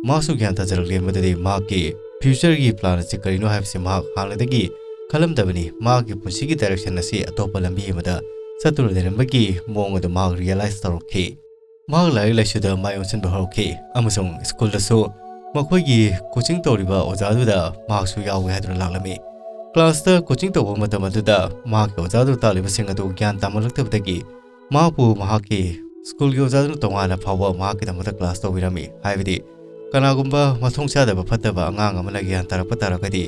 ꯃꯍꯥꯛꯁꯨ ꯒ꯭ꯌꯥꯟ ꯇꯥꯖꯔꯛꯂꯦ ꯃꯗꯨꯗꯤ ꯃꯍꯥꯛꯀꯤ ꯐ꯭ꯌꯨꯆꯔꯒꯤ ꯄ꯭ꯂꯥꯟ ꯑꯁꯤ ꯀꯔꯤꯅꯣ ꯍꯥꯏꯕꯁꯤ ꯃꯍꯥꯛ ꯍꯥꯟꯅꯗꯒꯤ ꯈꯜꯂꯝꯗꯕꯅꯤ꯫ ꯃꯍꯥꯛꯀꯤ ꯄꯨꯟꯁꯤꯒꯤ ꯗꯥꯏꯔꯦꯛꯁꯟ ꯑꯁꯤ ꯑꯇꯣꯞꯄ ꯂꯝꯕꯤ ꯑꯃꯗ ꯆꯠꯇꯨꯅ ꯂꯩꯔꯝꯕꯒꯤ ꯃꯑꯣꯡ ꯑꯗꯨ ꯃꯍꯥꯛ ꯔꯤꯌꯦꯂꯥꯏꯁ ꯇꯧꯔꯛꯈꯤ꯫ ꯃꯍꯥꯛ ꯂꯥꯏꯔꯤꯛ ꯂꯥꯏꯁꯨꯗ ꯃꯥꯏ ꯑꯣꯟꯁꯤꯟꯕ ꯍꯧꯔꯛꯈꯤ ꯑꯃꯁꯨꯡ ꯁ꯭ꯀꯨꯜꯗꯁꯨ ꯃꯈꯣꯏꯒꯤ ꯀꯣꯆꯤꯡ ꯇꯧꯔꯤꯕ ꯑꯣꯖꯥꯗꯨꯗ ꯃꯍꯥꯛꯁꯨ ꯌꯥꯎꯒꯦ ꯍꯥꯏꯗꯨꯅ ꯂꯥꯛꯂꯝꯃꯤ꯫ ꯀ꯭ꯂꯥꯁꯇ ꯀꯣꯆꯤꯡ ꯇꯧꯕ ꯃꯇꯝ ꯑꯗꯨꯗ ꯃꯍꯥꯛꯀꯤ ꯑꯣꯖꯥꯗꯨꯅ ꯇꯥꯛꯂꯤꯕꯁꯤꯡ ꯑꯗꯨ ꯒ꯭ꯌꯥꯟ ꯇꯥꯃꯜꯂꯛꯇꯕꯗꯒꯤ ꯃꯍꯥꯛꯄꯨ ꯃꯍꯥꯛꯀꯤ ꯁ꯭ꯀꯨꯜꯒꯤ ꯑꯣꯖꯥꯗꯨꯅ ꯇꯣꯉꯥꯟꯅ ꯐꯥꯎꯕ ꯃꯍꯥꯛꯀꯤꯗꯃꯛꯇ ꯀ꯭ꯂꯥꯁ ꯇꯧꯕꯤꯔꯝꯃꯤ꯫ ꯍꯥꯏꯕꯗꯤ ꯀꯅꯥꯒꯨꯝꯕ ꯃꯊꯣꯡ ꯆꯥꯗꯕ ꯐꯠꯇꯕ ꯑꯉꯥꯡ ꯑꯃꯅ ꯒ꯭ꯌꯥꯟ ꯇꯥꯔꯛꯄ ꯇꯥꯔꯒꯗꯤ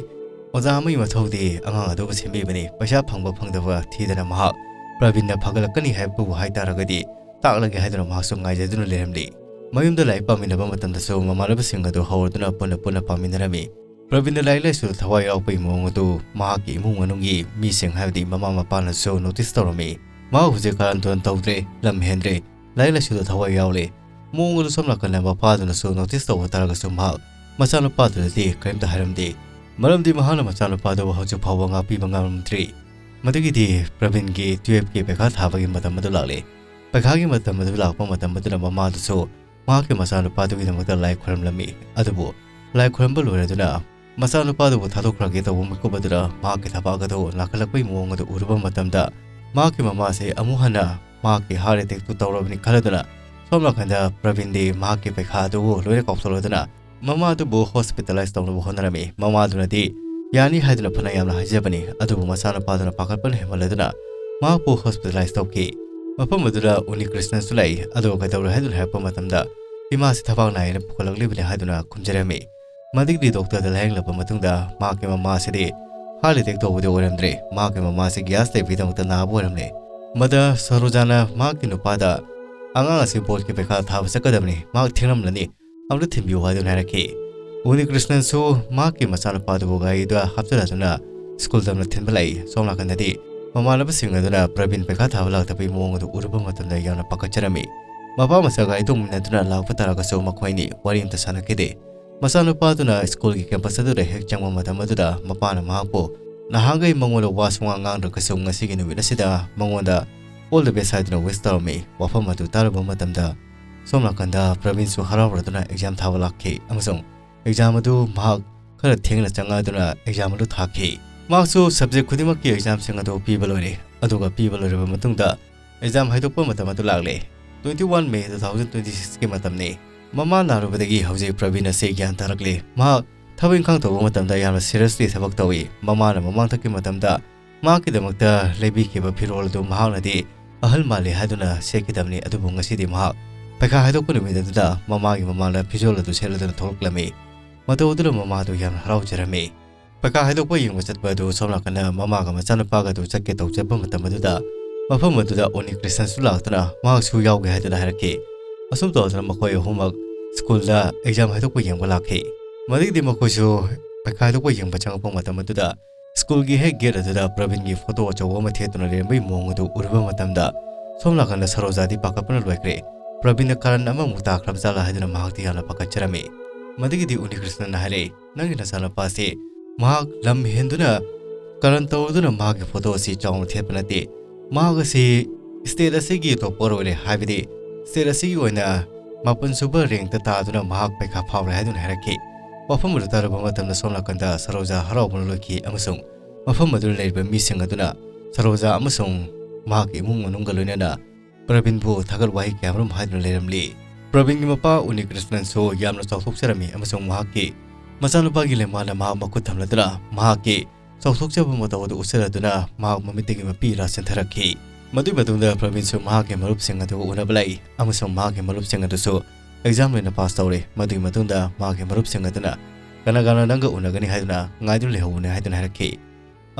ꯑꯣꯖꯥ ꯑꯃꯒꯤ ꯃꯊꯧꯗꯤ ꯑꯉꯥꯡ ꯑꯗꯨꯕꯨ ꯁꯦꯝꯕꯤꯕꯅꯤ꯫ ꯄꯩꯁꯥ ꯐꯪꯕ ꯐꯪꯗꯕ ꯊꯤꯗꯅ ꯃꯍꯥꯛ ꯄ꯭ꯔꯕꯤꯟꯅ ꯐꯒꯠꯂꯛꯀꯅꯤ ꯍꯥꯏꯕꯕꯨ ꯍꯥꯏ ꯇꯥꯔꯒꯗꯤ ꯇꯥꯛꯂꯒꯦ ꯍꯥꯏꯗꯨꯅ ꯃꯍꯥꯛꯁꯨ ꯉꯥꯏꯖꯗꯨꯅ ꯂꯩꯔꯝꯂꯤ꯫ ꯃꯌꯨꯝꯗ ꯂꯥꯏꯔꯤꯛ ꯄꯥꯃꯤꯟꯅꯕ ꯃꯇꯝꯗꯁꯨ ꯃꯃꯥꯟꯅꯕꯁꯤꯡ ꯑꯗꯨ ꯍꯧꯔꯗꯨꯅ ꯄꯨꯟꯅ ꯄꯨꯟꯅ ꯄꯥꯃꯤꯟꯅꯔꯝꯃꯤ꯫ ꯄ꯭ꯔꯕꯤꯟꯅ ꯂꯥꯏꯔꯤꯛ ꯂꯥꯏꯁꯨꯗ ꯊꯋꯥꯏ ꯌꯥꯎꯕꯒꯤ ꯃꯑꯣꯡ ꯑꯗꯨ ꯃꯍꯥꯛꯀꯤ ꯏꯃꯨꯡ ꯃꯅꯨꯡꯒꯤ ꯃꯤꯁꯤꯡ ꯍꯥꯏꯕꯗꯤ ꯃꯃꯥ ꯃꯄꯥꯅꯁꯨ ꯅꯣꯇꯤꯁ ꯇꯧꯔꯝꯃꯤ꯫ ꯃꯍꯥꯛ ꯍꯧꯖꯤꯛ ꯀꯥꯔꯟ ꯇꯨꯔꯟ ꯇꯧꯗ꯭ꯔꯦ, ꯂꯝ ꯍꯦꯟꯗ꯭ꯔꯦ, ꯂꯥꯏꯔꯤꯛ ꯂꯥꯏꯁꯨꯗ ꯊꯋꯥꯏ ꯌꯥꯎꯔꯦ꯫ ꯃꯑꯣꯡ ꯑꯗꯨ ꯁꯣꯝ ꯅꯥꯀꯟꯗ ꯃꯄꯥꯗꯨꯅꯁꯨ ꯅꯣꯇꯤꯁ ꯇꯧꯕ ꯇꯥꯔꯒꯁꯨ ꯃꯍꯥꯛ ꯃꯆꯥꯅꯨꯄꯥꯗꯨꯗꯗꯤ ꯀꯔꯤꯝꯇ ꯍꯥꯏꯔꯝꯗꯦ꯫ ꯃꯔꯝꯗꯤ ꯃꯍꯥꯛꯅ ꯃꯆꯥꯅꯨꯄꯥꯗꯨꯕꯨ ꯍꯧꯖꯤꯛ ꯐꯥꯎꯕ ꯉꯥꯛꯄꯤꯕ ꯉꯝꯂꯝꯗ꯭ꯔꯤ꯫ ꯃꯗꯨꯒꯤꯗꯤ ꯄ꯭ꯔꯕꯤꯟꯒꯤ ꯇꯨꯌꯦꯜꯐꯀꯤ ꯄꯩꯈꯥ ꯊꯥꯕꯒꯤ ꯃꯇꯝ ꯑꯗꯨ ꯂꯥꯛꯂꯦ꯫ ꯄꯩꯈꯥꯒꯤ ꯃꯇꯝ ꯑꯗꯨ ꯂꯥꯛꯄ ꯃꯇꯝ ꯑꯗꯨꯗ ꯃꯃꯥꯗꯨꯁꯨ ꯃꯍꯥꯛꯀꯤ ꯃꯆꯥꯅꯨꯄꯥꯗꯨꯒꯤꯗꯃꯛꯇ ꯂꯥꯏ ꯈꯨꯔꯨꯝꯂꯝꯃꯤ꯫ ꯑꯗꯨꯕꯨ ꯂꯥꯏ ꯈꯨꯔꯨꯝꯕ ꯂꯣꯏꯔꯗꯨꯅ ꯃꯆꯥꯅꯨꯄꯥꯗꯨꯕꯨ ꯊꯥꯗꯣꯛꯈ꯭ꯔꯒꯦ ꯇꯧꯕ ꯃꯤꯀꯨꯞ ꯑꯗꯨꯗ ꯃꯍꯥꯛꯀꯤ ꯊꯕꯥꯛ ꯑꯗꯨ ꯅꯥꯈꯠꯂꯛꯄꯒꯤ ꯃꯑꯣꯡ ꯑꯗꯨ ꯎꯔꯨꯕ ꯃꯇꯝꯗ ꯃꯍꯥꯛꯀꯤ ꯃꯃꯥꯁꯦ ꯑꯃꯨꯛ ꯍꯟꯅ ꯃꯍꯥꯛꯀꯤ ꯍꯥꯔꯠ ꯑꯦꯇꯦꯛꯇꯨ ꯇꯧꯔꯕꯅꯤ ꯈꯜꯂꯗꯨꯅ ꯁꯣꯝ ꯅꯥꯀꯟꯗ ꯄ꯭ꯔꯕꯤꯟꯗꯤ ꯃꯍꯥꯛꯀꯤ ꯄꯩꯈꯥ ꯑꯗꯨꯕꯨ ꯂꯣꯏꯅ ꯀꯥꯎꯊꯣꯛꯂꯗꯨꯅ ꯃꯃꯥꯗꯨꯕꯨ ꯍꯣꯁꯄꯤꯇꯥꯂꯥꯏꯁ ꯇꯧꯅꯕ ꯍꯣꯠꯅꯔꯝꯃꯤ꯫ ꯃꯃꯥꯗꯨꯅꯗꯤ ꯌꯥꯅꯤ ꯍꯥꯏꯗꯨꯅ ꯐꯅ ꯌꯥꯝꯅ ꯍꯥꯏꯖꯕꯅꯤ, ꯑꯗꯨꯕꯨ ꯃꯆꯥꯅꯨꯄꯥꯗꯨꯅ ꯄꯥꯈꯠꯄꯅ ꯍꯦꯟꯃꯜꯂꯗꯨꯅ ꯃꯍꯥꯛꯄꯨ ꯍꯣꯁꯄꯤꯇꯥꯂꯥꯏꯁ ꯇꯧꯈꯤ꯫ ꯃꯐꯝ ꯑꯗꯨꯗ ꯎꯅꯤꯀ꯭ꯔꯤꯁꯅꯁꯨ ꯂꯩ꯫ ꯑꯗꯨꯒ ꯀꯩꯗꯧꯔꯦ ꯍꯥꯏꯗꯨꯅ ꯍꯥꯏꯔꯛꯄ ꯃꯇꯝꯗ ꯏꯃꯥꯁꯤ ꯊꯕꯥꯛ ꯅꯥꯏꯅ ꯄꯨꯈꯠꯂꯛꯂꯤꯕꯅꯤ ꯍꯥꯏꯗꯨꯅ ꯈꯨꯝꯖꯔꯝꯃꯤ꯫ ꯃꯗꯨꯒꯤꯗꯤ ꯗꯣꯛꯇꯔꯗ ꯂꯥꯌꯦꯡꯂꯕ ꯃꯇꯨꯡꯗ ꯃꯍꯥꯛꯀꯤ ꯃꯃꯥꯁꯤꯗꯤ ꯍꯥꯔꯠ ꯑꯦꯇꯦꯛ ꯇꯧꯕꯗꯤ ꯑꯣꯏꯔꯝꯗ꯭ꯔꯦ꯫ ꯃꯍꯥꯛꯀꯤ ꯃꯃꯥꯁꯤ ꯒ꯭ꯌꯥꯁ ꯂꯩꯕꯒꯤꯗꯃꯛꯇ ꯅꯥꯕ ꯑꯣꯏꯔꯝꯂꯦ꯫ ꯃꯗ ꯁꯔꯣꯖꯥꯅ ꯃꯍꯥꯛꯀꯤ ꯅꯨꯄꯥꯗ, "ꯑꯉꯥꯡ ꯑꯁꯤ ꯕꯣꯔꯗꯀꯤ ꯄꯩꯈꯥ ꯊꯥꯕ ꯆꯠꯀꯗꯕꯅꯤ, ꯃꯍꯥꯛ ꯊꯦꯡꯂꯝꯂꯅꯤ, ꯑꯃꯨꯛꯇ ꯊꯤꯟꯕꯤꯌꯨ" ꯍꯥꯏꯗꯨꯅ ꯍꯥꯏꯔꯛꯈꯤ꯫ ꯎꯅꯤꯀ꯭ꯔꯤꯁꯅꯟꯁꯨ ꯃꯍꯥꯛꯀꯤ ꯃꯆꯥꯅꯨꯄꯥꯗꯨꯕꯨ ꯒꯥꯔꯤꯗ ꯍꯥꯞꯆꯤꯜꯂꯗꯨꯅ ꯁ꯭ꯀꯨꯜ ꯇꯝꯅ ꯊꯤꯟꯕ ꯂꯥꯛꯏ꯫ ꯁꯣꯝ ꯅꯥꯀꯟꯗꯗꯤ ꯃꯃꯥꯟꯅꯕꯁꯤꯡ ꯑꯗꯨꯅ ꯄ꯭ꯔꯕꯤꯟ ꯄꯩꯈꯥ ꯊꯥꯕ ꯂꯥꯛꯇꯕꯒꯤ ꯃꯑꯣꯡ ꯑꯗꯨ ꯎꯔꯨꯕ ꯃꯇꯝꯗ ꯌꯥꯝꯅ ꯄꯥꯈꯠꯆꯔꯝꯃꯤ꯫ ꯃꯄꯥ ꯃꯆꯥ ꯒꯥꯔꯤ ꯇꯣꯡꯃꯤꯟꯅꯗꯨꯅ ꯂꯥꯛꯄ ꯇꯥꯔꯒꯁꯨ ꯃꯈꯣꯏ ꯑꯅꯤ ꯋꯥꯔꯤ ꯑꯃꯇ ꯁꯥꯟꯅꯈꯤꯗꯦ꯫ ꯃꯆꯥꯅꯨꯄꯥꯗꯨꯅ ꯁ꯭ꯀꯨꯜꯒꯤ ꯀꯦꯝꯄꯁ ꯑꯗꯨꯗ ꯍꯦꯛ ꯆꯪꯕ ꯃꯇꯝ ꯑꯗꯨꯗ ꯃꯄꯥꯅ ꯃꯍꯥꯛꯄꯨ ꯅꯍꯥꯟꯈꯩ ꯃꯉꯣꯟꯗ ꯋꯥ ꯁꯨꯡꯉꯥꯡ ꯉꯥꯡꯗ꯭ꯔꯒꯁꯨ ꯉꯁꯤꯒꯤ ꯅꯨꯃꯤꯠ ꯑꯁꯤꯗ ꯃꯉꯣꯟꯗ "ꯑꯣꯜ ꯗ ꯕꯦꯁ" ꯍꯥꯏꯗꯨꯅ ꯋꯤꯁ ꯇꯧꯔꯝꯃꯤ꯫ ꯋꯥꯐꯝ ꯑꯗꯨ ꯇꯥꯔꯨꯕ ꯃꯇꯝꯗ ꯁꯣꯝ ꯅꯥꯀꯟꯗ ꯄ꯭ꯔꯕꯤꯟꯁꯨ ꯍꯔꯥꯎꯔꯗꯨꯅ ꯑꯦꯛꯖꯥꯝ ꯊꯥꯕ ꯂꯥꯛꯈꯤ ꯑꯃꯁꯨꯡ ꯑꯦꯛꯖꯥꯝ ꯑꯗꯨ ꯃꯍꯥꯛ ꯈꯔ ꯊꯦꯡꯅ ꯆꯪꯂꯗꯨꯅ ꯑꯦꯛꯖꯥꯝ ꯑꯗꯨ ꯊꯥꯈꯤ꯫ ꯃꯍꯥꯛꯁꯨ ꯁꯕꯖꯦꯛ ꯈꯨꯗꯤꯡꯃꯛꯀꯤ ꯑꯦꯛꯖꯥꯝꯁꯤꯡ ꯑꯗꯨ ꯄꯤꯕ ꯂꯣꯏꯔꯦ꯫ ꯑꯗꯨꯒ ꯄꯤꯕ ꯂꯣꯏꯔꯕ ꯃꯇꯨꯡꯗ ꯑꯦꯛꯖꯥꯝ ꯍꯥꯏꯗꯣꯛꯄ ꯃꯇꯝ ꯑꯗꯨ ꯂꯥꯛꯂꯦ꯫ Twenty one May two thousand twenty six ꯀꯤ ꯃꯇꯝꯅꯤ꯫ ꯃꯃꯥ ꯅꯥꯔꯨꯕꯗꯒꯤ ꯍꯧꯖꯤꯛ ꯄ꯭ꯔꯕꯤꯟ ꯑꯁꯤ ꯒ꯭ꯌꯥꯟ ꯇꯥꯔꯛꯂꯦ꯫ ꯃꯍꯥꯛ ꯊꯕꯛ ꯏꯪꯈꯥꯡ ꯇꯧꯕ ꯃꯇꯝꯗ ꯌꯥꯝꯅ seriously ꯊꯕꯛ ꯇꯧꯏ꯫ ꯃꯃꯥꯅ ꯃꯃꯥꯡꯊꯛꯀꯤ ꯃꯇꯝꯗ ꯃꯍꯥꯛꯀꯤꯗꯃꯛꯇ ꯂꯩꯕꯤꯈꯤꯕ ꯐꯤꯔꯣꯜ ꯑꯗꯨ ꯃꯍꯥꯛꯅꯗꯤ ꯑꯍꯜ ꯃꯥꯜꯂꯤ ꯍꯥꯏꯗꯨꯅ ꯁꯦꯠꯈꯤꯗꯕꯅꯤ, ꯑꯗꯨꯕꯨ ꯉꯁꯤꯗꯤ ꯃꯍꯥꯛ ꯄꯩꯈꯥ ꯍꯥꯏꯗꯣꯛꯄ ꯅꯨꯃꯤꯠ ꯑꯗꯨꯗ ꯃꯃꯥꯒꯤ ꯃꯃꯥꯡꯗ ꯐꯤꯖꯣꯜ ꯑꯗꯨ ꯁꯦꯠꯂꯗꯨꯅ ꯊꯣꯛꯂꯛꯂꯝꯃꯤ꯫ ꯃꯇꯧ ꯑꯗꯨꯗ ꯃꯃꯥ ꯑꯗꯨ ꯌꯥꯝꯅ ꯍꯔꯥꯎꯖꯔꯝꯃꯤ꯫ ꯄꯩꯈꯥ ꯍꯥꯏꯗꯣꯛꯄ ꯌꯦꯡꯕ ꯆꯠꯄ ꯑꯗꯨ ꯁꯣꯝ ꯅꯥꯀꯟꯗ ꯃꯃꯥꯒ ꯃꯆꯥꯅꯨꯄꯥꯒ ꯑꯗꯨ ꯆꯠꯀꯦ ꯇꯧꯖꯕ ꯃꯇꯝ ꯑꯗꯨꯗ ꯃꯐꯝ ꯑꯗꯨꯗ ꯎꯅꯤ ꯀ꯭ꯔꯤꯁꯅꯁꯨ ꯂꯥꯛꯇꯨꯅ ꯃꯍꯥꯛꯁꯨ ꯌꯥꯎꯒꯦ ꯍꯥꯏꯗꯨꯅ ꯍꯥꯏꯔꯛꯈꯤ꯫ ꯑꯁꯨꯝ ꯇꯧꯗꯅ ꯃꯈꯣꯏ ꯑꯍꯨꯝꯃꯛ ꯁ꯭ꯀꯨꯜꯗ exam ꯍꯥꯏꯗꯣꯛꯄ ꯌꯦꯡꯕ ꯂꯥꯛꯈꯤ꯫ ꯃꯗꯒꯤꯗꯤ ꯃꯈꯣꯏꯁꯨ ꯄꯩꯈꯥ ꯍꯥꯏꯗꯣꯛꯄ ꯌꯦꯡꯕ ꯆꯪꯉꯛꯄ ꯃꯇꯝ ꯑꯗꯨꯗ ꯁ꯭ꯀꯨꯜꯒꯤ ꯍꯦꯛ gate ꯑꯗꯨꯗ ꯄ꯭ꯔꯕꯤꯟꯒꯤ ꯐꯣꯇꯣ ꯑꯆꯧꯕ ꯑꯃ ꯊꯦꯠꯇꯨꯅ ꯂꯩꯔꯝꯕꯒꯤ ꯃꯑꯣꯡ ꯑꯗꯨ ꯎꯔꯨꯕ ꯃꯇꯝꯗ ꯁꯣꯝ ꯅꯥꯀꯟꯗ ꯁꯔꯣꯖꯥꯗꯤ ꯄꯥꯈꯠꯄꯅ ꯂꯣꯏꯈ꯭ꯔꯦ꯫ ꯄ꯭ꯔꯕꯤꯟꯅ ꯀꯔꯟ ꯑꯃꯃꯨꯛ ꯇꯥꯈ꯭ꯔꯕ ꯖꯥꯠꯂꯥ ꯍꯥꯏꯗꯨꯅ ꯃꯍꯥꯛꯇꯤ ꯌꯥꯝꯅ ꯄꯥꯈꯠꯆꯔꯝꯃꯤ꯫ ꯃꯗꯒꯤꯗꯤ ꯎꯅꯤ ꯀ꯭ꯔꯤꯁꯅꯅ ꯍꯥꯏꯔꯛꯏ, "ꯅꯪꯒꯤ ꯅꯆꯥꯅꯨꯄꯥꯁꯤ ꯃꯍꯥꯛ ꯂꯝ ꯍꯦꯟꯗꯨꯅ ꯀꯔꯟ ꯇꯧꯔꯗꯨꯅ ꯃꯍꯥꯛꯀꯤ ꯐꯣꯇꯣ ꯑꯁꯤ ꯆꯥꯎꯅ ꯊꯦꯠꯄ ꯅꯠꯇꯦ꯫ ꯃꯍꯥꯛ ꯑꯁꯤ state ꯑꯁꯤꯒꯤ topper ꯑꯣꯏꯔꯦ, ꯍꯥꯏꯕꯗꯤ state ꯑꯁꯤꯒꯤ ꯑꯣꯏꯅ ꯃꯥꯄꯟ ꯁꯨꯕ rankꯇ ꯇꯥꯗꯨꯅ ꯃꯍꯥꯛ ꯄꯩꯈꯥ ꯐꯥꯎꯔꯦ" ꯍꯥꯏꯗꯨꯅ ꯍꯥꯏꯔꯛꯈꯤ꯫ ꯋꯥꯐꯝ ꯑꯗꯨ ꯇꯥꯔꯨꯕ ꯃꯇꯝꯗ ꯁꯣꯝ ꯅꯥꯀꯟꯗ ꯁꯔꯣꯖꯥ ꯍꯔꯥꯎꯕꯅ ꯂꯣꯏꯈꯤ ꯑꯃꯁꯨꯡ ꯃꯐꯝ ꯑꯗꯨꯗ ꯂꯩꯔꯤꯕ ꯃꯤꯁꯤꯡ ꯑꯗꯨꯅ ꯁꯔꯣꯖꯥ ꯑꯃꯁꯨꯡ ꯃꯍꯥꯛꯀꯤ ꯏꯃꯨꯡ ꯃꯅꯨꯡꯒ ꯂꯣꯏꯅꯅ ꯄ꯭ꯔꯕꯤꯟꯕꯨ ꯊꯥꯒꯠ ꯋꯥꯍꯩ ꯀꯌꯥꯃꯔꯨꯝ ꯍꯥꯏꯗꯨꯅ ꯂꯩꯔꯝꯂꯤ꯫ ꯄ꯭ꯔꯕꯤꯟꯒꯤ ꯃꯄꯥ ꯎꯅꯤ ꯀ꯭ꯔꯤꯁꯅꯟꯁꯨ ꯌꯥꯝꯅ ꯆꯥꯎꯊꯣꯛꯆꯔꯝꯃꯤ ꯑꯃꯁꯨꯡ ꯃꯍꯥꯛꯀꯤ ꯃꯆꯥꯅꯨꯄꯥꯒꯤ ꯂꯦꯡꯕꯥꯟꯗ ꯃꯍꯥꯛ ꯃꯈꯨꯠ ꯊꯝꯂꯗꯨꯅ ꯃꯍꯥꯛꯀꯤ ꯆꯥꯎꯊꯣꯛꯆꯕ ꯃꯇꯧ ꯑꯗꯨ ꯎꯠꯆꯔꯗꯨꯅ ꯃꯍꯥꯛ ꯃꯃꯤꯠꯇꯒꯤ ꯃꯄꯤ ꯏꯔꯥ ꯆꯦꯟꯊꯔꯛꯈꯤ꯫ ꯃꯗꯨꯒꯤ ꯃꯇꯨꯡꯗ ꯄ꯭ꯔꯕꯤꯟꯁꯨ ꯃꯍꯥꯛꯀꯤ ꯃꯔꯨꯞꯁꯤꯡ ꯑꯗꯨꯒ ꯎꯅꯕ ꯂꯥꯛꯏ ꯑꯃꯁꯨꯡ ꯃꯍꯥꯛꯀꯤ ꯃꯔꯨꯞꯁꯤꯡ ꯑꯗꯨꯁꯨ exam ꯂꯣꯏꯅ pass ꯇꯧꯔꯦ꯫ ꯃꯗꯨꯒꯤ ꯃꯇꯨꯡꯗ ꯃꯍꯥꯛꯀꯤ ꯃꯔꯨꯞꯁꯤꯡ ꯑꯗꯨꯅ "ꯀꯅꯥ ꯀꯅꯥ ꯅꯪꯒ ꯎꯅꯒꯅꯤ ꯍꯥꯏꯗꯨꯅ ꯉꯥꯏꯗꯨꯅ ꯂꯩꯍꯧꯕꯅꯦ" ꯍꯥꯏꯗꯨꯅ ꯍꯥꯏꯔꯛꯈꯤ꯫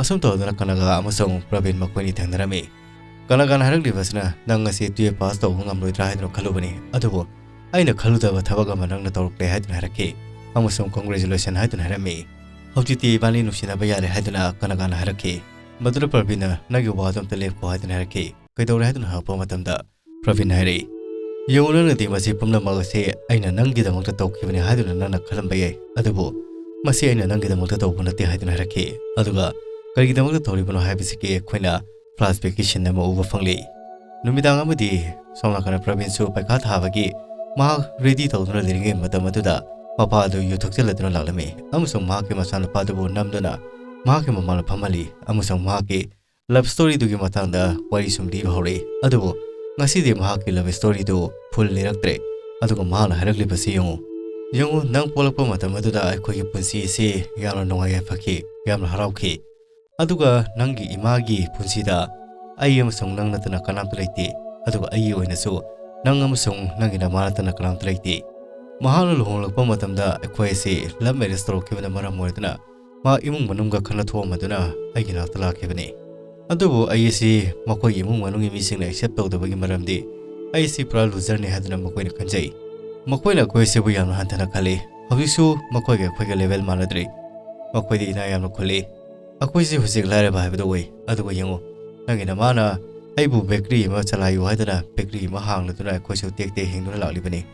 ꯑꯁꯨꯝ ꯇꯧꯗꯨꯅ ꯀꯅꯥꯒꯥ ꯑꯃꯁꯨꯡ ꯄ꯭ꯔꯕꯤꯟ ꯃꯈꯣꯏꯅꯤ ꯊꯦꯡꯅꯔꯝꯃꯤ꯫ ꯀꯅꯥꯒꯥꯅ ꯍꯥꯏꯔꯛꯂꯤꯕꯁꯤꯅ, "ꯅꯪ ꯉꯁꯤ twelve pass ꯇꯧꯕ ꯉꯝꯂꯣꯏꯗ꯭ꯔꯥ ꯍꯥꯏꯗꯨꯅ ꯈꯜꯂꯨꯕꯅꯤ, ꯑꯗꯨꯕꯨ ꯑꯩꯅ ꯈꯜꯂꯨꯗꯕ ꯊꯕꯛ ꯑꯃ ꯅꯪꯅ ꯇꯧꯔꯛꯂꯦ" ꯍꯥꯏꯗꯨꯅ ꯍꯥꯏꯔꯛꯈꯤ ꯑꯃꯁꯨꯡ "Congratulation" ꯍꯥꯏꯗꯨꯅ ꯍꯥꯏꯔꯝꯃꯤ꯫ "ꯍꯧꯖꯤꯛꯇꯤ ꯏꯕꯥꯅꯤ ꯅꯨꯡꯁꯤꯅꯕ ꯌꯥꯔꯦ" ꯍꯥꯏꯗꯨꯅ ꯀꯅꯥꯒꯥꯅ ꯍꯥꯏꯔꯛꯈꯤ꯫ ꯃꯗꯨꯗ ꯄ꯭ꯔꯕꯤꯟꯅ, "ꯅꯪꯒꯤ ꯋꯥꯗꯣ ꯑꯝꯇ ꯂꯦꯞꯈꯣ" ꯍꯥꯏꯗꯨꯅ ꯍꯥꯏꯔꯛꯈꯤ꯫ "ꯀꯩꯗꯧꯔꯦ?" ꯍꯥꯏꯗꯨꯅ ꯍꯪꯉꯛꯄ ꯃꯇꯝꯗ ꯄ꯭ꯔꯕꯤꯟꯅ ꯍꯥꯏꯔꯛꯏ, "ꯌꯦꯡꯉꯨ, ꯅꯪꯅꯗꯤ ꯃꯁꯤ ꯄꯨꯝꯅꯃꯛ ꯑꯁꯤ ꯑꯩꯅ ꯅꯪꯒꯤꯗꯃꯛꯇ ꯇꯧꯈꯤꯕꯅꯤ ꯍꯥꯏꯗꯨꯅ ꯅꯪꯅ ꯈꯜꯂꯝꯕ ꯌꯥꯏ, ꯑꯗꯨꯕꯨ ꯃꯁꯤ ꯑꯩꯅ ꯅꯪꯒꯤꯗꯃꯛꯇ ꯇꯧꯕ ꯅꯠꯇꯦ" ꯍꯥꯏꯗꯨꯅ ꯍꯥꯏꯔꯛꯈꯤ꯫ ꯑꯗꯨꯒ ꯀꯔꯤꯒꯤꯗꯃꯛꯇ ꯇꯧꯔꯤꯕꯅꯣ ꯍꯥꯏꯕꯁꯤꯒꯤ ꯑꯩꯈꯣꯏꯅ flashbackꯀꯤ scene ꯑꯃ ꯎꯕ ꯐꯪꯂꯤ꯫ ꯅꯨꯃꯤꯗꯥꯡ ꯑꯃꯗꯤ ꯁꯣꯝ ꯅꯥꯀꯟꯗ ꯄ꯭ꯔꯕꯤꯟꯁꯨ ꯄꯩꯈꯥ ꯊꯥꯕꯒꯤ ꯃꯍꯥꯛ ready ꯇꯧꯗꯨꯅ ꯂꯩꯔꯤꯉꯩ ꯃꯇꯝ ꯑꯗꯨꯗ ꯃꯄꯥ ꯑꯗꯨ ꯌꯨ ꯊꯛꯆꯜꯂꯗꯨꯅ ꯂꯥꯛꯂꯝꯃꯤ ꯑꯃꯁꯨꯡ ꯃꯍꯥꯛꯀꯤ ꯃꯆꯥꯅꯨꯄꯥꯗꯨꯕꯨ ꯅꯝꯗꯨꯅ ꯃꯍꯥꯛꯀꯤ ꯃꯃꯥꯡꯗ ꯐꯝꯍꯜꯂꯤ ꯑꯃꯁꯨꯡ ꯃꯍꯥꯛꯀꯤ love storyꯗꯨꯒꯤ ꯃꯇꯥꯡꯗ ꯋꯥꯔꯤ ꯁꯨꯝ ꯂꯤꯕ ꯍꯧꯔꯛꯏ꯫ ꯑꯗꯨꯕꯨ ꯉꯁꯤꯗꯤ ꯃꯍꯥꯛꯀꯤ love storyꯗꯨ full ꯂꯤꯔꯛꯇ꯭ꯔꯦ꯫ ꯑꯗꯨꯒ ꯃꯍꯥꯛꯅ ꯍꯥꯏꯔꯛꯂꯤꯕꯁꯤ ꯌꯦꯡꯉꯨ, ꯌꯦꯡꯉꯨ, ꯅꯪ ꯄꯣꯛꯂꯛꯄ ꯃꯇꯝ ꯑꯗꯨꯗ ꯑꯩꯈꯣꯏꯒꯤ ꯄꯨꯟꯁꯤ ꯑꯁꯤ ꯌꯥꯝꯅ ꯅꯨꯡꯉꯥꯏ ꯌꯥꯏꯐꯈꯤ, ꯌꯥꯝꯅ ꯍꯔꯥꯎꯈꯤ꯫ ꯑꯗꯨꯒ ꯅꯪꯒꯤ ꯏꯃꯥꯒꯤ ꯄꯨꯟꯁꯤꯗ ꯑꯩ ꯑꯃꯁꯨꯡ ꯅꯪ ꯅꯠꯇꯅ ꯀꯅꯥꯝꯇ ꯂꯩꯇꯦ꯫ ꯑꯗꯨꯒ ꯑꯩꯒꯤ ꯑꯣꯏꯅꯁꯨ ꯅꯪ ꯑꯃꯁꯨꯡ ꯅꯪꯒꯤ ꯅꯃꯥ ꯅꯠꯇꯅ ꯀꯅꯥꯝꯇ ꯂꯩꯇꯦ꯫ ꯃꯍꯥꯛꯅ ꯂꯨꯍꯣꯡꯂꯛꯄ ꯃꯇꯝꯗ ꯑꯩꯈꯣꯏ ꯑꯁꯤ love marriage ꯇꯧꯔꯛꯈꯤꯕꯅ ꯃꯔꯝ ꯑꯣꯏꯗꯨꯅ ꯃꯥ ꯏꯃꯨꯡ ꯃꯅꯨꯡꯒ ꯈꯠꯅ ꯊꯣꯛꯑꯝꯃꯗꯨꯅ ꯑꯩꯒꯤ ꯅꯥꯛꯇ ꯂꯥꯛꯈꯤꯕꯅꯤ꯫ ꯑꯗꯨꯕꯨ ꯑꯩ ꯑꯁꯤ ꯃꯈꯣꯏꯒꯤ ꯏꯃꯨꯡ ꯃꯅꯨꯡꯒꯤ ꯃꯤꯁꯤꯡꯅ accept ꯇꯧꯗꯕꯒꯤ ꯃꯔꯝꯗꯤ ꯑꯩ ꯑꯁꯤ ꯄꯨꯔꯥ loserꯅꯤ ꯍꯥꯏꯗꯨꯅ ꯃꯈꯣꯏꯅ ꯈꯟꯖꯩ꯫ ꯃꯈꯣꯏꯅ ꯑꯩꯈꯣꯏ ꯑꯁꯤꯕꯨ ꯌꯥꯝꯅ ꯍꯟꯊꯅ ꯈꯜꯂꯤ꯫ ꯍꯧꯖꯤꯛꯁꯨ ꯃꯈꯣꯏꯒ ꯑꯩꯈꯣꯏꯒ level ꯃꯥꯟꯅꯗ꯭ꯔꯤ꯫ ꯃꯈꯣꯏꯗꯤ ꯏꯅꯥꯛ ꯌꯥꯝꯅ ꯈꯨꯜꯂꯤ꯫ ꯑꯩꯈꯣꯏꯁꯤ ꯍꯧꯖꯤꯛ ꯂꯥꯏꯔꯕ ꯍꯥꯏꯕꯗꯨ ꯑꯣꯏ꯫ ꯑꯗꯨꯒ ꯌꯦꯡꯉꯨ, ꯅꯪꯒꯤ ꯅꯃꯥꯅ ꯑꯩꯕꯨ bakery ꯑꯃ ꯆꯂꯥꯏꯌꯨ ꯍꯥꯏꯗꯨꯅ bakery ꯑꯃ ꯍꯥꯡꯂꯗꯨꯅ ꯑꯩꯈꯣꯏꯁꯨ ꯇꯦꯛ ꯇꯦꯛ ꯍꯤꯡꯗꯨꯅ ꯂꯥꯛꯂꯤꯕꯅꯤ꯫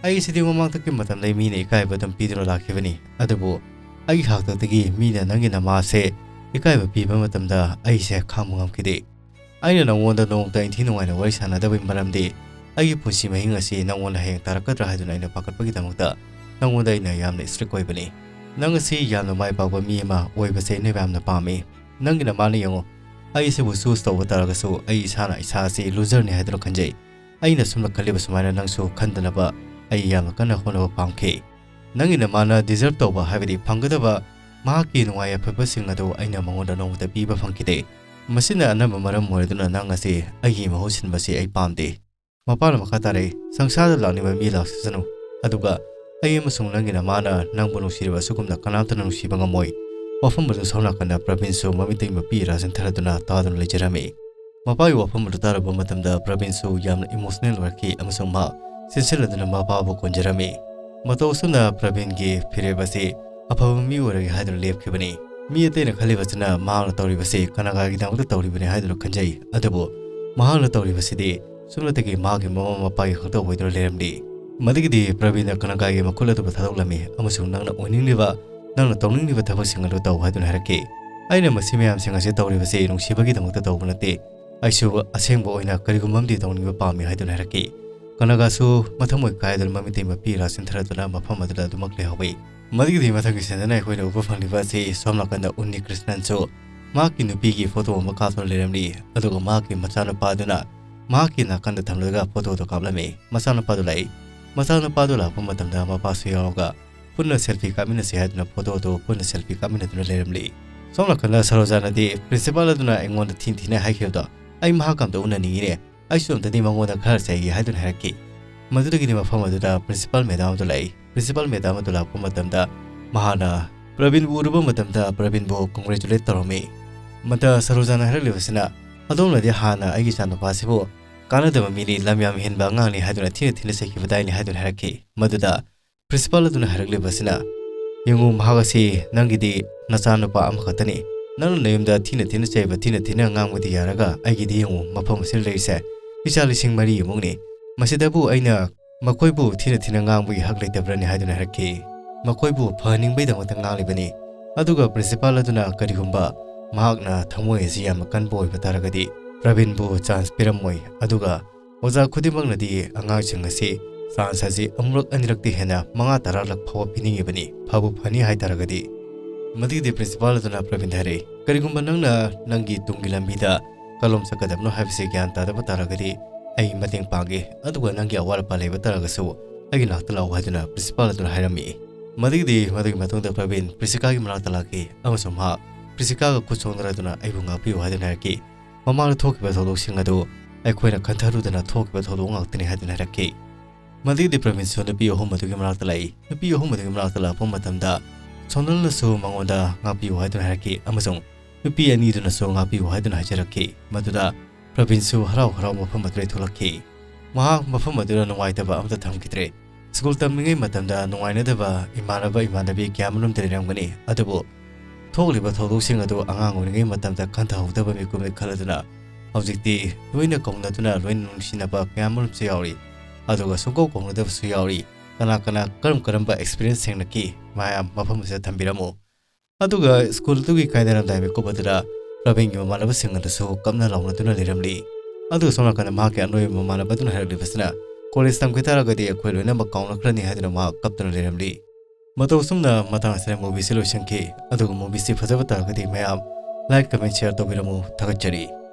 ꯑꯩ ꯑꯁꯤꯗꯤ ꯃꯃꯥꯡꯊꯛꯀꯤ ꯃꯇꯝꯗꯩ ꯃꯤꯅ ꯏꯀꯥꯏꯕ ꯑꯗꯨꯝ ꯄꯤꯗꯨꯅ ꯂꯥꯛꯈꯤꯕꯅꯤ꯫ ꯑꯗꯨꯕꯨ ꯑꯩꯒꯤ ꯍꯥꯛꯇꯛꯇꯒꯤ ꯃꯤꯅ ꯅꯪꯒꯤ ꯅꯃꯥꯁꯦ ꯏꯀꯥꯏꯕ ꯄꯤꯕ ꯃꯇꯝꯗ ꯑꯩꯁꯦ ꯈꯥꯡꯕ ꯉꯝꯈꯤꯗꯦ꯫ ꯑꯩꯅ ꯅꯉꯣꯟꯗ ꯅꯣꯡꯃꯇ ꯏꯟꯊꯤ ꯅꯨꯡꯉꯥꯏꯅ ꯋꯥꯔꯤ ꯁꯥꯟꯅꯗꯕꯒꯤ ꯃꯔꯝꯗꯤ ꯑꯩꯒꯤ ꯄꯨꯟꯁꯤ ꯃꯍꯤꯡ ꯑꯁꯤ ꯅꯉꯣꯟꯗ ꯍꯌꯦꯡ ꯇꯥꯔꯛꯀꯗ꯭ꯔꯥ ꯍꯥꯏꯗꯨꯅ ꯑꯩꯅ ꯄꯥꯈꯠꯄꯒꯤꯗꯃꯛꯇ ꯅꯉꯣꯟꯗ ꯑꯩꯅ ꯌꯥꯝꯅ strict ꯑꯣꯏꯕꯅꯤ꯫ ꯅꯪ ꯑꯁꯤ ꯌꯥꯝꯅ ꯃꯥꯏ ꯄꯥꯛꯄ ꯃꯤ ꯑꯃ ꯑꯣꯏꯕꯁꯦ ꯑꯩꯅ ꯌꯥꯝꯅ ꯄꯥꯝꯃꯤ꯫ ꯅꯪꯒꯤ ꯅꯃꯥꯅ ꯌꯦꯡꯉꯨ, ꯑꯩ ꯑꯁꯤꯕꯨ choose ꯇꯧꯕ ꯇꯥꯔꯒꯁꯨ ꯑꯩ ꯏꯁꯥꯅ ꯏꯁꯥ ꯑꯁꯤ loserꯅꯤ ꯍꯥꯏꯗꯨꯅ ꯈꯟꯖꯩ꯫ ꯑꯩꯅ ꯁꯨꯝꯅ ꯈꯜꯂꯤꯕ ꯁꯨꯃꯥꯏꯅ ꯅꯪꯁꯨ ꯈꯟꯗꯅꯕ ꯑꯩ ꯌꯥꯝꯅ ꯀꯟꯅ ꯍꯣꯠꯅꯕ ꯄꯥꯝꯈꯤ꯫ ꯅꯪꯒꯤ ꯅꯃꯥꯅ deserve ꯇꯧꯕ ꯍꯥꯏꯕꯗꯤ ꯐꯪꯒꯗꯕ ꯃꯍꯥꯛꯀꯤ ꯅꯨꯡꯉꯥꯏ ꯌꯥꯏꯐꯕꯁꯤꯡ ꯑꯗꯨ ꯑꯩꯅ ꯃꯉꯣꯟꯗ ꯅꯣꯡꯃꯇ ꯄꯤꯕ ꯐꯪꯈꯤꯗꯦ꯫ ꯃꯁꯤꯅ ꯑꯅꯝꯕ ꯃꯔꯝ ꯑꯣꯏꯔꯗꯨꯅ ꯅꯪ ꯑꯁꯤ ꯑꯩꯒꯤ ꯃꯍꯨꯠ ꯁꯤꯟꯕꯁꯤ ꯑꯩ ꯄꯥꯝꯗꯦ꯫ ꯃꯄꯥꯅ ꯃꯈꯥ ꯇꯥꯔꯛꯏ, "ꯁꯪꯁꯥꯔꯗ ꯂꯥꯛꯅꯤꯡꯕ ꯃꯤ ꯂꯥꯛꯆꯁꯅꯨ, ꯑꯗꯨꯒ ꯑꯩ ꯑꯃꯁꯨꯡ ꯅꯪꯒꯤ ꯅꯃꯥꯅ ꯅꯪꯕꯨ ꯅꯨꯡꯁꯤꯔꯤꯕ ꯑꯁꯤꯒꯨꯝꯅ ꯀꯅꯥꯝꯇꯅ ꯅꯨꯡꯁꯤꯕ ꯉꯝꯃꯣꯏ"꯫ ꯋꯥꯐꯝ ꯑꯗꯨ ꯁꯣꯝ ꯅꯥꯀꯟꯗ ꯄ꯭ꯔꯕꯤꯟꯁꯨ ꯃꯃꯤꯠꯇꯒꯤ ꯃꯄꯤ ꯏꯔꯥ ꯆꯦꯟꯊꯔꯗꯨꯅ ꯇꯥꯗꯨꯅ ꯂꯩꯖꯔꯝꯃꯤ꯫ ꯃꯄꯥꯒꯤ ꯋꯥꯐꯝ ꯑꯗꯨ ꯇꯥꯔꯨꯕ ꯃꯇꯝꯗ ꯄ꯭ꯔꯕꯤꯟꯁꯨ ꯌꯥꯝꯅ emotional ꯑꯣꯏꯔꯛꯈꯤ ꯑꯃꯁꯨꯡ ꯃꯍꯥꯛ ꯆꯦꯟꯁꯤꯜꯂꯗꯨꯅ ꯃꯄꯥꯕꯨ ꯀꯣꯟꯖꯔꯝꯃꯤ꯫ ꯃꯇꯧ ꯑꯁꯨꯝꯅ ꯄ꯭ꯔꯕꯤꯟꯒꯤ ꯐꯤꯔꯦꯞ ꯑꯁꯤ ꯑꯐꯕ ꯃꯤ ꯑꯣꯏꯔꯒꯦ ꯍꯥꯏꯗꯨꯅ ꯂꯦꯞꯈꯤꯕꯅꯤ꯫ ꯃꯤ ꯑꯇꯩꯅ ꯈꯜꯂꯤꯕꯁꯤꯅ ꯃꯍꯥꯛꯅ ꯇꯧꯔꯤꯕꯁꯤ ꯀꯅꯥꯒꯥꯒꯤꯗꯃꯛꯇ ꯇꯧꯔꯤꯕꯅꯤ ꯍꯥꯏꯗꯨꯅ ꯈꯟꯖꯩ, ꯑꯗꯨꯕꯨ ꯃꯍꯥꯛꯅ ꯇꯧꯔꯤꯕꯁꯤꯗꯤ ꯁꯨꯞꯅꯇꯒꯤ ꯃꯍꯥꯛꯀꯤ ꯃꯃꯥ ꯃꯄꯥꯒꯤ ꯈꯛꯇ ꯑꯣꯏꯗꯨꯅ ꯂꯩꯔꯝꯂꯤ꯫ ꯃꯗꯨꯒꯤꯗꯤ ꯄ꯭ꯔꯕꯤꯟꯅ ꯀꯅꯥꯒꯥꯒꯤ ꯃꯈꯨꯜ ꯑꯗꯨꯕꯨ ꯊꯥꯗꯣꯛꯂꯝꯃꯤ ꯑꯃꯁꯨꯡ "ꯅꯪꯅ ꯑꯣꯏꯅꯤꯡꯂꯤꯕ, ꯅꯪꯅ ꯇꯧꯅꯤꯡꯂꯤꯕ ꯊꯕꯛꯁꯤꯡ ꯑꯗꯨ ꯇꯧ" ꯍꯥꯏꯗꯨꯅ ꯍꯥꯏꯔꯛꯈꯤ꯫ ꯑꯩꯅ ꯃꯁꯤ ꯃꯌꯥꯝꯁꯤꯡ ꯑꯁꯤ ꯇꯧꯔꯤꯕꯁꯤ ꯅꯨꯡꯁꯤꯕꯒꯤꯗꯃꯛꯇ ꯇꯧꯕ ꯅꯠꯇꯦ꯫ ꯑꯩꯁꯨ ꯑꯁꯦꯡꯕ ꯑꯣꯏꯅ ꯀꯔꯤꯒꯨꯝꯕ ꯑꯃꯗꯤ ꯇꯧꯅꯤꯡꯕ ꯄꯥꯝꯃꯤ ꯍꯥꯏꯗꯨꯅ ꯍꯥꯏꯔꯛꯈꯤ꯫ ꯀꯅꯥꯒꯥꯁꯨ ꯃꯊꯃꯣꯏ ꯀꯥꯏꯗꯅ ꯃꯃꯤꯠꯇꯩ ꯃꯄꯤ ꯏꯔꯥ ꯆꯦꯟꯊꯔꯗꯨꯅ ꯃꯐꯝ ꯑꯗꯨꯗ ꯑꯗꯨꯃꯛ ꯂꯩꯍꯧꯏ꯫ ꯃꯗꯨꯒꯤꯗꯤ ꯃꯊꯪꯒꯤ ꯁꯤꯟꯗꯅ ꯑꯩꯈꯣꯏꯅ ꯎꯕ ꯐꯪꯂꯤꯕ ꯑꯁꯤ ꯁꯣꯝ ꯅꯥꯀꯟꯗ ꯎꯟꯅꯤ ꯀ꯭ꯔꯤꯁꯅꯟꯁꯨ ꯃꯍꯥꯛꯀꯤ ꯅꯨꯄꯤꯒꯤ ꯐꯣꯇꯣ ꯑꯃ ꯀꯥꯞꯇꯨꯅ ꯂꯩꯔꯝꯂꯤ, ꯑꯗꯨꯒ ꯃꯍꯥꯛꯀꯤ ꯃꯆꯥꯅꯨꯄꯥꯗꯨꯅ ꯃꯍꯥꯛꯀꯤ ꯅꯥꯀꯟꯗ ꯊꯝꯂꯒ ꯐꯣꯇꯣꯗꯨ ꯀꯥꯞꯂꯝꯃꯤ꯫ ꯃꯆꯥꯅꯨꯄꯥꯗꯨ ꯂꯥꯛꯏ꯫ ꯃꯆꯥꯅꯨꯄꯥꯗꯨ ꯂꯥꯛꯄ ꯃꯇꯝꯗ ꯃꯄꯥꯁꯨ ꯌꯥꯎꯔꯒ ꯄꯨꯟꯅ ꯁꯦꯜꯐꯤ ꯀꯥꯞꯃꯤꯟꯅꯁꯤ ꯍꯥꯏꯗꯨꯅ ꯐꯣꯇꯣꯗꯨ ꯄꯨꯟꯅ ꯁꯦꯜꯐꯤ ꯀꯥꯞꯃꯤꯟꯅꯗꯨꯅ ꯂꯩꯔꯝꯂꯤ꯫ ꯁꯣꯝ ꯅꯥꯀꯟꯗ ꯁꯔꯣꯖꯥꯅꯗꯤ ꯄ꯭ꯔꯤꯟꯁꯤꯄꯥꯜ ꯑꯗꯨꯅ ꯑꯩꯉꯣꯟꯗ ꯊꯤꯅ ꯊꯤꯅ ꯍꯥꯏꯈꯤꯕꯗꯣ ꯑꯩ ꯃꯍꯥꯛꯀ ꯑꯝꯇ ꯎꯅꯅꯤꯡꯉꯤꯅꯦ, ꯑꯩꯁꯨ ꯑꯝꯇꯗꯤ ꯃꯉꯣꯟꯗ ꯈꯔ ꯆꯩꯒꯦ ꯍꯥꯏꯗꯨꯅ ꯍꯥꯏꯔꯛꯈꯤ꯫ ꯃꯗꯨꯗꯒꯤꯗꯤ ꯃꯐꯝ ꯑꯗꯨꯗ ꯄ꯭ꯔꯤꯟꯁꯤꯄꯥꯜ ꯃꯦꯗꯥꯝ ꯑꯗꯨ ꯂꯥꯛꯏ꯫ ꯄ꯭ꯔꯤꯟꯁꯤꯄꯥꯜ ꯃꯦꯗꯥꯝ ꯑꯗꯨ ꯂꯥꯛꯄ ꯃꯇꯝꯗ ꯃꯍꯥꯛꯅ ꯄ꯭ꯔꯕꯤꯟꯕꯨ ꯎꯔꯨꯕ ꯃꯇꯝꯗ ꯄ꯭ꯔꯕꯤꯟꯕꯨ ꯀꯣꯡꯒ꯭ꯔꯦꯆꯨꯂꯦꯠ ꯇꯧꯔꯝꯃꯤ꯫ ꯃꯗ ꯁꯔꯣꯖꯥꯅ ꯍꯥꯏꯔꯛꯂꯤꯕꯁꯤꯅ, "ꯑꯗꯣꯝꯅꯗꯤ ꯍꯥꯟꯅ ꯑꯩꯒꯤ ꯏꯆꯥꯅꯨꯄꯥꯁꯤꯕꯨ ꯀꯥꯟꯅꯗꯕ ꯃꯤꯅꯤ, ꯂꯝ ꯌꯥꯝ ꯍꯦꯟꯕ ꯑꯉꯥꯡꯅꯤ ꯍꯥꯏꯗꯨꯅ ꯊꯤꯅ ꯊꯤꯅ ꯆꯩꯈꯤꯕꯗꯥꯏꯅꯤ" ꯍꯥꯏꯗꯨꯅ ꯍꯥꯏꯔꯛꯈꯤ꯫ ꯃꯗꯨꯗ ꯄ꯭ꯔꯤꯟꯁꯤꯄꯥꯜ ꯑꯗꯨꯅ ꯍꯥꯏꯔꯛꯂꯤꯕꯁꯤꯅ, "ꯌꯦꯡꯉꯨ, ꯃꯍꯥꯛ ꯑꯁꯤ ꯅꯪꯒꯤꯗꯤ ꯅꯆꯥꯅꯨꯄꯥ ꯑꯃꯈꯛꯇꯅꯤ꯫ ꯅꯪꯅ ꯅꯌꯨꯝꯗ ꯊꯤꯅ ꯊꯤꯅ ꯆꯩꯕ, ꯊꯤꯅ ꯊꯤꯅ ꯉꯥꯡꯕꯗꯤ ꯌꯥꯔꯒ, ꯑꯩꯒꯤꯗꯤ ꯌꯦꯡꯉꯨ, ꯃꯐꯝ ꯑꯁꯤꯗ ꯂꯩꯔꯤꯁꯦ ꯏꯆꯥ ꯂꯤꯁꯤꯡ ꯃꯔꯤꯃꯨꯛꯅꯤ꯫ ꯃꯁꯤꯗꯕꯨ ꯑꯩꯅ ꯃꯈꯣꯏꯕꯨ ꯊꯤꯅ ꯊꯤꯅ ꯉꯥꯡꯕꯒꯤ ꯍꯛ ꯂꯩꯇꯕ꯭ꯔꯅꯤ?" ꯍꯥꯏꯗꯨꯅ ꯍꯥꯏꯔꯛꯈꯤ꯫ "ꯃꯈꯣꯏꯕꯨ ꯐꯍꯟꯅꯤꯡꯕꯩꯗꯃꯛꯇ ꯉꯥꯡꯂꯤꯕꯅꯤ꯫" ꯑꯗꯨꯒ ꯄ꯭ꯔꯤꯟꯁꯤꯄꯥꯜ ꯑꯗꯨꯅ ꯀꯔꯤꯒꯨꯝꯕ ꯃꯍꯥꯛꯅ ꯊꯃꯣꯏ ꯑꯁꯤ ꯌꯥꯝꯅ ꯀꯟꯕ ꯑꯣꯏꯕ ꯇꯥꯔꯒꯗꯤ ꯄ꯭ꯔꯕꯤꯟꯕꯨ ꯆꯥꯟꯁ ꯄꯤꯔꯝꯃꯣꯏ, ꯑꯗꯨꯒ ꯑꯣꯖꯥ ꯈꯨꯗꯤꯡꯃꯛꯅꯗꯤ ꯑꯉꯥꯡꯁꯤꯡ ꯑꯁꯤ ꯆꯥꯟꯁ ꯑꯁꯤ ꯑꯃꯨꯔꯛ ꯑꯅꯤꯔꯛꯇꯤ ꯍꯦꯟꯅ ꯃꯉꯥ ꯇꯔꯥꯔꯛ ꯐꯥꯎꯕ ꯄꯤꯅꯤꯡꯉꯤꯕꯅꯤ, ꯐꯕꯨ ꯐꯅꯤ ꯍꯥꯏ ꯇꯥꯔꯒꯗꯤ꯫ ꯃꯗꯨꯒꯤꯗꯤ ꯄ꯭ꯔꯤꯟꯁꯤꯄꯥꯜ ꯑꯗꯨꯅ ꯄ꯭ꯔꯕꯤꯟꯗ ꯍꯥꯏꯔꯛꯏ, "ꯀꯔꯤꯒꯨꯝꯕ ꯅꯪꯅ ꯅꯪꯒꯤ ꯇꯨꯡꯒꯤ ꯂꯝꯕꯤꯗ ꯀꯔꯣꯝ ꯆꯠꯀꯗꯕꯅꯣ ꯍꯥꯏꯕꯁꯤ ꯒ꯭ꯌꯥꯟ ꯇꯥꯗꯕ ꯇꯥꯔꯒꯗꯤ ꯑꯩ ꯃꯇꯦꯡ ꯄꯥꯡꯒꯦ, ꯑꯗꯨꯒ ꯅꯪꯒꯤ ꯑꯋꯥꯠ ꯑꯄꯥ ꯂꯩꯕ ꯇꯥꯔꯒꯁꯨ ꯑꯩꯒꯤ ꯅꯥꯛꯇ ꯂꯥꯛꯎ" ꯍꯥꯏꯗꯨꯅ ꯄ꯭ꯔꯤꯟꯁꯤꯄꯥꯜ ꯑꯗꯨꯅ ꯍꯥꯏꯔꯝꯃꯤ꯫ ꯃꯗꯨꯒꯤꯗꯤ ꯃꯗꯨꯒꯤ ꯃꯇꯨꯡꯗ ꯄ꯭ꯔꯕꯤꯟ ꯄ꯭ꯔꯤꯟꯁꯤꯀꯥꯒꯤ ꯃꯅꯥꯛꯇ ꯂꯥꯛꯈꯤ ꯑꯃꯁꯨꯡ ꯃꯍꯥꯛ ꯄ꯭ꯔꯤꯟꯁꯤꯀꯥꯒ ꯈꯨꯠ ꯁꯣꯛꯅꯔꯗꯨꯅ "ꯑꯩꯕꯨ ꯉꯥꯛꯄꯤꯌꯨ" ꯍꯥꯏꯗꯨꯅ ꯍꯥꯏꯔꯛꯈꯤ꯫ ꯃꯃꯥꯡꯗ ꯊꯣꯛꯈꯤꯕ ꯊꯧꯗꯣꯛꯁꯤꯡ ꯑꯗꯨ ꯑꯩꯈꯣꯏꯅ ꯈꯟꯊꯔꯨꯗꯅ ꯊꯣꯛꯈꯤꯕ ꯊꯧꯗꯣꯛ ꯉꯥꯛꯇꯅꯤ ꯍꯥꯏꯗꯨꯅ ꯍꯥꯏꯔꯛꯈꯤ꯫ ꯃꯗꯨꯒꯤꯗꯤ ꯄ꯭ꯔꯕꯤꯟꯁꯨ ꯅꯨꯄꯤ ꯑꯍꯨꯝ ꯑꯗꯨꯒꯤ ꯃꯅꯥꯛꯇ ꯂꯥꯛꯏ꯫ ꯅꯨꯄꯤ ꯑꯍꯨꯝ ꯑꯗꯨꯒꯤ ꯃꯅꯥꯛꯇ ꯂꯥꯛꯄ ꯃꯇꯝꯗ ꯁꯣꯅꯜꯅꯁꯨ ꯃꯉꯣꯟꯗ "ꯉꯥꯛꯄꯤꯌꯨ" ꯍꯥꯏꯗꯨꯅ ꯍꯥꯏꯔꯛꯈꯤ ꯑꯃꯁꯨꯡ ꯅꯨꯄꯤ ꯑꯅꯤꯗꯨꯅꯁꯨ "ꯉꯥꯛꯄꯤꯌꯨ" ꯍꯥꯏꯗꯨꯅ ꯍꯥꯏꯖꯔꯛꯈꯤ꯫ ꯃꯗꯨꯗ ꯄ꯭ꯔꯕꯤꯟꯁꯨ ꯍꯔꯥꯎ ꯍꯔꯥꯎ ꯃꯐꯝ ꯑꯗꯨꯗꯩ ꯊꯣꯛꯂꯛꯈꯤ꯫ ꯃꯍꯥꯛ ꯃꯐꯝ ꯑꯗꯨꯗ ꯅꯨꯡꯉꯥꯏꯇꯕ ꯑꯃꯠꯇ ꯊꯝꯈꯤꯗ꯭ꯔꯦ꯫ ꯁ꯭ꯀꯨꯜ ꯇꯝꯂꯤꯉꯩ ꯃꯇꯝꯗ ꯅꯨꯡꯉꯥꯏꯅꯗꯕ ꯏꯃꯥꯟꯅꯕ ꯏꯃꯥꯟꯅꯕꯤ ꯀꯌꯥꯃꯔꯨꯝꯗꯤ ꯂꯩꯔꯝꯒꯅꯤ, ꯑꯗꯨꯕꯨ ꯊꯣꯛꯂꯤꯕ ꯊꯧꯗꯣꯛꯁꯤꯡ ꯑꯗꯨ ꯑꯉꯥꯡ ꯑꯣꯏꯔꯤꯉꯩ ꯃꯇꯝꯗ ꯈꯟꯊꯍꯧꯗꯕ ꯃꯤꯀꯨꯞꯅꯤ ꯈꯜꯂꯗꯨꯅ ꯍꯧꯖꯤꯛꯇꯤ ꯂꯣꯏꯅ ꯀꯧꯅꯗꯨꯅ ꯂꯣꯏꯅ ꯅꯨꯡꯁꯤꯅꯕ ꯀꯌꯥꯃꯔꯨꯝꯁꯨ ꯌꯥꯎꯔꯤ꯫ ꯑꯗꯨꯒ ꯁꯨꯡꯀꯧ ꯀꯧꯅꯗꯕꯁꯨ ꯌꯥꯎꯔꯤ꯫ ꯀꯅꯥ ꯀꯅꯥ ꯀꯔꯝ ꯀꯔꯝꯕ ꯑꯦꯛꯁꯄꯤꯔꯤꯌꯦꯟꯁ ꯊꯦꯡꯅꯈꯤ, ꯃꯌꯥꯝ ꯃꯐꯝ ꯑꯁꯤꯗ ꯊꯝꯕꯤꯔꯝꯃꯨ꯫ ꯑꯗꯨꯒ ꯁ꯭ꯀꯨꯜ ꯑꯗꯨꯒꯤ ꯀꯥꯏꯅꯔꯝꯗꯥꯏ ꯃꯤꯀꯨꯞ ꯑꯗꯨꯗ ꯄ꯭ꯔꯕꯤꯟꯒꯤ ꯃꯃꯥꯟꯅꯕꯁꯤꯡ ꯑꯗꯨꯁꯨ ꯀꯞꯅ ꯂꯥꯎꯅꯗꯨꯅ ꯂꯩꯔꯝꯂꯤ꯫ ꯑꯗꯨꯒ ꯁꯣꯝ ꯅꯥꯀꯟꯗ ꯃꯍꯥꯛꯀꯤ ꯑꯅꯣꯏꯕ ꯃꯃꯥꯟꯅꯕ ꯑꯗꯨꯅ ꯍꯥꯏꯔꯛꯂꯤꯕꯁꯤꯅ, "ꯀꯣꯂꯦꯖ ꯇꯝꯈꯤ ꯇꯥꯔꯒꯗꯤ ꯑꯩꯈꯣꯏ ꯂꯣꯏꯅꯃꯛ ꯀꯥꯎꯅꯈ꯭ꯔꯅꯤ" ꯍꯥꯏꯗꯨꯅ ꯃꯍꯥꯛ ꯀꯞꯇꯨꯅ ꯂꯩꯔꯝꯂꯤ꯫ ꯃꯇꯧ ꯑꯁꯨꯝꯅ ꯃꯇꯥꯡ ꯑꯁꯤꯗ ꯃꯨꯚꯤꯁꯤ ꯂꯣꯏꯁꯤꯟꯈꯤ꯫ ꯑꯗꯨꯒ ꯃꯨꯚꯤꯁꯤ ꯐꯖꯕ ꯇꯥꯔꯒꯗꯤ ꯃꯌꯥꯝ ꯂꯥꯏꯛ, ꯀꯃꯦꯟ, ꯁꯤꯌꯔ ꯇꯧꯕꯤꯔꯝꯃꯨ꯫ ꯊꯥꯒꯠꯆꯔꯤ꯫